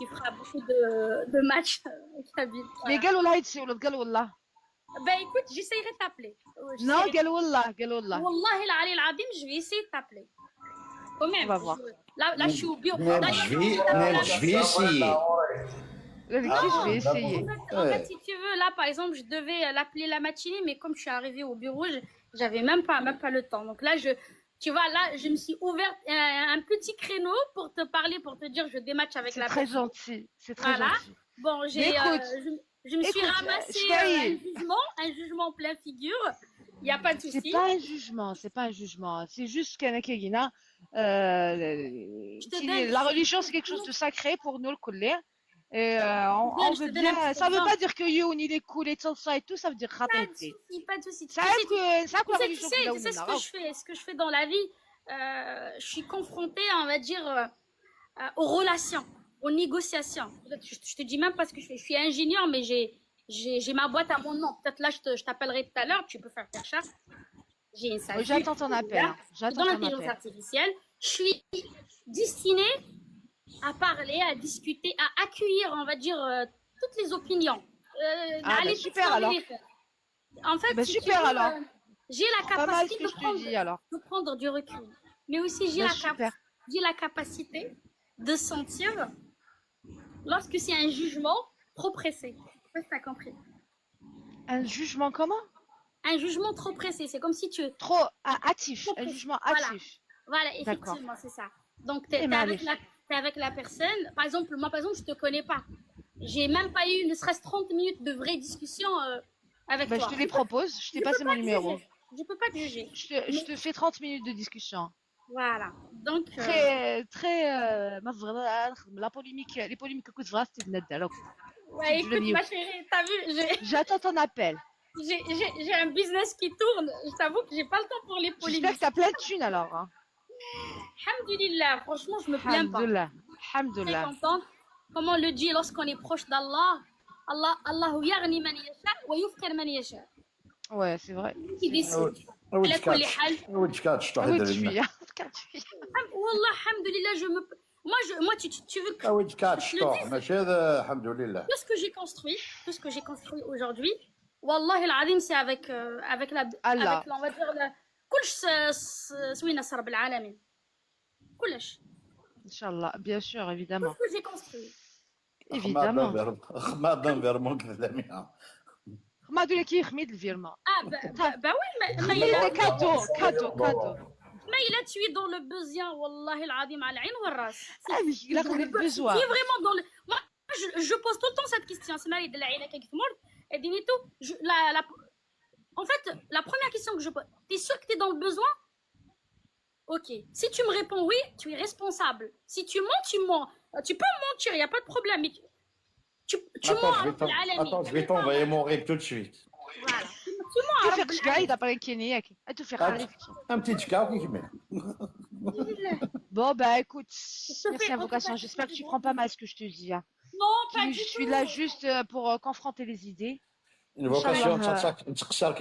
tu feras beaucoup de, de matchs, euh, Kabyle. Mais Voilà. قال والله هاي تسيولو، قال والله. Ben écoute, j'essayerai de t'appeler. Euh, Non, j'essayerai- قال والله، قال والله. والله العلي العظيم, je vais essayer de t'appeler. Quand même. On va voir. Là, là, je suis au bureau. Même Là, je vais, même je vais essayer. قال لك كي je vais essayer. En fait, en fait, si tu veux, là, par exemple, je devais euh, l'appeler la matinée, mais comme je suis arrivée au bureau, je- j'avais même pas, même pas le temps. Donc là, je, tu vois, là, je me suis ouverte euh, un petit créneau pour te parler, pour te dire, je dématch avec C'est la très personne. Gentil, c'est très Voilà. Gentil. Bon, j'ai, Mais écoute, euh, je, je me suis écoute, ramassé je euh, t'ai- un jugement, un jugement en plein figure. Il n'y a pas de C'est souci. Pas un jugement, c'est pas un jugement. C'est juste كاين كاينه. Euh, Je te qui- donne- la religion, c'est quelque chose de sacré pour nous, الكل. Et euh, on, Je on te veut donne un bien. petit Ça veut exemple. pas dire que يوم اللي يكولي تصايتو, ça veut dire Pas de خطيتي. Souci, pas de souci. Tu Ça sais, que ça tu que sais, religion tu sais, tu sais ce que je fais, ce que je fais dans la vie. Euh, je suis confrontée, on va dire, euh, euh, aux relations, aux négociations. Peut-être, Je, je te dis même pas ce que je fais. Je suis ingénieure, mais j'ai j'ai j'ai ma boîte à mon nom. Peut-être là, je te- je t'appellerai tout à l'heure, tu peux faire tes recherches. J'ai une Oui, SASU. j'attends ton appel, hein. Dans J'attends ton l'intelligence appel. Artificielle, je suis destinée à parler, à discuter, à accueillir, on va dire, euh, toutes les opinions. Euh, Ah, aller bah, super, alors. En fait, Eh ben, si super, tu veux, alors. euh, j'ai la Pas mal ce capacité que de je te prendre, dis, alors. de prendre du recul, mais aussi j'ai Bah, la, cap- super. J'ai la capacité de sentir lorsque c'est un jugement trop pressé. Je sais pas si t'as compris. Un jugement comment ? Un jugement trop pressé, c'est comme si tu es Trop ah, hâtif, Trop un pressé, jugement voilà. Hâtif. Voilà, D'accord. Effectivement, c'est ça. Donc, t'es Eh, t'es avec, معليش. La, t'es avec la personne. Par exemple, moi, par exemple, je te connais pas. J'ai même pas eu ne serait-ce trente minutes de vraie discussion euh, avec Bah, je toi. Te les propose, je t'ai passé mon numéro. Je peux pas te juger. Je te, je te fais trente minutes de discussion. Voilà. Donc, euh, Très, très, euh, ما بغيت نخدم la polémique, les polémiques كنت بغيت نتندى. Ouais, écoute, ma chérie, t'as vu, j'ai- J'attends ton appel. J'ai j'ai- j'ai un business qui tourne. Je t'avoue que j'ai pas le temps pour les J'espère que polémiques. T'as plein de thunes alors, hein. Alhamdulillah, franchement, je me plains pas. Alhamdulillah. Très Alhamdulillah. Contente. Comme on le dit, lorsqu'on est proche d'Allah, Allah, الله يغني من يشاء ويفقر من يشاء. Ouais, c'est vrai. Qui décide. وجهك على كل حال. وجهك شطح Ah oui, دري tu لنا. viens. والله الحمد لله, je me moi je moi tu tu, tu veux que وجهك شطح ماشي هذا الحمد لله. Tout ce que j'ai construit, tout ce que j'ai construit aujourd'hui, والله العظيم, c'est avec euh, avec la Allah. Avec, on va dire, la كلش س- س- سوينا رب العالمين. كلش. Inch'Allah, bien sûr, Tout évidemment. Ce que j'ai construit. Évidemment. خما دان فيرمون كذا. ما دولة كي يخميد الفيرما. Ah bah, bah, bah oui, mais, mais خميد cadeau, cadeau, cadeau. Mais il a tué dans le besoin, والله العظيم, على العين والراس. Ah oui, il a le besoin. Qui est vraiment dans le... Moi, je, je pose tout le temps cette question. C'est Marie de la Haine qui est morte. Et dis-moi tout, je- la, la... En fait, la première question que je pose, t'es sûr que t'es dans le besoin ? Ok. Si tu me réponds oui, tu es responsable. Si tu mens, tu mens. Euh, Tu peux mentir, il n'y a pas de problème. Mais tu, tu, tu mens Attends, je à vais t'en- العالمين. Attends, je vais t'envoyer mon rib tout de suite. Voilà. Tu mens à توفيق شكاي دابا كاين كيني ياك. توفيق Ah, عارف. Un petit cacao qui met. Bon, bah écoute, te merci fais- à en tout vocation. Cas, J'espère que tu je- prends pas mal ce que je te dis, hein. Non, pas Qui- du Je suis tout. Là juste euh, pour euh, confronter les idées. Une vocation, Inch'Allah, ça, ça, ça,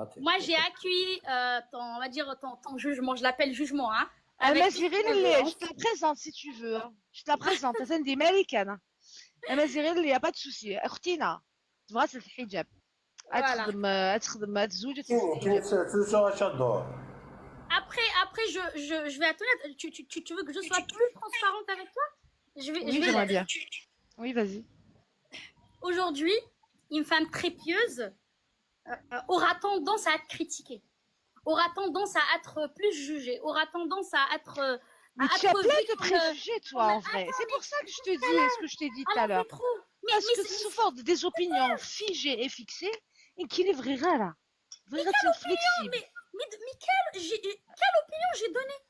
ça, Moi, j'ai accueilli euh, ton, on va dire, ton, ton jugement. Je l'appelle jugement, hein. Ah, Avec mais toute Cyril, bienveillance. Je te la présente si tu veux, hein. Je te la présente. C'est une des Américaines, hein. Amaziɣ, il n'y a pas de souci. Ixtina tebɣa ad telbes lḥiǧab. Ad Voilà. Texdem, ad texdem, ad tezweǧ, ad كاين telbes كاين lḥiǧab. سوسو اش دور. Après, après je, je, je vais être honnête. Tu, tu, tu, tu veux que je sois plus transparente avec toi? Je vais, je Oui, vais j'aimerais l'être. Bien. Oui, vas-y. Aujourd'hui, une femme très pieuse euh, aura tendance à être critiquée, aura tendance à être plus jugée, aura tendance à être, euh, Mais à tu as être plein vue de comme, euh, préjugés, toi, comme en vrai. C'est pour ça que je te dis, ce que je t'ai dit tout à alors l'heure. C'est trop. Mais, Parce mais que c'est- tu souffres des opinions figées et fixées et qu'il est vrai là. Vrai, c'est flexible. Mais, mais quelle, j'ai- quelle opinion j'ai donnée?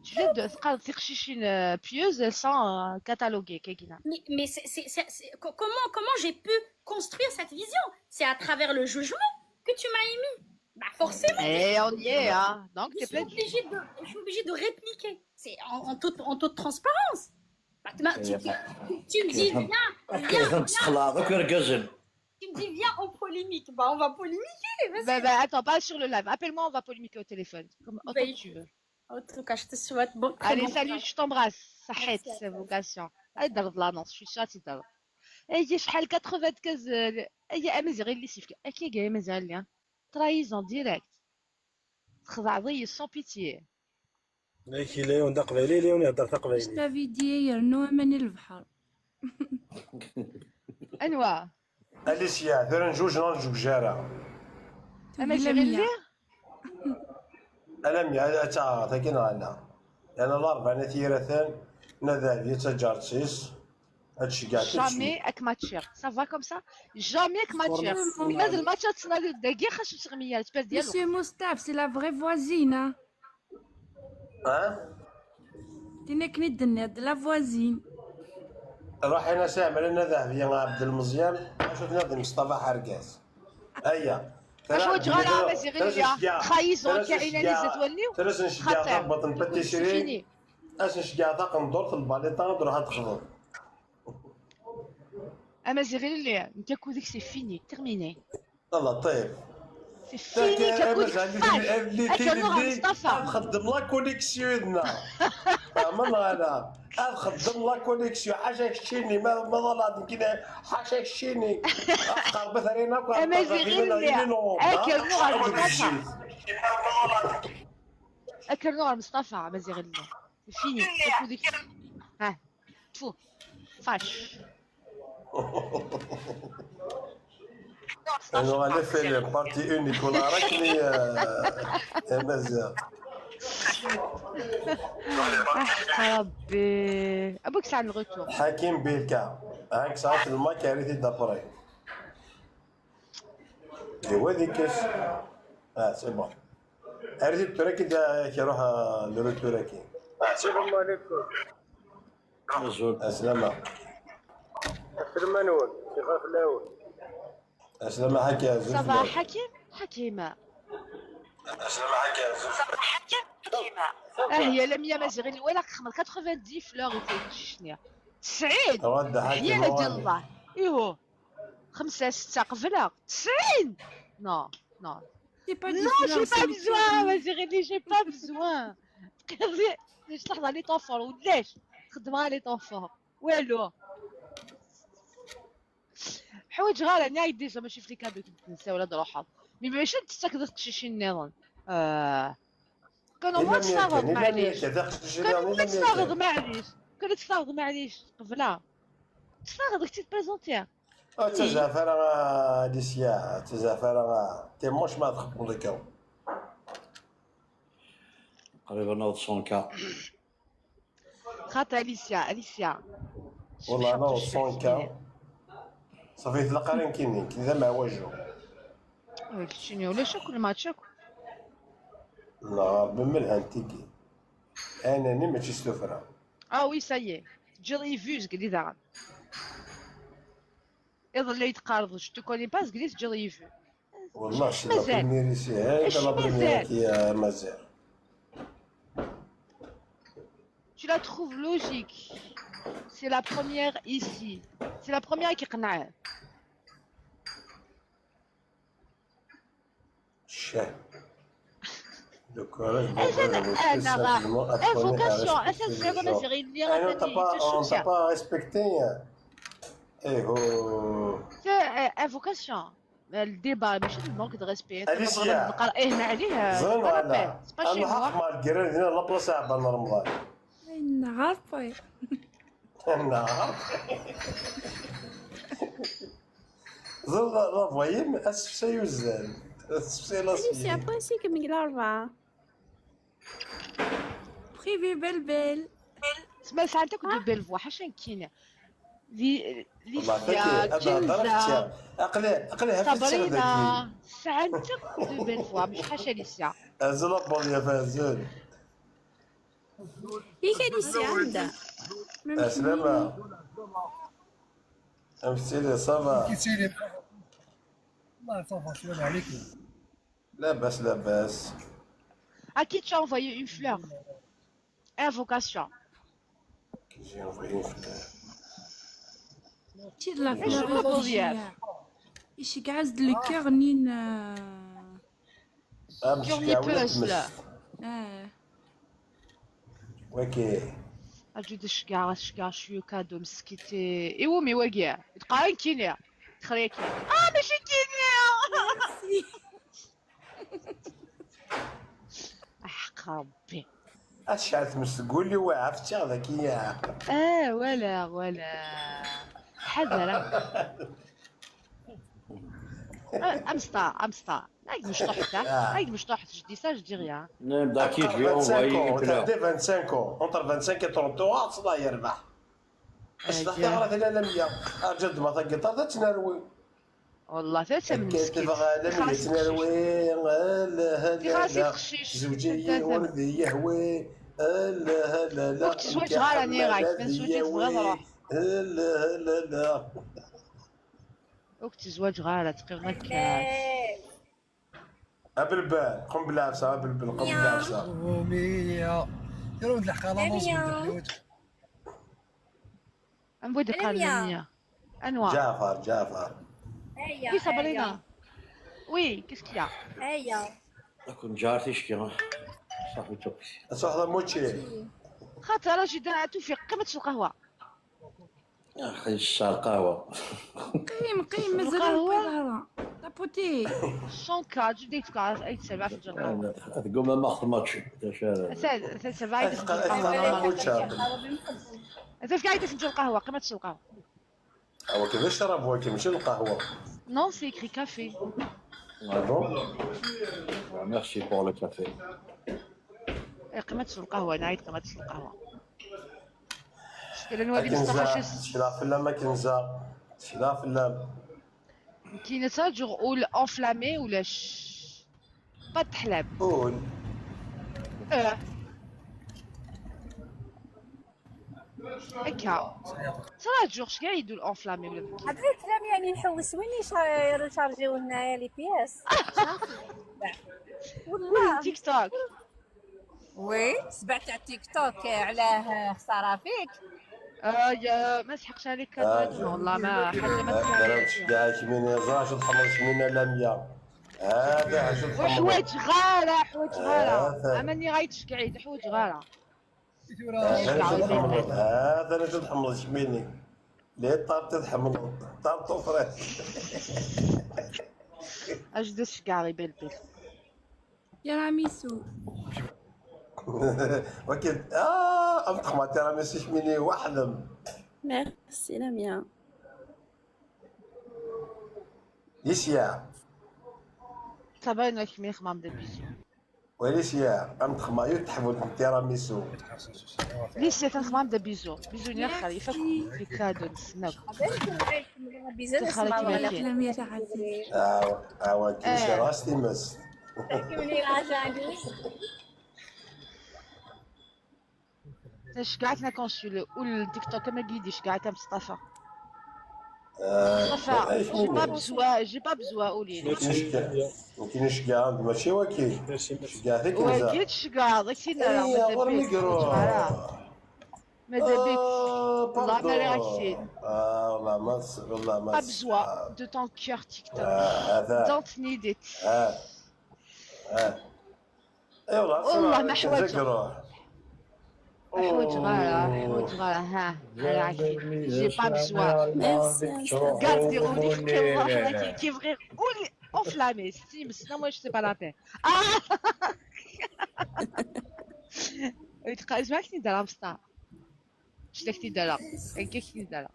Tu viens de تقال تقشيشين, euh, pieuse, elles sont, euh, cataloguées, كاينة. Mais, mais c'est, c'est- c'est- c'est- co- comment, comment j'ai pu construire cette vision? C'est à travers le jugement que tu m'as émis. Bah forcément, Et on y est, hein. Donc, je t'es suis plein obligée de, je suis obligée de répliquer. C'est en, en toute, en toute transparence. Bah, tu, m'as- tu- tu- tu me dis, viens, viens, كيفهم تسخلاض كيرقزن. Tu me dis, viens en polémique. Bah, on va polémiquer. Vas-y. Bah, bah, attends, pas sur le live. Appelle-moi, on va polémiquer au téléphone. Comme, autant Bah, que tu veux. En tout cas, je te souhaite bon. Très Allez, bon salut, courage. Je t'embrasse. صحيت, Merci à c'est vocation. هاي دار l'annonce, je suis sûre تدار. هي شحال quatre-vingt-quinze, euh, هي امازيغ اللي سيفك. هكا كاع امازيغ اللي. Trahison directe. تخضع ضي sans pitié. هاكي ليون دا قبايلي، ليون يهضر تقبايلي. Stavidie yernu aman i lebḥer. انواع. اليسيا، ثورا نجوج نهار نجوج جارة. امازيغ اللي. ألم يا أتا تاكين غانا. لأن الأربعة نثيرة ثان نذهب يتجارتيس. هادشي كاع Jamais اك ماتشير. Ça va comme ça. Jamais اك ماتشير. هاد الماتشات تصنع دقيقة خاصو تغمية تبان ديالو. Monsieur Moustapha, c'est la vraie voisine, hein. ها؟ T'es né de la voisine. روحي انا سامر انا ذهبيه مع عبد المزيان. شفنا عبد المصطفى حرقاس. هيا. اش هو جرى امازيغ اللي؟ Trahison كاينه اللي زاد وليو. ترى نشجع ضربه نبتي شيرين. Fini. اش نشجع طاقم دور في الباليطه نروح تخضر. امازيغ اللي انت كودك c'est fini, terminé. الله طيب. C'est fini, كودك فاش. اكل نور مصطفى. تخدم la connexion هنا. من انا تخدم la connexion. حاجه كشيني ما ما ظل كده. حاجه كشيني. قربت علينا. امازيغ اللي اكل نور مصطفى. اكل نور مصطفى امازيغ اللي. C'est fini, كودك. ها. تفو. فاش. انا غادي في لي بارتي اونيك ولا راكني يا مازال. احق ربي. ابوك ساعه الغوتور. حكيم بيلكا. هاك ساعه الماك عرفتي دابري. ايوا ديك كاش. اه c'est bon. عرفتي التراكي دا كيروح لو روتوراكي. السلام عليكم. مزول. السلامة. السلام نون. شيخ فلاون. السلامة حكي عزيز. Ça va حكيم؟ حكيمة. السلامة حكي عزيز. اه يا لميا مازيغ اللي ولا خمر quatre-vingt-dix fleurs يتششنيا. تسعين. هو الضحك هي هو ديال الله. ايوه. خمسة ستة قبلة. تسعين. Non, non. C'est pas Non, j'ai pas besoin, مازيغ اللي, j'ai pas besoin. تقدري شي لحظة les temps forts ولاش. خدمة les temps forts. والو. حوايج غير هنا ديجا ماشي في les cadeaux كنت نسى ولا دروحات. Mais ماشي تستكدر تشيشي النظام. اه. كانوا ما تستغرب معليش. كانوا ما تستغرب معليش. كانوا تستغرب معليش قبلها. تستغرب كنتي تبريزونتيها. تزعف انا ديسيا تزعف انا تيموش ما تخبط لك. قريبا نوض cent K. خاطر اليسيا اليسيا. والله انا cent K. صافي ثلاثة قرين كاينين كذا مع واجو. شنو ولا شكون ما تشكو. لا بملها نتيكي. انني ماشي ستوفرا. اه oui ça y est. تجي les vues قلي داغن. يظل لا يتقارض je te connais pas قلي تجي les vues. والله شي مازال. لابريمير ici هاي اش لابريمير مازال؟ يا مازال. Tu la trouves logique. C'est la première ici. C'est la première كيقنعها. شاه. دوك راه انا راه invocation اساس زعما مازيغ اللي انا t'as pas t'as pas respecté. Ihu. C'est euh, invocation. Le débat, ماشي de manque de respect. Alicia. نقرا ايه ما عليه. Ẓran C'est pas la wala. peine, c'est pas chez Nḥeqq moi. Margrit dina la place Ɛebban Remḍan. Ay, nɛerf. Nɛerf. Ẓran la voyim asefsay uzzal. Asefsay la Alicia, après, c'est que Miguel Arva. Privé Belbel. تسمى ساعات تاكل de belles voix حاشا كينا. لي والله ليسيا فاكي هذا هضر كنزة اختي. اقلي اقلي هذا الشيء ذاكي. صابرينا ساعات تاكل de belles voix مش حاشا ليسيا. ازول ابو يا فازول. ياك Alicia عندها. السلامة. امسيلي صافا. كيسيري. الله صافا، السلام عليكم. لاباس لاباس. À qui tu as envoyé une fleur? Invocation. J'ai envoyé une fleur. شي لا ايش هو الوظيف؟ يشجع عز الكير نين. امشي كيرني كاع ولا بوس، لا. تمس. اه. اوكي. اجود الشكاع الشكاع شوية كادو مسكيتي ايوا مي واقع تقارن كينيا. خريكي اه ماشي كينيا. حق ربي. اش عاد تمس تقول لي واعر فتي هذاك يا. اه ولا ولا. حذر. آه، امسطا امسطا. هاي مشطوح تاع هاي مشطوح. Je dis ça, je dis rien. D'accord, je vais envoyer une fleur. T'as vingt-cinq ans, entre vingt-cinq et trente ans, تصلى يربح. اش آه، تغرى ثلاثة مية؟ ارجل دماغ القطار تنروي. والله ثلاثة من كيف مسكين. تبغى لا مية خلاص. تنروي. لا لا في راسي لا. تخشيش. زوجي ثلاثة. ولدي يهوي. لا لا لا لا. وقت زواج غير راني رايك، ما زوجي تبغى تروح. لا لا لا. وقت زواج غير تقيم ما كاش. ابلبال قم بالعفسه، ابلبال قم بالعفسه. رومية. يا ولد الحقالة، نوصل الحيوت. انبودي قال لميا. لميا. انواع. جعفر جعفر. هيا، Oui, Sabrina. Oui, qu'est-ce qu'il y a? هيا. كنت جارتي شكي صاحبي توكسي. صح موتشي. خاطر راجي دار توفيق قيمة القهوة. اخي الشهر القهوة. قيم قيم مازال القهوة. القهوة. طابوتي. شون كا جو ديت كا اي تسمع في الجنة. تقول ما ماخذ ماتش. سبعة يديك القهوة. موتشي. انت في كاع يديك القهوة قيمة القهوة. هو كذا الشراب، هو كي ماشي القهوه. Non, c'est écrit café. Ah bon. Merci pour le café. إيه، قيمة القهوة، نعيد قيمة القهوة. شكرا وهذه كنزه مستحشس. شكرا في اللام كنزه. شكرا في اللام. كاينة تاجر اول enflammé ولا ش pas تحلب. قول. اه. هكا. تاجر اش كاع يدو enflammé ولا بكي. هذا الكلام يعني نحوس وين يشا- يشارجيو لنا les pièces. والله. تيك توك. وي، سبعت على التيك توك علاه خساره فيك. آه يا ما سحقش عليك هذا، والله ما حاجة ما هذا راه تسمعش. تشجع شمينة، زاش تحمل شمينة لامية. هذا عشان تحمل. وحوايج غالة، حوايج غالة. هذا. أما ني غايتشكعي حوايج غالة. هذا عشان تحمل. هذا عشان تحمل شميني. ليه طار تتحمل؟ طار طفرة. اجدس كاع يبلبل. تيراميسو. وكيف؟ اه، ام تخمى تيراميسو شميني وحدم. Merci Lamia. يسيا. تبعنا كمية خمام دبيزو. وليسيا، ام تخمى يتحفل تيراميسو. ليسيا تنخمام دبيزو. بيزو نيا خالي فك. في كادو نسناك. بيزا تخليك نسمع ماشي. ولا لامية تاع عزيز. اه، اه، كي آه. راس تيمس. تحكمني راجعني. شكعتنا كونسول والتيك توك ما قيديش كاع مصطفى. آه، مصطفى ايش j'ai pas ممكن؟ besoin j'ai pas besoin اولي. كاين شكا، كاين شكا، ماشي وكي. شكا هذيك مزال. وقيت شكا داك سينا اي غير ميكرو. ماذا بيك؟ آه، والله ما باردون. راكي. اه، والله ما س- والله ما Pas س- besoin de ton cœur TikTok. آه، هذا. Don't need it. اه، اه. اي والله، والله صراحة ما حوايج. تنزق روح. Ḥwaǧeɣ ara, ḥwaǧeɣ ara, ha, ara ɛki. J'ai pas besoin. Merci, Insta. Garde des rendez-vous qui vont qui, qui vont rouler enflammés. Si, mais sinon, moi, je sais pas la peine. Ah! Tqajma k-t-id-ara, Msṭa. Je t'ai dit là. Et qu'est-ce qu'il est là?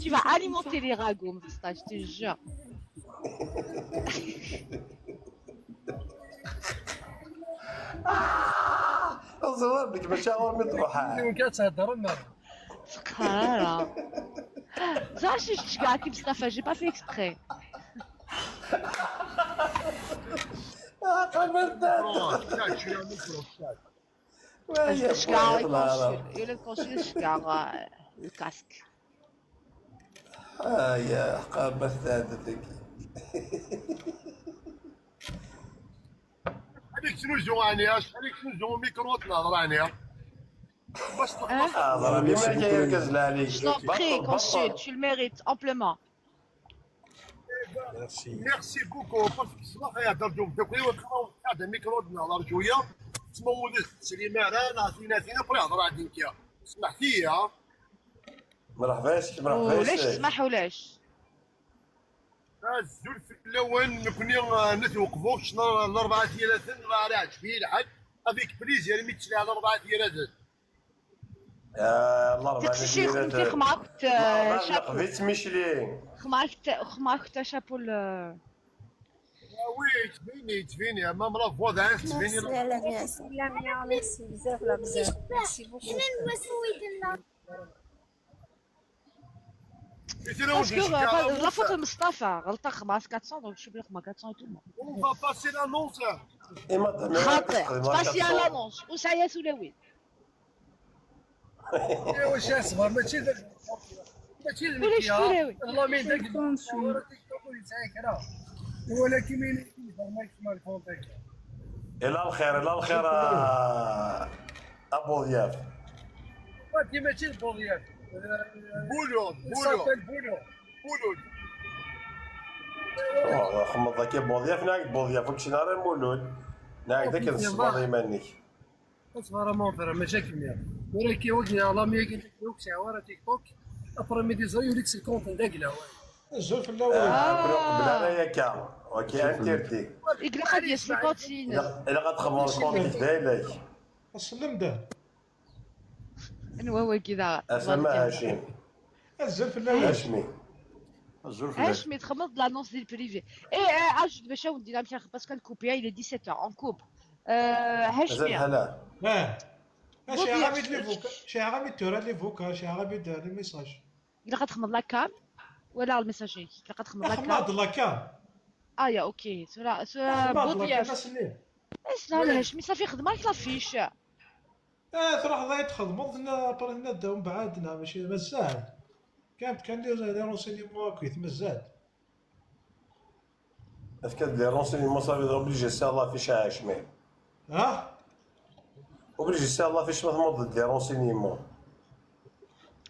Tu vas alimenter les ragots, Msṭa, je te jure. Ẓwer deg maca ɣur-mi truḥ. Yiwen kan theddrem. Tfekkar ara. Ẓer si tceggeɛ-ik Msṭafa, j'ai pas fait exprès. Qamar dad. Tceggeɛ les consuls, il est consul, tceggeɛ le casque. Aya, qamar dad tagi. Acḥal i yettnuzu ɛni? Acḥal i yettnuzu umikru ad t-nehḍer ɛni? Bas Hḍer am imerka yergaz lɛali. Je t'en prie, consul, tu le mérites amplement. Merci. Merci beaucoup. Parce que ṣṣbeḥ ihder-d umeddakel-iw, ad mikru ad nehḍer cwiya. Tesma ur d-teslim ara, neɣ tin a tin, après hḍer ɛad nekki. Smeḥt-iyi, ha? Merḥba yes-k, merḥba yes-k. Ulac ssmaḥ, ulac. Azul fell-awen, nekni n At Uqbu, kečč n Rebɛa n Yiraten, neɣ ara ɛǧeb-iyi lḥal, avec plaisir imi d-tecliɛ Rebɛa n Yiraten. Tiqcicin xdem tixmart. Naqbit Michli. Xmart, xmart chapeau le. Ah oui, yettbin, yettbin, même la voix d'un yettbin. Merci, Lamia, merci bzaf, la bzaf. Merci beaucoup. Parce que la faute de Mustafa, غلطة خماس quatre cents, donc je suis bien quatre cents et tout. On va passer l'annonce. Et madame, خاطر passer à l'annonce. وسعيا سلوي. ايوا شي اصبر، ماشي ذاك، ماشي ولا شكون هاوي؟ والله ما يديك الصور تيك توك يسعيك راه. ولكن ما ينفعش ما يكمل كونتاكت. الى الخير، الى الخير. آه، ابو ضياف. هادي ماشي البوضيات. بولو، بولو. صافي البولو. بولو. والله خمض ذاك ابو ضياف، ناك ابو ضياف، وكش نهار المولود. ناك ذاك الصبر يمنيك. اصبر ما فيها مشاكل يا. ولكن وجهي على مية قلت لك لوك ساعه ورا تيك توك. ابري ميدي زوي وليت الكونت داك لا. الزول في الاول. آه، قبل على ياك. اوكي، انتردي. يقلق هاد يسلي كونتين. الا غتخمر الكونت دايلك. السلم ده. انوا واقي ذا. اسمع هاشم. الزول في الاول. هاشمي. هاشمي تخمض لانونس ديال بريفي. اي اي، اجد باش ندير لها مشان باسكو نكوبيها، الى dix-sept heures اون كوب. آه، هاشمي. هلا. اه. شي عربي لي فوكا، شي عربي تورا لي فوكا، شي عربي دار لي ميساج. الا غتخمض لا كام ولا الميساجي، الا غتخمض لا كام. لا كام. اه يا اوكي، سورا سورا بوضياف. اسمع الهاشمي صافي خدمه لك لافيش. اه، تروح ضايت تخدمض، نا برينا داو بعادنا ماشي مازال. كانت كان لي لي رونسينيمون كويت مازال. Est-ce que des renseignements ça veut obliger ça la fiche à Hachmi? ها؟ Obliger ça la fiche ما تمض des renseignements.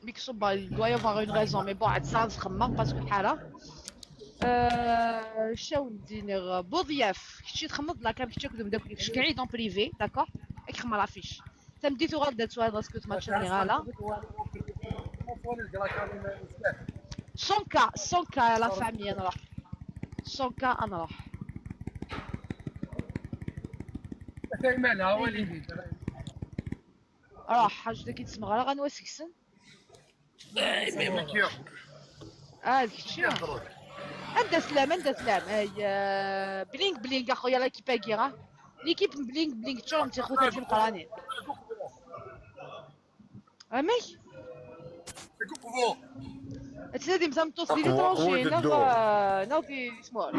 ميك صبا il doit y avoir une raison mais bon عاد صار نخمم parce que الحاله. آه، شاو نديني بوضياف كشي تخمض لا كام كشي كدوم داك كشي قاعد اون بريفي داكور. اك خمر لافيش. تمديتو غدا تسوال باسكو تماتش غالا. Cent K, cent K la famille نروح. Cent K نروح. روح حاجة كي تسمع غير غنوا سكسن. اه كشي. انت سلام، انت سلام. اي، آه، بلينغ بلينغ اخويا لاكيب اكيرا. ليكيب بلينغ بلينغ تشوم تي خوتا تجي مقرانين. عمي؟ تسلادي مزال متوصلين ليترونجي، نو، نو في اسمه.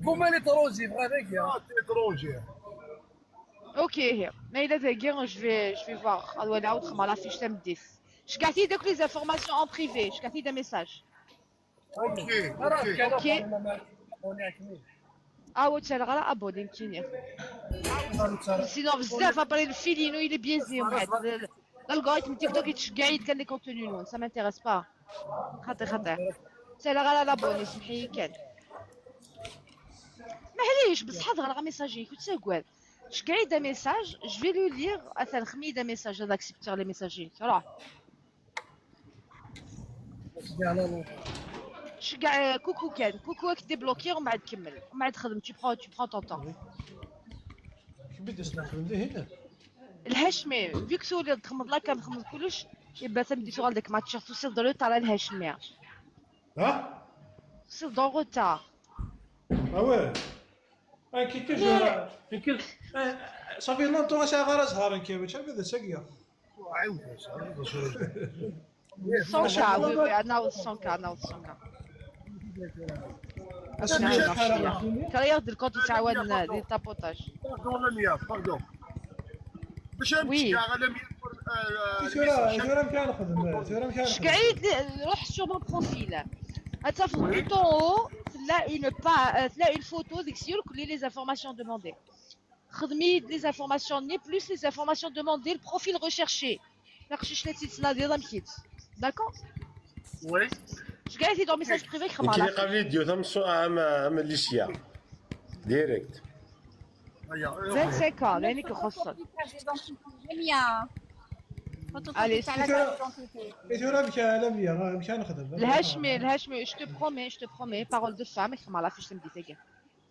هما ليترونجي، بغا داك يا. ليترونجي. اوكي، هي. ما الا داكي، جو في، جو في فوار. غادي نعاود نخمم على فيش تمديت. شكعتي دوك لي زانفورماسيون اون بريفي، شكعتي دي ميساج. اوكي، اوكي. اه وتسال غير ابوني كيني. سينو بزاف ابري الفيلينو الي بيان زي واحد. الالغوريثم تيك توك يتشكعيد كان لي كونتوني نون، سا مانتيريس با. خاطي خاطي. سال غير لابوني سمحي كان. Maɛlic, bessḥa ad ɣreɣ amessage-ik, ur ttagad. Ceggeɛ-iyi-d amessage, je vais le lire. Atan, xdem-iyi-d amessage ad accepter les messages-ik. Ruḥ. Ceggeɛ, coucou kan, coucou, ad k-débloquer, umbeɛd kemmel. Umbeɛd xdem, tu prends, tu prends ton temps. Kemm i d-isnaqlen dihin? Lhacmi, vu que tuliḍ txedmeḍ la cam, txedmeḍ kullec, yebba tameddit uɣal deg match, tusiḍ-d en retard a Lhacmi. Ha? Tusiḍ-d en retard. Ah ouais. Ah, كي كي Mais- جرى. كي كي- آه، صافي لونتون ساعة غير زهر نكابتش، هذا ساقيا. عاود، عاود. Cent K, oui, oui, أنا عاود cent K, أنا عاود cent K. اسمع، شحال؟ كريات ديال الكونت يتعاون ديال الطابوطاج. Pardon, Lamia, pardon. باش أمشي كاع على مية، آه، ثورة، ثورة مكان نخدم، ثورة مكان نخدم. شكعيد، روح sur mon profil. غتشوف tout en haut، تلا une pa-، تلا une photo ديك سيور كل les informations demandées. خدمي les informations ni plus les informations demandées, le profil recherché. ناقشي شنو تيتسنى ديال مكيت. D'accord. Oui. شكعيد dans message privé كما يمكن لي قال فيديو تم سو ام ام ليسيا. ديريكت. هيا. vingt-cinq ans، لانك خصك. Allez, c'est ça. ايتو راه مشى على مية، راه مشى نخدم. الهاشمي، الهاشمي، je te promets, je te promets, parole de femme، كما لا فيش تمدي تاكي.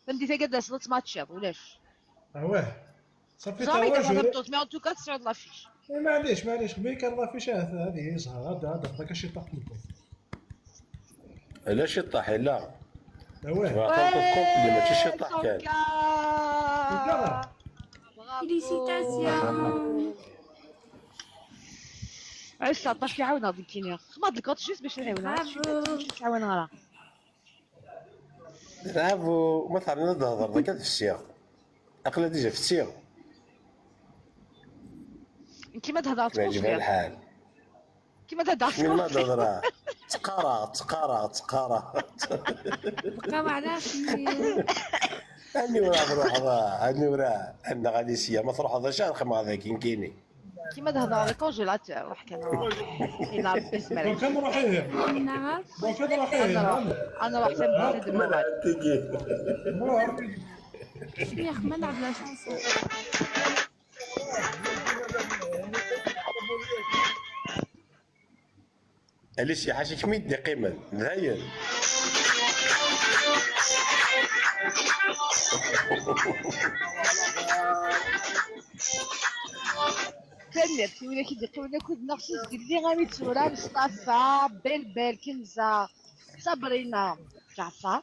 تمدي تاكي داس لوت ماتشيض ولاش؟ اه واه. صافي، جامي تا هو كتهضر جوري. بطوط، mais en tout cas تسعود لافيش. إيه، معليش، معليش، مي كان لافيش، هذه يسهر، هذا، هذا، هذا كشي طاق لكم. علاش يطيح؟ لا. لا، واه. راه تنقص كومبلي، ماشي شي طاح كان. Félicitations. علاش تسعطاش كيعاونها بالكينيا؟ خماض الكوت جيست باش نعاونها. Bravo. شوف، شوف، شوف، تعاونها راه. برافو، ما تعرفين تهضر، ضيك تفسير. عقلها ديجا فسيغ. كيما تهضر كيما يعجبها تقول الحال. كيما تهضر شنو ما تقول تهضر؟ تقرا، تقرا، تقرا. بقاو على خير. هاني وراه بروح راه، هاني وراه. عندنا غادي سيا، ما تروح هذا شهر خما هذا كين كيني. كيما تهضر على الكونجيلاتور، روح كان روح. إلا ربي سمع لك. كان روحيه. نعم. كان روحيه. أنا روح، أنا روح، تم-، تم-، تم-، تيجي. روح. شوية خمال على la chanson. Alicia, حاشا كم يدي قيمة داير. Tanemmirt i win i k-id-iqqimen akk d-neɣ s zgelli, am i d tura, Mustafa, Belbel, Kenza, Sabrina, Ǧaɛfar.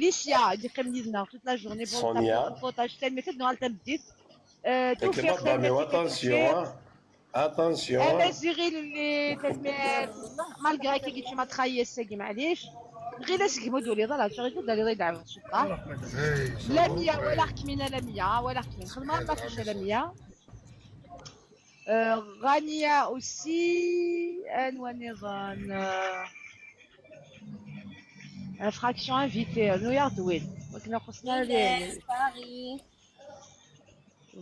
Licia, i d-iqqimen yid-neɣ toute la journée, bon, Sonia. Tanemmirt, ad nuɣal tameddit. Euh, Tuffiq, tanemmirt, attention, hein. Attention. Amazighi, tanemmirt. Malgré que tu m'as trahi, c'est que معليش. غير اسقم ودولي، ضل شغل يقول لي ضل يدعم السلطة. Lamia, walaɣ-kem-in a Lamia, walaɣ-kem-in. خدمة ما فيش a Lamia. Euh, Rania aussi, anwa niḍen, euh, infraction invitée, New York, oui. Donc, on a considéré les, Paris.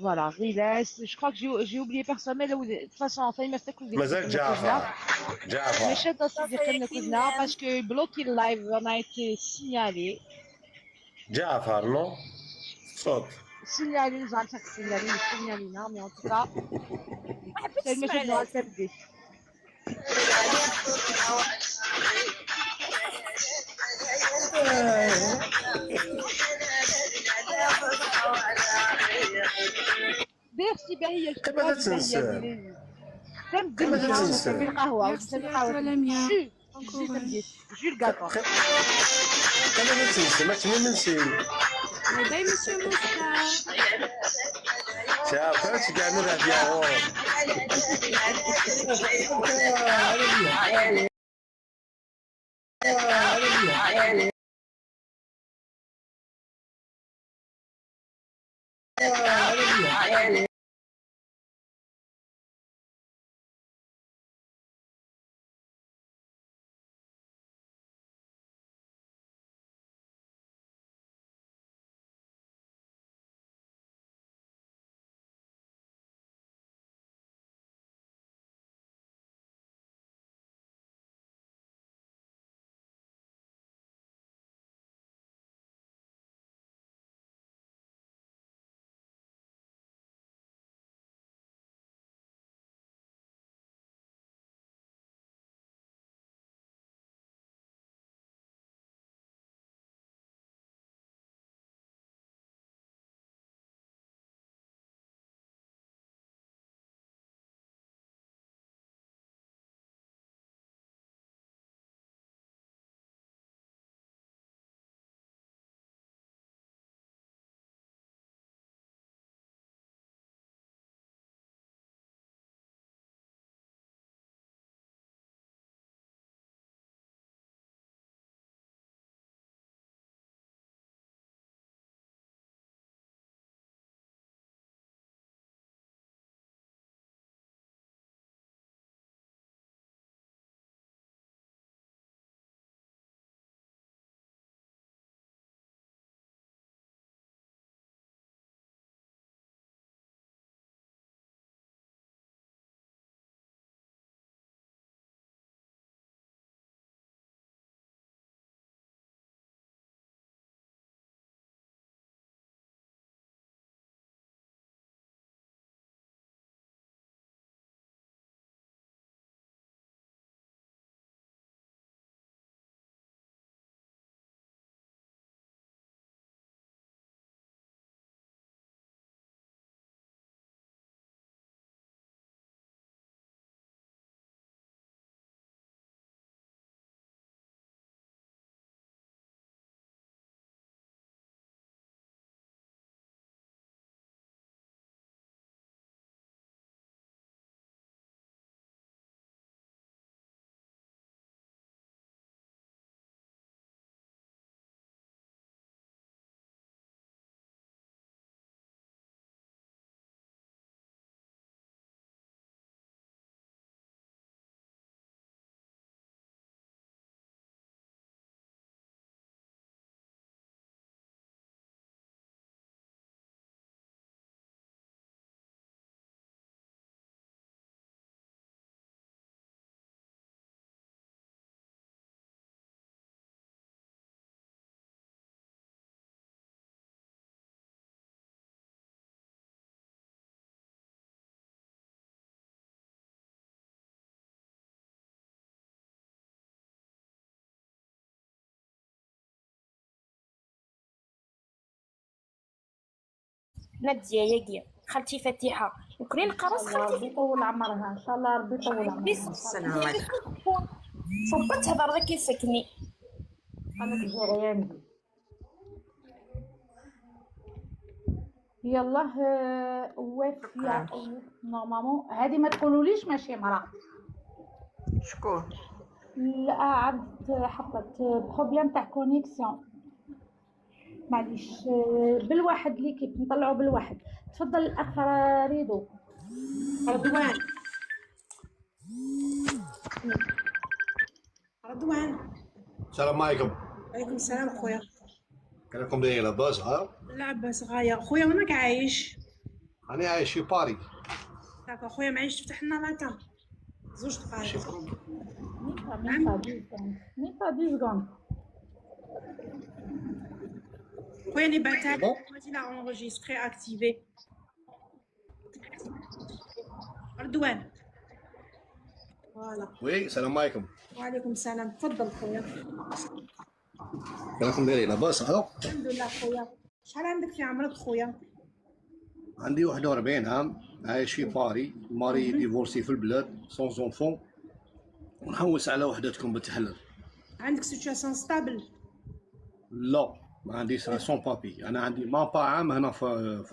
Voilà, Riles. Je crois que j'ai, j'ai oublié personne, mais là, de toute façon, enfin, il me fait que مازال جعفر. جعفر. Mais je sais pas si c'est comme le parce que bloqué le live, on a été signalé. جعفر، non؟ صوت. Signalé, nous avons signalé, signalé, non, mais en tout cas, c'est le monsieur de Noël samedi. Merci, Bahia. كما تتنسى. تم كما تتنسى. القهوة، تم القهوة. Merci. Jules Gator. كما تتنسى، ما تسمي من سين. باي باي، monsieur Moussa. تشاو، كما تشجعنا في عوام. نادية ياكي، خالتي فاتحة. نكوني نقرص خالتي. ربي يطول عمرها، إن شاء الله ربي يطول عمرها. بس السلام عليكم. صبت تهضر ذاك يسكني. قالك جيريان. يلاه، آه، وافية. نورمالمون هادي ما تقولوليش ماشي مرا. شكون؟ لا، عاد حطت بروبليم تاع كونيكسيون. معليش، آه، بالواحد ليكيب، نطلعوا بالواحد. تفضل الأخ ريدو. رضوان. رضوان. السلام عليكم. وعليكم السلام خويا. كيراكم دايرين لاباس، ها؟ لاباس غاية. خويا، وينك عايش؟ أنا عايش في باري. داكو خويا، معليش تفتح لنا لاتا. زوج دقايق. شي بروبليم. Même pas deux secondes. Même pas deux secondes. خويا، لي باتاك، bon. Moi, il a enregistré, activé. رضوان. فوالا. وي، السلام عليكم. وعليكم السلام، تفضل خويا. كيراكم دايرين لاباس، ها؟ الحمد لله خويا. شحال عندك في عمرك خويا؟ عندي واحد وأربعين عام، عايش في باري، ماري ديفورسي في البلاد، سون زونفون، ونحوس على وحدة تكون بالتحلل. عندك سيتياسيون ستابل؟ لا، ما عنديش، سون بابي. أنا عندي مابا عام هنا في